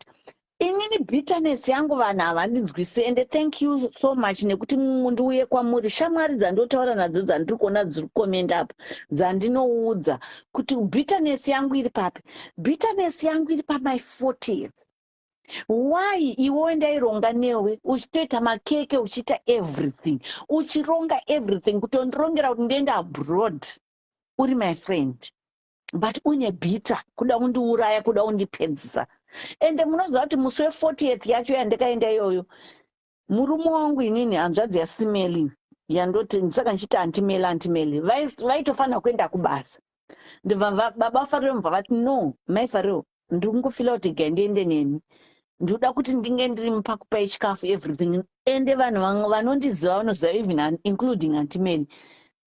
Inini bitterness yangu vanhu havandinzwisi, ende thank you so much nekuti mundiuye kwamuri. Shamwari dzandotaura nadzo, dzandiri kuona dziri kukomenda apa, dzandinoudza kuti bitterness yangu iri papi, bitterness yangu iri pamy 40th. Why iwewe ndaironga newe, uchitoita makeke, uchiita everything, uchironga everything, kutondirongera kuti ndiende abroad, uri my friend, but une bitter, kuda kundiuraya, kuda kundipedzisa. Ende munoziva kuti musi we40th yacho yandikaenda iyoyo, murume wangu inini, hanzvadzi yaSimeli yandoti, saka ndichiti Aunty Meli, Aunty Meli, vaitofanira kuenda kubasa. Ndibva baba Fariro mubva vati, "No, mai Fariro." Ndiri kungofila kuti gai ndiende nemi. Ndinoda kuti ndinge ndiri mupakupai chikafu, everything. Ende vanhu vamwe vanondiziva vanoziva, even including Aunty Meli.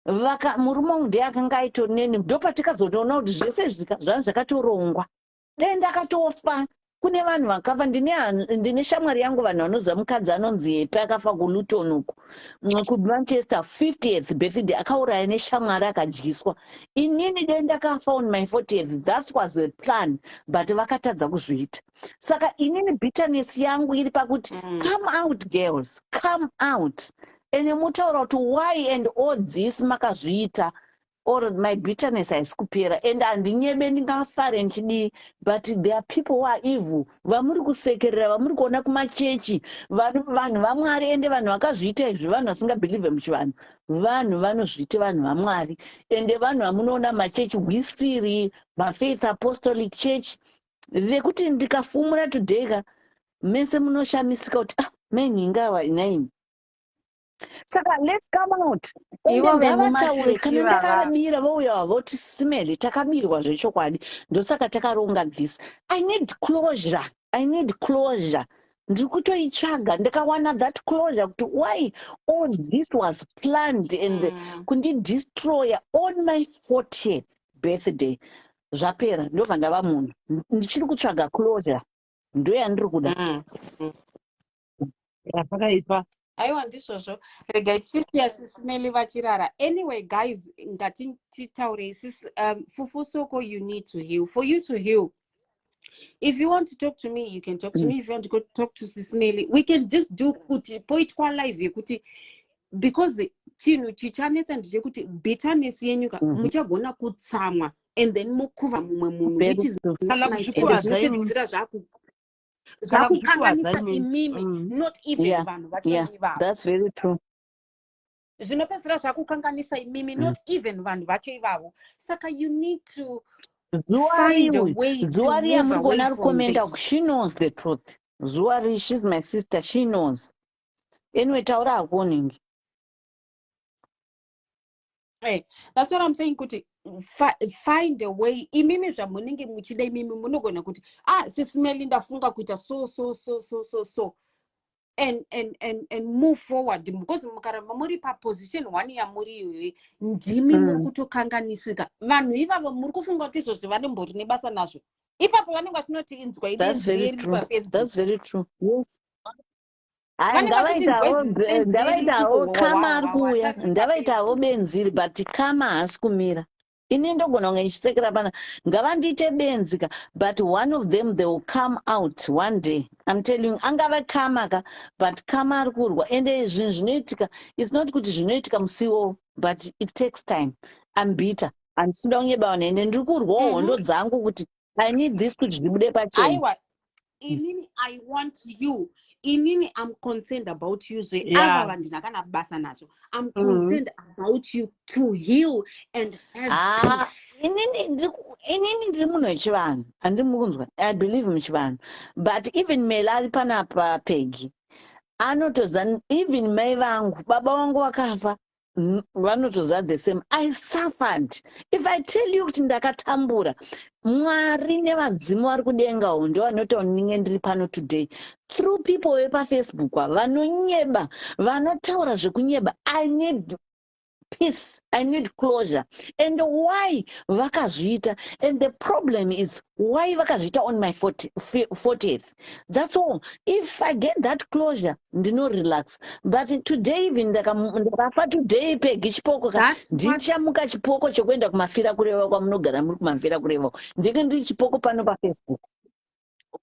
Vaka murume wangu ndiye akanga aitori neni, ndopatikazotoona kuti zvese izvi zvanga zvakatorongwa. Dai ndakatofa, kune vanhu vakafa. Ndine shamwari yangu, vanhu vanoziva mukadzi anonzi Hepe, akafa kuLuton uku, kuManchester, 50th birthday akauraya neshamwari akadyiswa. Inini dai ndakafa on my 40th, that was a plan, but vakatadza kuzviita. Saka inini bitterness yangu iri pakuti come out girls, come out, ende mutaura kuti why and all this makazviita, or my bitterness haisi kupera. And handinyebe, ndingafare ndichidii, but there are people who are evil vamuri kusekerera, vamuri kuona kumachechi, vanhu vaMwari. Ende vanhu vakazviita izvi vanhu vasingabhilivhe muchivanhu, vanhu vanozviita vanhu vaMwari. Ende vanhu vamunoona machechi, Hwisiri, maFaith Apostolic Church, vekuti ndikafumura today ka, mese munoshamisika kuti, "Ah, menhingawa inaini." Saka let's come out, ende Ivo ngavataure. vemumachechi Kana vava ndakabira, vouya voti, "Simeli, takabirwa zvechokwadi, ndosaka takaronga this." I need closure, I need closure. Ndiri kutoitsvaga. Ndikawana that closure kuti why all this was planned and kundidestroya on my 40th birthday, zvapera, ndobva ndava munhu. Ndichiri kutsvaga closure, ndoyandiri kuda. Pakaipa. Aiwa, ndizvozvo. Regai tichisiya Sisimeli vachirara. Anyway guys, ngatitaurei. Fufusoko, you need to heal. For you to heal, if you want to talk to me, you can talk to me. If you want to go talk to Sisimeli, we can just do kuti poitwa live yekuti, because chinhu chichanetsa ndechekuti bitterness yenyu ka, muchagona kutsamwa and then mokuva mumwe munhu, Very which is true. not Kana nice, and kuzvikuvadza imimi. zvinopedzisira Kana kuzvikuvadza zvakukanganisa imimi. imimi, not even vanhu vacho ivavo. That's very true. Zvinopedzisira zvakukanganisa imimi, not even vanhu vacho ivavo. Saka you need to Zuwari find a uyu way to Zuwari move yamuri away kuona ari from kukomenda, this. she knows the truth. Zuwari, she's my sister, she knows. Anyway, taura hakuoningi. Hey, that's what I'm saying, kuti find a way. Imimi zvamunenge muchida, imimi munogona kuti, "Ah, Sisimeli, ndafunga kuita so so so so so so," and move forward, because mukaramba muri paposition one yamuri iyoyo, ndimi muri kutokanganisika. Vanhu ivavo muri kufunga kuti izvozvi vanembori nebasa nazvo, ipapo vanenge vachinoti, "Inzwa That's ibenzi very riri true. paFacebook." That's very true, yes. Hai, Vanenge vachiti, ngavaitawo "Inzwa benzi ngavaitawo riripo kama ari kuuya, watariri ngavaitawo paFacebook." benziri, but kama haasi kumira. Ini ndogona kunge ndichisekera pana, ngavandiite benzi ka, but one of them, they will come out one day, I'm telling you. Angave kama ka, but kama ari kurwa. Ende zvinhu zvinoitika, it's not kuti zvinoitika musiwo, but it takes time. I'm bitter, handisida kunyeba vanhu, ende ndiri kurwawo hondo dzangu kuti I need this kuti zvibude pachena. Aiwa, inini I want you, inini I'm concerned about you. Zveava vandina kana basa nazvo. I'm concerned about you to heal and have Ah, peace. Inini ndiri munhu wechivanhu, handiri mukunzwa? I believe muchivanhu, but even Mela ari panapa, Pegi anotoza, even mai vangu, baba vangu vakafa, vanotoza the same. I suffered. If I tell you kuti ndakatambura, Mwari nevadzimu vari kudenga ndo vanoita kuti ndinge ndiri pano today, through people vepaFacebook ava vanonyeba, vanotaura zvekunyeba. I need peace, I need closure, and why vakazviita. And the problem is why vakazviita on my 40, 40th. That's all. If I get that closure, ndinorelax. But today, even ndakafa today, Pegi, chipoko ka, That's what ndichamuka chipoko chekuenda kumafira kureva kwamunogara muri kumafira kureva, ndinge ndiri chipoko pano paFacebook.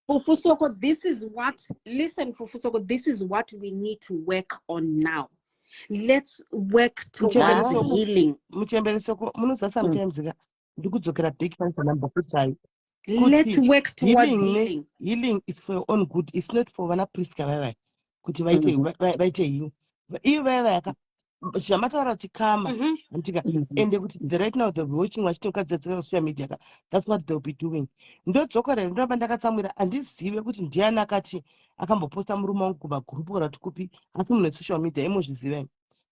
Fufusoko, this is what, listen, Fufusoko, this is what we need to work on now. Let's work towards Muchemberesoko, healing. Muchemberesoko, munoziva, sometimes ka ndikudzokera back pane zvandambokutai Let's kuti work towards healing ne healing. Healing is for your own good. It's not for vana Priska vaivai kuti vaite vaite heal. Ivo vaivai ka, zvamataura kuti kama, handika? Ende kuti the right now they'll be watching vachiti mukadzi social media ka, that's what they'll be doing. Ndodzokorera, ndoramba ndakatsamwira. Handizive kuti ndiani akati akamboposta murume wangu kumagurupu kana kuti kupi, asi munhu wesocial media imozviziva imi,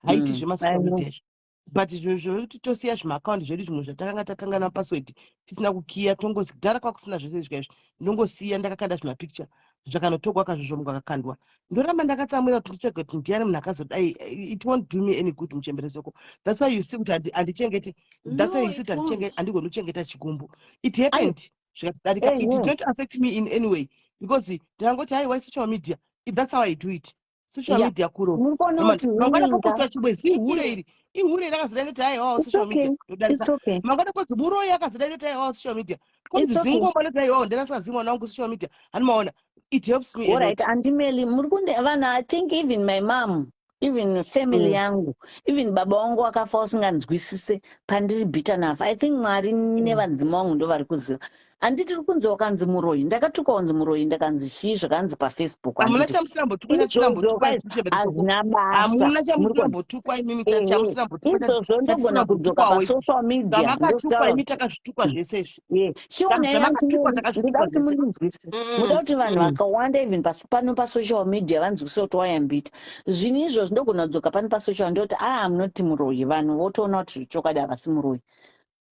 haiti zvemasocial I know. media izvi. But zvinhu zvekuti tosiya zvimaakaundi zvedu zvimwe zvatakanga takangana password tisina kukiya, tongosi kudhara kwakusina zvese izvi kaizvi, ndongosiya ndakakanda zvimapicture zvakanotogwa kazvozvo kakakandwa, ndoramba ndakatsamwira kuti nditsvage kuti ndiani munhu akazodai. It won't do me any good, muchemberesoko. That's why you see kuti handichengeti, that's why No, you see it kuti won't. Handigoni kuchengeta chigumbu. It happened, zvikatidarika. It did not affect me in any way because ndangoti, haiwa, social media, that's how I do it, social media kuro. Muri kuona kuti Mangwana healing kopostwa chimwe zihure iri, ihure rakazodai, ndoti haiwa, It's social okay. media, ndodarisa. It's okay. Mangwana kodzi muroyi akazodai, ndoti haiwa, social media. Kodzi It's okay. zingoma, ndoti haiwa, ndanasa mwana wangu social media. Hanimaona, it helps me a Alright, lot. Auntie Meli, muri kunde vanhu, I think even my mom, even family yangu, even baba vangu vakafa usinganzwisise pandiri bitter nafa. I think Mwari nevadzimu vangu ndo vari kuziva. Handiti uri kunzi wakanzi muroyi, ndakatuka kunzi muroyi, ndakanzi chii zvakanzi paFacebook, Hamuna handiti? chamusinambotukwa. Izvozvo Chamusinambotukwa, guys, muchemberesoko. hazvina basa. Hamuna Muri kuona? chamusinambotukwa imimi. Ehe, Chamusinambotukwa, izvozvo ndogona kudzoka chatisinombotukwawo isu. pasocial media Zvamakatukwa ndotaura imi, kuti takazvitukwa zvese izvi. Yeah. Chionai, Zvamakatukwa, Auntie Meli, ndoda takazvitukwa kuti zvese. mundinzwise. Muda kuti vanhu vakawanda even pano pasocial media vanzwise kuti wayambita zvinhu izvozvo. Ndogona kudzoka pano pasocial ndoti, ah, I'm not muroyi, vanhu votoona kuti chokwadi havasi muroyi.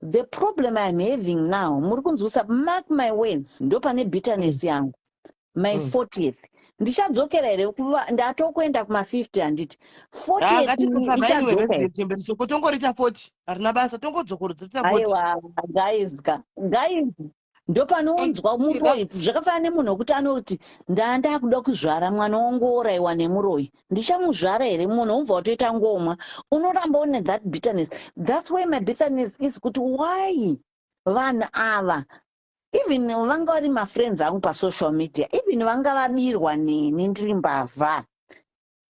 The problem I'm having now, muri kunzwisa, mark my words, ndo pane bitterness yangu. My 40th ndichadzokera here kuva ndatokuenda kuma50, handiti? 40th iyi Ngatitofamba anyway. ichadzoka here? Muchemberesoko, tongorita 40, harina basa, tongodzokorodza toita 40. Aiwa guys ka, guys, ndopanounzwa muroyi. Zvakafanana nemunhu wekuti anoti, ndaa ndakuda kuzvara mwana wangu, wourayiwa nemuroyi, ndichamuzvara here? Munhu ubva watoita ngomwa, unoramba une that bitterness. That's where my bitterness is, kuti why vanhu ava, even vanga vari mafriends angu pasocial media, even vanga vabirwa neni ndiri mbavha,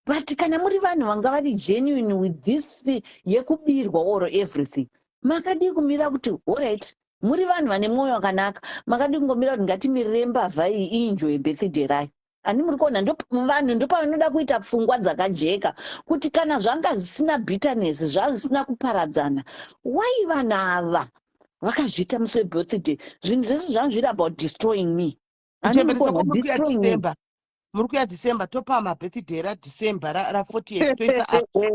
but kana muri vanhu vanga vari genuine with this yekubirwa or everything, makadii kumira kuti alright, muri vanhu vane mwoyo wakanaka, makadii kungomira kuti ngatimirire mbavha iyi ienjoy birthday rayo? Ani muri kuona, vanhu ndopavanoda kuita pfungwa dzakajeka kuti kana zvanga zvisina bitterness, zvazvisina kuparadzana, why vanhu ava vakazviita musi webirthday? Zvinhu zvese zvanga zviri about destroying me. Ani muri Muchemberesoko, kuona, muri kuya destroying me. December, muri kuya December, topa mabirthday raDecember ra40 toisa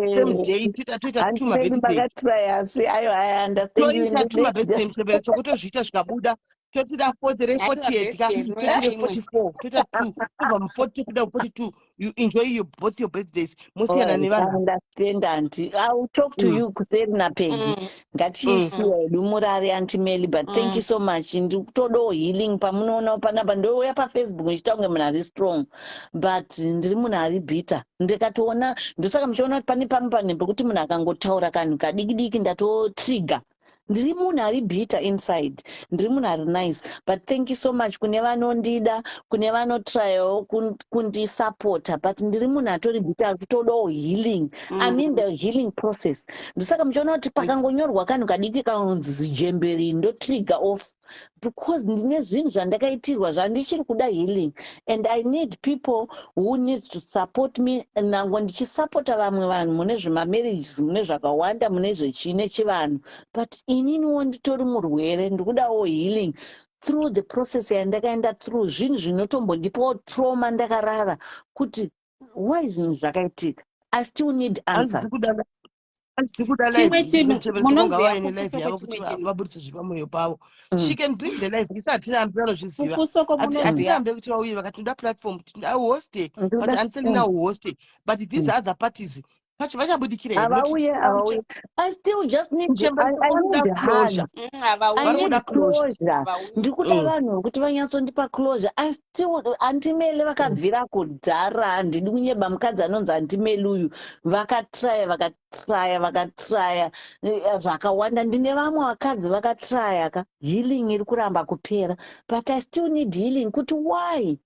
same day, toita two Handipeni mabirthday. Makatraya asi aiwa, I understand you. Toita two mabirthday, muchemberesoko, tozviita zvikabuda, toti ra40 Aiwa, re40th ka, birthday toti rinouya rimwe. re44, toita two, tobva mu40 tobuda mu42. You enjoy both your birthdays, mosiyana Alright, I nevanhu ava. understand, auntie. I will talk to you kuseri naPeggy. Ngatichisiya hedu murare, Auntie Meli, but thank you so much. Ndikutodawo healing pamunoona panapa. Ndouya paFacebook ndichiita kunge munhu ari strong, but ndiri munhu ari bitter. Ndikatoona, ndosaka muchiona kuti pane pamwe panhu pekuti munhu akangotaura kanhu kadiki diki ndatotrigger. Ndiri munhu ari bitter inside, ndiri munhu ari nice, but thank you so much kune vanondida, kune vanotryawo kundisapota, but ndiri munhu atori bitter, ari kutodawo healing. I'm in the healing process. Ndosaka muchiona kuti pakangonyorwa kanhu kadiki kanonzi zijemberi, ndotrigger off because ndine zvinhu zvandakaitirwa zvandichiri kuda healing, and I need people who needs to support me. Nangwe ndichisapota vamwe vanhu mune zvemamarriages, mune zvakawanda, mune zvechii nechivanhu, but ininiwo nditori murwere, ndikudawo healing through the process yandakaenda through. Zvinhu zvinotombondipawo trauma, ndakarara kuti why zvinhu zvakaitika. I still need answers. Hanzi tikuda Chimwe live. chinhu Muchemberesoko munoziva, ngavauye nelive Fufusoko, yavo chimwe kuti chinhu. vabudise zviri pamwoyo pavo. She can bring the live, isu hatirambi, vanozviziva. Fufusoko, munoziva Hatirambe kuti vauye vakati tinoda platform, auhoste, but Ndoda anselina uhoste, but these other parties pacho vachabudikira here? Not Havauye, havauye. I still just need I Muchemberesoko need vanoda closure. hugs. Havauyi. I Vari need kuda closure. closure. Havauyi. Ndiri kuda vanhu vekuti vanyatsondipa closure. I still, Auntie Meli vakabvira kudhara, handidi kunyeba, mukadzi anonzi Auntie Meli uyu, vakatraya, vakatraya, vakatraya zvakawanda. Ndine vamwe vakadzi vakatraya ka, healing iri kuramba kupera, but I still need healing kuti why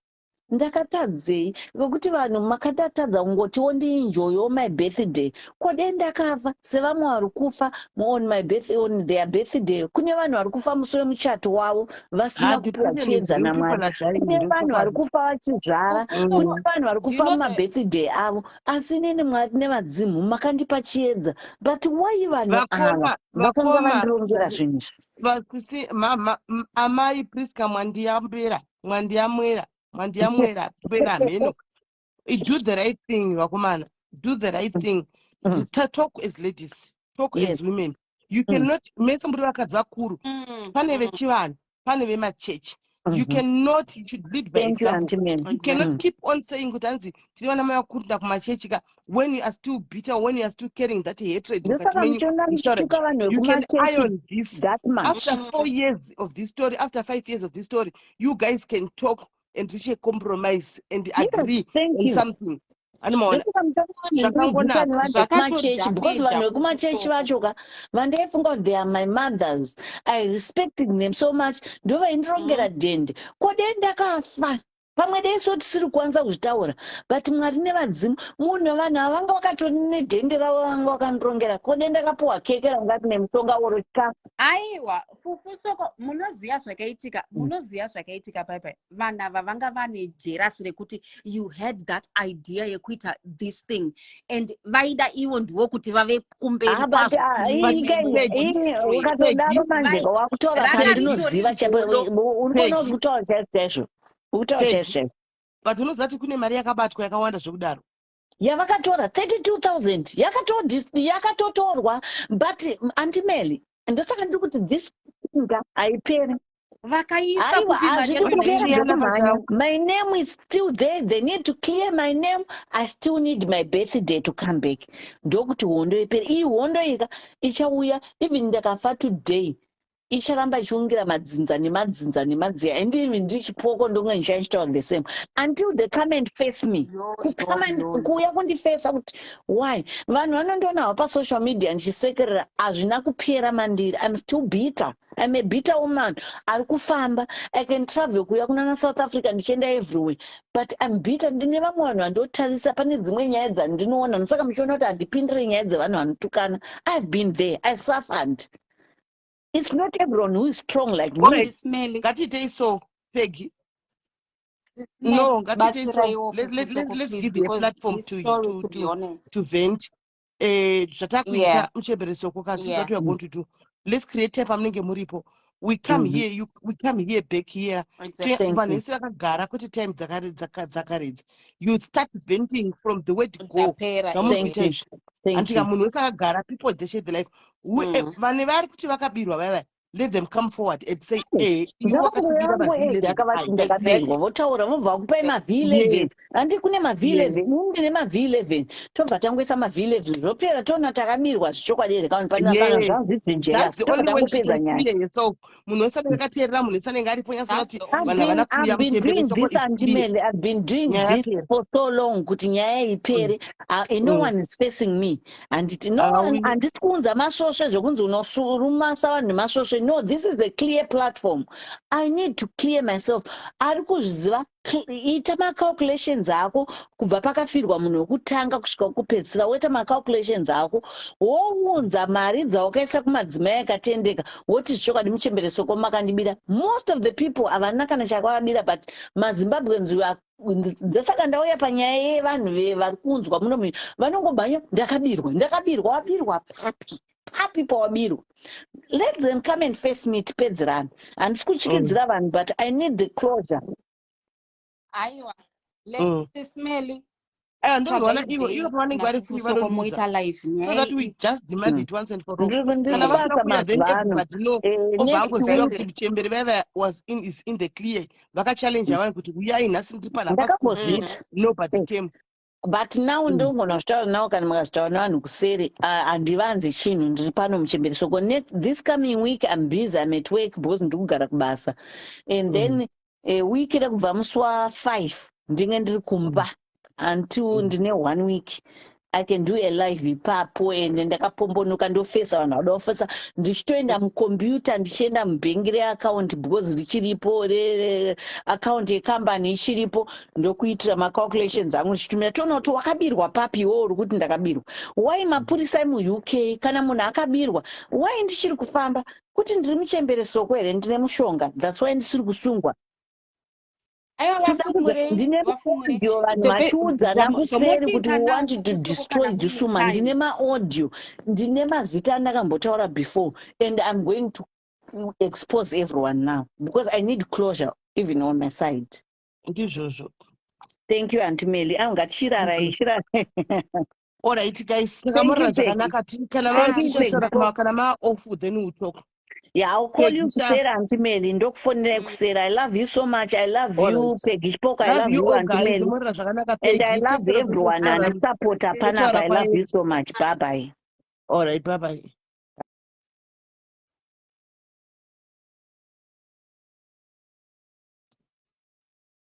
ndakatadzei, ngekuti vanhu makadatadza kungotiwo ndienjoyewo my birthday. Kodei ndakafa sevamwe vari kufa on my birth, on their birthday. Kune vanhu vari kufa musi wemuchato wavo vasina Ah, the kupiwa problem is chiedza real naMwari. people are dying, Kune vanhu vari ndochokwadi. kufa vachizvara, kune vanhu vari Do you kufa know the mumabirthday avo, asi inini Mwari nevadzimu makandipa chiedza, but why vanhu ava Vakoma, vakanga vakoma, vandirongera zvinhu izvi? Vakusi amai Priska Mwandiyambera, Mwandiyamwera, Mwandiyamwera pera mheno. Do the right thing, vakomana, do the right thing. Talk as ladies. Talk as women. You cannot, mese muri vakadzi vakuru. Pane vechivanhu, pane vemachechi. You cannot, you should lead by Thank you, example. Auntie Mary. You cannot keep on saying kuti hanzi tiri vana mai vakuru nda kumachechi ka, when you are still bitter, when you are still carrying that hatred mukati Ndosaka menyu. muchiona Muchitaura ndichituka vanhu you can vekumachechi iron this that much. After 4 years of this story, after 5 years of this story, you guys can talk and reach a compromise and agree Thank on you. something. Anomaona Ndosaka muchiona vanhu vekuguta zvakangonaka. nevanhu vekumachechi, because vanhu Zvakatodhameja. vekumachechi vacho ka, vandaifunga kuti they are my mothers, I respected them so much, ndo vaindirongera dhende. Ko dei ndakafa pamwe, dei so tisiri kukwanisa kuzvitaura, but Mwari nevadzimu, munhu, vanhu ava vanga vakatori nedhende ravo vanga vakandirongera. Ko dei ndakapiwa keke ranga rine mushonga oro chikafu? Aiwa, Fufu Soko, munoziva zvakaitika, munoziva zvakaitika paipai. Vanhu ava vanga vane jealous rekuti you had that idea yekuita this thing, and vaida ivo ndivo kuti vave kumberi Ah, but kwazvo. But ini Peggy, ukatodaro Peggy, manje wakutaura Ranga pandinoziva ritori chaipo. godo. Uri kuona kuti Peggy, kutaura chaizvo chaizvo, uri kutaura chaizvo Peggy, chaizvo. But unoziva kuti kune mari yakabatwa yakawanda zvekudaro? Yavakatora 32,000 yakatotorwa, but Auntie Meli, ndosaka ndiri kuti this thing haiperi. Vakaisa Aiwa, kupi mari hazvidi yacho? kupera Naini Vanosiyana zvekumhanya. pachavo. My name is still there. They need to clear my name. I still need my birthday to come back, ndokuti hondo ipere. Iyi hondo ika ichauya even ndakafa today, icharamba ichiungira madzinza nemadzinza nemadzinza, and even ndichipoko ndonge ndichachitaura the same until they come and face me. Yo yo. Kukama Yo. kuuya kundifesa kuti why vanhu vanondionawo pasocial media ndichisekerera, hazvina kupera mandiri. I'm still bitter. I'm a bitter woman ari kufamba. I can travel kuuya kunana South Africa, ndichienda everywhere, but I'm bitter. Ndine vamwe vanhu vandotarisa pane dzimwe nyaya dzandinoona, ndosaka muchiona kuti handipindire nyaya dzevanhu vanotukana. I've been there, I suffered. It's not everyone who is strong like me. Alright, Smelly. ngatiitei so, Peggy. No, ngatiitei so. Batsiraiwo Let, let, Fufu let, Soko, let's please, give you a because platform this to story, to to be to honest, to vent. Zvatakuita muchembere Soko ka, this is what we are going to do. Let's create time pamunenge muripo. We come here, you, we come here, back here. Exactly. Thank Vanhu you. vese vakagara, kwete time dzakaredza. You start venting from the word go. Ndapera. Zvamuri Thank kuita you. izvi. Thank Andika you. munhu wese akagara, people, they share the life. Vane vari kuti vakabirwa vaya, let them come forward and say, iwe wakatibira Ngavangoyangu ed maV11 akavati ayo. ndakabirwa, votaura, vobva vakupai maV11. Handi kune maV11? Ini ndine maV11, tobva tangoisa maV11, zvopera, toona takabirwa zvichokwadi here kana pana kana Yes, zvazvizinjerasi, that's the tobva only way she tangopedza can nyaya. clear herself. Munhu wese anenge akateerera, munhu wese anenge aripo nyatsoona That's kuti the vanhu only havana I've kuuya. been Muchembere doing Soko this, is Auntie clear. Meli. I've been doing Nyaya this yapera. for so long kuti nyaya ipere. No one is facing me. Handiti no one, Auyi. handisi kuunza masvosve zvekunzi unosurumasa vanhu nemasvosve. No, this is a clear platform. I need to clear myself. Ari kuzviziva, ita macalculations ako kubva pakafirwa munhu wekutanga kusvika kupedzisira, woita macalculations ako, wounza mari dzawakaisa kumadzimai akatendeka, woti zvichokwadi, muchembere Soko makandibira. Most of the people havana kana chakavabira, but maZimbabweans ndosaka ndauya panyaya yevanhu vari kuunzwa muno, vanongomhanya, "Ndakabirwa, ndakabirwa." Wabirwa papi? Papi pawabirwa? Let them come and face me, tipedzerane. Handisi kutyikidzira vanhu, but I need the closure. Aiwa, Smelly. Aiwa, ndozviona Tsvagai ivo day ivo pavanenge vari free naFufu Soko vanondiudza moita live so nyaya that we iyi. just demand it once and for all. Ndiri Kana vasina kubasa kuuya, then mazuva ano. everybody know, obva Next angoziva week. kuti muchembere vaiva was in, is in the clear. Vakachallenja vanhu kuti uyai nhasi ndiri panhu hapasi kuziva. Ndakambozviita. Nobody came. But now ndogona kuzvitaura nawo, kana mukazvitaura navanhu kuseri, handivanzi chinhu. Ndiri pano, muchembere Soko. This coming week I'm busy, I'm at work because ndiri kugara kubasa, and then week rekubva musi wa5 ndinge ndiri kumba until ndine one week. I can do a live ipapo, ende ndakapombonoka, ndofesa vanhu vada kufesa, ndichitoenda mucomputer, ndichienda mubhengi reaccount because richiripo, account yekambani ichiripo, ndokuitira macalculations angu, ndichitumira, toona kuti wakabirwa papi. Iwo uri kuti ndakabirwa, why mapurisa emuUK, kana munhu akabirwa, why ndichiri kufamba? Kuti ndiri muchembere Soko here? Ndine mushonga, that's why ndisiri kusungwa. Aiwa, Toda kuza vafumurei, ndine vafumurei. maaudio, vanhu vachiudzana kuseri kuti Zvomotiita we now, want to Fufu Soko, destroy kana this mune woman. time. Ndine maaudio, ndine mazita andakambotaura before, and I'm going to expose everyone now because I need closure even on my side. Ndizvozvo. Thank you, Auntie Meli. Au, ngatichirarai, chirarai. Alright guys, saka Thank you, morora Peggy. zvakanaka. Kana Thank you, tichasara Peggy. kana ma-off, then we'll talk. Yeah, I'll call you Peggy sha. kusera, Auntie Meli. Ndokufonera kusera. I love you so much. I love you, Alright. Peggy Spoko. I Love love you you, all Auntie guys. Meli. Morora zvakanaka And I Peggy. love Take care of everyone. yourself. And support panapa. Totaura I love kwayo. you so much. Bye bye. Alright, bye bye.